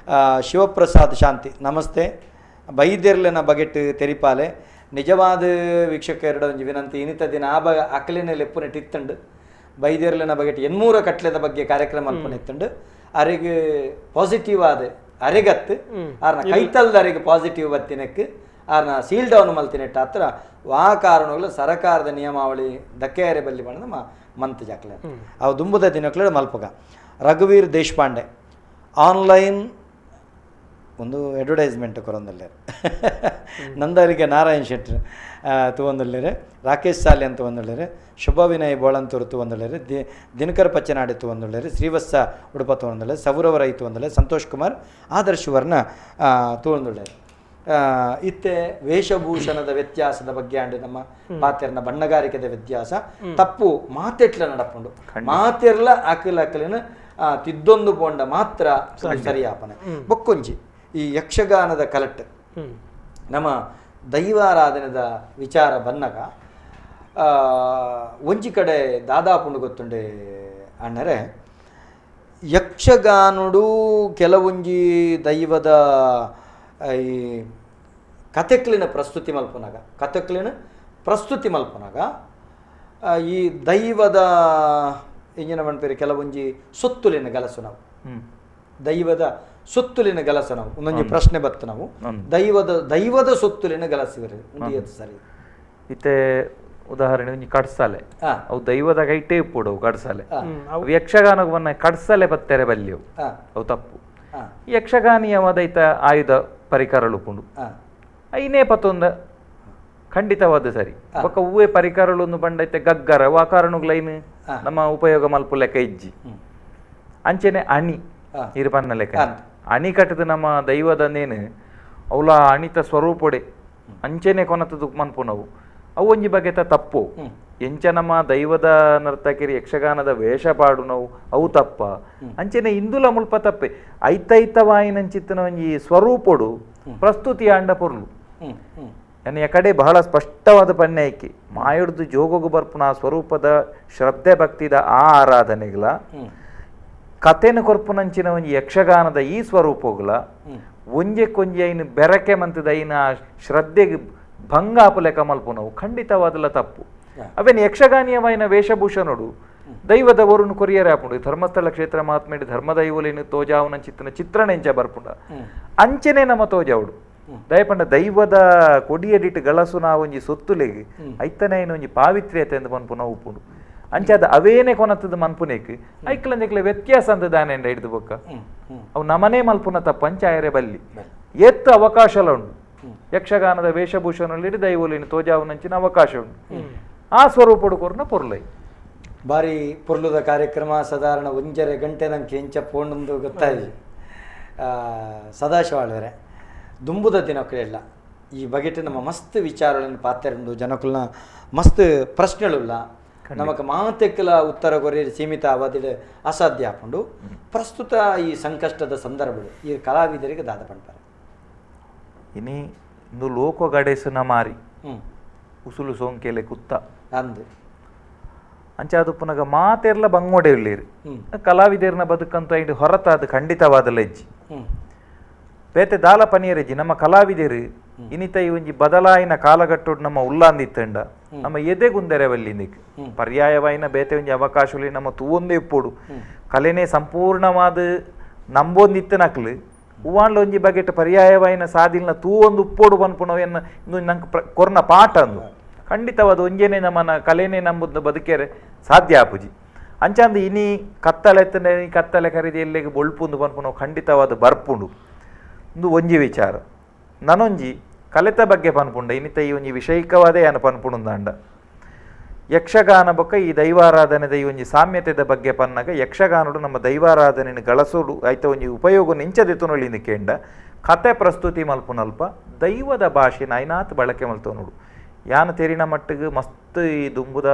ಶಿವಪ್ರಸಾದ್ ಶಾಂತಿ ನಮಸ್ತೆ ಬೈದೆರ್ಲೆನ ಬಗೆಟ್ ತೆರಿಪಾಲೆ ನಿಜವಾದ ವೀಕ್ಷಕ ಒಂಜಿ ವಿನಂತಿ ಇನಿತ ದಿನ ಆ ಬ ಅಕ್ಲಿನ ಲೆಪ್ಪುನ ಟಿತ್ತಂಡು ಬೈದೇರ್ಲೆನ ಬಗೆಟ್ ಎನ್ಮೂರ ಕಟ್ಲೆದ ಬಗ್ಗೆ ಕಾರ್ಯಕ್ರಮ ಅಲ್ಪನಿತ್ತುಂಡು ಅರೆಗೆ ಪಾಸಿಟಿವ್ ಆದ ಅರೆಗತ್ತು ಆರ್ನ ಕೈತಲ್ದ ಅರೆಗೆ ಪಾಸಿಟಿವ್ ಬತ್ತಿನಕ್ಕೆ ಆರ್ನ ಸೀಲ್ ಡೌನ್ ಮಲ್ತಿನೆಟ್ಟ ಹತ್ರ ವಾ ಕಾರಣಗಳು ಸರಕಾರದ ನಿಯಮಾವಳಿ ದಕ್ಕೆಯರೆ ಬಲ್ಲಿ ಬಣ್ಣ ಮಂತ್ ಜಾಕ್ಲೆ ಅವು ದುಂಬುದ ದಿನಕ್ಲೆ ಮಲ್ಪಗ. ರಘುವೀರ್ ದೇಶಪಾಂಡೆ ಆನ್ಲೈನ್ ಒಂದು ಅಡ್ವರ್ಟೈಸ್ಮೆಂಟ್ ಕೊರೊಂದುಲ್ಲೆರ್ ನಂದಾರಿಗೆ ನಾರಾಯಣ್ ಶೆಟ್ರು ತೂವೊಂದುಲ್ಲೆರ್ ರಾಕೇಶ್ ಸಾಲಿ ಅಂತ ಒಂದುಲ್ಲೆರ್ ಶುಭ ವಿನಯ್ ಬೋಳಂತೂರು ತೂವೊಂದುಲ್ಲೆರ್ ದಿನಕರ್ ಪಚ್ಚನಾಡಿ ತೂವೊಂದುಲ್ಲೆರ್ ಶ್ರೀವತ್ಸ ಉಡುಪ ತೂವೊಂದುಲ್ಲೆರ್ ಸೌರವ ರೈ ತೂವೊಂದುಲ್ಲೆರ್ ಸಂತೋಷ್ ಕುಮಾರ್ ಆದರ್ಶ್ ವರ್ಣ ತೂವೊಂದುಲ್ಲೆರ್. ಇತ್ತೆ ವೇಷಭೂಷಣದ ವ್ಯತ್ಯಾಸದ ಬಗ್ಗೆ ಅಂಡ್ ನಮ್ಮ ಪಾತೆರ್ನ ಬಣ್ಣಗಾರಿಕೆದ ವ್ಯತ್ಯಾಸ ತಪ್ಪು ಮಾತೆಟ್ಲ ನಡಪುಂಡು ಮಾತೆರ್ಲ ಅಕಲ್ ಅಕಲಿನ ತಿದ್ದೊಂದು ಪೋಂಡ ಮಾತ್ರ ಸರಿಯಾಪನೆ. ಬೊಕ್ಕೊಂಜಿ ಈ ಯಕ್ಷಗಾನದ ಕಲಟ್ ನಮ್ಮ ದೈವಾರಾಧನೆದ ವಿಚಾರ ಬನ್ನಗ ಒಂಜಿ ಕಡೆ ದಾದಾಪುಂಡು ಗೊತ್ತುಂಡೆ ಅಣ್ಣರೆ ಯಕ್ಷಗಾನುಡು ಕೆಲವೊಂಜಿ ದೈವದ ಈ ಕಥೆಕ್ಲಿನ ಪ್ರಸ್ತುತಿ ಮಲ್ಪುನಗ ಕಥೆಕ್ಲಿನ ಪ್ರಸ್ತುತಿ ಮಲ್ಪುನಗ ಈ ದೈವದ ಇಂಜಿನ ಪನ್ಪೇರು ಕೆಲವೊಂಜಿ ಸೊತ್ತುಲಿನ ಗಲಸು ನಾವು ದೈವದ ಸೊತ್ತುಲಿನ ಗಲಸ ನಾವು ಒಂದೊಂಜಿ ಪ್ರಶ್ನೆ ಬತ್ತು ನಾವು ದೈವದ ದೈವದ ಸೊತ್ತುಲಿನ ಗಲಸಿವರೆ ಒಂದು ಸರಿ. ಇತ್ತೆ ಉದಾಹರಣೆ ಒಂಜಿ ಕಡ್ಸಾಲೆ ಅವು ದೈವದ ಕೈಟೇ ಇಪ್ಪುಡು ಕಡ್ಸಾಲೆ ಅವು ಯಕ್ಷಗಾನಕ್ಕೆ ಬನ್ನ ಕಡ್ಸಾಲೆ ಪತ್ತೆರೆ ಬಲ್ಲಿಯವು ಅವು ತಪ್ಪು. ಯಕ್ಷಗಾನೀಯವಾದೈತ ಆಯುಧ ಪರಿಕರಲು ಉಪ್ಪುಂಡು ಐನೇ ಪತ್ತೊಂದ ಖಂಡಿತವಾದ ಸರಿ ಬೊಕ್ಕ ಹೂವೆ ಪರಿಕರಲು ಬಂಡೈತೆ ಗಗ್ಗರ ವಾ ಕಾರಣಗ್ಲೈನ್ ನಮ್ಮ ಉಪಯೋಗ ಮಲ್ಪು ಲೆಕ್ಕ ಇಜ್ಜಿ. ಅಂಚೆನೆ ಅಣಿ ಇರ್ಪನ್ನ ಲೆಕ್ಕ ಅಣಿ ಕಟ್ಟದ ನಮ್ಮ ದೈವದನೇನು ಅವಲ ಅಣಿತ ಸ್ವರೂಪೊಡೆ ಅಂಚೆನೆ ಕೊನತದ ಮನ್ಪುನವು ಅವು ಒಂಜಿ ಬಗೆತ ತಪ್ಪು. ಎಂಚ ನಮ್ಮ ದೈವದ ನರ್ತಕಿರಿ ಯಕ್ಷಗಾನದ ವೇಷ ಪಾಡುನವು ಅವು ತಪ್ಪ ಅಂಚೆನೆ ಇಂದುಲ ಮುಲ್ಪ ತಪ್ಪೆ ಐತೈತವಾಯಿನಂಚಿತ್ತನ ಒಂಜಿ ಸ್ವರೂಪೊಡು ಪ್ರಸ್ತುತಿ ಆಂಡ ಪೊರ್ಲು ಎನ್ನ ಕಡೆ ಬಹಳ ಸ್ಪಷ್ಟವಾದ ಪನ್ಯಾಯಿಕೆ ಮಾಯುಡ್ದು ಜೋಗೋಗು ಬರ್ಪುನ ಆ ಸ್ವರೂಪದ ಶ್ರದ್ಧೆ ಭಕ್ತಿದ ಆ ಆರಾಧನೆಗಳ ಕಥೆನ ಕೊರ್ಪುನಂಚಿನ ಒಂಜಿ ಯಕ್ಷಗಾನದ ಈ ಸ್ವರೂಪಗಳ ಒಂಜೆಕ್ಕೊಂಜಿ ಐನು ಬೆರಕೆ ಮಂತದ ಐನ ಶ್ರದ್ಧೆಗೆ ಭಂಗ ಆಪುಲೆಕ ಮಲ್ಪುನವು ಖಂಡಿತವಾದಲ ತಪ್ಪು. ಅವೇನು ಯಕ್ಷಗಾನೀಯವಾಯಿನ ವೇಷಭೂಷಣುಡು ದೈವದ ವರುಣ್ ಕೊರಿಯರೆ ಆಪುಂಡು ಧರ್ಮಸ್ಥಳ ಕ್ಷೇತ್ರ ಮಹಾತ್ಮೇಡು ಧರ್ಮದೈವಲೇನು ತೋಜಾವುನ ಚಿತ್ರನ ಚಿತ್ರಣ ಎಂಚ ಬರ್ಪುಂಡ ಅಂಚೆನೆ ನಮ್ಮ ತೋಜಾವುಡು. ದಯಪಂಡ ದೈವದ ಕೊಡಿಯಡಿಟ್ಟು ಗಳಸುನ ಒಂಜಿ ಸೊತ್ತುಲೆಗ್ ಐತನೇ ಒಂಜಿ ಪಾವಿತ್ರ್ಯತೆ ಎಂದು ಪನ್ಪುನ ಉಪ್ಪುಂಡು. ಅಂಚಾದ ಅವೇನೆ ಕೊನತ್ತದ ಮನ್ಪುನೇಕ್ ಐಕ್ಲಂಜಕ್ಲೆ ವ್ಯತ್ಯಾಸ ಅಂತ ದಾನೇಂಡ ಹಿಡಿದು ಬೊಕ್ಕ ಅವು ನಮನೇ ಮಲ್ಪುನ ತಪ್ಪಂಚಾಯರೆ ಬಲ್ಲಿ ಎತ್ತು ಅವಕಾಶಲ ಉಂಡು. ಯಕ್ಷಗಾನದ ವೇಷಭೂಷಣ ದೈವಲಿನ ತೋಜಾವುನಂಚಿನ ಅವಕಾಶ ಉಂಡು. ಆ ಸ್ವರೂಪಡು ಕೊರ್ನ ಪೊರ್ಲೈ ಬಾರಿ ಪೊರ್ಲುದ ಕಾರ್ಯಕ್ರಮ. ಸಾಧಾರಣ 1.5 ಗಂಟೆ ನಂಗೆ ಎಂಚ ಪೋಂಡೊಂದು ಗೊತ್ತಾಯಿ. ಸದಾಶಿವಾಳ್ವರೆ ದುಂಬುದ ದಿನಕ್ಕೆಲ್ಲ ಈ ಬಗೆಟ್ ನಮ್ಮ ಮಸ್ತ್ ವಿಚಾರಗಳನ್ನು ಪಾತ್ರೆ ಜನಕುಲ್ನ ಮಸ್ತ್ ಪ್ರಶ್ನೆಗಳುಲ್ಲ ನಮಕ್ ಮಾತೆಕ್ಕೆಲ್ಲ ಉತ್ತರ ಕೊರಿ ಸೀಮಿತ ಅವಧಿಡ್ ಅಸಾಧ್ಯ ಆಪುಂಡು. ಪ್ರಸ್ತುತ ಈ ಸಂಕಷ್ಟದ ಸಂದರ್ಭಗಳು ಈ ಕಲಾವಿದರಿಗೆ ದಾದ ಪಂಡ್ತಾರೆ. ಇನಿ ಇಂದು ಲೋಕಗಡೆಸುನ ಮಾರಿ ಉಸುಲು ಸೋಂಕೆಲೆ ಕುತ್ತ ಅಂದು ಅಂಚಾದುಪ್ಪುನಗ ಮಾತೆರ್ಲ ಬಂಗೋಡೆ ಉಳ್ಳೇರು ಕಲಾವಿದರ್ನ ಬದುಕಂತ ಇಂಡು ಹೊರತಾದ ಖಂಡಿತವಾದ ಲಜ್ಜಿ ಬೇತೆ ದಾಲ ಪನಿಯರೆಜ್ಜಿ ನಮ್ಮ ಕಲಾವಿದರು ಇನಿತ ಈ ಒಂಜಿ ಬದಲಾಯಿನ ಕಾಲಗಟ್ಟೋಡು ನಮ್ಮ ಉಲ್ಲಾಂದಿತ್ತಂಡ ನಮ್ಮ ಎದೆಗುಂದರೆ ಬಲ್ಲಿಂದಿಕ್ ಪರ್ಯಾಯವಾಯಿನ ಬೇತೆ ಒಂಜಿ ಅವಕಾಶಲಿ ನಮ್ಮ ತೂವೊಂದೇ ಇಪ್ಪೋಡು ಕಲೆನೇ ಸಂಪೂರ್ಣವಾದ ನಂಬೊಂದಿತ್ತು ನಕ್ಲು ಹೂವಾಂಡ್ಲ ಒಂಜಿ ಬಗೆಟ್ ಪರ್ಯಾಯವಾಯಿನ ಸಾದಿಲ್ನ ತೂವೊಂದು ಉಪ್ಪೋಡು ಪನ್ಪುನವೆನ್ನ ಇಂದು ನಂಗೆ ಕೊರ್ನ ಪಾಠ ಅಂದು ಖಂಡಿತವಾದ ಒಂಜೇನೆ ನಮ್ಮನ ಕಲೆನೇ ನಂಬುದು ಬದುಕೇರೆ ಸಾಧ್ಯ ಆಪುಜಿ. ಅಂಚಾಂದು ಇನಿ ಕತ್ತಲೆ ಕತ್ತಲೆ ಖರೀದಿ ಎಲ್ಲಿಗೆ ಬೊಳ್ಪುಂದು ಪನ್ಪುನವು ಖಂಡಿತವಾದ ಬರ್ಪುಂಡು. ಇಂದು ಒಂಜಿ ವಿಚಾರ. ನನೊಂಜಿ ಕಲೆತ ಬಗ್ಗೆ ಪನ್ಪುಂಡ ಇನ್ನಿತ ಈ ಒಂಜಿ ವಿಷಯಿಕವಾದ ಯಾನು ಪನ್ಪುಂಡಂದಾಂಡ ಯಕ್ಷಗಾನ ಬೊಕ್ಕ ಈ ದೈವಾರಾಧನೆದ ಈ ಒಂಜಿ ಸಾಮ್ಯತೆದ ಬಗ್ಗೆ ಪನ್ನಾಗ ಯಕ್ಷಗಾನಡು ನಮ್ಮ ದೈವಾರಾಧನೆಯನ್ನು ಗಳಸೋಡು ಆಯ್ತ ಒಂಜಿ ಉಪಯೋಗ ನಿಂಚದೆತ್ತುನೊಳಿಂದ ಕೇಂಡ ಕತೆ ಪ್ರಸ್ತುತಿ ಮಲ್ಪುನಲ್ಪ ದೈವದ ಭಾಷೆ ನಾಯ್ನಾತ್ ಬಳಕೆ ಮಲ್ತೋನುಡು. ಯಾನ ತೆರಿನ ಮಟ್ಟಿಗೆ ಮಸ್ತ್ ಈ ದುಂಬುದ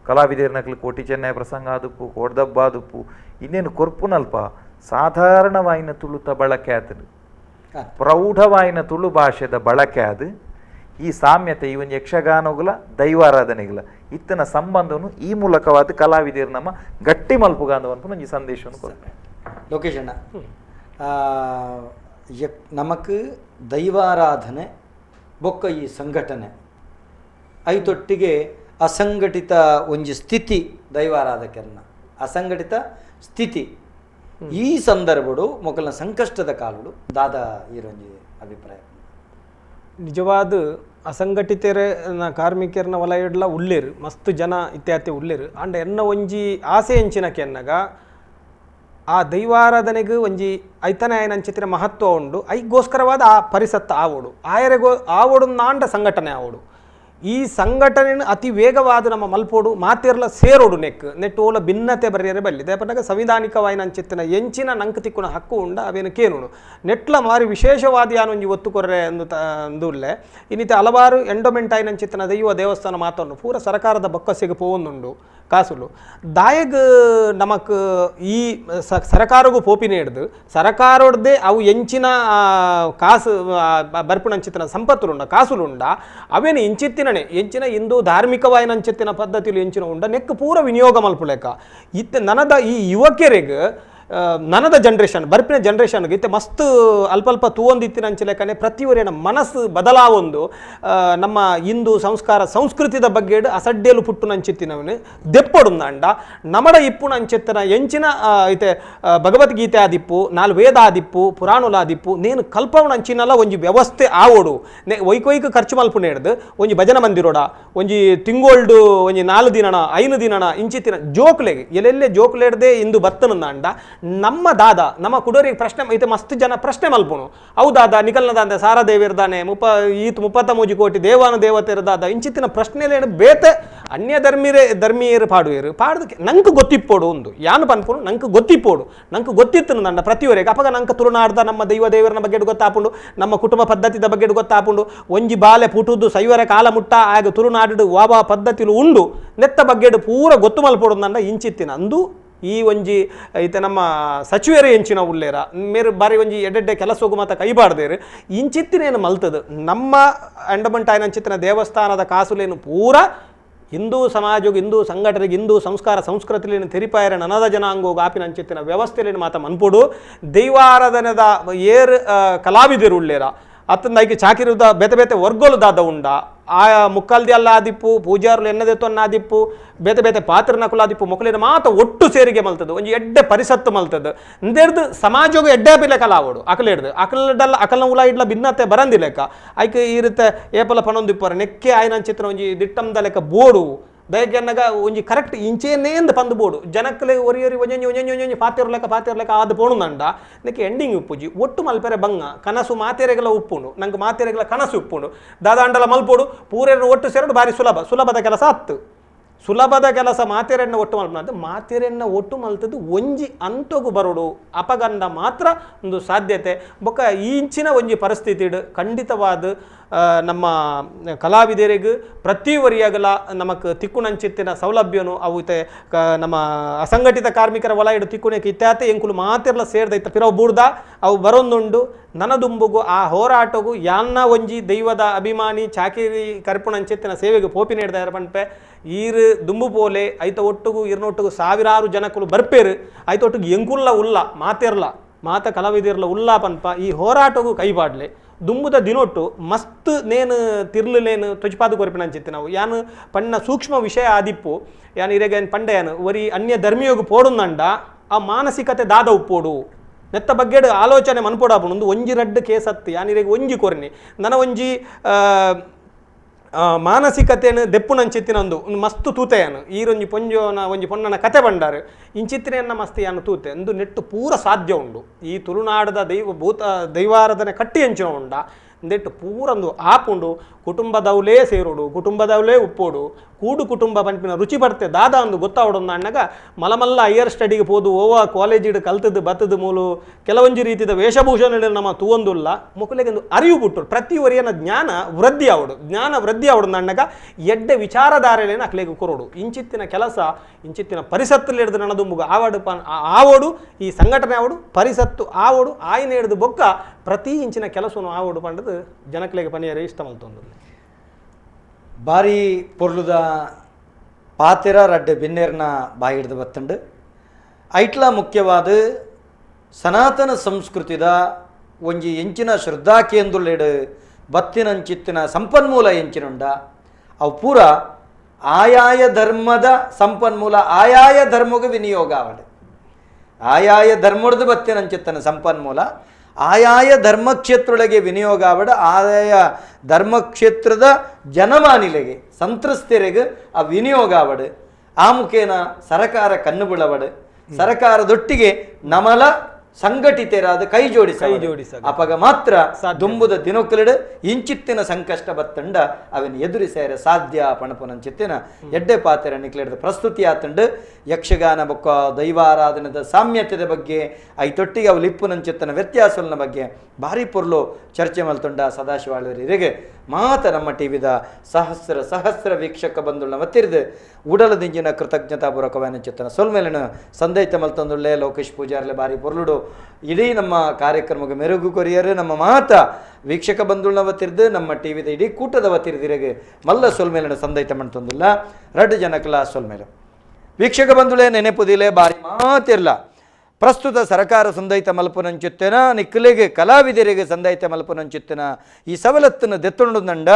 ಕಲಾವಿದರ್ನಕ್ಲು ಕೋಟಿ ಚೆನ್ನೈ ಪ್ರಸಂಗ ಆದುಪ್ಪು ಕೋಡ್ದಬ್ಬ ಆದುಪ್ಪು ಇನ್ನೇನು ಕೊರ್ಪುನಲ್ಪ ಸಾಧಾರಣವಾಯಿನ ತುಳುತ ಬಳಕೆ ಆತನು ಪ್ರೌಢವಾಯಿನ ತುಳು ಭಾಷೆದ ಬಳಕೆ ಅದು ಈ ಸಾಮ್ಯತೆ ಈ ಒಂದು ಯಕ್ಷಗಾನಗಳ ದೈವಾರಾಧನೆಗಳ ಇತ್ತನ ಸಂಬಂಧವನ್ನು ಈ ಮೂಲಕವಾದ ಕಲಾವಿದರು ನಮ್ಮ ಗಟ್ಟಿ ಮಲ್ಪುಗಾಂಧವನ್ಪು ಒಂಜಿ ಸಂದೇಶವನ್ನು ಕೊಡ್ತಾರೆ. ಲೋಕೇಶ್ ಅಣ್ಣ, ನಮಕ್ ದೈವಾರಾಧನೆ ಬೊಕ್ಕ ಈ ಸಂಘಟನೆ ಐತೊಟ್ಟಿಗೆ ಅಸಂಘಟಿತ ಒಂಜಿ ಸ್ಥಿತಿ ದೈವಾರಾಧಕರನ್ನ ಅಸಂಘಟಿತ ಸ್ಥಿತಿ ಈ ಸಂದರ್ಭಡು ಮೊಕಲ್ನ ಸಂಕಷ್ಟದ ಕಾಲುಡು ದಾದಾ ಈರೊಂಜಿ ಅಭಿಪ್ರಾಯ. ನಿಜವಾದ ಅಸಂಘಟಿತರ ಕಾರ್ಮಿಕರನ್ನ ವಲಯಡ್ಲ ಉಳ್ಳೇರು ಮಸ್ತ್ ಜನ ಇತ್ಯಾತಿ ಉಳ್ಳೇರು ಅಂಡ ಎನ್ನ ಒಂಜಿ ಆಸೆ ಎಂಚಿನ ಕೆನ್ನಗ ಆ ದೈವಾರಾಧನೆಗೆ ಒಂಜಿ ಐತನೇ ಆಯನಂಚಿತ್ತಿನ ಮಹತ್ವ ಉಂಡು. ಐಗೋಸ್ಕರವಾದ ಆ ಪರಿಸತ್ತ ಆವೋಡು ಆಯರೆಗೋ ಆವೋಡು ನಾಂಡ ಸಂಘಟನೆ ಆವೋಡು. ಈ ಸಂಘಟನೆ ಅತಿ ವೇಗವಾದ ನಮ್ಮ ಮಲ್ಪೋಡು ಮಾತಿರ್ಲ ಸೇರೋಡು ನೆಕ್ ನೆಟ್ಟು ಓಲ ಭಿನ್ನತೆ ಬರೆಯರೆ ಬಲ್ಲಿ ದೇಪನಾಗ ಸಂವಿಧಾನಿಕವಾಯಿನ ಅಂಚಿತ್ತಿನ ಎಂಚಿನ ನಂಕ್ ತಿಕ್ಕುನ ಹಕ್ಕು ಉಂಡ ಅವೇನು ಕೇನುಡು ನೆಟ್ಲ ಮಾರಿ ವಿಶೇಷವಾದ ಯಾನೊಂಜಿ ಒತ್ತು ಕೊರ್ರೆ ಅಂದು ಅಂದುಲ್ಲೆ ಇನ್ನಿತ ಹಲವಾರು ಎಂಡೋಮೆಂಟ್ ಆಯಿನ ಅಂಚಿತ್ತಿನ ದೈವ ದೇವಸ್ಥಾನ ಮಾತನ್ನು ಪೂರ ಸರ್ಕಾರದ ಬೊಕ್ಕಸಿಗೆ ಪೋವೊಂದುಂಡು ಕಾಸುಲು ದಾಯಗ್ ನಮಕ್ ಈ ಸರಕಾರಗೂ ಪೋಪಿನೇ ಹಿಡ್ದು ಸರಕಾರೊಡ್ದೆ ಅವು ಎಂಚಿನ ಕಾಸು ಬರ್ಪುಣಂಚಿತ್ತಿನ ಸಂಪತ್ತುಲುಂಡ ಕಾಸುಲುಂಡ ಅವೇನು ಇಂಚಿತ್ತಿನನೆ ಎಂಚಿನ ಇಂದು ಧಾರ್ಮಿಕವಾಯಿನ ಅಂಚಿತ್ತಿನ ಪದ್ಧತಿಲು ಎಂಚಿನ ಉಂಡ ನೆಕ್ ಪೂರ ವಿನಿಯೋಗ ಮಲ್ಪುಲೇಕ ಇತ್ತೆ ನನದ ಈ ಯುವಕರಿಗೆ ನನದ ಜನ್ರೇಷನ್ ಬರ್ಪಿನ ಜನ್ರೇಷನ್ಗೆ ಇತ್ತೆ ಮಸ್ತ್ ಅಲ್ಪ ಅಲ್ಪ ತೂವೊಂದಿತ್ತಿನ ಅಂಚಲೇಕನೆ ಪ್ರತಿಯೊರಿನ ಮನಸ್ಸು ಬದಲಾವೊಂದು ನಮ್ಮ ಹಿಂದೂ ಸಂಸ್ಕಾರ ಸಂಸ್ಕೃತಿದ ಬಗ್ಗೆ ಅಸಡ್ಡೇಲು ಪುಟ್ಟುನಂಚಿತ್ತಿನವನು ದೆಪ್ಪೊಡುಂದಾಂಡ ನಮಡ ಇಪ್ಪುನ ಅಂಚಿತ್ತಿನ ಎಂಚಿನ ಇತ್ತೆ ಭಗವದ್ಗೀತೆ ಆದಿಪ್ಪು ನಾಲ್ ವೇದ ಆದಿಪ್ಪು ಪುರಾಣುಲಾದಿಪ್ಪು ನೇನು ಕಲ್ಪವನ ಅಂಚಿನಲ್ಲ ಒಂಜಿ ವ್ಯವಸ್ಥೆ ಆವೋಡು ನೆ ಒಯ್ಕೊಯ್ಕ್ ಖರ್ಚು ಮಲ್ಪುನ ಹಿಡ್ದು ಒಂಜಿ ಭಜನ ಮಂದಿರೋಡ ಒಂಜಿ ತಿಂಗೋಲ್ಡು ಒಂಜಿ 4 ದಿನನ 5 ದಿನನ ಇಂಚಿತ್ತಿನ ಜೋಕ್ಲೆಗೆ ಎಲ್ಲೆಲ್ಲೇ ಜೋಕ್ಲೆಡ್ದೆ ಇಂದು ಬತ್ತನಂದಾಂಡ ನಮ್ಮ ದಾದ ನಮ್ಮ ಕುಡೋರಿಗೆ ಪ್ರಶ್ನೆ ಐತೆ ಮಸ್ತ್ ಜನ ಪ್ರಶ್ನೆ ಮಲ್ಪುನು ಅವು ದಾದ ನಿಕಲ್ನದಾಂದೆ ಸಾರಾದೇವಿರ್ದಾನೆ ಈತ 33 ಕೋಟಿ ದೇವಾನು ದೇವತೆರ ದಾದ ಇಂಚಿತ್ತಿನ ಪ್ರಶ್ನೆಲೇನು ಬೇತೆ ಅನ್ಯ ಧರ್ಮೀರೇ ಧರ್ಮೀಯರು ಪಾಡುವೇರು ಪಾಡದಕ್ಕೆ ನಂಗೆ ಗೊತ್ತಿಪ್ಪೋಡು ಒಂದು ಯಾನು ಪನ್ಪುನು ನಂಗೆ ಗೊತ್ತಿಪ್ಪೋಡು ನಂಗೆ ಗೊತ್ತಿತ್ತು ನನ್ನ ಪ್ರತಿಯೊರಿಗೆ ಅಪಗ ನಂಗೆ ತುಳುನಾಡ್ದ ನಮ್ಮ ದೈವ ದೇವರನ ಬಗ್ಗೆ ಗೊತ್ತಾಪುಂಡು ನಮ್ಮ ಕುಟುಂಬ ಪದ್ಧತಿದ ಬಗ್ಗೆ ಗೊತ್ತಾಪುಂಡು ಒಂಜಿ ಬಾಲೆ ಪುಟುದು ಸೈವರ ಕಾಲ ಮುಟ್ಟ ಆಗ ತುಳುನಾಡು ವಾವಾ ಪದ್ಧತಿಲು ಉಂಡು ನೆತ್ತ ಬಗ್ಗೆ ಪೂರ ಗೊತ್ತು ಮಲ್ಪೋಡು ನನ್ನ ಇಂಚಿತ್ತಿನ ಅಂದು ಈ ಒಂಜಿ ಈತ ನಮ್ಮ ಸಚಿವರೇ ಎಂಚಿನ ಉಳ್ಳೇರ ಮೇರು ಬಾರಿ ಒಂಜಿ ಎಡ್ಡೆಡ್ಡೆ ಕೆಲಸ ಹೋಗು ಮಾತ ಕೈಬಾರ್ದೇರು ಇಂಚಿತ್ತಿನೇನು ಮಲ್ತದು ನಮ್ಮ ಅಂಡಮಂಟ್ ಆಯ್ನಂಚಿತ್ತಿನ ದೇವಸ್ಥಾನದ ಕಾಸುಲೇನು ಪೂರ ಹಿಂದೂ ಸಮಾಜಕ್ಕೆ ಹಿಂದೂ ಸಂಘಟನೆಗೆ ಹಿಂದೂ ಸಂಸ್ಕಾರ ಸಂಸ್ಕೃತಿಲೇನು ತೆರಿಪಾಯರ ನನದ ಜನಾಂಗೋಗ ಆಪಿನ ಅಂಚಿತ್ತಿನ ವ್ಯವಸ್ಥೆಲೇನು ಮಾತ ಮನ್ಪುಡು ದೈವಾರಾಧನೆದ ಏರ್ ಕಲಾವಿದರು ಉಳ್ಳೇರ ಅತ್ತಂದ ಐಕೆ ಚಾಕಿರುದ ಬೇತೆ ಬೇತೆ ವರ್ಗೋಲು ದಾದ ಉಂಡ ಆ ಮುಕ್ಕಲ್ದಿ ಅಲ್ಲ ಆದಿಪ್ಪು ಪೂಜಾರುಲು ಎನ್ನದೆತ್ತೊನ್ನ ಆದಿಪ್ಪು ಬೇತೆ ಬೇತೆ ಪಾತ್ರನಕುಲು ಆದಿಪ್ಪು ಮೊಕಲಿನ ಮಾತ ಒಟ್ಟು ಸೇರಿಗೆ ಮಲ್ತದ್ದು ಒಂಜಿ ಎಡ್ಡೆ ಪರಿಸತ್ತು ಮಲ್ತದ್ದು ಇಂದೆರ್ದು ಸಮಾಜೋಗ ಎಡ್ಡೆ ಪಿಲೆಕಲ ಆವಡು ಅಕಲೆಡ್ದು ಅಕಲಡಲ್ಲ ಅಕಲ್ನ ಉಲ ಇಡ್ಲ ಭಿನ್ನತೆ ಬರಂದಿಲೆಕ್ಕ ಐಕ್ ಈ ರೀತಿ ಏಪಲ ಪಣೊಂದಿಪ್ಪರ ನೆಕ್ಕೆ ಆಯ್ನ ಚಿತ್ರ ಒಂಜಿ ದಿಟ್ಟಂದ ಲೆಕ್ಕ ಬೋಡು ದಯಗೆನ್ನಗ ಒಂಜಿ ಕರೆಕ್ಟ್ ಇಂಚೇನೇಂದು ಪಂದು ಬೋಡು ಜನಕ್ಕಲೆ ಒರಿ ಒರಿ ಒಂಜೊಂಜಿ ಒಂಜೊಂಜಿ ಒಂಜೊಂಜಿ ಪಾತಿರ್ಲೆಕ್ಕ ಪಾತಿರ್ಲೆಕ್ಕ ಆದ್ ಪೋಣುಂದಂಡ ನೆಕ್ಕೆ ಎಂಡಿಂಗ್ ಉಪ್ಪುಜಿ ಒಟ್ಟು ಮಲ್ಪೆರೆ ಬಂಗ ಕನಸು ಮಾತೆರೆಗಲ ಉಪ್ಪುಂಡು ನಂಗೆ ಮಾತೆರೆಗಲ ಕನಸು ಉಪ್ಪುಂಡು ದಾದಾಂಡಲ ಮಲ್ಪೋಡು ಪೂರೆರ ಒಟ್ಟು ಸೇರಡು ಭಾರಿ ಸುಲಭ ಸುಲಭದ ಕೆಲಸ ಅತ್ತು ಸುಲಭದ ಕೆಲಸ ಮಾತೆರೆಣ್ಣ ಒಟ್ಟು ಮಲ್ಪನಂತ ಮಾತೆರೆಣ್ಣ ಒಟ್ಟು ಮಲ್ತದ್ದು ಒಂಜಿ ಅಂತೊಗು ಬರೋಡು ಅಪಗಂಡ ಮಾತ್ರ ಒಂದು ಸಾಧ್ಯತೆ ಬೊಕ್ಕ ಇಂಚಿನ ಒಂಜಿ ಪರಿಸ್ಥಿತಿ ಖಂಡಿತವಾದ ನಮ್ಮ ಕಲಾವಿದರಿಗೆ ಪ್ರತಿ ವರಿಯಾಗಲ ನಮಕ್ ತಿಕ್ಕುನಂಚಿತ್ತಿನ ಸೌಲಭ್ಯನು ಅವು ನಮ್ಮ ಅಸಂಘಟಿತ ಕಾರ್ಮಿಕರ ವಲಯಡು ತಿಕ್ಕುನೆಕ್ ಇತ್ಯಾತೆ ಎಂಕುಲು ಮಾತಿರ್ಲ ಸೇರ್ದೈತ ಪಿರವು ಬೂರ್ದ ಅವು ಬರೊಂದುಂಡು ನನದುಂಬುಗು ಆ ಹೋರಾಟಗು ಯಾನ್ನ ಒಂಜಿ ದೈವದ ಅಭಿಮಾನಿ ಚಾಕಿರಿ ಕರ್ಪುಣಂಚಿತ್ತಿನ ಸೇವೆಗೆ ಪೋಪಿ ನೀಡ್ದಾರ ಪಂಪೆ ಈರು ದುಂಬು ಪೋಲೆ ಐತ ಒಟ್ಟುಗು ಇರ್ನೊಟ್ಟುಗು ಸಾವಿರಾರು ಜನಕ್ಕುಲು ಬರ್ಪೇರು ಐತ ಒಟ್ಟುಗು ಎಂಕುಲ್ಲ ಉಲ್ಲ ಮಾತಿರ್ಲ ಮಾತ ಕಲಾವಿದಿರ್ಲ ಉಲ್ಲ ಪನ್ಪ ಈ ಹೋರಾಟಗು ಕೈಪಾಡ್ಲೆ ದುಂಬುದ ದಿನೊಟ್ಟು ಮಸ್ತ್ ನೇನು ತಿರ್ಲುಲೇನು ತೊಜ್ಪಾದು ಕೊರ್ಪಿನಂಚಿತ್ತು ನಾವು ಯಾನು ಪಣ್ಣ ಸೂಕ್ಷ್ಮ ವಿಷಯ ಆದಿಪ್ಪು ಯಾನು ಇರೆಗ ಪಂಡ ಯಾನು ಒರಿ ಅನ್ಯ ಧರ್ಮಿಯೋಗು ಪೋಡುಂದಂಡ ಆ ಮಾನಸಿಕತೆ ದಾದ ಉಪ್ಪೋಡು ನೆತ್ತ ಬಗ್ಗೆ ಆಲೋಚನೆ ಮನ್ಪೋಡಾಪುಂಡು ಒಂಜಿ ರಡ್ಡು ಕೇಸತ್ತು ಯಾನ್ ಇರೆಗ್ ಒಂಜಿ ಕೊರ್ನಿ ನನ ಒಂಜಿ ಮಾನಸಿಕತೆಯನ್ನು ದೆಪ್ಪುನಂಚಿತ್ತಿನೊಂದು ಒಂದು ಮಸ್ತು ತೂತೆಯನ್ನು ಈರೊಂಜಿ ಪೊಂಜೋನ ಒಂಜಿ ಪೊನ್ನನ ಕತೆ ಬಂಡಾರು ಇಂಚಿತ್ತಿನೆಯನ್ನ ಮಸ್ತಿ ಯಾನು ತೂತೆ ಒಂದು ನೆಟ್ಟು ಪೂರ ಸಾಧ್ಯ ಉಂಡು ಈ ತುಳುನಾಡದ ದೈವ ಭೂತ ದೈವಾರಾಧನೆ ಕಟ್ಟಿ ಅಂಚಿನ ಉಂಡ ನೆಟ್ಟು ಪೂರಂದು ಆಪುಂಡು ಕುಟುಂಬದವಲೇ ಸೇರೋಡು ಕುಟುಂಬದವಲೇ ಉಪ್ಪೋಡು ಕೂಡು ಕುಟುಂಬ ಪಂಪಿನ ರುಚಿ ಪಡ್ತೆ ದಾದಾ ಒಂದು ಗೊತ್ತಾವಡೊಂದು ಅಣ್ಣಗ ಮಲಮಲ್ಲ ಹೈಯರ್ ಸ್ಟಡಿಗೆ ಪೋದು ಓವ ಕಾಲೇಜಿಡ್ ಕಲ್ತದ್ದು ಬತ್ತದ ಮೂಲು ಕೆಲವೊಂಜಿ ರೀತಿಯ ವೇಷಭೂಷಣ ನಮ್ಮ ತೂವೊಂದುಲ್ಲ ಮುಕುಲೆಗೊಂದು ಅರಿವು ಬಿಟ್ಟು ಪ್ರತಿ ಒರಿಯನ ಜ್ಞಾನ ವೃದ್ಧಿ ಆವಡು ಜ್ಞಾನ ವೃದ್ಧಿ ಆವಡು ಅಣ್ಣಗ ಎಡ್ಡೆ ವಿಚಾರಧಾರೆಲೇನ ಅಕ್ಲೆಗೆ ಕೊರೋಡು ಇಂಚಿತ್ತಿನ ಕೆಲಸ ಇಂಚಿತ್ತಿನ ಪರಿಸತ್ತಲ್ಲಿ ಹಿಡಿದು ನಣದುಂಬುಗ ಆವಡು ಆವಡು ಈ ಸಂಘಟನೆ ಆವಡು ಪರಿಸತ್ತು ಆವಡು ಆಯ್ನ ಹಿಡಿದು ಬೊಕ್ಕ ಪ್ರತಿ ಇಂಚಿನ ಕೆಲಸವನ್ನು ಆವಡು ಪಂಡದು ಜನಕ್ಲೆಗೆ ಪನಿಯರೆ ಇಷ್ಟ ಮಲ್ತೊಂದು ಬಾರಿ ಪೊರ್ಲುದ ಪಾತೆರ ರಡ್ಡೆ ಬಿನ್ನೇರ್ನ ಬಾಯಿ ಹಿಡ್ದು ಬತ್ತಂಡು ಐಟ್ಲ ಮುಖ್ಯವಾದ ಸನಾತನ ಸಂಸ್ಕೃತಿದ ಒಂಜಿ ಎಂಚಿನ ಶ್ರದ್ಧಾ ಕೇಂದ್ರಲೆಡು ಬತ್ತಿನಂಚಿತ್ತಿನ ಸಂಪನ್ಮೂಲ ಎಂಚಿನುಂಡ ಅವು ಪೂರ ಆಯಾಯ ಧರ್ಮದ ಸಂಪನ್ಮೂಲ ಆಯಾಯ ಧರ್ಮಗೂ ವಿನಿಯೋಗ ಆವಡೆ ಆಯಾಯ ಧರ್ಮದ ಬತ್ತಿನಂಚಿತ್ತನ ಸಂಪನ್ಮೂಲ ಆಯಾಯ ಧರ್ಮಕ್ಷೇತ್ರೊಳಗೆ ವಿನಿಯೋಗ ಆವಡ ಆಯಾಯ ಧರ್ಮಕ್ಷೇತ್ರದ ಜನಮಾನಿಲೆಗೆ ಸಂತ್ರಸ್ತೆರೆಗೆ ಆ ವಿನಿಯೋಗ ಆವಡು ಆ ಮುಖೇನ ಸರಕಾರ ಕಣ್ಣು ಬೀಳವಡು ಸರಕಾರದೊಟ್ಟಿಗೆ ನಮಲ ಸಂಘಟಿತರಾದ ಕೈ ಜೋಡಿಸ ಕೈ ಜೋಡಿಸ ಅಪಗ ಮಾತ್ರ ದುಂಬುದ ದಿನೊಕ್ಕಲಿಡು ಇಂಚಿತ್ತಿನ ಸಂಕಷ್ಟ ಬತ್ತಂಡ ಅವನ್ ಎದುರಿಸೇರ ಸಾಧ್ಯ ಪಣಪುನಂಚಿತ್ತಿನ ಎಡ್ಡೆ ಪಾತೆರ ನಿಕ್ಲೆಡ್ದ ಪ್ರಸ್ತುತಿ ಆತಂಡು ಯಕ್ಷಗಾನ ಬೊಕ್ಕ ದೈವಾರಾಧನದ ಸಾಮ್ಯತೆದ ಬಗ್ಗೆ ಐತೊಟ್ಟಿಗೆ ಅವು ಲಿಪ್ಪುನಂಚಿತ್ತನ ವ್ಯತ್ಯಾಸನ ಬಗ್ಗೆ ಭಾರಿ ಪೊರ್ಲು ಚರ್ಚೆ ಮಲ್ತುಂಡ ಸದಾಶಿವಾಳರಿಗೆ ಮಾತ ನಮ್ಮ ಟಿವಿದ ಸಹಸ್ರ ಸಹಸ್ರ ವೀಕ್ಷಕ ಬಂಧುಳ್ನ ಮತ್ತಿರಿದು ಉಡಲದಿಂಜಿನ ಕೃತಜ್ಞತಾಪೂರ್ವಕವಾದ ಚಿತ್ತನ ಸೊಲ್ಮೇಲಿನ ಸಂದೈತ ಮಲ್ತಂದುಳ್ಳೆ ಲೋಕೇಶ್ ಪೂಜಾರ್ಲೆ ಭಾರಿ ಪೊರ್ಲುಡು ಇಡೀ ನಮ್ಮ ಕಾರ್ಯಕ್ರಮಕ್ಕೆ ಮೆರುಗು ಕೊರಿಯರು ನಮ್ಮ ಮಾತ ವೀಕ್ಷಕ ಬಂಧುಳ್ನ ವತಿರ್ದು ನಮ್ಮ ಟಿವಿದ ಇಡೀ ಕೂಟದ ವತಿರ್ದಿರಗೆ ಮಲ್ಲ ಸೊಲ್ಮೇಲಿನ ಸಂದೈತ ಮಣ್ತಂದುಲ್ಲ ರಡ್ಡು ಜನಕಲ ಸೊಲ್ಮೇಲು ವೀಕ್ಷಕ ಬಂಧುಳೆ ನೆನೆಪುದಿಲೆ ಬಾರಿ ಮಾತಿರ್ಲ ಪ್ರಸ್ತುತ ಸರಕಾರ ಸಂದೈತ ಮಲ್ಪುನಂಚುತ್ತೇನ ನಿಕ್ಕಲಿಗೆ ಕಲಾವಿದರಿಗೆ ಸಂದೈತ ಮಲ್ಪುನಂಚುತ್ತೇನ ಈ ಸವಲತ್ತನ್ನು ದೆತ್ತೊಂಡುಂಡ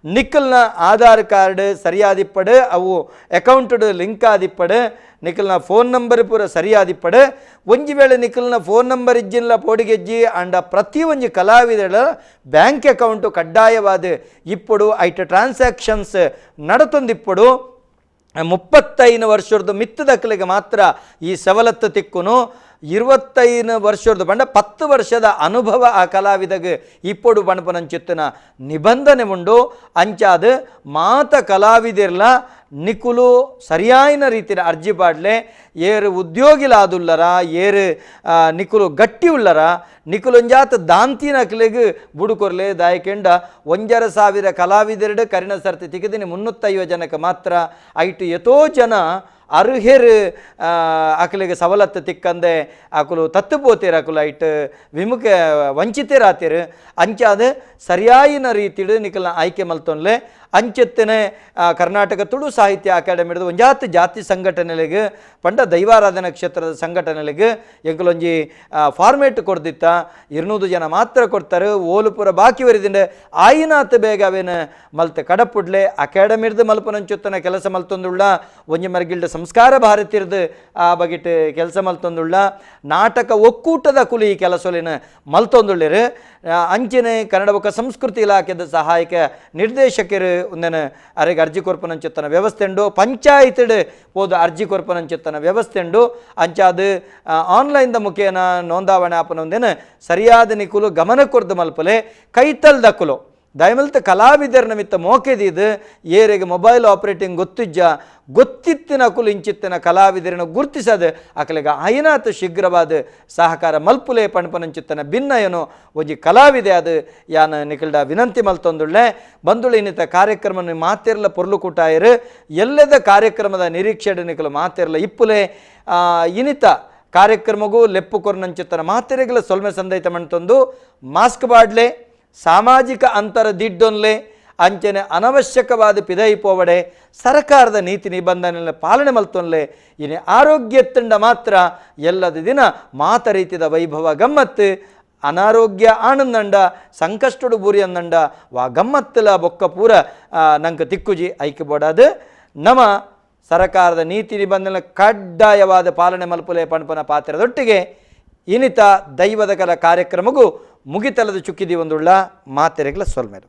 ನಿಕ್ಕಲ್ನ ಆಧಾರ್ ಕಾರ್ಡ್ ಸರಿಯಾದಿಪ್ಪಡು ಅವು ಅಕೌಂಟಡ್ ಲಿಂಕ್ ಆದಿಪ್ಪಡು ನಿಕ್ಕಲ್ನ ಫೋನ್ ನಂಬರ್ ಪೂರ ಸರಿಯಾದಿಪ್ಪಡು ಒಂಜಿ ವೇಳೆ ನಿಕ್ಕಲ್ನ ಫೋನ್ ನಂಬರ್ ಇಜ್ಜಿನ್ಲ ಪೋಡಿಗೆಜ್ಜಿ ಅಂಡ ಪ್ರತಿ ಒಂಜಿ ಕಲಾವಿದರ ಬ್ಯಾಂಕ್ ಅಕೌಂಟು ಕಡ್ಡಾಯವಾದ ಇಪ್ಪಡು ಐಟ ಟ್ರಾನ್ಸಾಕ್ಷನ್ಸ್ ನಡತೊಂದಿಪ್ಪಡು 35 ವರ್ಷದ ಮಿತ್ತದಕ್ಕಲಿಗೆ ಮಾತ್ರ ಈ ಸವಲತ್ತು ತಿಕ್ಕುನು 25 ವರ್ಷದ ಬಂಡ 10 ವರ್ಷದ ಅನುಭವ ಆ ಕಲಾವಿದಗೆ ಇಪ್ಪಡು ಪಣಪನಂಚಿತ್ತನ ನಿಬಂಧನೆ ಉಂಡು ಅಂಚಾದ ಮಾತ ಕಲಾವಿದಿರ್ಲ ನಿಕುಲು ಸರಿಯಾಯಿನ ರೀತಿಯ ಅರ್ಜಿ ಪಾಡ್ಲೆ ಏರು ಉದ್ಯೋಗಿಲಾದುಲ್ಲರ ಏರು ನಿಕುಲು ಗಟ್ಟಿ ಉಳ್ಳರ ನಿಕುಲೊಂಜಾತ ದಾಂತಿನಕ್ಲೆಗ್ ಬುಡುಕೊರ್ಲೆ ದಾಯಕೆಂಡ 1,500 ಕಲಾವಿದೆರಡು ಕರಿಣ ಸರ್ತಿ ತಿಕ್ಕಿದ್ದೀನಿ 350 ಜನಕ್ಕೆ ಮಾತ್ರ ಐಟು ಎತೋ ಜನ ಅರ್ಹೆರ್ ಅಕಲೆಗ್ ಸವಲತ್ತು ತಿಕ್ಕಂದೆ ಅಕುಲು ತತ್ತು ಪೋತೇರು ಅಕುಲು ಐಟ್ ವಿಮುಖ ವಂಚಿತರಾತೇರು ಅಂಚಾದ ಸರಿಯಾಯಿನ ರೀತಿಡು ನಿಕಲ್ನ ಆಯ್ಕೆ ಮಲ್ತೊನ್ಲೆ ಅಂಚೆತ್ತನೆ ಕರ್ನಾಟಕ ತುಳು ಸಾಹಿತ್ಯ ಅಕಾಡೆಮಿ ಒಂಜಾತ್ ಜಾತಿ ಸಂಘಟನೆಲೆಗ್ ಪಂಡ ದೈವಾರಾಧನಾ ಕ್ಷೇತ್ರದ ಸಂಘಟನೆಲೆಗ್ ಎಂಕುಲೊಂಜಿ ಫಾರ್ಮೇಟ್ ಕೊರ್ದಿತ್ತ 200 ಜನ ಮಾತ್ರ ಕೊಡ್ತಾರೆ ಓಲುಪುರ ಬಾಕಿ ವರಿದಿಂದ ಆಯಿನಾತ್ ಬೇಗ ಅವೇನು ಮಲ್ತ ಕಡಪುಡ್ಲೆ ಅಕಾಡೆಮಿರ್ದು ಮಲ್ಪನಂಚುತ್ತನ ಕೆಲಸ ಮಲ್ತೊಂದುಳ್ಳ ಒಂಜಿ ಮರ್ಗಿಲ್ಡ ಸಂಸ್ಕಾರ ಭಾರತಿರ್ದು ಆ ಬಗೆಟ್ ಕೆಲಸ ಮಲ್ತೊಂದುಳ್ಳ ನಾಟಕ ಒಕ್ಕೂಟದ ಕುಲಿ ಈ ಕೆಲಸೊಲಿನ ಮಲ್ತೊಂದುಳ್ಳಿರು ಅಂಚನೆ ಕನ್ನಡ ಬೊಕ್ಕ ಸಂಸ್ಕೃತಿ ಇಲಾಖೆದ ಸಹಾಯಕ ನಿರ್ದೇಶಕರು ಒಂದನ ಅರೆಗೆ ಅರ್ಜಿ ಕೊರ್ಪನಂಚುತ್ತನ ವ್ಯವಸ್ಥೆ ಉಂಡು ಪಂಚಾಯತ್ಡ್ ಪೋದು ಅರ್ಜಿ ಕೊರ್ಪನಂಚುತ್ತನ ವ್ಯವಸ್ಥೆ ಉಂಡು ಅಂಚಾದ ಆನ್ಲೈನ್ದ ಮುಖೇನ ನೋಂದಾವಣೆ ಆಪನ ಒಂದೇನ ಸರಿಯಾದ ನಿಕುಲು ಗಮನ ಕೊರ್ದು ಮಲ್ಪಲೆ ಕೈತಲ್ ದಕ್ಕುಲು ದಯಮಲ್ತ ಕಲಾವಿದರ ನಿಮಿತ್ತ ಮೋಕೆದಿದ್ದು ಏರಿಗೆ ಮೊಬೈಲ್ ಆಪರೇಟಿಂಗ್ ಗೊತ್ತಿಜ್ಜ ಗೊತ್ತಿತ್ತಿನ ಅಕುಲು ಇಂಚಿತ್ತಿನ ಕಲಾವಿದರನ್ನು ಗುರುತಿಸದು ಅಕಲಿಗ ಆಯಿನಾತ್ ಶೀಘ್ರವಾದ ಸಹಕಾರ ಮಲ್ಪುಲೆ ಪಣಪನಂಚಿತ್ತನ ಭಿನ್ನಯನು ಒಂಜಿ ಕಲಾವಿದೆ ಅದು ಯಾನ ನಿಕಲ್ಡ ವಿನಂತಿ ಮಲ್ತೊಂದುಳ್ಳೆ ಬಂದುಳು ಇನ್ನಿತ ಕಾರ್ಯಕ್ರಮ ಮಾತಿರ್ಲ ಪೊರ್ಲು ಕೂಟಾಯರು ಎಲ್ಲದ ಕಾರ್ಯಕ್ರಮದ ನಿರೀಕ್ಷೆ ನಿಕಲು ಮಾತಿರ್ಲ ಇಪ್ಪುಲೆ ಇನಿತ ಕಾರ್ಯಕ್ರಮಗೂ ಲೆಪ್ಪು ಕೊರ್ನಂಚಿತ್ತನ ಮಾತಿರೆಗಲ ಸೊಲ್ಮೆ ಸಂದೈತ ಮಣ್ತೊಂದು ಮಾಸ್ಕ್ ಬಾಡ್ಲೆ ಸಾಮಾಜಿಕ ಅಂತರ ದಿಡ್ಡೊನ್ಲೆ ಅಂಚನೆ ಅನವಶ್ಯಕವಾದ ಪಿದೈ ಪೋವಡೆ ಸರ್ಕಾರದ ನೀತಿ ನಿಬಂಧನೆ ಪಾಲನೆ ಮಲ್ತೊನ್ಲೆ ಇನಿ ಆರೋಗ್ಯ ತಂಡ ಮಾತ್ರ ಎಲ್ಲದ ದಿನ ಮಾತ ರೀತಿದ ವೈಭವ ಗಮ್ಮತ್ತು ಅನಾರೋಗ್ಯ ಆನಂದಂಡ ಸಂಕಷ್ಟಡು ಬೂರಿ ಅಂದಂಡ ವಾ ಗಮ್ಮತ್ತಲ ಬೊಕ್ಕ ಪೂರ ನಂಗೆ ತಿಕ್ಕುಜಿ ಐಕೆ ಬೋಡಾದು ನಮ ಸರ್ಕಾರದ ನೀತಿ ನಿಬಂಧನೆ ಕಡ್ಡಾಯವಾದ ಪಾಲನೆ ಮಲ್ಪುಲೆ ಪಣಪನ ಪಾತ್ರದೊಟ್ಟಿಗೆ ಇನಿತ ದೈವದ ಕಲ ಕಾರ್ಯಕ್ರಮಗೂ ಮುಗಿತಲದ ಚುಕ್ಕಿದಿ ಒಂದುಳ್ಳ ಮಾತೆರೆಗಳ ಸೊಲ್ಮೆರು.